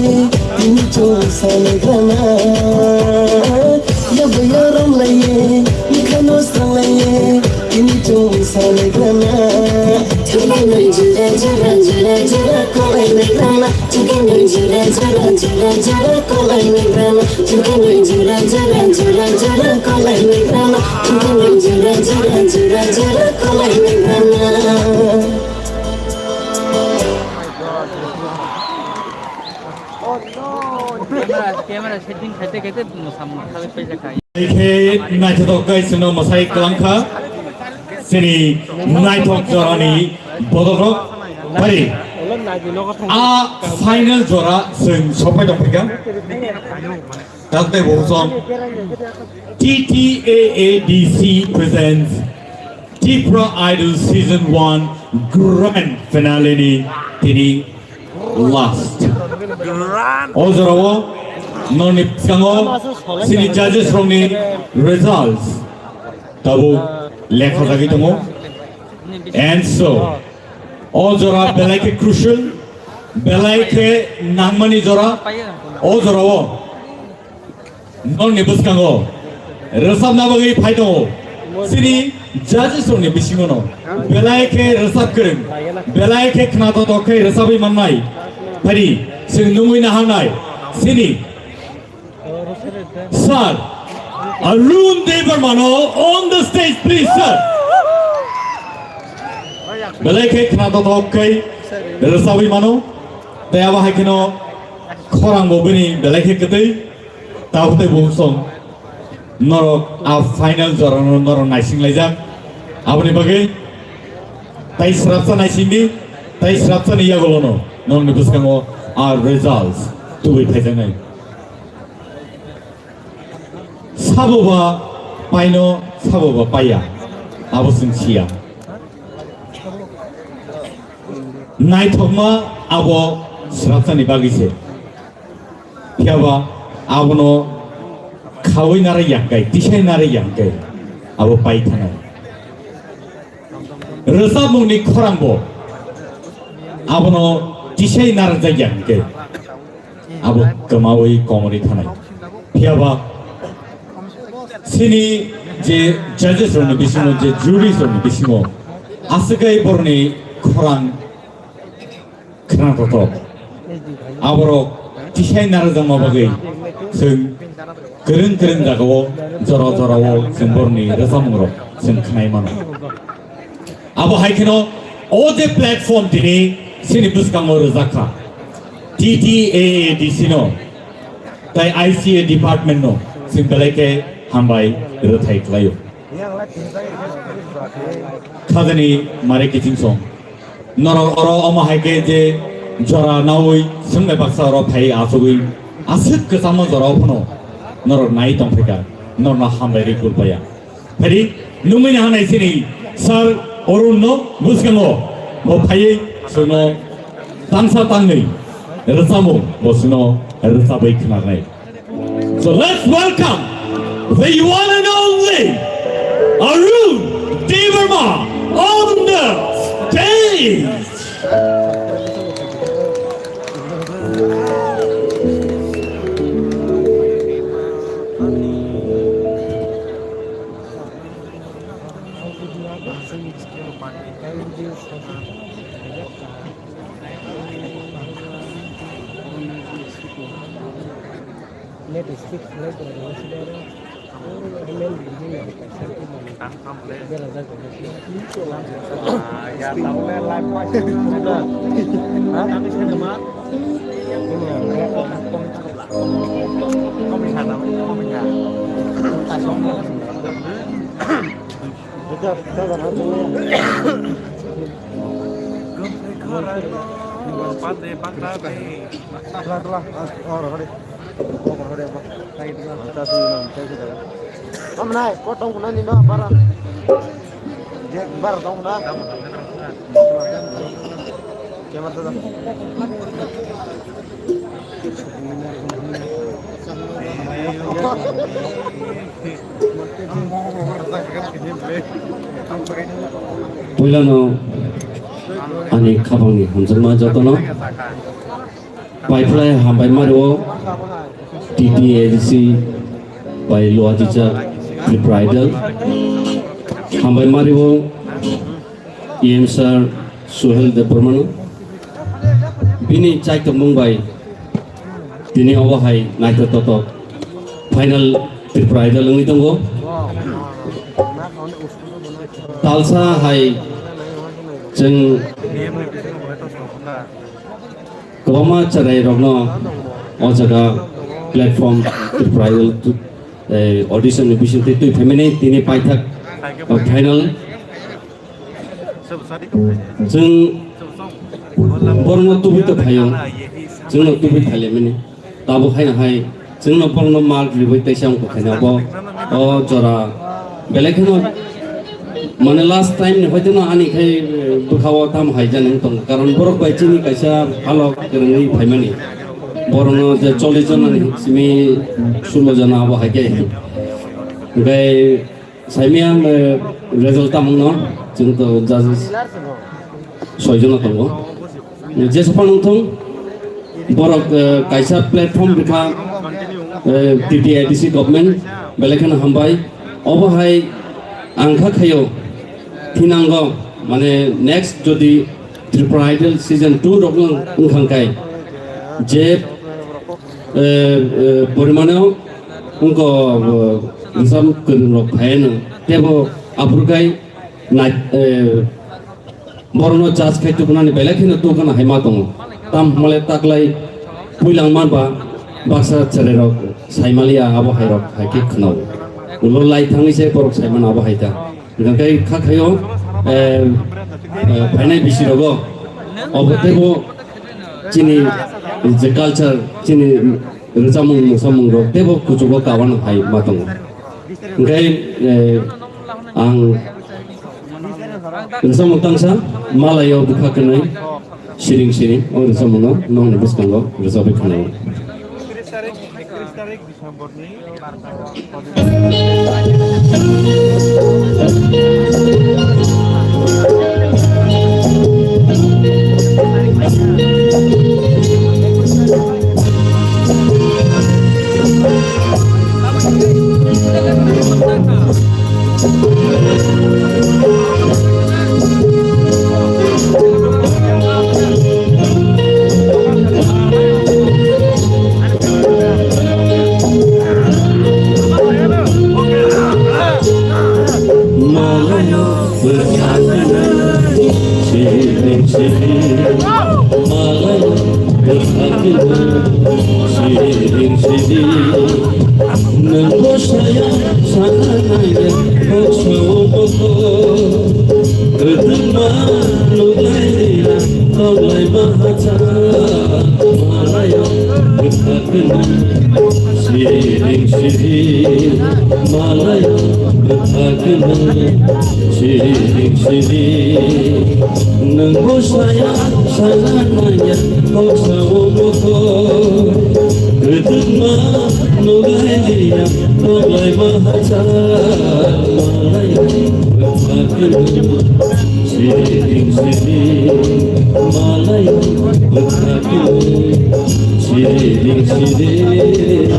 tini chong sa lai grana. Yo bai ya rom lai ye, ukhano sang lai ye, tini chong sa lai grana. Chukui nang jura jura jura jura kolai lai grana. Camera, camera setting khaite khaite mwsamung khalai paijak kha. Khe naithotok kai chwngno mwsai kwlangkha. Chini naithok jorani Bodokrok, pari. A final jora chwng sopai tongphaikha. Takte bo song. T T A A D C presents Tipra Idol Season one Grand Finale ni tini last. O jorao noni bwskango sini judges rokni results tabuk lekha jagwi tongo. And so, o jora belai khe crucial, belai khe nangmani jora, o jorao nokni bwskango rwchapna bagwi phai tongo. Sini judges rokni bisingono belai khe rwchap kwrwng, belai khe khna totok khe rwchapwi mannai. Phari, chwng nungwi naharnai, sini Sir, Arun Debbarmano on the stage, please, sir. Belai khe khna totok khe rwchapwi mano. Tei abo hai kheno khorang bo bini belai khe kwtwi. Tabuk tei bo song. Norok a final jorano norok naising laijak. Aboni bagwi tai srapsa naisingdi, tai srapsa ni yagulono norokni bwskango a results tubui phaijaknai. Sabo ba paino, sabo ba paiya, abo chwng siya. Naithokma abo srapsani bagwi se. Phiya ba abono khaui nara yangkai, tisai nara yangkai, abo pai thanai. Rwchapmungni khorangbo abono tisai narwkjakya hwnkhe abo kwmaui komorwi thanai. Phiya ba chini je judges rokni bisingo, je juries rokni bisingo aswk khe borokni khorang khna totok. Aborok tisai narwkjakma bagwi chwng kwrwng kwrwng jagao, jora jorao chwng borokni rwchapmungrok chwng khnai mano. Abo hai kheno o je platform tini chini bwskango rwjak kha, T T A A D C no tai I C A department no chwng belai khe hambai rwthai khlaio. Khajani mare kiching song. Norok oro omo hai khe je jora naui swngnai baksa oro phai achugwi aswk kwchangma jora o phano norok nai tongphaikha, norokno hambai rwi kulpaya. Phari nungwi naharnai chini Sir Arun no bwskango bo phaiwi chwngno tangsa tangwi rwchapmung bo chwngno rwchapwi khwnarnai. So let's welcome the one and only Arun Debbarma on the stage. Amnai, kotong kuna nino bara. Je bara tong na. Kemar to. Puilano ani khapangni hamjakma jotono. Paiphlai hambai mario T T A D C bai Luajijak Tripura Idol. Hambai mario E M sir Suhel Debbarmano. Bini chaitokmung bai tini obo hai naithotok totok final Tripura Idol wngwi tongo. Talsa hai chwng Kwbangma chwrairokno o jaga platform Tripura Idol, eh, audition ni bisingtwi twi phaimani tini paithak, eh, final. Chwng borokno tubui tongphaio, chwngno tubui phailaimani. Tabuk haino hai chwngno borokno mark riui teisa wngkha khaina bo o jora belai kheno, mane, last time ni hoiteno ani khai, eh, bwkhao tamo hai jani wng tongo, karon borok bai chini kaisa halok kwrwngwi phaimani. Borokno je chollish jona ni simi sullo jona abo hai khe. Hwnkhe saimaya ang, eh, result tamo wngno, chwng to judges soi jona tongo. Jesa phano wngthong, borok, eh, kaisa platform rikha, eh, T T A D C government, belai kheno hambai. Obo hai ang kha khaio, thinango, mane, next jodi Tripura Idol season two rok wng-, wngkha khe, je, eh, eh, porimano wngkha, eh, wisam kwrwng rok phaiano, tebo aphuru khai nai-, eh, borokno judge khai tubunani belai kheno tubuna hai ma tongo. Tam hwnle taklai puilangma ba baksa chwrairok saimaliya abo hairok hai khe khwnao. Ulo lai thangwi se borok saimano abo hai ta. Hwnkhe kha khaio, eh, eh, phainai bisirogo obo teibo chini je culture, chini rwchapmung mwsamung rok teibo kuchugo kabano hai ma tongo. Hwnkhe, eh, ang rwchapmung tangsa malaio bwkha kwnwi siring siring o rwchapmungno nongni bwskango rwchapwi khwnao. Malayo bwkha kwnwi siring siring, malayo bwkha kwnwi siring siring. Nwng bwsaya sana naiya kok sao mokol, kwdwkma nuglai rira tonglaima hacha. Malayo bwkha kwnwi siring siring, malayo bwkha kwnwi siring siring. Nwng bwsaya sana naiya kok sao mokol, kwdwkma nuglai rira tonglaima hacha. Malayo bwkha kwnwi siring siring, malayo bwkha kwnwi siring siring.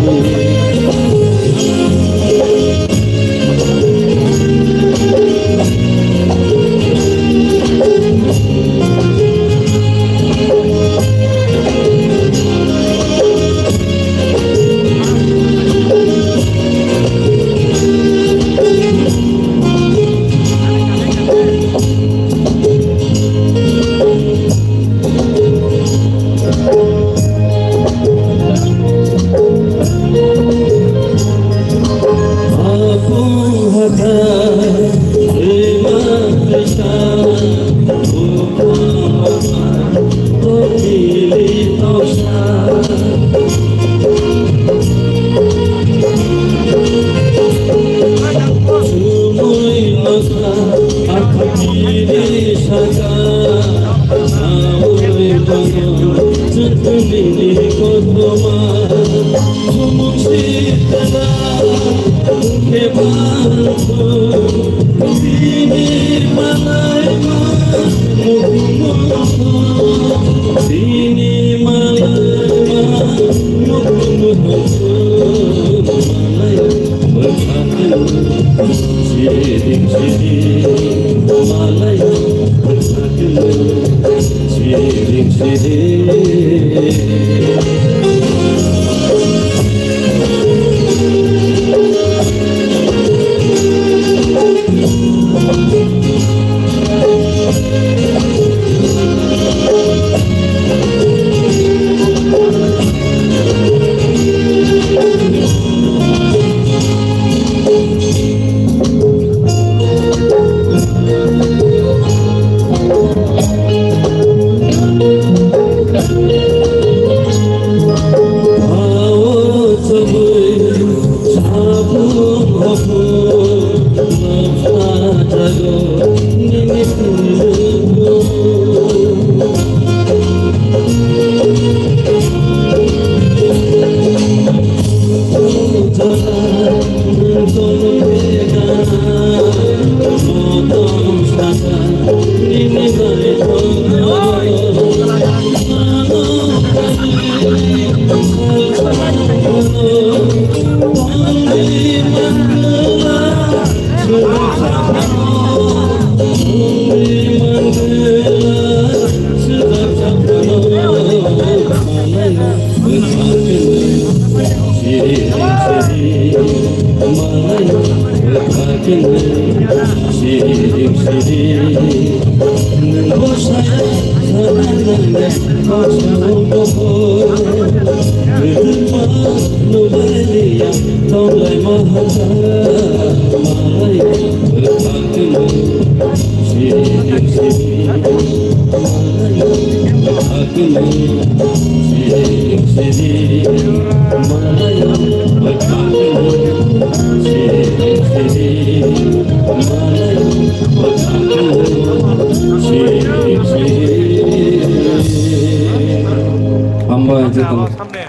Hambai, hambai, hambai.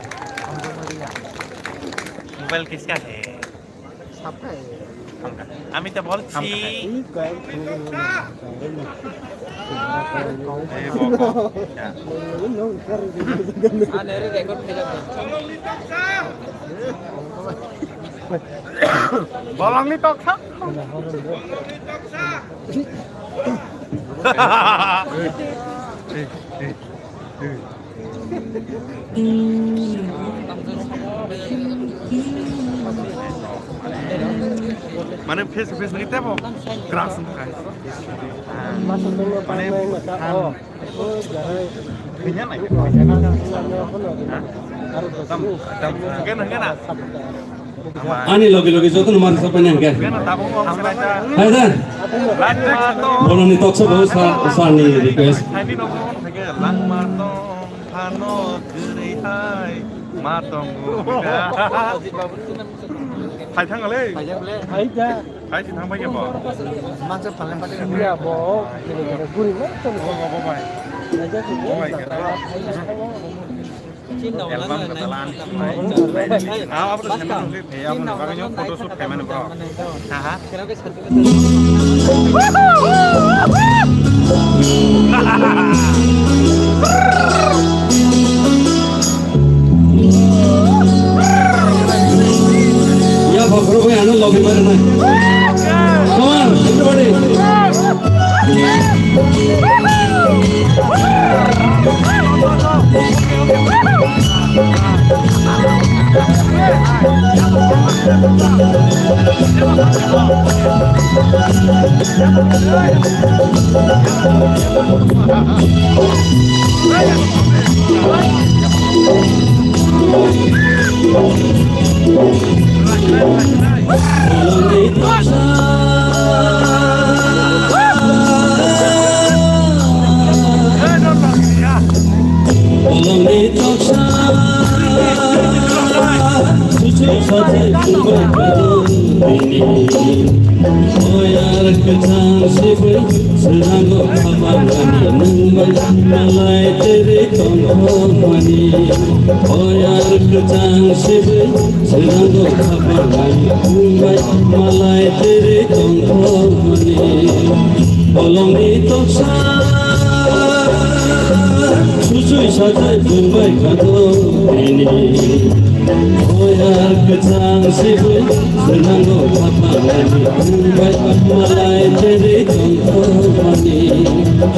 Mobile kiska hai? Hamka. Ami to bolchi. Hamka hai. Eh, boko. Ya. Bolongni toksa. Mane face to face nang tebo grass nang kai. Mane thainya nai. Tam tam gana gana. Ani logi logi joto no mari sapai nang ke. Gana tabung om selaita. Hai da. Bolongni toksa bo sa, sa ni request. Hai ni no thege langma tong. Phano kwrwi hai ma tongo. Hai thang le. Hai da. Hai si thang bai ke bo. Mansa phaleng pati. Ya bo. Guri ma tongo. Bo bo bai. Hai da. Bo bai ke. Album ka talan. Ah, apa tu? Hey, apa ni? Bagainya photo shoot kayak mana, bro? Haha. Ya, bro, bro, ya, no, lobby mana, man? Come on, everybody. Bolongni toksa susu sathi sumbai kadini. Oyar kwchang sibui swnango khamani nungbai malai teri tongthokmani. Oyar kwchang sibui Swnango khapanai, khumbai malai teri tongthokmani. Bolongni toksa, susui sathai khumbai khato bini. Oyar kwchang sibui, swnango khapanai, khumbai malai teri tongthokmani.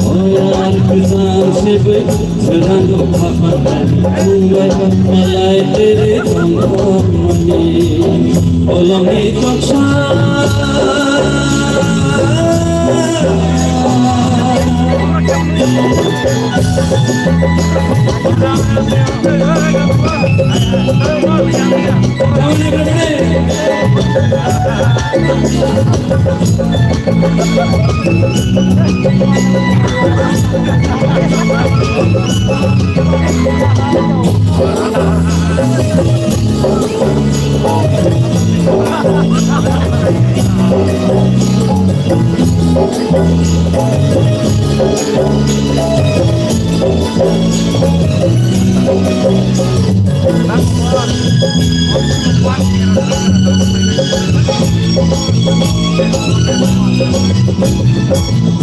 Oyar kwchang sibui, Swnango khapanai, khumbai malai teri tongthokmani. Bolongni toksa.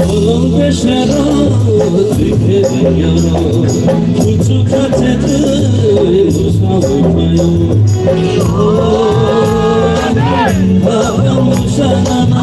Bolong besero twi khe ringyo, kuchu khache twi musawi phayo. O, baba musa nana.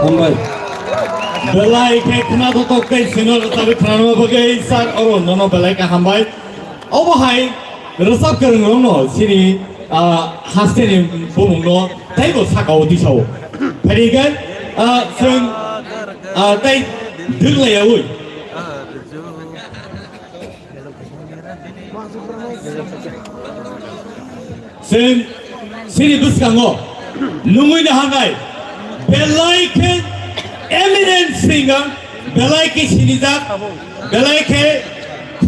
Hambai. Belai khe khna dotok tei sino rwchapwi khnarma bagwi sir oro nono belai khe hambai. Obo hai rwchap kwrwng rokno sini, ah, hasteni bumungno teibo sakao tisao. Phai khe, ah, chwng, ah, tei dwglayaui. Chwng sini bwskango nungwi naharnai belai khe eminent singer, belai khe sinijak, belai khe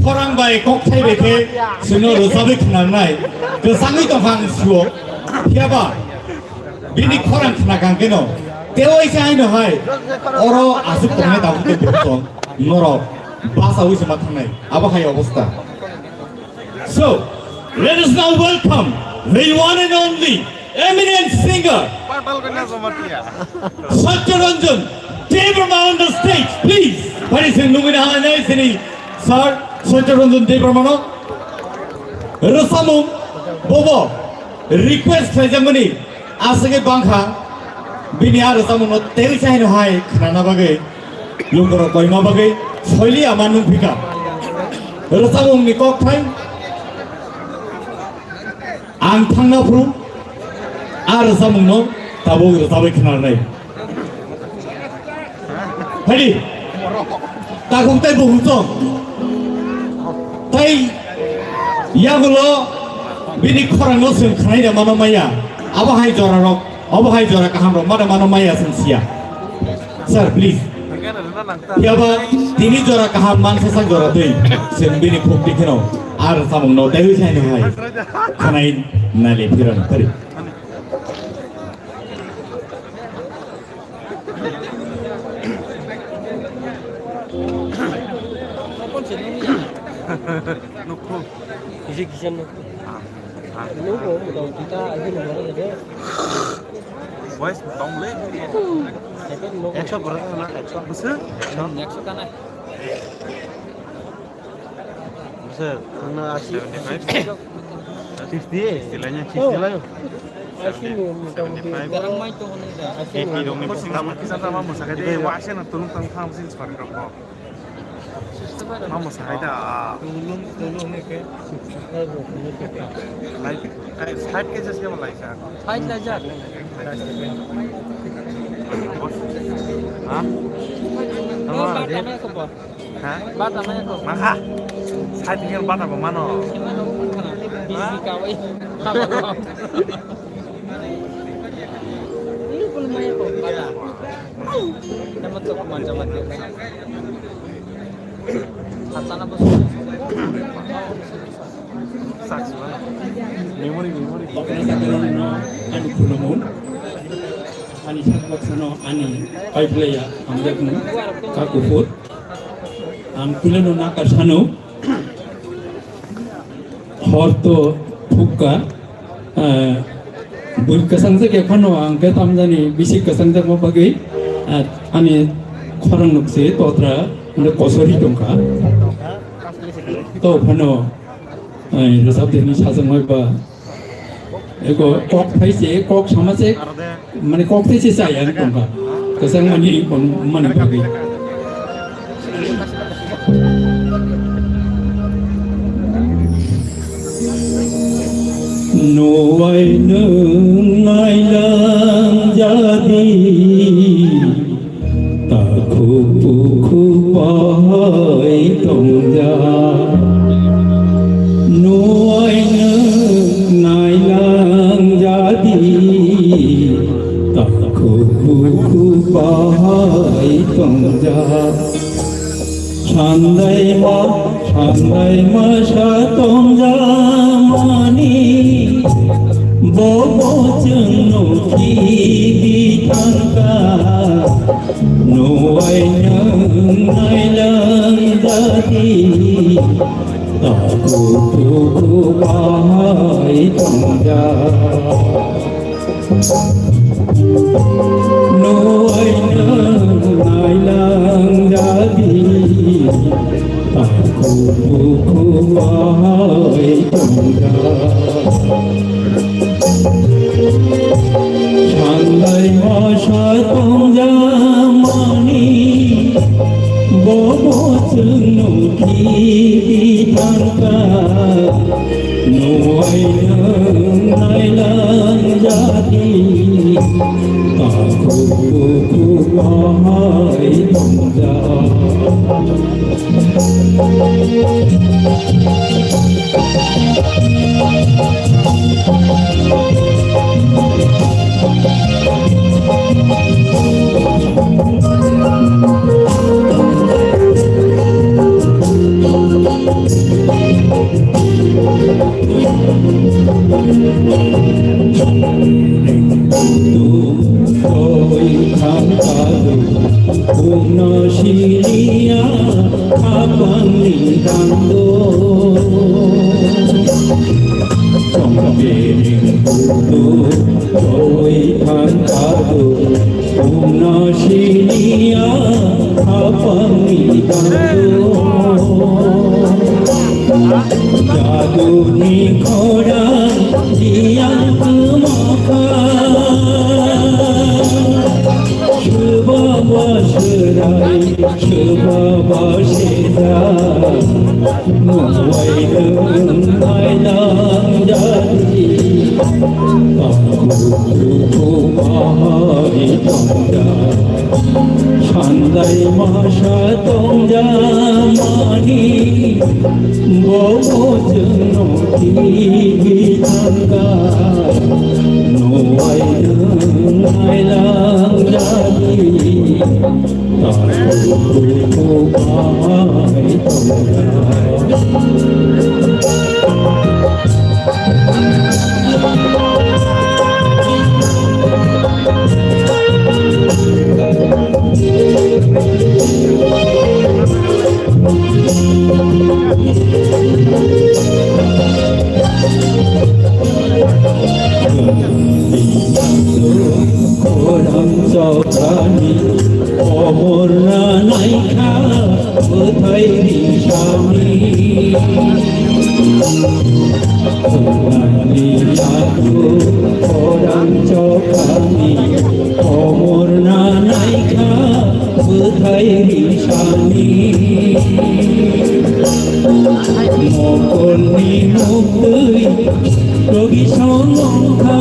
khorang bai kokthai bai khe chwngno rwchabwi khnarnai kwchangwi tongkha ang sio. Phiyaba bini khorang khna kang keno tei waisa haino hai oro aswk tongnai tabuk tei bwswk norok bachaui se ma thangnai abo hai obostha. So, let us now welcome the one and only eminent singer, Satya Ranjan Debbarma on the stage, please. Phai chwng nungwi naharnai sini sir Satya Ranjan Debbarmano. Rwchapmung bobo request khlaijakmani aswkhe bangkha, bini a rwchapmungno tei waisa haino hai khnana bagwi. Lukurok koima bagwi soili ama nungphika. Rwchapmungni kokthai ang thangna phuru a rwchapmungno tabuk rwchabwi khnarnai. Hadi takhuk tei bukhuk chong tei yagulo bini khorangno chwng khnai da mano maya. Abo hai jora rok, abo hai jora kaham rok mano mano maya chwng siya. Sir, please. Phiya ba tini jora kaham mansa sak jora twi chwng bini khuk tikheno ar samung no tei sai no hai khanai nali phiran tari. Nukho. Kisa kisa nukho. Ah, ah. Nukho, motamoti ta ahi nukho de. Boys, tong le. Second nukho. Ekso gora na, ekso. Bwswk? Ekso kana. Bwswk, thangna asi. Seventy five. Sixty? Sixty lainai, sixty laio. Asi ni motamoti. Seventy five. Garang mai tong ni da, asi ni. Eighty dong ni. Kisa tama, kisa tama, mwsakhe de, wa se na tulung tang tham sin spark rok. Mamo sakai da. Like, five K G ke lai sa. Five K G. Ha? Bata maya ko bo. Ha? Bata maya ko. Makha. Sai tinggal bata bo mano. Mano ko kana. Bisi kawai. Ini pun maya ko bata. Nama tu kuman jamat dia. Hatana bos. Memory, memory. Ani khulumung, ani sakbaksano ani paiplaya hamjakmung kha kuphur. Ang kuleno nakar sano, hor to phukka, eh, bui kwsang jak ekhano ang khe tamjani bisi kwsang jakma bagwi, eh, ani khorang nukse totra, hwnwi kosori tongkha. To phano, eh, rwchapdini sajwk bai ba, eko kok phai se, kok sama se, mane kok thai se chaya wng tongkha. Kwchang mani, mani bagwi. Nuwai nwng nailang jadi. Takhuk bukhuk bai tongjak. Nuwai nwng nailang jadi. Takhuk bukhuk bai tongjak. Sandaima, sandaima sa tongjakmani, bobo chwngno khibi thangkha. Nuwai nwng nailang jadi, takhuk bukhuk bai tongjak. Nuwai nwng nailang jadi, takhuk bukhuk bai tongjak. Sandaima sa tongjakmani, bobo chwngno khibi thangkha. Nuwai nwng nailang jadi, takhuk bukhuk bai tongjak. Twi thang kadu, bumno siliya, khapangni dando. Chongkiring kudu, twi thang kadu, bumno siliya, khapangni dando. Jaduni khorang liyang kwmokha. Swbaba swrai, swbaba sejak. Nuwai nwng nailang jadi. Takhuk bukhuk bai tongjak. Sandaima sa tongjakmani, bobo chwngno khibi thangkha. Nuwai nwng nailang jadi, takhuk bukhuk bai tongjak. Khorang chokrani, komor na naikha. Bwthai risani, khorang chokrani, komor na naikha, bwthai risani. Mokolni muktwi, rogi songkha.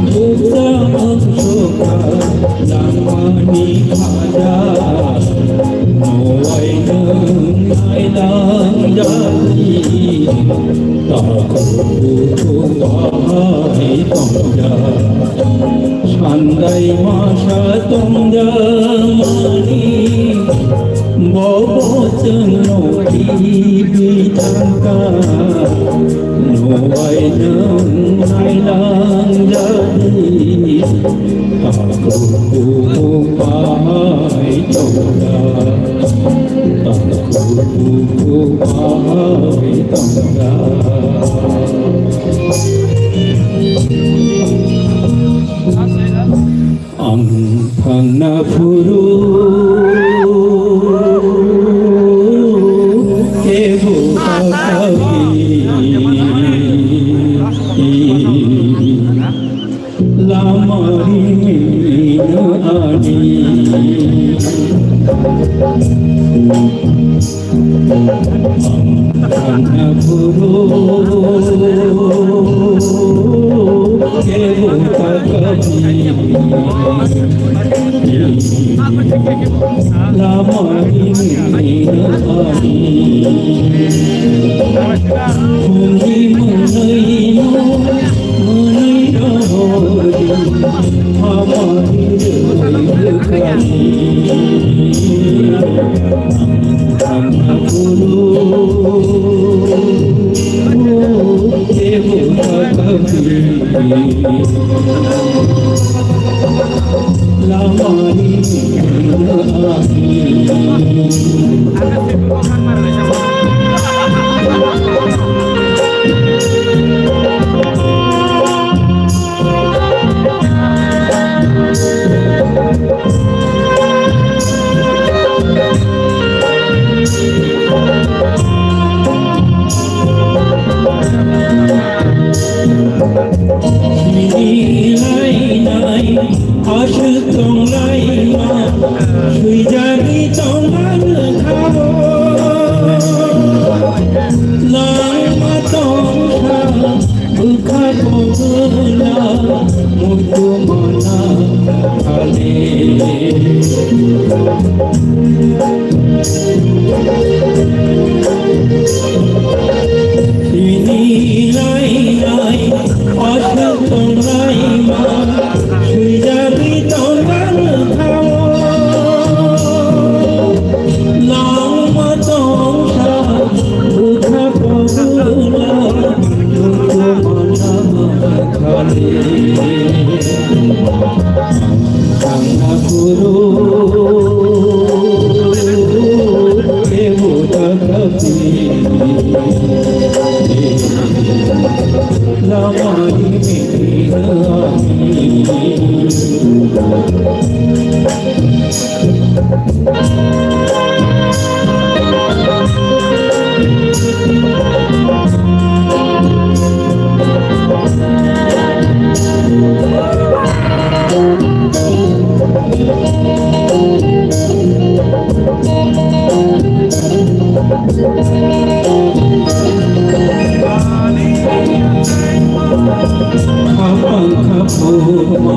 Buksa Satongdamani bobo chwngno kibi thangkha, nubai nwng nailang jadi, takhuk bukhuk bai tongda, takhuk bukhuk bai tongda. Ang thangna phuru kebo kakabi lama rimino ani. Ang thangna phuru kebo kakabi lama rimino ani. Phungni mwnwino mwnwi rohori ama rimino ani. Sini lainai aswk tonglaima, swijagwi tongma nokha o. Langma tongsa Bwkha kobuna muitu mana khale. Sini lainai aswk tonglaima, swijagwi tongma nokha o. Langma tongsa Bwkha kobuna muitu mana khale. Ang thangna phuru kebo kakabi lama rimino ani. Khapang khapuma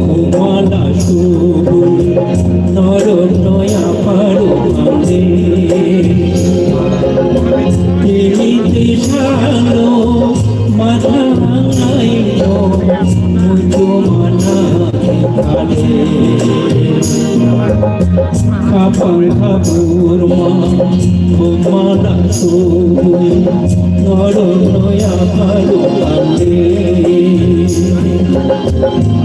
khumala subui norok noya paru ande. Tini tisano mathangai no muitu mana khale. Khapang khapurma bumala subui norok noya paru ande.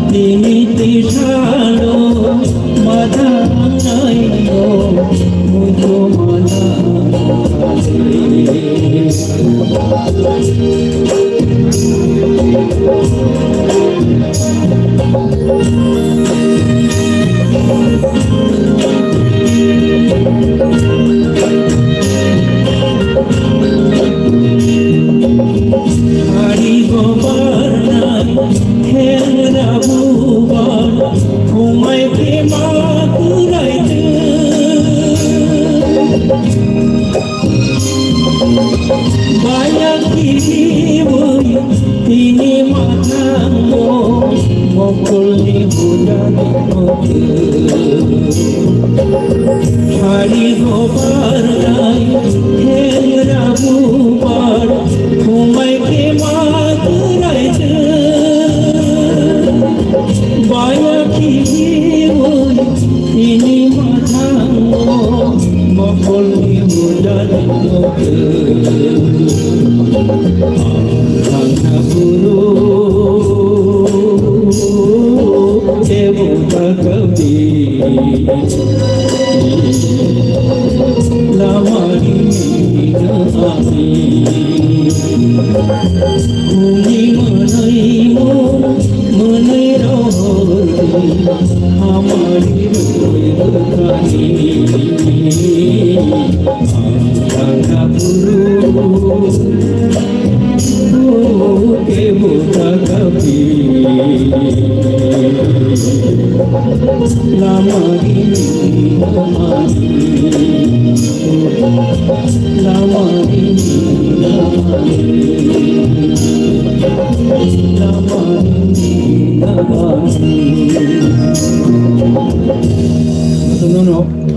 Tini tisano mathangai no muitu mana khale. Ari gobar nai, hengra bubar, humai khe ma kurai tu. Baya kiwi tini mathango mokolni budani moke. Hari gobar nai hengra bubar khumai khe ma kurai tu. Baya kiwi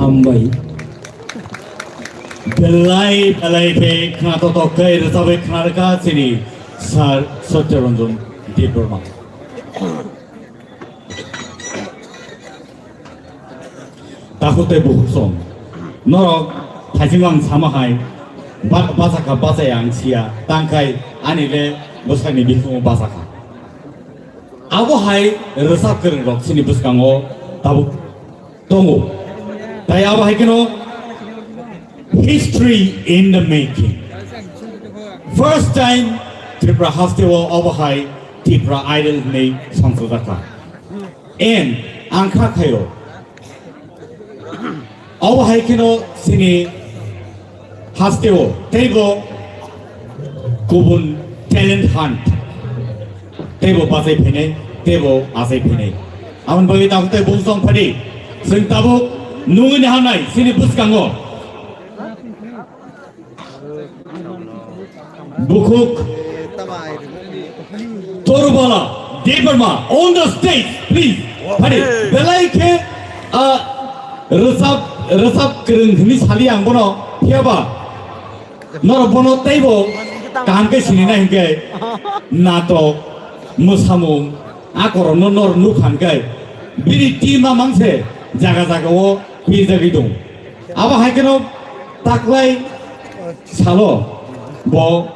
Hambai. Belai belai khe khna totok khe rwchabwi khna rwkha chini Sir Satya Ranjan Debbarma. Takhuk tei bukhuk song. Norok thaiching ang sama hai ba-, bachakha bachaya ang siya. Tangkhai ani le bwsakni bikhumo bachakha. Abo hai rwchap kwrwng rok chini bwskango tabuk tongo. Tai abo hai kheno history in the making. First time Tripura haste o abo hai Tripura Idol hinwi songchajak kha. And ang kha khaio. Abo hai kheno chini hasteo teibo kubun talent hunt teibo bachai phainai teibo achai phainai. Aboni bagwi tabuk tei bukhuk song phadi chwng tabuk nungwi naharnai chini bwskango. Bukhuk Torubala Debbarma on the stage, please. Phadi belai khe, ah, rwchap, rwchap kwrwng hwnwi sali ang bono, phiyaba norok bono teibo kaham khe sinina hinkhe natok, mwsamung, akorokno norok nukha hinkhe bini team a mangse jaga jaga o pijagwi tong. Abo hai kheno taklai salo bo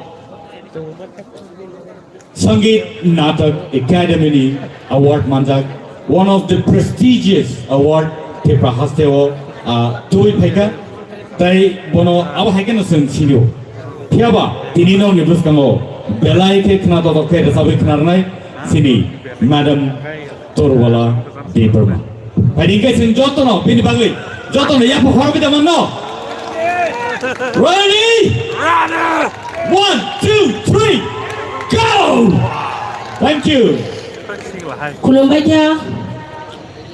Sangeet Natak Academy ni award manjak, one of the prestigious award Tripura haste o, ah, tubui phaikha. Tai bono abo hai kheno chwng sinio. Phiyaba tini nokni bwskango belai khe khna totok khe rwchabwi khna rwnai chini Madam Torwala Debbarma. Phaidi hwnkhe chwng jotono bini bagwi jotono yapha khorokwi da manno. Ready? One, two, three, go! Thank you. Khulumbai kha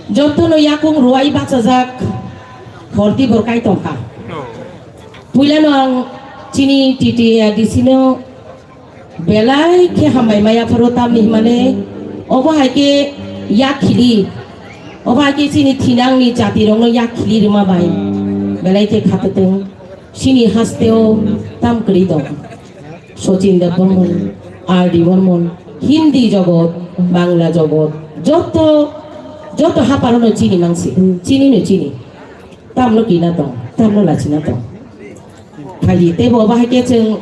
jotono yakung ruwai bachajak horti bor kai tongkha. Puilano ang chini T T A D C no belai khe hambai maya phuru tamni hwnmale obo hai khe yak khili, obo hai khe chini thinangni jatirokno yak khili rwma bai belai khe khatotwng. Chini hasteo tam kwrwi tong. Sachin Debbarman, R D Barman, Hindi jogot, Bangla jogot, joto, joto haphar no chini mangsi, chini no chini. Tamno kina tong, tamno lachina tong. Phaidi teibo bahai khe chwng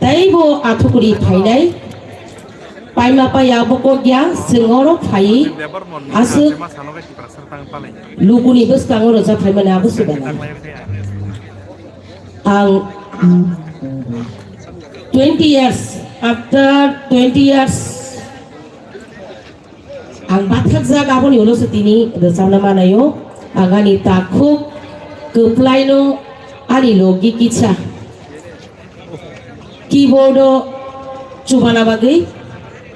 teibo athukuri phainai. Paima paya bo kok ya, chwng oro phai aswk lukuni bwskango rwchap phaimani abo se belai. Ang twenty years, after twenty years, ang bathakjak aboni ulo se tini rwchapna manaio. Ang ani takhuk kwplaino ani logi kisa keyboard o chubana bagwi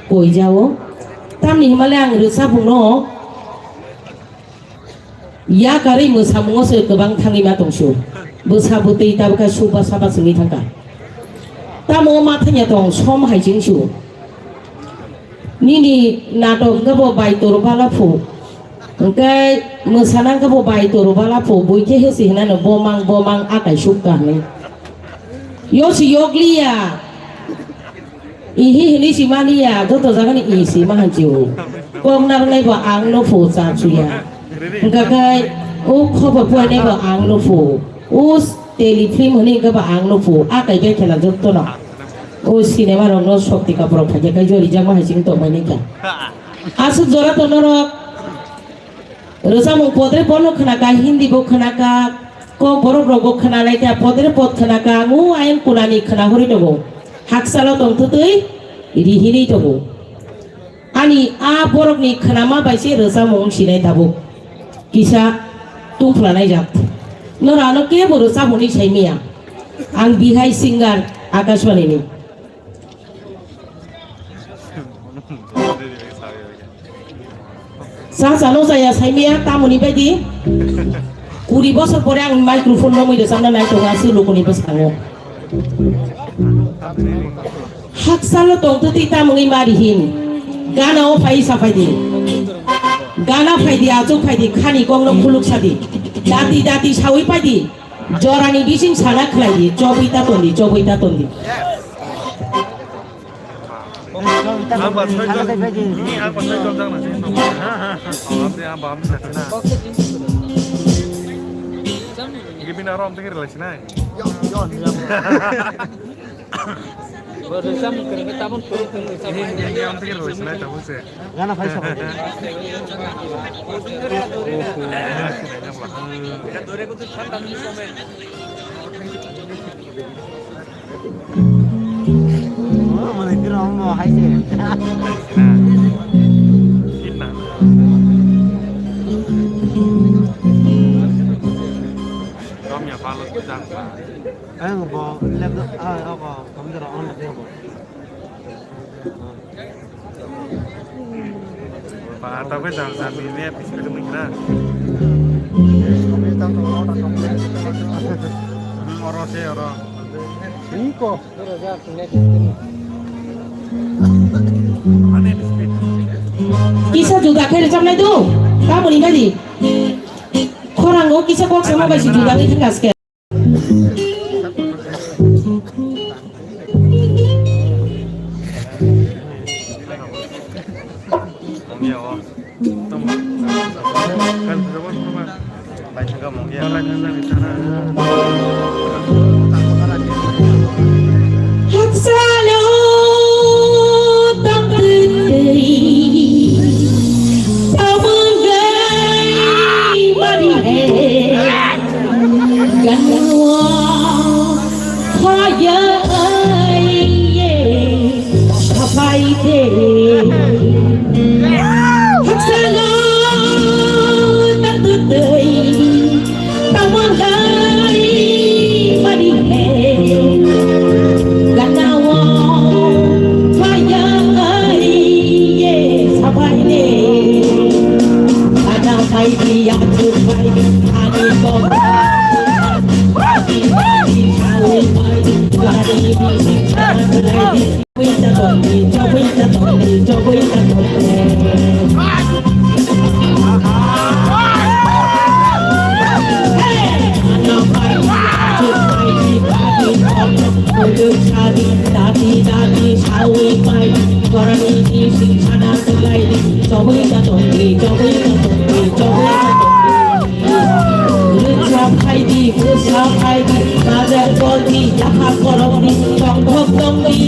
koijao. Tamni hwnmale ang rwchapungno yakarwi mwsamungo se kwbang thangwi ma tongsu. Bwsa bwtwi tabukha suba saba simi thangkha. Tamo ma thangya tong som hai chingsu. Nini natok hwnkhe bo bai toro bala phu. Hwnkhe mwsana hwnkhe bo bai toro bala phu. Bui khe hesi hinano bomang bomang akai sukka hinwi. Yosi yokliya. Ihi hinwi si maliya, joto jagani i si ma hanchi o. Kok narwknai bo ang no phu cha chuya. Hwnkha khe o khobor poinai bo ang no phu. O s-, Teli film hwnwi hwnkhe ba ang nukhu, a kaibai khela jotono. O cinema rokno Shakti Kapuor rok phaikhe kai jori jakma hai sing tongmani kha. Aswk jora to norok rwchapmung podre bono khwnakha, Hindi bo khwnakha, kok borok rokbo khwnalaikha, podre pod khwnakha, ang o ayang kunani khwnahorwi tongo. Haksalo tongthwtwi rihinwi tongo. Ani a borokni khwnama bai se rwchapmung sinai tabuk. Kisa tungphla naijak. Norano kebo rwchap hwnwi saimaya. Ang bihai singer Akashbani ni. Sa sano jaya saimaya tamoni baidi. Kuri bosor pore ang microphone romwi rwchapna nai tongo aswk lukuni bwskango. Haksalo tongtwtwi tamungwi mari hin. Gana o phai sa phaidi. Gana phaidi, achuk phaidi, khani kokno khuluk sadi. Dati dati sawi paidi. Jorani bising sana khlaidi. Chobwi ta tondi, chobwi ta tondi. Ang ba soi jon, ang ba soi jon jang na sini. Ang ba, ang ba, ang ba, ang ba. Gibin aro ang tengir lai sinai. Bo rwchapmung kwrwngkhe tabuk kwrwng kwrwng rwchapmung. Ini, ini, ini, ini, ini, ini, ini. Gana phai sa. Oho. Oh, mana kira omo hai se. Ini. Romya palo kita. Ang bo laptop, ah, ako, computer on na ko. Ba, ta khe jang jang ni ne, biscuit mui kra. Hmm, oro se, oro. Iko. Ane biscuit. Kisa juda khe rwchapnai do, tamoni badi. Khorango kisa kok sama bai si juda khe thangkha se. Ganawo phayaiye saphaide. Haksalo tatutwi tamangai madihe. Ganawo phayaiye saphaide. Ada phaidi, achu phaidi, ani kok. Rwchap phaidi, bwsa phaidi, bazar boldi, yakha borokni tongthok tongdi.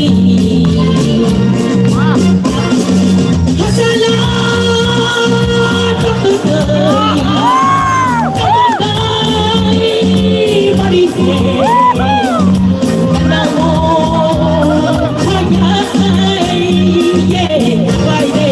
Hachalo tongthok tongdi, tongthok tongdi, bari se. Namo khaya ye bai de.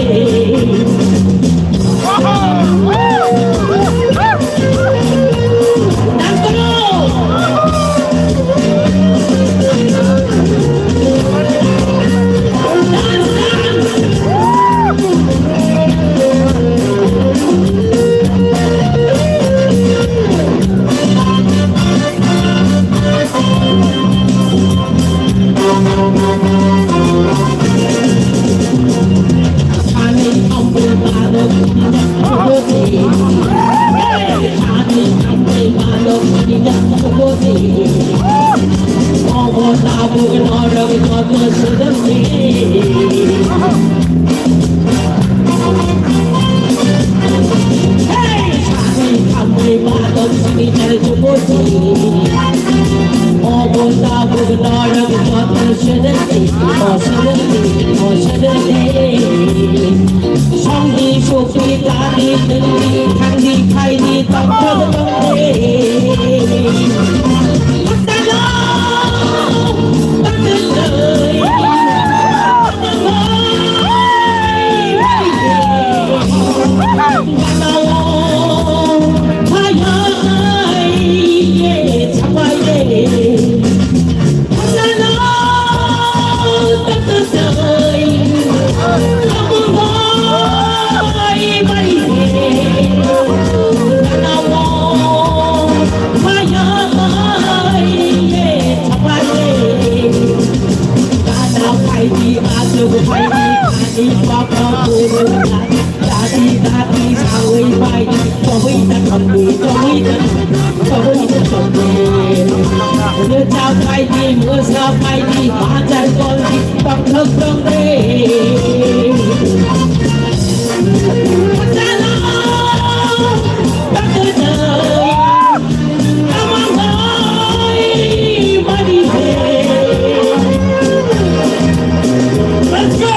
Let's go!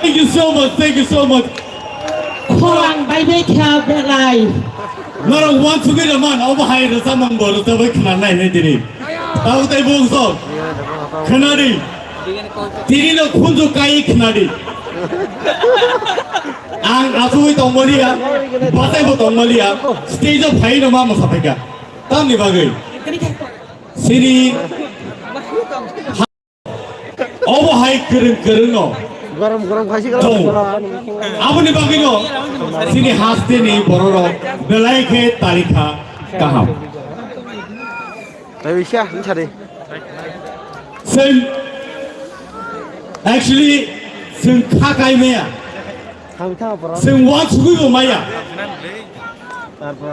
Thank you so much, thank you so much. Khorang bai bai kha belai. Norok wansugwi rwman, obo hai rwchapmung bo rwchapwi khna nai nai tini. Tabuk tei bung sok. Khna di. Tini no khunju kai khna di. Ang asugwi tongmaliya, bachai bo tongmaliya, stage o phai no ma mwsa phaikha. Tamni bagwi. Sini Obo hai kwrwng kwrwng no. Gorom gorom khaisi gorom. Tong. Aboni bagwi no sini haste ni bororok belai khe talikha kaham. Tei bisa, bisa de. Same. Actually, sing kha kai maya. Thang thang borok. Sing wan sugui bo maya.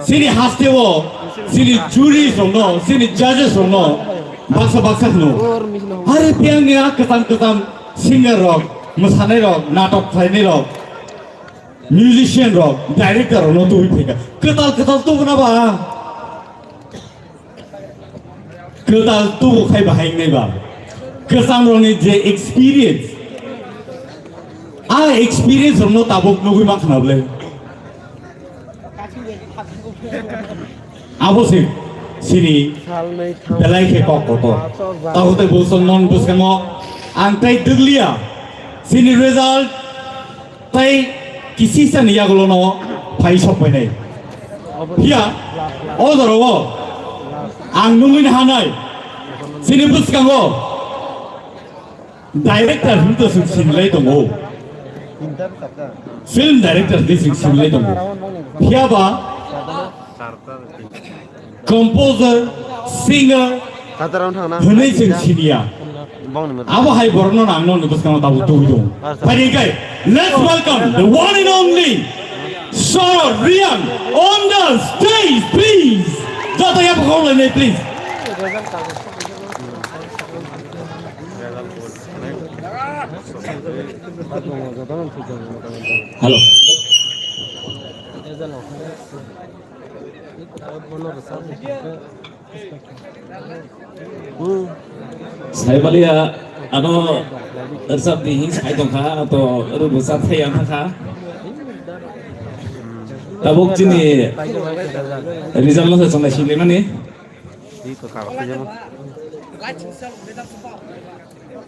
Sini haste o, sini jury rokno, sini judges rokno baksa baksa hino. Are tiyang ni a kwcham kwcham singer rok, mwsanai rok, natok khlainai rok, musician rok, director rokno tubui phaikha. Kwtal kwtal tubuna ba. Kwtal tubu khai bahai wngnai ba. Kwcham rokni je experience, a experience rokno tabuk nugui mankha na bwle. Abo se sini belai khe kok kotor. Tabuk tei bo song non bwskango ang tei dwgliya sini result. Tai kisisa ni yagulo no phai sok painai. Phiya o jora o ang nungwi ni hanai sini bwskango director hinto sing sinlai tongo. Film director hinto sing sinlai tongo. Phiya ba composer, singer, Tatarang thangna. Hwnwi chwng siniya. Bongni mata. Abo hai borokno ang nokni bwskango tabuk tubui tongo. Asa. Phaidi khe, let's welcome the one and only Soro Riang on the stage, please. Joto yapha kok lainai, please. Hello. Saibalia ano rwchap di hing sai tongkha, to rwchap thai ang kha. Tabuk chini result no se chongnai singlimani.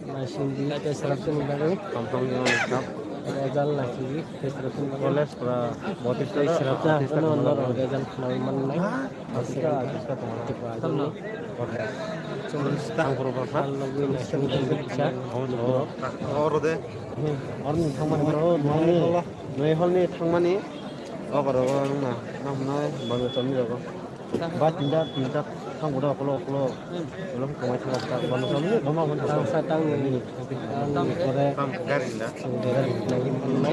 Naisingdi tei sraptwini bagwi. Result naisingdi tei sraptwini bagwi. College pura botis tei srapta hwnwi norok result khwnai mannai. Chwng salogwi naisingdi tei kisa. Oroni thangmani bro, nini, nini holni thangmani. O borok wngna, nang hwnwi bangwi chomni rogo. Ba tinta, tinta thang bodo okolo, okolo. Ulo khamai thang ta, bono chomni, goma bono. Tang sa tang ni. Tang kore. Tang gari na. Gari na.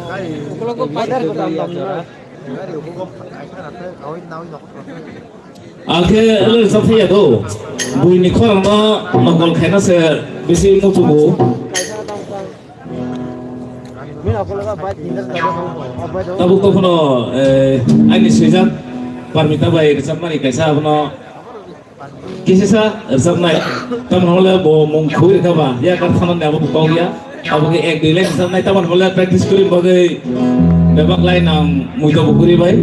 Gari. Okolo ko pai gari ko tam tam na. Gari ko ko kai thang na, awi nawi nok. Akhe le sa phiya do. Buini khorang no nokol khaina se bisi mutugo. Tabuk tokhono, eh, aini swijak Parmita bai rwchapmani kaisa abono kisisa rwchapnai. Tamoni hwnle bo mung khwi rwkha ba, yakar thanani abo bo kok ya. Abo khe ek dui line rwchapnai, tamoni hwnle practice kwrwi bagwi bebak line ang muido bo kwrwi bai.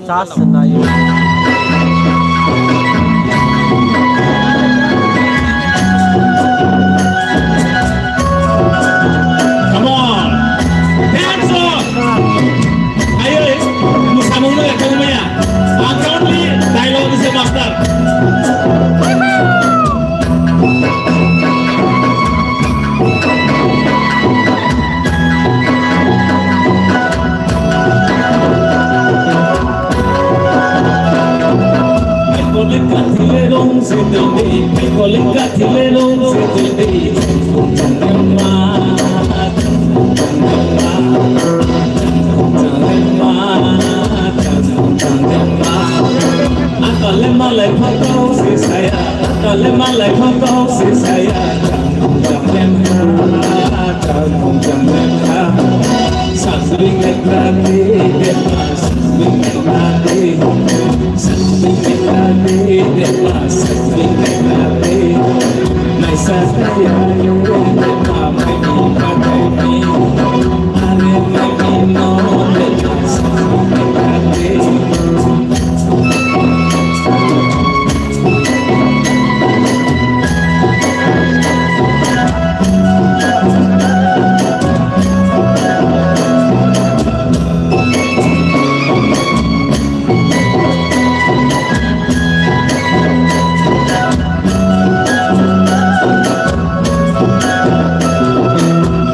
Chas nayo. Come on. Dance off. Ayo, musamung na kau maya. Ang only dialogue is a master. Akale malai phatau si saya, akale malai phatau si saya, chang chang lem ha, chang chang lem ha. Sasring ekla de, de ma, sasring ekla de, sasring ekla de, de ma, sasring ekla de. Naisa kaya yo, de ma, mai ni pa kai ni. Are mai ni no, de ma, sasring ekla de.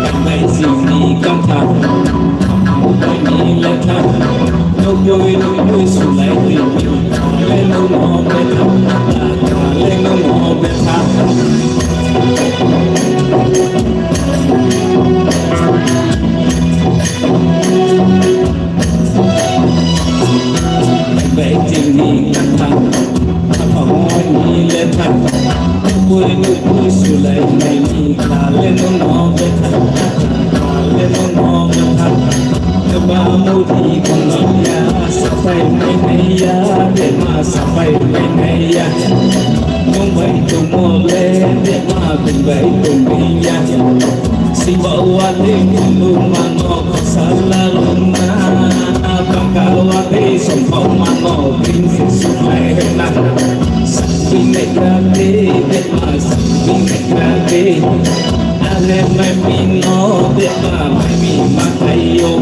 Kanai sini kantha, kanai ni letha, nukui nukui sulai tini, le nung mo betha, le nung mo betha. Baitingni kantha, aphangni letha, nukui nukui sulai naini, kale no no betha, kale no no betha. Ba mudi kongya, sapai mai naiya, dema sapai mai naiya. Mumbai tumole, dema bimbai tumbiya. Sibawa de kundu mano. Salaluna, bangkalwadi songkok mano, bini suklai hena. Sakti nekrati, dema sakti nekrati. Ale mai mino, dema mai mi matayo.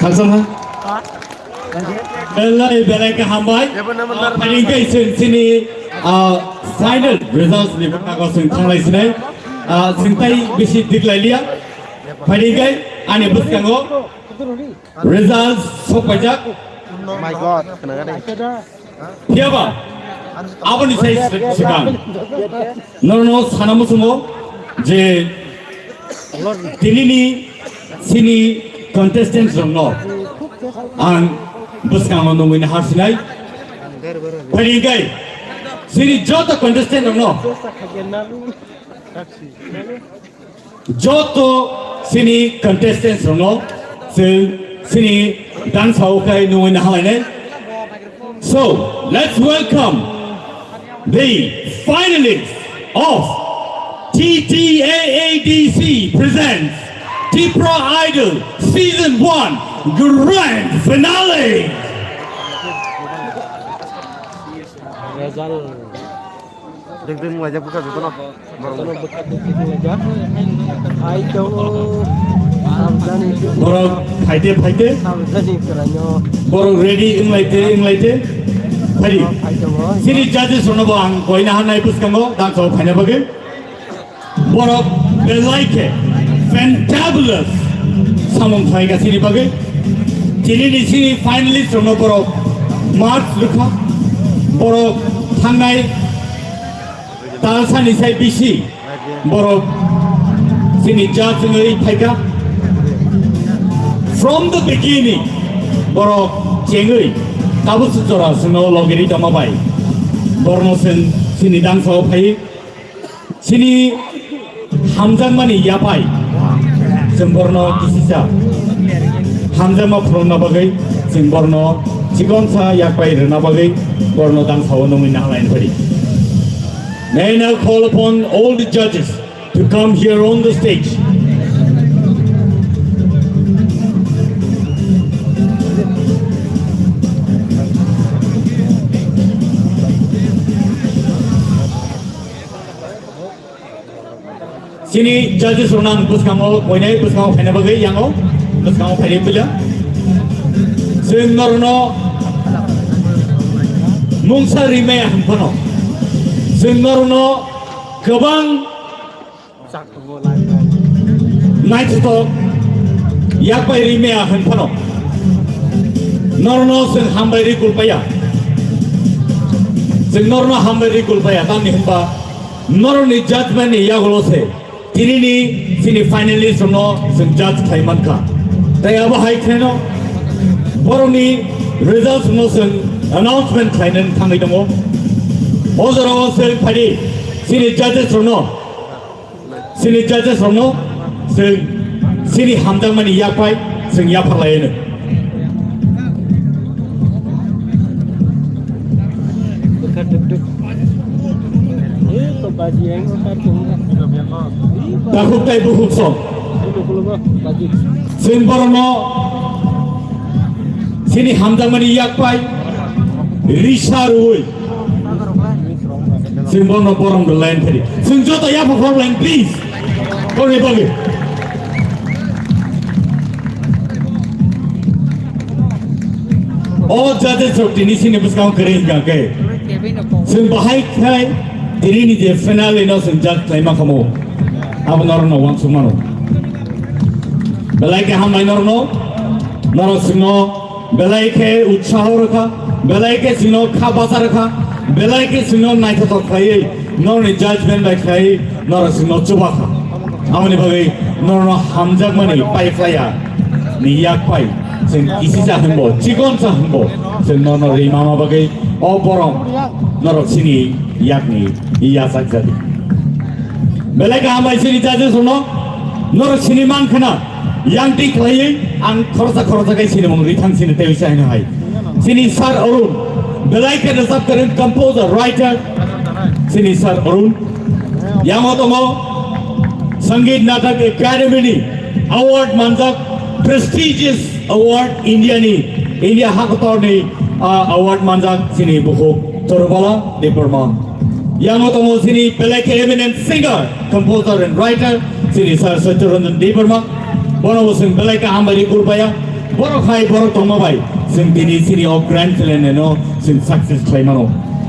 Khakchangma. Belai belai khe hambai. Phaini khe chwng chini, ah, final results ni bwkhago chwng thanglai sinai. Ah, chwng tai bisi diklai liya. Phaini khe ani bwskango results sok paijak. My God, khna gani. Phiyaba aboni sai swkang. Norno sana muchungo je tinini sini contestants rokno ang bwskango nungwi naharsinai. Phaini khe sini joto contestant rokno Joto sini contestants rokno chwng sini dance o khai nungwi nahalainai. So, let's welcome the finalists of T T A A D C presents Tipra Idol Season one Grand Finale. Result. Ding ding wajah buka jotono. Jotono bwkha duk duk wnglaijak. Hai tongo samjani. Borok phaite phaite. Samjani kwraino. Borok ready wnglaite wnglaite. Phari. Hai tongo. Sini judges rokno bo ang koina hanai bwskango dance o phaina bagwi. Borok belai khe fantabulous samung khlaika sini bagwi. Tini ni sini finalist rokno borok marks rwkha. Borok thangnai Talsani sai bisi borok sini judge wngwi phaikha. From the beginning, borok chengwi tabuk jora sino logiri tongma bai. Borno sen sini dangso phai. Sini hamjakmani yapai. Chwng borno kisisa hamjakma phurungna bagwi, chwng borno chikonsa yapai rwna bagwi, borno dangsao nungwi nahalaini phari. May I now call upon all the judges to come here on the stage. Chini judges rokno ang bwskango koinai bwskango phaina bagwi yango bwskango phainai puila. Chwng norokno mungsa rimaya hwn phano chwng norokno kwbang naithothok yak bai rimaya hwn phano norokno chwng hambai ri kulpaya. Chwng norokno hambai ri kulpaya tamni hwnba norokni judgment ni yagulo se tinini chini finalist rokno chwng judge khlai mankha. Tai abo hai kheno borokni results no chwng announcement khlainani thangwi tongo. O jorao chwng phai di chini judges rokno, chini judges rokno chwng chini hamjakmani yak pai chwng yapharlai anw. Takhuk tai bukhuk song. Chwng borokno chini hamjakmani yak pai risa rwui chwng borokno borom rwlai anw phari. Chwng joto yapharlai anw, please. Koni bagwi. O judges rok tini sini bwskango kwrwi hwnkha khe chwng bahai khai tini ni je finale no chwng judge khlai ma khamu abo norok no uansuk mano. Belai khe hambai norok no, norok chwngno belai khe utsaho rwkha, belai khe chwngno kha bacha rwkha, belai khe chwngno naithothok khlaiwi norokni judgment bai khlaiwi norok chwngno chuba kha. Aboni bagwi Norno hamjakmani paiphlaiya ni yak pai, chwng kisi cha hwnbo, chikon cha hwnbo, chwng norno ri mama bagwi o borom norok chini yakni yachak jadi. Belai kaham bai chini judges rokno norok sini man khna, yang tik khlaiwi ang khoroksa khoroksa khe sinimung rithang sini tei sa hino hai. Chini Sir Arun, belai khe rwchap kwrwng, composer, writer, chini Sir Arun. Yango tongo Sangeet Natak Academy ni award manjak, prestigious award India ni, India hakotor ni, ah, award manjak chini bukhuk Chorubala Debbarma. Yango tongo chini belai khe eminent singer, composer and writer, chini Sir Satyaranjan Debbarma. Bono bo chwng belai khe hambai rwi kulbaya. Borok hai borok tongma bai chwng tini chini o grand finale no chwng success khlai mano.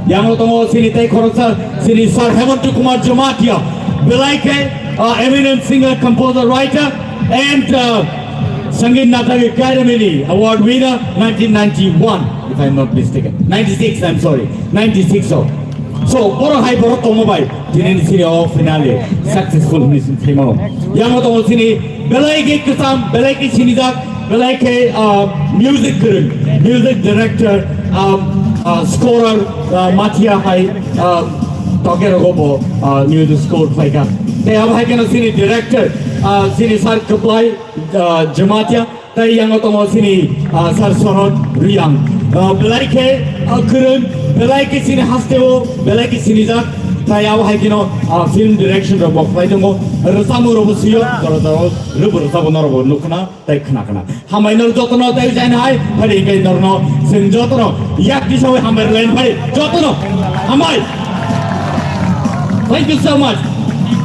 Yango tongo chini tei khoroksa chini Sir Hemant Kumar Jamatia, belai khe, uh, eminent singer, composer, writer and, uh, Sangeet Natak Academy ni award winner nineteen ninety-one, if I am not mistaken. Ninety-six, I am sorry. Ninety-six o. So, borok hai borok tongma bai tini ni chini o finale successful hwnwi chwng khaimano. Yango tongo chini belai khe kwcham, belai khe sinijak, belai khe, ah, music kwrwng, music director, ah, ah, scorer, ah, Mathia hai, ah, toke rogo bo, ah, music score khlaikha. Tei abo hai kheno chini director, ah, chini Sir Kwplai, ah, Jamatia. Tei yango tongo chini, ah, Sir Sorot Riyang. Ah, belai khe, ah, kwrwng, belai khe chini hasteo, belai khe sinijak. Tei abo hai kheno, ah, film direction rok bo khlai tongo. Rwchapmung rok bo sio, jora jora rwbo rwchapmung rok bo nukna tei khna khna. Hambai norok jotono tei jaina hai, phari hingke norokno chwng jotono yak tisawi hambai rwlaina phari jotono hambai. Thank you so much.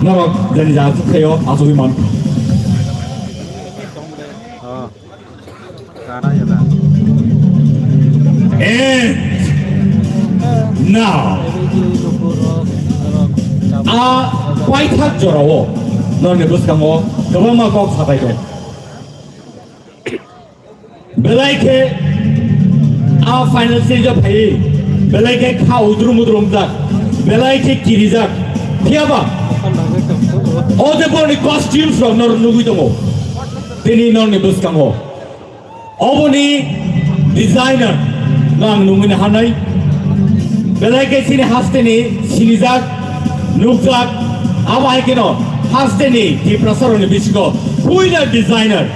Norok jani ja aswk khaio, aswkwi man. And now, a paithak jorao norokni bwskango kwbangma kok sapai tong. Belai khe a final stage o phaiwi belai khe kha udrum udrum jak, belai khe kirijak. Phiyaba o je borokni costumes rok norok nugwi tongo tini norokni bwskango. Oboni designer no ang nungwi naharnai. Belai khe chini hasteni sinijak, nukjak, abo hai kheno hasteni Tiprasarokni bisingo puila designer.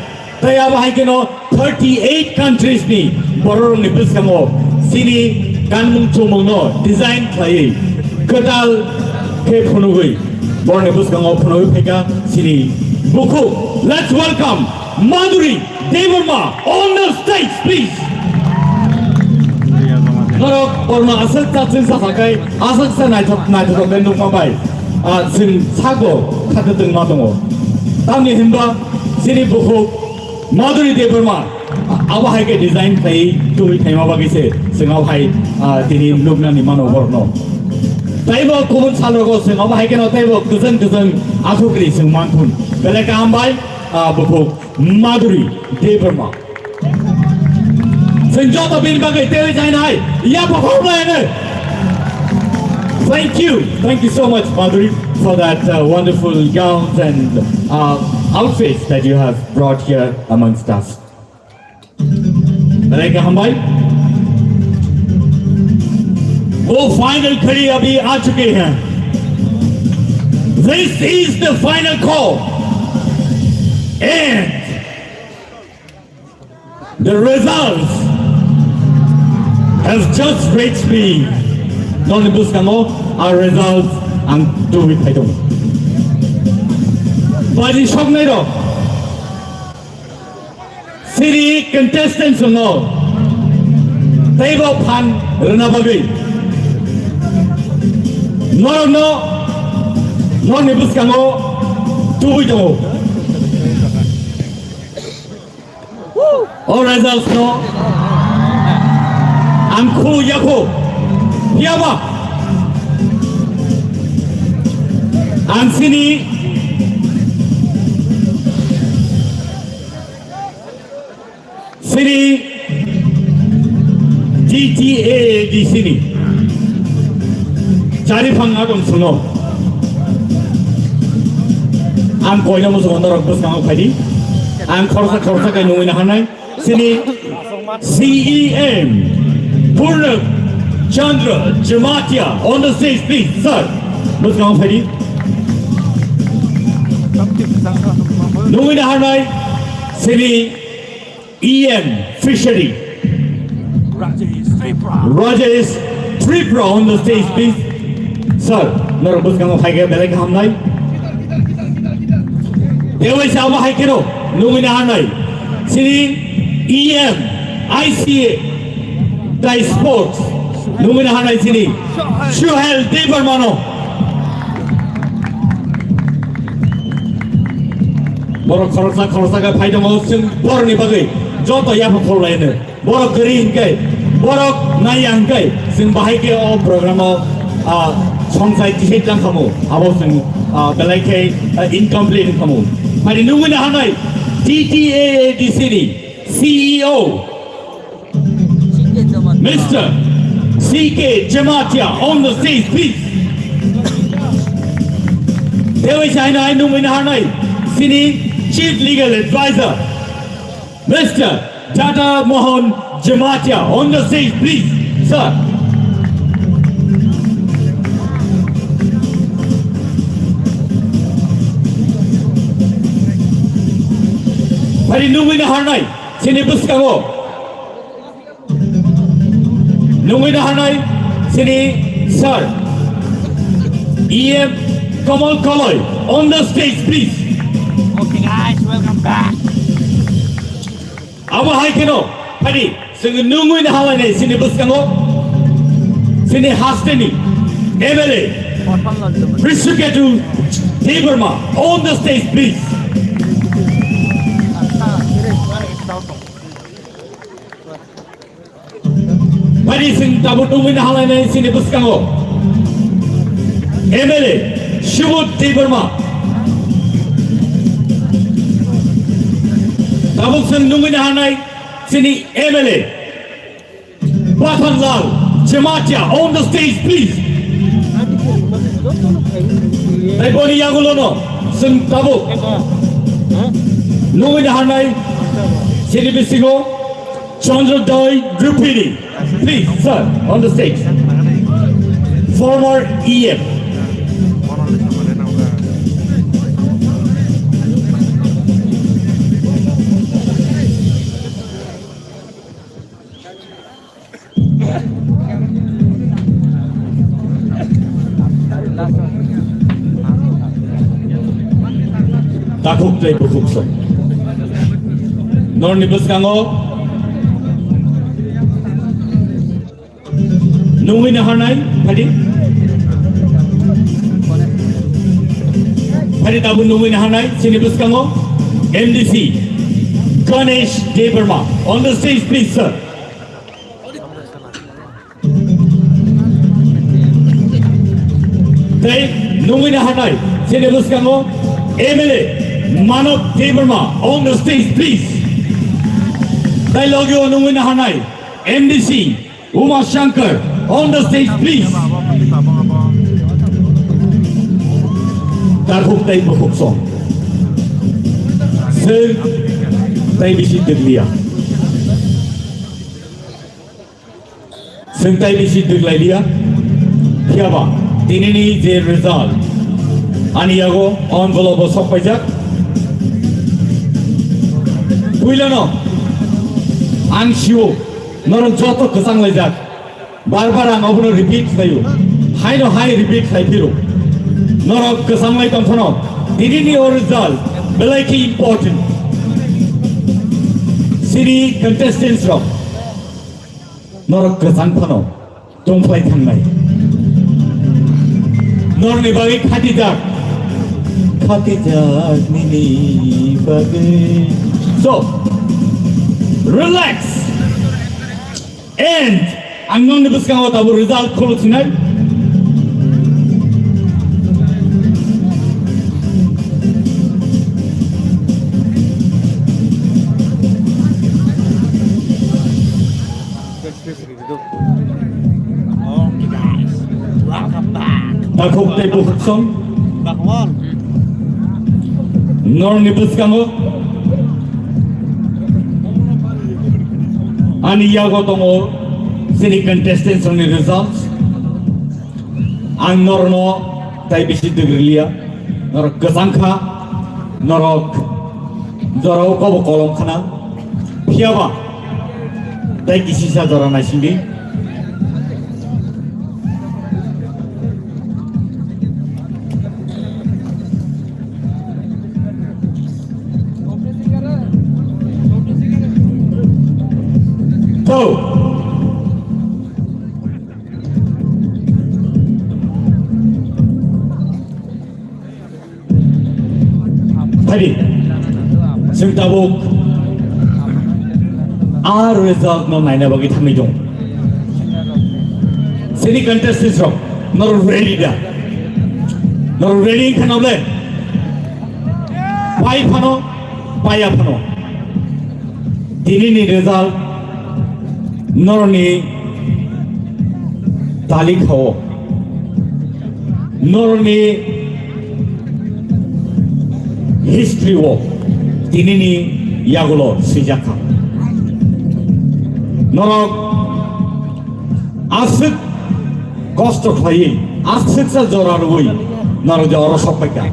Tei abo hai kheno thirty eight countries ni bororokni bwskango chini kanmung chumungno design khlaiwi kwtal khe phunugwi borokni bwskango phunugwi phaikha chini bukhuk. Let's welcome Madhuri Debbarma on the stage, please. Norok borokno aswk chachwng sasakhai, aswk sa naithok naithok khe nukma bai, ah, chwng sago khato tongma tongo. Tamni hinba chini bukhuk Madhuri Debbarma abo hai khe design khlai tubui khaima bagwi se chwng abo hai, ah, tini nuknani mano borokno. Taibo kubun salrogo chwng abo hai kheno taibo kwchwng kwchwng aswk ri chwng manthun. Belai kaham bai, ah, bukhuk Madhuri Debbarma. Chwng joto bini bagwi teiwi jainai, ya bo hor lai ne. Thank you, thank you so much, Madhuri, for that, uh, wonderful gowns and, uh, outfits that you have brought here amongst us. Belai kaham bai. वो फाइनल घड़ी अभी आ चुकी है। This is the final call. And the results have just reached me. Noni bwskango a results ang tubui phai tongo. Bari soknai rok, siri contestants no teibo phan rwna bagwi norokno noni bwskango tubui tongo. O results no ang khulu yakho. Phiyaba ang sini, sini G T A A D C ni chari phang adong suno. Ang koina muchungo norok bwskango phaidi. Ang khoroksa khoroksa khe nungwi naharnai. Chini C E M Purna Chandra Jamatia on the stage, please, sir. Bwskango phaidi. Nungwi naharnai chini E M Fishery. Rajesh Tripura. Rajesh Tripura on the stage, please. Sir, norok bwskango phaikhe belai kaham nai. Tei waisa abo hai kheno nungwi naharnai. Chini E M I C A tai sports nungwi naharnai chini Suhel Debbarmano. Borok khoroksa khoroksa khe phai tongo, chwng borokni bagwi joto yapha khorlaino. Borok kwrwi hinkhe, borok naiya hinkhe, chwng bahai khe o program o, ah, songchai tisai tlang khamu, abo chwng, ah, belai khe, ah, incomplete wng khamu. Phai nungwi naharnai T T A A D C ni C E O, Mister C K Jamatia on the stage, please. Tei waisa haino hai nungwi naharnai chini Chief Legal Advisor, Mister Jada Mohan Jamatia on the stage, please, sir. Phai nungwi naharnai chini bwskango nungwi naharnai chini sir, E M Kamal Koloi on the stage, please. Okay, guys, welcome back. Abo hai kheno, phai di, chwng nungwi naharlainai chini bwskango, chini hasteni M L A, Brishaketu Debbarma on the stage, please. Phai di, chwng tabuk nungwi naharlainai chini bwskango M L A Subodh Debbarma. Tabuk chwng nungwi naharnai chini M L A Pathanlal Jamatia on the stage, please. Tei boni yagulono chwng tabuk nungwi naharnai chini bisingo Chandrodaya Rupini. Please, sir, on the stage. Former E M. Takhuk tei bukhuk song. Norni bwskango nungwi naharnai, phai di. Phai di, tabuk nungwi naharnai, chini bwskango M D C Ganesh Debbarma on the stage, please, sir. Tei nungwi naharnai chini bwskango M L A Manav Debbarma on the stage, please. Tei logio nungwi naharnai M D C Uma Shankar on the stage, please. Takhuk tei bukhuk song. Sir, tei bisi dwkliya. Chwng tai bisi dwklai liya. Phiyaba tinini je result ani yago envelope o sok paijak. Puilano ang sio norok joto kwchang laijak. Bar bar ang obono repeat khlaio. Haino hai repeat khlai phiro. Norok kwchang lai tong phano tinini o result belai khe important. Sini contestants rok. Norok kwchang phano tongphlai thangnai. Norokni bagwi khatijak. Khatijak nini bagwi. So, relax. And ang nokni bwskango tabuk result khuluk sinai. Takhuk tei bukhuk song. Norokni bwskango ani yago tongo chini contestants rokni results. Ang norokno tai bisi dwgwriliya, norok kwchang kha, norok jorao kobo kolom khna, phiyaba tai kisisa jora naisingdi. Go! Phadi, chwng tabuk a result no naina bagwi thangwi tong. Chini contestants rok, norok ready da? Norok ready wngkha na ble? Pai phano, paiya phano. Tini ni result norokni talikhao, norokni history o tini ni yagulo swijak kha. Norok aswk kosto khlaiwi, aswksa jora rwui norok je oro sokpaikha.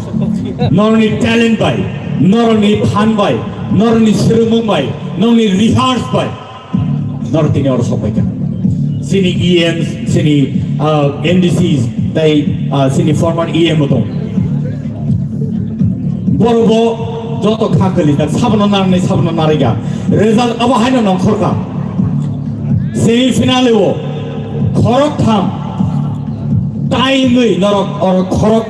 Norokni talent bai, norokni phan bai, norokni swrwngmung bai, norokni rehearse bai norok tini oro sokpaikha. Chini E Ms, chini, ah, M D Cs, tei, ah, chini former E M bo tong. Borok bo joto kha kwlijak, sabono narwknai, sabono narwkya. Result abo haino nongkhorkha. Semi final o khorok tham time wi norok oro khorok,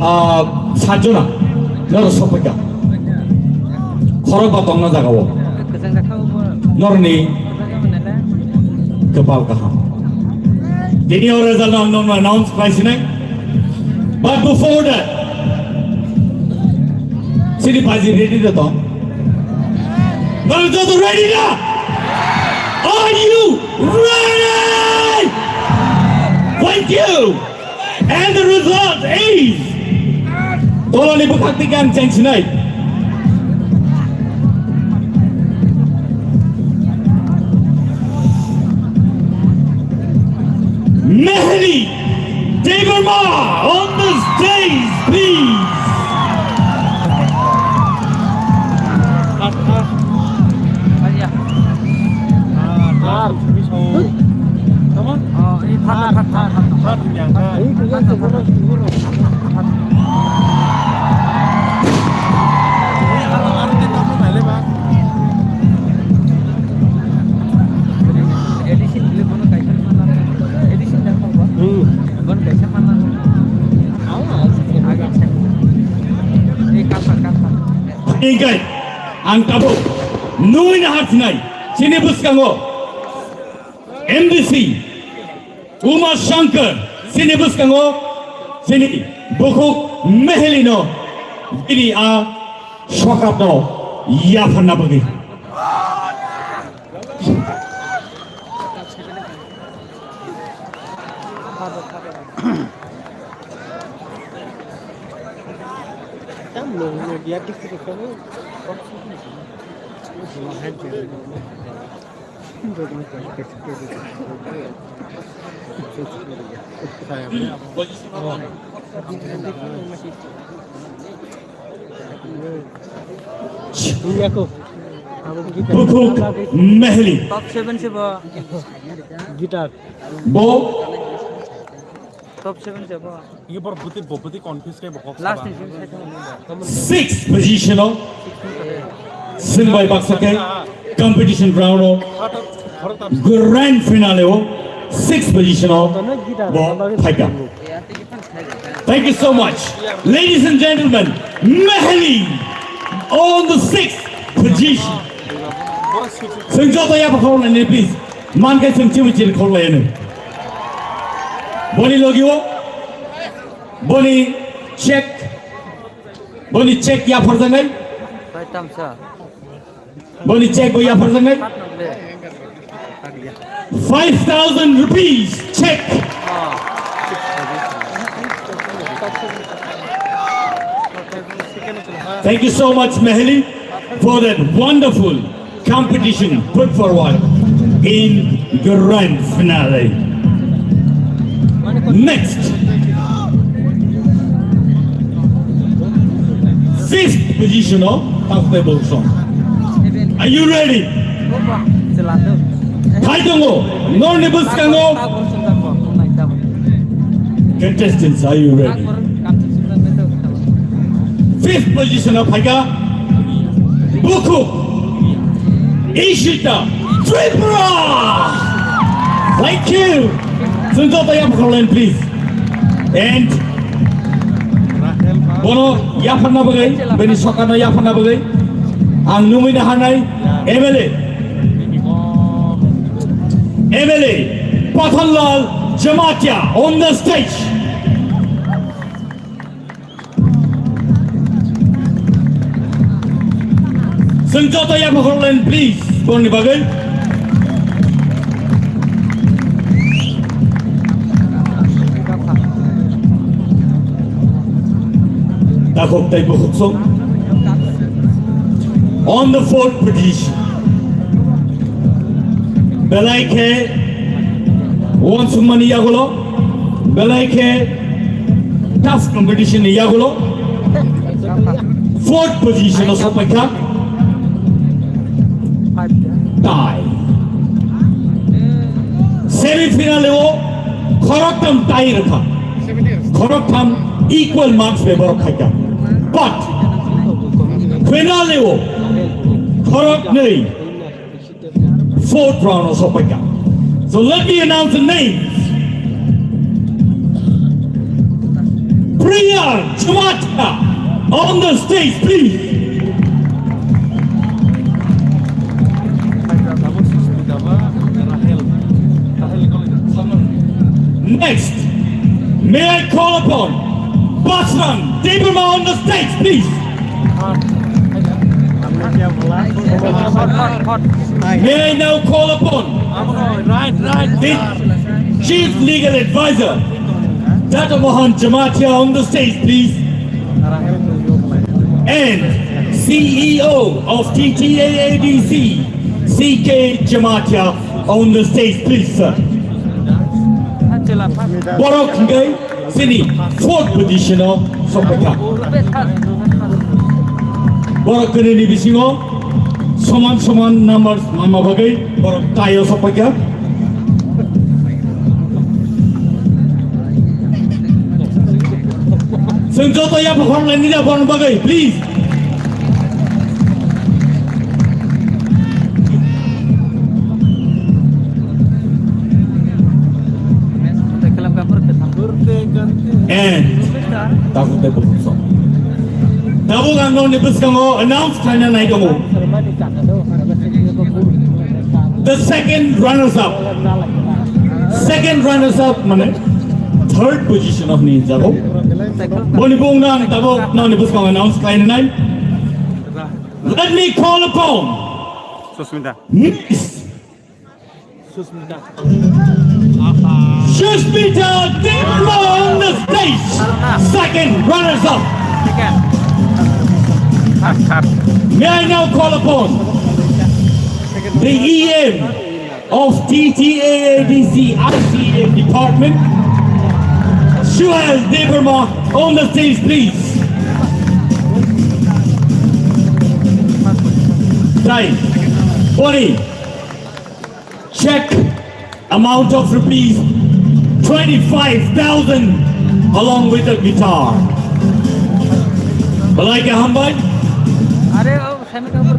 ah, sajona norok sokpaikha. Khorok ba tongna jaga o. Norni kwpal kaham. Tini o result ang nokno announce khlai sinai. But before that, sini baji ready da tong? Norok joto ready da? Are you ready? Thank you. And the result is, tolani bwkhak twi kang cheng sinai. Mehli Debbarma on the stage, please. Hingkai ang tabuk nui na hatnai chini bwskango M D C Uma Shankar, chini bwskango chini bukhuk Mehli no bini a sokap no yapharna bagwi. Bukhuk Mehli. Top seven se bo. Guitar. Bo. Top seven se bo. Ye bor buti bo buti confuse kai bo kok. Last saba. Ni six position o. Sing bai baksa kai competition round o. Grand finale o six position o bo phaika. Thank you so much. Ladies and gentlemen, Mehli on the sixth position. Sing joto ya ba khorok ni please. Man kai sing chiwi chiri khorok lai ni. Boni logi o. Boni check. Boni check ya phorjangai. Bai tamsa. Boni check bo ya phorjangai. Five thousand rupees check. Thank you so much, Mehli, for that wonderful competition put forward in grand finale. Next, fifth position of Takhuk Tai Bokhuk Song. Are you ready? Phai tongo, norni bwskango. Contestants, are you ready? Fifth position o phaikha Bokhuk Ishita Tripura. Thank you. Chwng joto yapharkha line, please. And bono yapharna bagwi, bini sokano yapharna bagwi ang nungwi naharnai M L A, M L A Pathanlal Jamatia on the stage. Chwng joto yapharkha line, please, borokni bagwi. Takhuk Tai Bokhuk Song. On the fourth position. Belai khe uansukmani yagulo, belai khe tough competition ni yagulo fourth position o sokpaikha. Tie. Semi final o khoroktham tie rwkha. Khoroktham equal marks bai borok khaikha. But final o khoroknwi fourth round o sokpaikha. So let me announce the names. Priya Jamatia on the stage, please. Next, may I call upon Basran Debbarma on the stage, please. May I now call upon the Chief Legal Advisor, Datu Mohan Jamatia, on the stage, please. And C E O of T T A A D C, C K Jamatia, on the stage, please, sir. Borok hingke Chini fourth position o sokpaikha. Borok kwnwini bisingo soman soman numbers manma bagwi borok tie o sokpaikha. Chwng joto yapharkha line ni da borokni bagwi, please. And Takhuk Tai Bokhuk Song. Tabuk ang nokni bwskango announce khlaina nai tongo. The second runners up. Second runners up mane third position of ni jago. Boni bung nang tabuk nokni bwskango announce khlaina nai. Let me call upon Susmita. Miss Susmita. Susmita Debbarma on the stage. Second runners up. May I now call upon the E M of T T A A D C I C A department, Suhail Debbarma, on the stage, please. Time. Boni check amount of rupees twenty-five thousand along with a guitar. Belai khe hambai. Are, o, semi cover.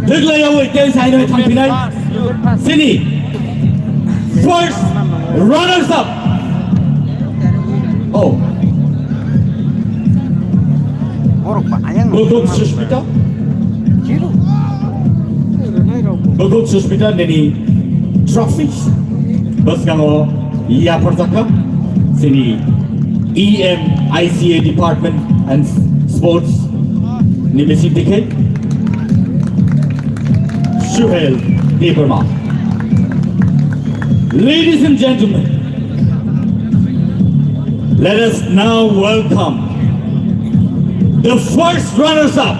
Thwglai yawi tei sainoi thangphinai. Chini first runners up. Oh. Borok ba ayang. Bokhuk Susmita. Bokhuk Susmita nini trophies bwskango yapharjakha chini E M I C A Department and Sports ni bising dikhe Suhail Debbarma. Ladies and gentlemen, let us now welcome The first runners-up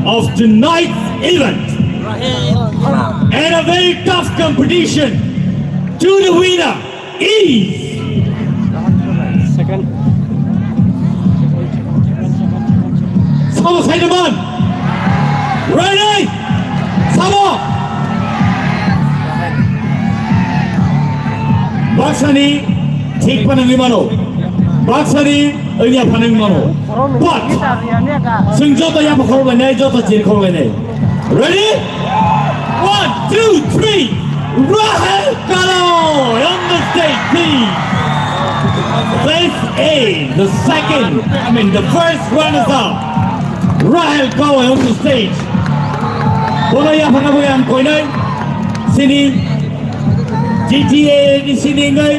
of tonight's event, and a very tough competition to the winner is Second. Sabo Saidaman. Ready? Sabo. Baksani thik panangwi mano. Baksani anya panang mano. But sing joto ya pakhorok lainai, joto chirkhorok lainai. Ready? One, two, three. Rahel Kalo on the stage, please. This is the second, I mean, the first runners-up. Rahel Kalo on the stage. Bono yaphana bagwi ang koinai sini G T A ni sini ngai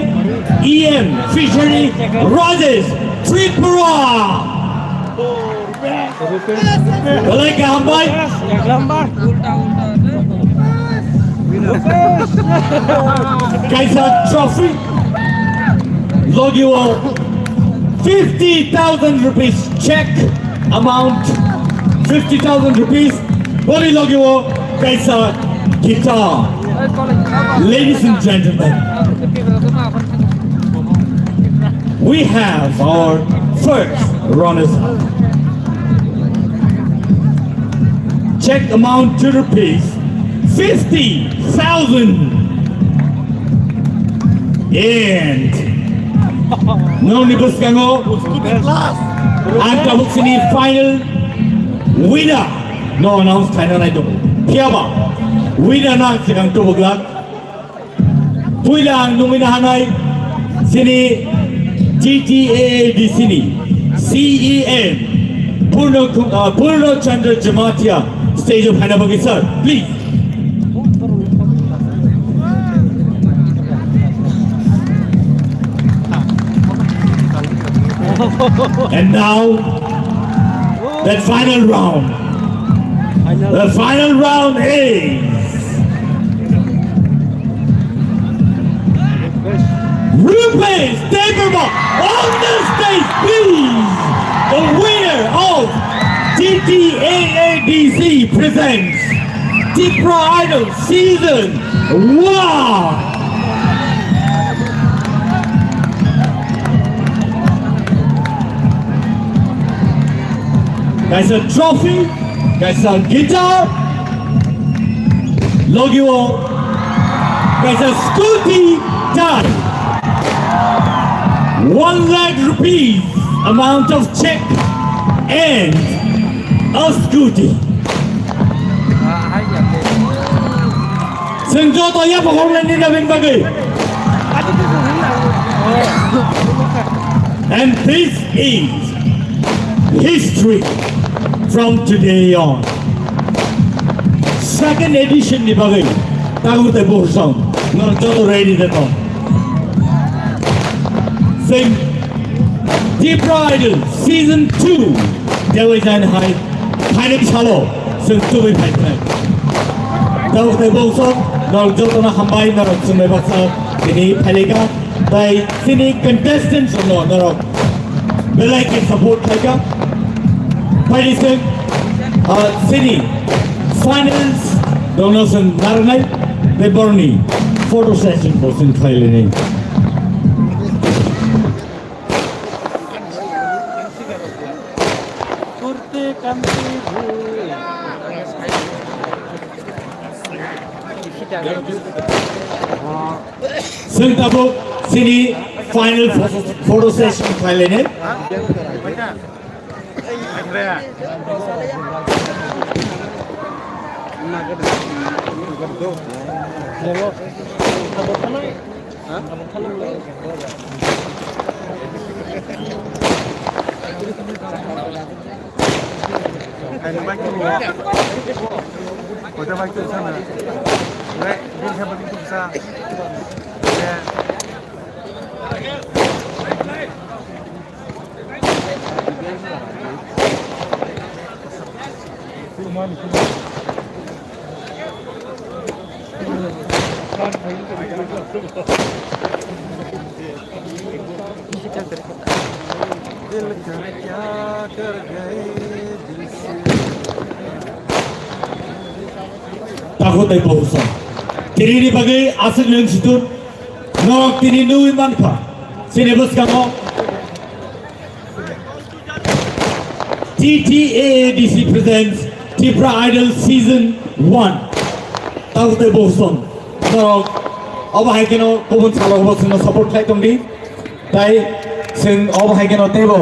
E M Fishery Rajesh Tripura. Belai kaham bai. Kaisa trophy. Logi o fifty thousand rupees check amount. Fifty thousand rupees. Boni logi o kaisa guitar. Ladies and gentlemen, we have our first runners up. Check amount to rupees fifty thousand. And no ni bwskango ang tabuk sini final winner no announce khaina nai tongo. Phiyaba winner no ang swkang tubuk lak. Puila ang nungwi nahanai sini G T A A D C ni C E M Purno, uh, Purno Chandra Jamatia stage o phaina bagwi, sir, please. And now, the final round. The final round is Rupesh Debbarma on the stage, please. The winner of G T A A D C presents Tipra Idol Season one. Kaisa trophy, kaisa guitar, logi o kaisa scooty tyre, one lakh rupees amount of check and a scooty. Chwng joto yaphang hwnlaini nabini bagwi. And this is history from today on. Second edition ni bagwi tago tei buhur song norok joto ready de tong. Same Tipra Idol Season two dewi jain hai phaini salo chwng tubui phaikha. Tamo tei bongso norok jotono hambai norok chwngbai baksa tini phailika tei tini contestants no norok belai khe support khaikha. Phaini chwng, ah, tini finals dono chwng narwknai tei borokni photo session bo chwng khlai lainai. Chwng tabuk chini final photo, photo session khlai lainai. दिल का क्या कर गए Abo tei bohusa. Tini ni bagwi aswk nwng situ norok tini nugwi mankha. Chini bwskango T T A A D C presents Tipra Idol Season one. Tabuk tei bohuson. Norok obo hai kheno kubun salo obo chwngno support khlai tongdi. Tai chwng obo hai kheno teibo